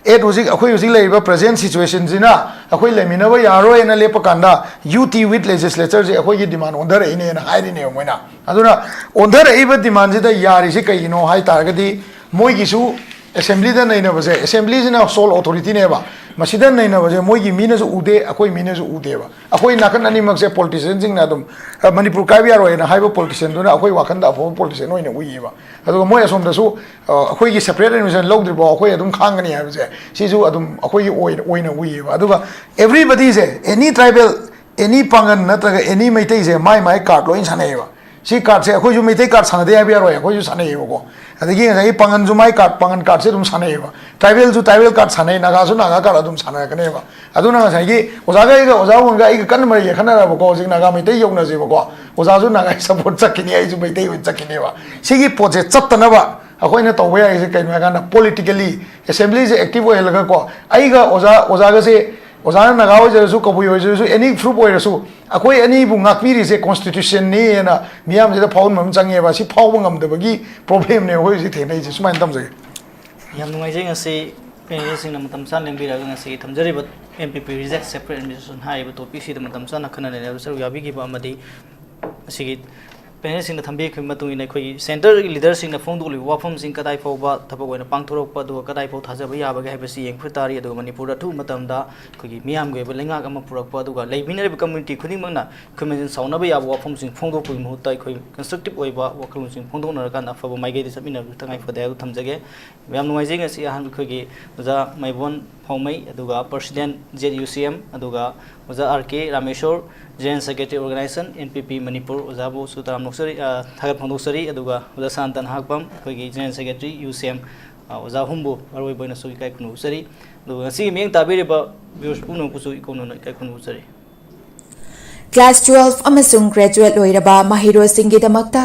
at ꯍꯧꯖꯤꯛ ꯑꯩꯈꯣꯏ ꯍꯧꯖꯤꯛ ꯂꯩꯔꯤꯕ ꯄ꯭ꯔꯖꯦꯟ ꯁꯤꯆꯨꯋꯦꯁꯟꯁꯤꯅ ꯑꯩꯈꯣꯏ ꯂꯩꯃꯤꯟꯅꯕ ꯌꯥꯔꯣꯏꯅ ꯂꯦꯞꯄ ꯀꯥꯟꯗ ꯌꯨ ꯇꯤ ꯋꯤꯠ ꯂꯦꯖꯤꯁꯂꯦꯆꯔꯁꯦ ꯑꯩꯈꯣꯏꯒꯤ ꯗꯤꯃꯥꯟ ꯑꯣꯟꯊꯔꯛꯏꯅꯦꯅ ꯍꯥꯏꯔꯤꯅꯦꯕ ꯃꯣꯏꯅ꯫ ꯑꯗꯨꯅ ꯑꯣꯟꯊꯔꯛꯏꯕ ꯗꯤꯃꯥꯟꯁꯤꯗ ꯌꯥꯔꯤꯁꯤ ꯀꯩꯒꯤꯅꯣ ꯍꯥꯏ ꯇꯥꯔꯒꯗꯤ ꯃꯣꯏꯒꯤꯁꯨ ꯑꯦꯁꯦꯝꯕ꯭ꯂꯤꯗ ꯅꯩꯅꯕꯁꯦ, ꯑꯦꯁꯦꯝꯕ꯭ꯂꯤꯁꯤꯅ ꯁꯣꯜ ꯑꯣꯊꯣꯔꯤꯇꯤꯅꯦꯕ, ꯃꯁꯤꯗ ꯅꯩꯅꯕꯁꯦ ꯃꯣꯏꯒꯤ ꯃꯤꯅꯁꯨ ꯎꯗꯦ, ꯑꯩꯈꯣꯏ ꯃꯤꯅꯁꯨ ꯎꯗꯦꯕ꯫ ꯑꯩꯈꯣꯏ ꯅꯥꯀꯟ ꯑꯅꯤꯃꯛꯁꯦ ꯄꯣꯂꯤꯇꯤꯁꯤꯌꯟꯁꯤꯡꯅ ꯑꯗꯨꯝ "ꯑ, ꯃꯅꯤꯄꯨꯔ ꯀꯥꯏꯕ ꯌꯥꯔꯣꯏꯅ" ꯍꯥꯏꯕ ꯄꯣꯂꯤꯇꯤꯁꯤꯌꯟꯗꯨꯅ ꯑꯩꯈꯣꯏ ꯋꯥꯈꯟꯗ ꯑꯐꯕ ꯄꯣꯂꯤꯇꯤꯁꯤꯌꯟ ꯑꯣꯏꯅ ꯎꯏꯌꯦꯕ꯫ ꯑꯗꯨꯒ ꯃꯣꯏ ꯑꯁꯣꯝꯗꯁꯨ, ꯑ, "ꯑꯩꯈꯣꯏꯒꯤ ꯁꯦꯄꯔꯦꯠ ꯑꯦꯗꯃꯤꯅꯤꯁꯇ꯭ꯔꯦꯁꯟ ꯂꯧꯗ꯭ꯔꯤꯐꯥꯎ ꯑꯩꯈꯣꯏ ꯑꯗꯨꯝ ꯈꯥꯡꯒꯅꯤ" ꯍꯥꯏꯕꯁꯦ ꯁꯤꯁꯨ ꯑꯗꯨꯝ ꯑꯩꯈꯣꯏꯒꯤ ꯑꯣꯏꯅ, ꯑꯣꯏꯅ ꯎꯏꯌꯦꯕ꯫ ꯑꯗꯨꯒ ꯑꯦꯕ꯭ꯔꯤꯕꯗꯤꯁꯦ, ꯑꯦꯅꯤ ꯇ꯭ꯔꯥꯏꯕꯦꯜ, ꯑꯦꯅꯤ ꯄꯥꯡꯒꯟ ꯅꯠꯇ꯭ꯔꯒ ꯑꯦꯅꯤ ꯃꯩꯇꯩꯁꯦ ꯃꯥꯏ ꯃꯥꯏ ꯀꯥꯔꯠ ꯂꯣꯏ ꯁꯥꯟꯅꯩꯌꯦꯕ꯫ ꯁꯤ ꯀꯥꯔꯠꯁꯦ ꯑꯩꯈꯣꯏꯁꯨ ꯃꯩꯇꯩ ꯀꯥꯔꯠ ꯁꯥꯟꯅꯗꯦ ꯍꯥꯏꯕ ꯌꯥꯔꯣꯏ, ꯑꯩꯈꯣꯏꯁꯨ ꯁꯥꯟꯅꯩꯌꯦꯕꯀꯣ꯫ ꯑꯗꯒꯤ ꯉꯁꯥꯏꯒꯤ ꯄꯥꯡꯒꯟꯁꯨ ꯃꯥꯏ ꯀꯥꯔꯠ, ꯄꯥꯡꯒꯟ ꯀꯥꯔꯠꯁꯦ ꯑꯗꯨꯝ ꯁꯥꯟꯅꯩꯌꯦꯕ꯫ ꯇ꯭ꯔꯥꯏꯕꯦꯜꯁꯨ ꯇ꯭ꯔꯥꯏꯕꯦꯜ ꯀꯥꯔꯠ ꯁꯥꯟꯅꯩ, ꯅꯥꯒꯥꯁꯨ ꯅꯥꯒꯥ ꯀꯥꯔꯠ ꯑꯗꯨꯝ ꯁꯥꯟꯅꯔꯛꯀꯅꯦꯕ꯫ ꯑꯗꯨꯅ ꯉꯁꯥꯏꯒꯤ ꯑꯣꯖꯥꯒ ꯑꯩꯒ, ꯑꯣꯖꯥ ꯋꯣꯟꯒ ꯑꯩꯒ ꯀꯟꯅ ꯃꯔꯩ ꯌꯦꯠꯈꯠꯅꯔꯕꯀꯣ, ꯍꯧꯖꯤꯛ ꯅꯥꯒꯥ ꯃꯩꯇꯩ ꯌꯧꯅꯁꯦꯕꯀꯣ, ꯑꯣꯖꯥꯁꯨ ꯅꯥꯒꯥ ꯁꯞꯄꯣꯔꯠ ꯆꯠꯈꯤꯅꯤ, ꯑꯩꯁꯨ ꯃꯩꯇꯩ ꯑꯣꯏꯅ ꯆꯠꯈꯤꯅꯦꯕ꯫ ꯁꯤꯒꯤ ꯄꯣꯠꯁꯦ ꯆꯠꯇꯅꯕ ꯑꯩꯈꯣꯏꯅ ꯇꯧꯕ ꯌꯥꯔꯤꯁꯦ ꯀꯩꯅꯣ ꯍꯥꯏ ꯀꯥꯟꯗ, ꯄꯣꯂꯤꯇꯤꯀꯦꯜꯂꯤ ꯑꯦꯁꯦꯝꯕ꯭ꯂꯤꯁꯦ ꯑꯦꯛꯇꯤꯚ ꯑꯣꯏꯍꯜꯂꯒꯀꯣ, ꯑꯩꯒ ꯑꯣꯖꯥ, ꯑꯣꯖꯥꯒꯁꯦ, ꯑꯣꯖꯥꯅ ꯅꯥꯒꯥ ꯑꯣꯏꯖꯔꯁꯨ, ꯀꯕꯨꯏ ꯑꯣꯏꯖꯔꯁꯨ, ꯑꯦꯅꯤ ꯐ꯭ꯔꯨꯞ ꯑꯣꯏꯔꯁꯨ, ꯑꯩꯈꯣꯏ ꯑꯅꯤꯕꯨ ꯉꯥꯛꯄꯤꯔꯤꯁꯦ ꯀꯣꯟꯁꯇꯤꯇ꯭ꯌꯨꯁꯟꯅꯤꯅ ꯃꯤꯌꯥꯝꯁꯤꯗ ꯐꯥꯎꯍꯟꯕ ꯑꯃ ꯆꯪꯉꯦꯕ꯫ ꯁꯤ ꯐꯥꯎꯕ ꯉꯝꯗꯕꯒꯤ ꯄ꯭ꯔꯣꯕ꯭ꯂꯦꯝꯅꯦ ꯑꯩꯈꯣꯏ ꯍꯧꯖꯤꯛ ꯊꯦꯡꯅꯔꯤꯁꯦ꯫ ꯁꯨꯃꯥꯏꯅ ꯇꯝꯖꯒꯦ꯫ ꯌꯥꯝ ꯅꯨꯡꯉꯥꯏꯖꯩ ꯉꯁꯤ ꯄꯦꯅꯦꯜꯁꯤꯡꯅ ꯃꯇꯝ ꯆꯥꯅ ꯂꯦꯡꯕꯤꯔꯛꯑꯒ ꯉꯁꯤꯒꯤ ꯊꯝꯖꯔꯤꯕ M P P Reject Separate Administration ꯍꯥꯏꯔꯤꯕ ꯇꯣꯄꯤꯛꯁꯤꯗ ꯃꯇꯝ ꯆꯥꯅ ꯑꯈꯟꯅꯅ ꯂꯩꯅꯕ ꯁꯔꯨꯛ ꯌꯥꯕꯤꯈꯤꯕ ꯑꯃꯗꯤ ꯃꯁꯤꯒꯤ ꯄꯦꯅꯦꯜꯁꯤꯡꯅ ꯊꯝꯕꯤꯈꯤꯕ ꯃꯇꯨꯡ ꯏꯟꯅ ꯑꯩꯈꯣꯏꯒꯤ ꯁꯦꯟꯇꯔꯒꯤ ꯂꯤꯗꯔꯁꯤꯡꯅ ꯐꯣꯡꯗꯣꯛꯂꯤꯕ ꯋꯥꯐꯝꯁꯤꯡ ꯀꯗꯥꯏ ꯐꯥꯎꯕ ꯊꯕꯛ ꯑꯣꯏꯅ ꯄꯥꯡꯊꯣꯔꯛꯄ ꯑꯗꯨꯒ ꯀꯗꯥꯏ ꯐꯥꯎ ꯊꯥꯖꯕ ꯌꯥꯕꯒꯦ ꯍꯥꯏꯕꯁꯤ ꯌꯦꯡꯕ ꯇꯥꯔꯤ꯫ ꯑꯗꯨꯒ ꯃꯅꯤꯄꯨꯔꯗ ꯑꯊꯨꯕ ꯃꯇꯝꯗ ꯑꯩꯈꯣꯏꯒꯤ ꯃꯤꯌꯥꯝꯒꯤ ꯑꯣꯏꯕ ꯂꯩꯉꯥꯛ ꯑꯃ ꯄꯨꯔꯛꯄ ꯑꯗꯨꯒ ꯂꯩꯃꯤꯟꯅꯔꯤꯕ community ꯈꯨꯗꯤꯡꯃꯛꯅ ꯑꯩꯈꯣꯏ ꯃꯁꯦꯟ ꯁꯥꯎꯅꯕ ꯌꯥꯕ ꯋꯥꯐꯝꯁꯤꯡ ꯐꯣꯡꯗꯣꯛꯄꯒꯤ ꯃꯍꯨꯠꯇ ꯑꯩꯈꯣꯏ constructive ꯑꯣꯏꯕ ꯋꯥꯈꯜꯂꯣꯟꯁꯤꯡ ꯐꯣꯡꯗꯣꯛꯅꯔꯀꯥꯟꯗ ꯑꯐꯕ ꯃꯥꯏꯀꯩꯗ ꯆꯠꯃꯤꯟꯅꯕꯗꯨ ꯇꯉꯥꯏ ꯐꯗꯦ ꯍꯥꯏꯕꯗꯨ ꯊꯝꯖꯒꯦ꯫ ꯌꯥꯝ ꯅꯨꯡꯉꯥꯏꯖꯩ ꯉꯁꯤ ꯑꯍꯥꯟꯕ ꯑꯩꯈꯣꯏꯒꯤ ꯑꯣꯖꯥ ꯃꯥꯏꯕꯣꯟ ꯍꯥꯎꯃꯩ, ꯑꯗꯨꯒ President Z U C M, ꯑꯗꯨꯒ ꯑꯣꯖꯥ R K Rameshwor, General Secretary Organization N P P Manipur, ꯑꯣꯖꯥꯕꯨꯁꯨ ꯇꯔꯥꯝ ꯅꯣꯛꯆꯔꯤ, ꯑ, ꯊꯥꯒꯠ ꯐꯣꯡꯗꯣꯛꯆꯔꯤ, ꯑꯗꯨꯒ ꯑꯣꯖꯥ ꯁꯥꯟꯇ ꯅꯍꯥꯛꯄꯝ, ꯑꯩꯈꯣꯏꯒꯤ General Secretary U C M, ꯑ, ꯑꯣꯖꯥ ꯑꯍꯨꯝꯕꯨ ꯑꯔꯣꯏꯕ ꯑꯣꯏꯅꯁꯨ ꯏꯀꯥꯏ ꯈꯨꯝꯅꯕ ꯎꯠꯆꯔꯤ꯫ ꯑꯗꯨꯒ ꯉꯁꯤꯒꯤ ꯃꯤꯠꯌꯦꯡ ꯇꯥꯕꯤꯔꯤꯕ viewers ꯄꯨꯝꯅꯃꯛꯄꯨꯁꯨ ꯏꯀꯣꯟ ꯅꯧꯅ ꯏꯀꯥꯏ ꯈꯨꯝꯅꯕ ꯎꯠꯆꯔꯤ꯫ Class twelve ꯑꯃꯁꯨꯡ graduate ꯂꯣꯏꯔꯕ ꯃꯍꯩꯔꯣꯏꯁꯤꯡꯒꯤꯗꯃꯛꯇ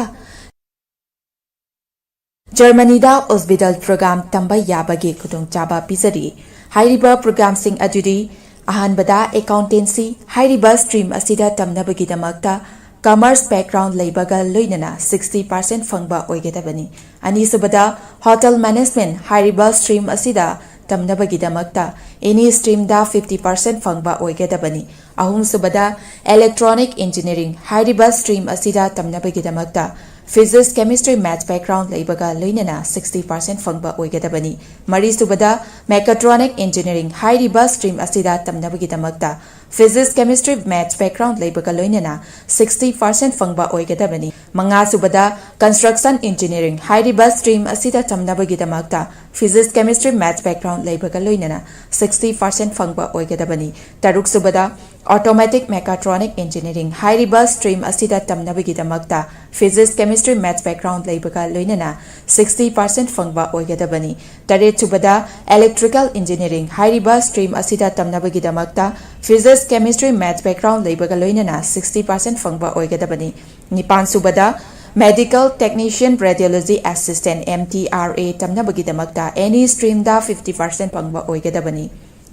ꯖꯔꯃꯅꯤꯗ Ausbildung program ꯇꯝꯕ ꯌꯥꯕꯒꯤ ꯈꯨꯗꯣꯡꯆꯥꯕ ꯄꯤꯖꯔꯤ꯫ ꯍꯥꯏꯔꯤꯕ programꯁꯤꯡ ꯑꯗꯨꯗꯤ, ꯑꯍꯥꯟꯕꯗ, accountancy꯫ ꯍꯥꯏꯔꯤꯕ stream ꯑꯁꯤꯗ ꯇꯝꯅꯕꯒꯤꯗꯃꯛꯇ commerce background ꯂꯩꯕꯒ ꯂꯣꯏꯅꯅ sixty percent ꯐꯪꯕ ꯑꯣꯏꯒꯗꯕꯅꯤ꯫ ꯑꯅꯤꯁꯨꯕꯗ, hotel management꯫ ꯍꯥꯏꯔꯤꯕ stream ꯑꯁꯤꯗ ꯇꯝꯅꯕꯒꯤꯗꯃꯛꯇ any streamꯗ fifty percent ꯐꯪꯕ ꯑꯣꯏꯒꯗꯕꯅꯤ꯫ ꯑꯍꯨꯝꯁꯨꯕꯗ, electronic engineering꯫ ꯍꯥꯏꯔꯤꯕ stream ꯑꯁꯤꯗ ꯇꯝꯅꯕꯒꯤꯗꯃꯛꯇ physics, chemistry, maths background ꯂꯩꯕꯒ ꯂꯣꯏꯅꯅ sixty percent ꯐꯪꯕ ꯑꯣꯏꯒꯗꯕꯅꯤ꯫ ꯃꯔꯤꯁꯨꯕꯗ, mechatronic engineering꯫ ꯍꯥꯏꯔꯤꯕ stream ꯑꯁꯤꯗ ꯇꯝꯅꯕꯒꯤꯗꯃꯛꯇ physics, chemistry, maths background ꯂꯩꯕꯒ ꯂꯣꯏꯅꯅ sixty percent ꯐꯪꯕ ꯑꯣꯏꯒꯗꯕꯅꯤ꯫ ꯃꯉꯥꯁꯨꯕꯗ, construction engineering꯫ ꯍꯥꯏꯔꯤꯕ stream ꯑꯁꯤꯗ ꯇꯝꯅꯕꯒꯤꯗꯃꯛꯇ physics, chemistry, maths background ꯂꯩꯕꯒ ꯂꯣꯏꯅꯅ sixty percent ꯐꯪꯕ ꯑꯣꯏꯒꯗꯕꯅꯤ꯫ ꯇꯔꯨꯛꯁꯨꯕꯗ, automatic mechatronic engineering꯫ ꯍꯥꯏꯔꯤꯕ stream ꯑꯁꯤꯗ ꯇꯝꯅꯕꯒꯤꯗꯃꯛꯇ physics, chemistry, maths background ꯂꯩꯕꯒ ꯂꯣꯏꯅꯅ sixty percent ꯐꯪꯕ ꯑꯣꯏꯒꯗꯕꯅꯤ꯫ ꯇꯔꯦꯠꯁꯨꯕꯗ, electrical engineering꯫ ꯍꯥꯏꯔꯤꯕ stream ꯑꯁꯤꯗ ꯇꯝꯅꯕꯒꯤꯗꯃꯛꯇ physics, chemistry, maths background ꯂꯩꯕꯒ ꯂꯣꯏꯅꯅ sixty percent ꯐꯪꯕ ꯑꯣꯏꯒꯗꯕꯅꯤ꯫ ꯅꯤꯄꯥꯟꯁꯨꯕꯗ, medical technician, radiology assistant, M T R A ꯇꯝꯅꯕꯒꯤꯗꯃꯛꯇ any streamꯗ fifty percent ꯐꯪꯕ ꯑꯣꯏꯒꯗꯕꯅꯤ꯫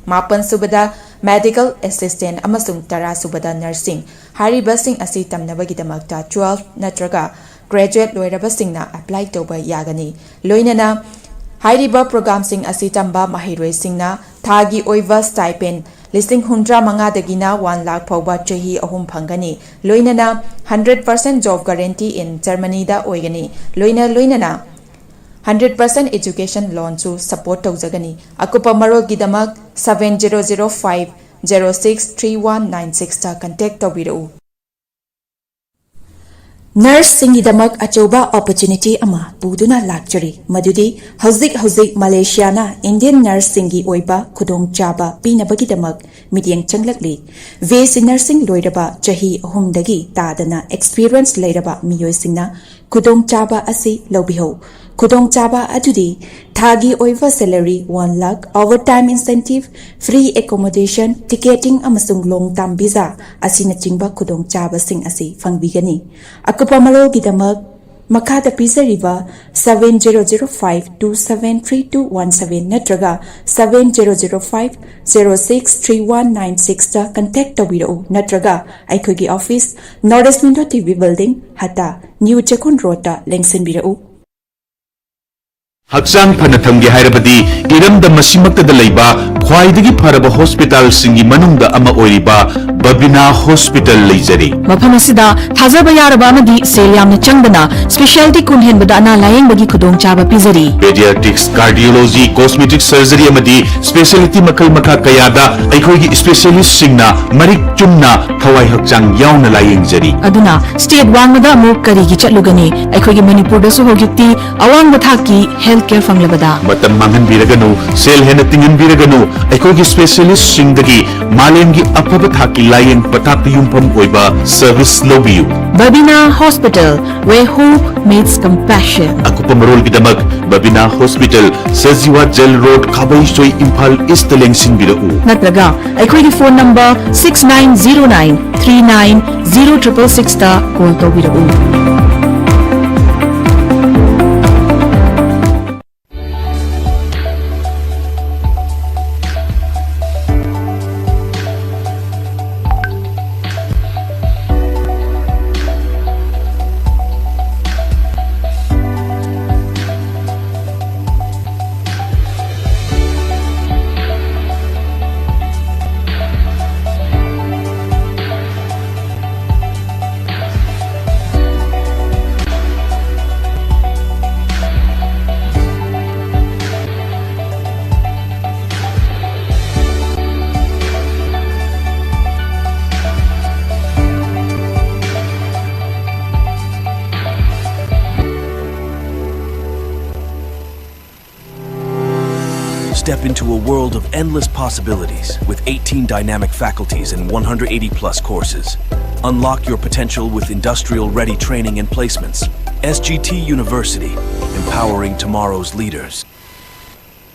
ꯃꯥꯄꯟꯁꯨꯕꯗ, medical assistant ꯑꯃꯁꯨꯡ ꯇꯔꯥꯁꯨꯕꯗ, nursing꯫ ꯍꯥꯏꯔꯤꯕꯁꯤꯡ ꯑꯁꯤ ꯇꯝꯅꯕꯒꯤꯗꯃꯛꯇ twelve ꯅꯠꯇ꯭ꯔꯒ graduate ꯂꯣꯏꯔꯕꯁꯤꯡꯅ apply ꯇꯧꯕ ꯌꯥꯒꯅꯤ꯫ ꯂꯣꯏꯅꯅ ꯍꯥꯏꯔꯤꯕ ꯄ꯭ꯔꯣꯒ꯭ꯔꯥꯝꯁꯤꯡ ꯑꯁꯤ ꯇꯝꯕ ꯃꯍꯩꯔꯣꯏꯁꯤꯡꯅ ꯊꯥꯒꯤ ꯑꯣꯏꯕ stipend ꯂꯤꯁꯤꯡ ꯍꯨꯝꯗ꯭ꯔꯥ ꯃꯉꯥꯗꯒꯤꯅ one lakh ꯐꯥꯎꯕ ꯆꯍꯤ ꯑꯍꯨꯝ ꯐꯪꯒꯅꯤ꯫ ꯂꯣꯏꯅꯅ hundred percent job guarantee in Germany ꯗ ꯑꯣꯏꯒꯅꯤ꯫ ꯂꯣꯏꯅ ꯂꯣꯏꯅꯅ hundred percent education loan ꯁꯨ support ꯇꯧꯖꯒꯅꯤ꯫ ꯑꯀꯨꯞꯄ ꯃꯔꯣꯜꯒꯤꯗꯃꯛ seven zero zero five zero six three one nine six ꯇ contact ꯇꯧꯕꯤꯔꯛꯎ꯫ Nurse ꯁꯤꯡꯒꯤꯗꯃꯛ ꯑꯆꯧꯕ opportunity ꯑꯃ ꯄꯨꯗꯨꯅ ꯂꯥꯛꯆꯔꯤ, ꯃꯗꯨꯗꯤ ꯍꯧꯖꯤꯛ ꯍꯧꯖꯤꯛ ꯃꯂꯦꯁꯤꯌꯥꯅ Indian nurse ꯁꯤꯡꯒꯤ ꯑꯣꯏꯕ ꯈꯨꯗꯣꯡꯆꯥꯕ ꯄꯤꯅꯕꯒꯤꯗꯃꯛ ꯃꯤꯠꯌꯦꯡ ꯆꯪꯂꯛꯂꯤ꯫ B S C nursing ꯂꯣꯏꯔꯕ ꯆꯍꯤ ꯑꯍꯨꯝꯗꯒꯤ ꯇꯥꯗꯅ experience ꯂꯩꯔꯕ ꯃꯤꯑꯣꯏꯁꯤꯡꯅ ꯈꯨꯗꯣꯡꯆꯥꯕ ꯑꯁꯤ ꯂꯧꯕꯤꯍꯧ꯫ ꯈꯨꯗꯣꯡꯆꯥꯕ ꯑꯗꯨꯗꯤ ꯊꯥꯒꯤ ꯑꯣꯏꯕ salary one lakh, overtime incentive, free accommodation, ticketing ꯑꯃꯁꯨꯡ long term visa ꯑꯁꯤꯅꯆꯤꯡꯕ ꯈꯨꯗꯣꯡꯆꯥꯕꯁꯤꯡ ꯑꯁꯤ ꯐꯪꯕꯤꯒꯅꯤ꯫ ꯑꯀꯨꯞꯄ ꯃꯔꯣꯜꯒꯤꯗꯃꯛ ꯃꯈꯥꯗ ꯄꯤꯖꯔꯤꯕ seven zero zero five two seven three two one seven ꯅꯠꯇ꯭ꯔꯒ seven zero zero five zero six three one nine six ꯇ contact ꯇꯧꯕꯤꯔꯛꯎ, ꯅꯠꯇ꯭ꯔꯒ ꯑꯩꯈꯣꯏꯒꯤ office North East Window T V building, ꯍꯠꯇꯥ, New ꯆꯦꯛꯀꯣꯟ ꯔꯣꯗꯇ ꯂꯦꯡꯁꯤꯟꯕꯤꯔꯛꯎ꯫ ꯍꯛꯆꯥꯡ ꯐꯅ ꯊꯝꯒꯦ ꯍꯥꯏꯔꯕꯗꯤ ꯏꯔꯝꯗꯝ ꯑꯁꯤꯃꯛꯇꯗ ꯂꯩꯕ ꯈ꯭ꯋꯥꯏꯗꯒꯤ ꯐꯔꯕ ꯍꯣꯁꯄꯤꯇꯥꯜꯁꯤꯡꯒꯤ ꯃꯅꯨꯡꯗ ꯑꯃ ꯑꯣꯏꯔꯤꯕ ꯕꯕꯤꯅꯥ ꯍꯣꯁꯄꯤꯇꯥꯜ ꯂꯩꯖꯔꯤ꯫ ꯃꯐꯝ ꯑꯁꯤꯗ ꯊꯥꯖꯕ ꯌꯥꯔꯕ ꯑꯃꯗꯤ ꯁꯦꯜ ꯌꯥꯝꯅ ꯆꯪꯗꯅ specialty ꯀꯨꯟ ꯍꯦꯟꯕꯗ ꯑꯅꯥ ꯂꯥꯌꯦꯡꯕꯒꯤ ꯈꯨꯗꯣꯡꯆꯥꯕ ꯄꯤꯖꯔꯤ꯫ Pediatrics, cardiology, cosmetic surgery ꯑꯃꯗꯤ specialty ꯃꯈꯜ ꯃꯈꯥ ꯀꯌꯥꯗ ꯑꯩꯈꯣꯏꯒꯤ specialistꯁꯤꯡꯅ ꯃꯔꯤꯛ ꯆꯨꯝꯅ ꯊꯋꯥꯏ ꯍꯛꯆꯥꯡ ꯌꯥꯎꯅ ꯂꯥꯌꯦꯡꯖꯔꯤ꯫ ꯑꯗꯨꯅ state ꯋꯥꯡꯃꯗ ꯑꯃꯨꯛ ꯀꯔꯤꯒꯤ ꯆꯠꯂꯨꯒꯅꯤ? ꯑꯩꯈꯣꯏꯒꯤ ꯃꯅꯤꯄꯨꯔꯗꯁꯨ ꯍꯧꯖꯤꯛꯇꯤ ꯑꯋꯥꯡꯕ ꯊꯥꯛꯀꯤ health care ꯐꯪꯂꯕꯗ꯫ ꯃꯇꯝ ꯃꯥꯡꯍꯟꯕꯤꯔꯒꯅꯨ, ꯁꯦꯜ ꯍꯦꯟꯅ ꯇꯤꯡꯍꯟꯕꯤꯔꯒꯅꯨ, ꯑꯩꯈꯣꯏꯒꯤ specialistꯁꯤꯡꯗꯒꯤ ꯃꯥꯂꯦꯝꯒꯤ ꯑꯐꯕ ꯊꯥꯛꯀꯤ ꯂꯥꯌꯦꯡ ꯄꯊꯥꯞꯇ ꯌꯨꯝꯐꯝ ꯑꯣꯏꯕ service ꯂꯧꯕꯤꯌꯨ꯫ Babina Hospital, where hope meets compassion. ꯑꯀꯨꯞꯄ ꯃꯔꯣꯜꯒꯤꯗꯃꯛ Babina hospital, Sajiwa jail road, Khabeisoi, Imphal east ꯂꯦꯡꯁꯤꯟꯕꯤꯔꯛꯎ꯫ ꯅꯠꯇ꯭ꯔꯒ ꯑꯩꯈꯣꯏꯒꯤ phone number six nine zero nine three nine zero triple six ꯇ call ꯇꯧꯕꯤꯔꯛꯎ꯫ Step into a world of endless possibilities with eighteen dynamic faculties and one hundred eighty plus courses. Unlock your potential with industrial ready training and placements. S G T University, empowering tomorrow's leaders.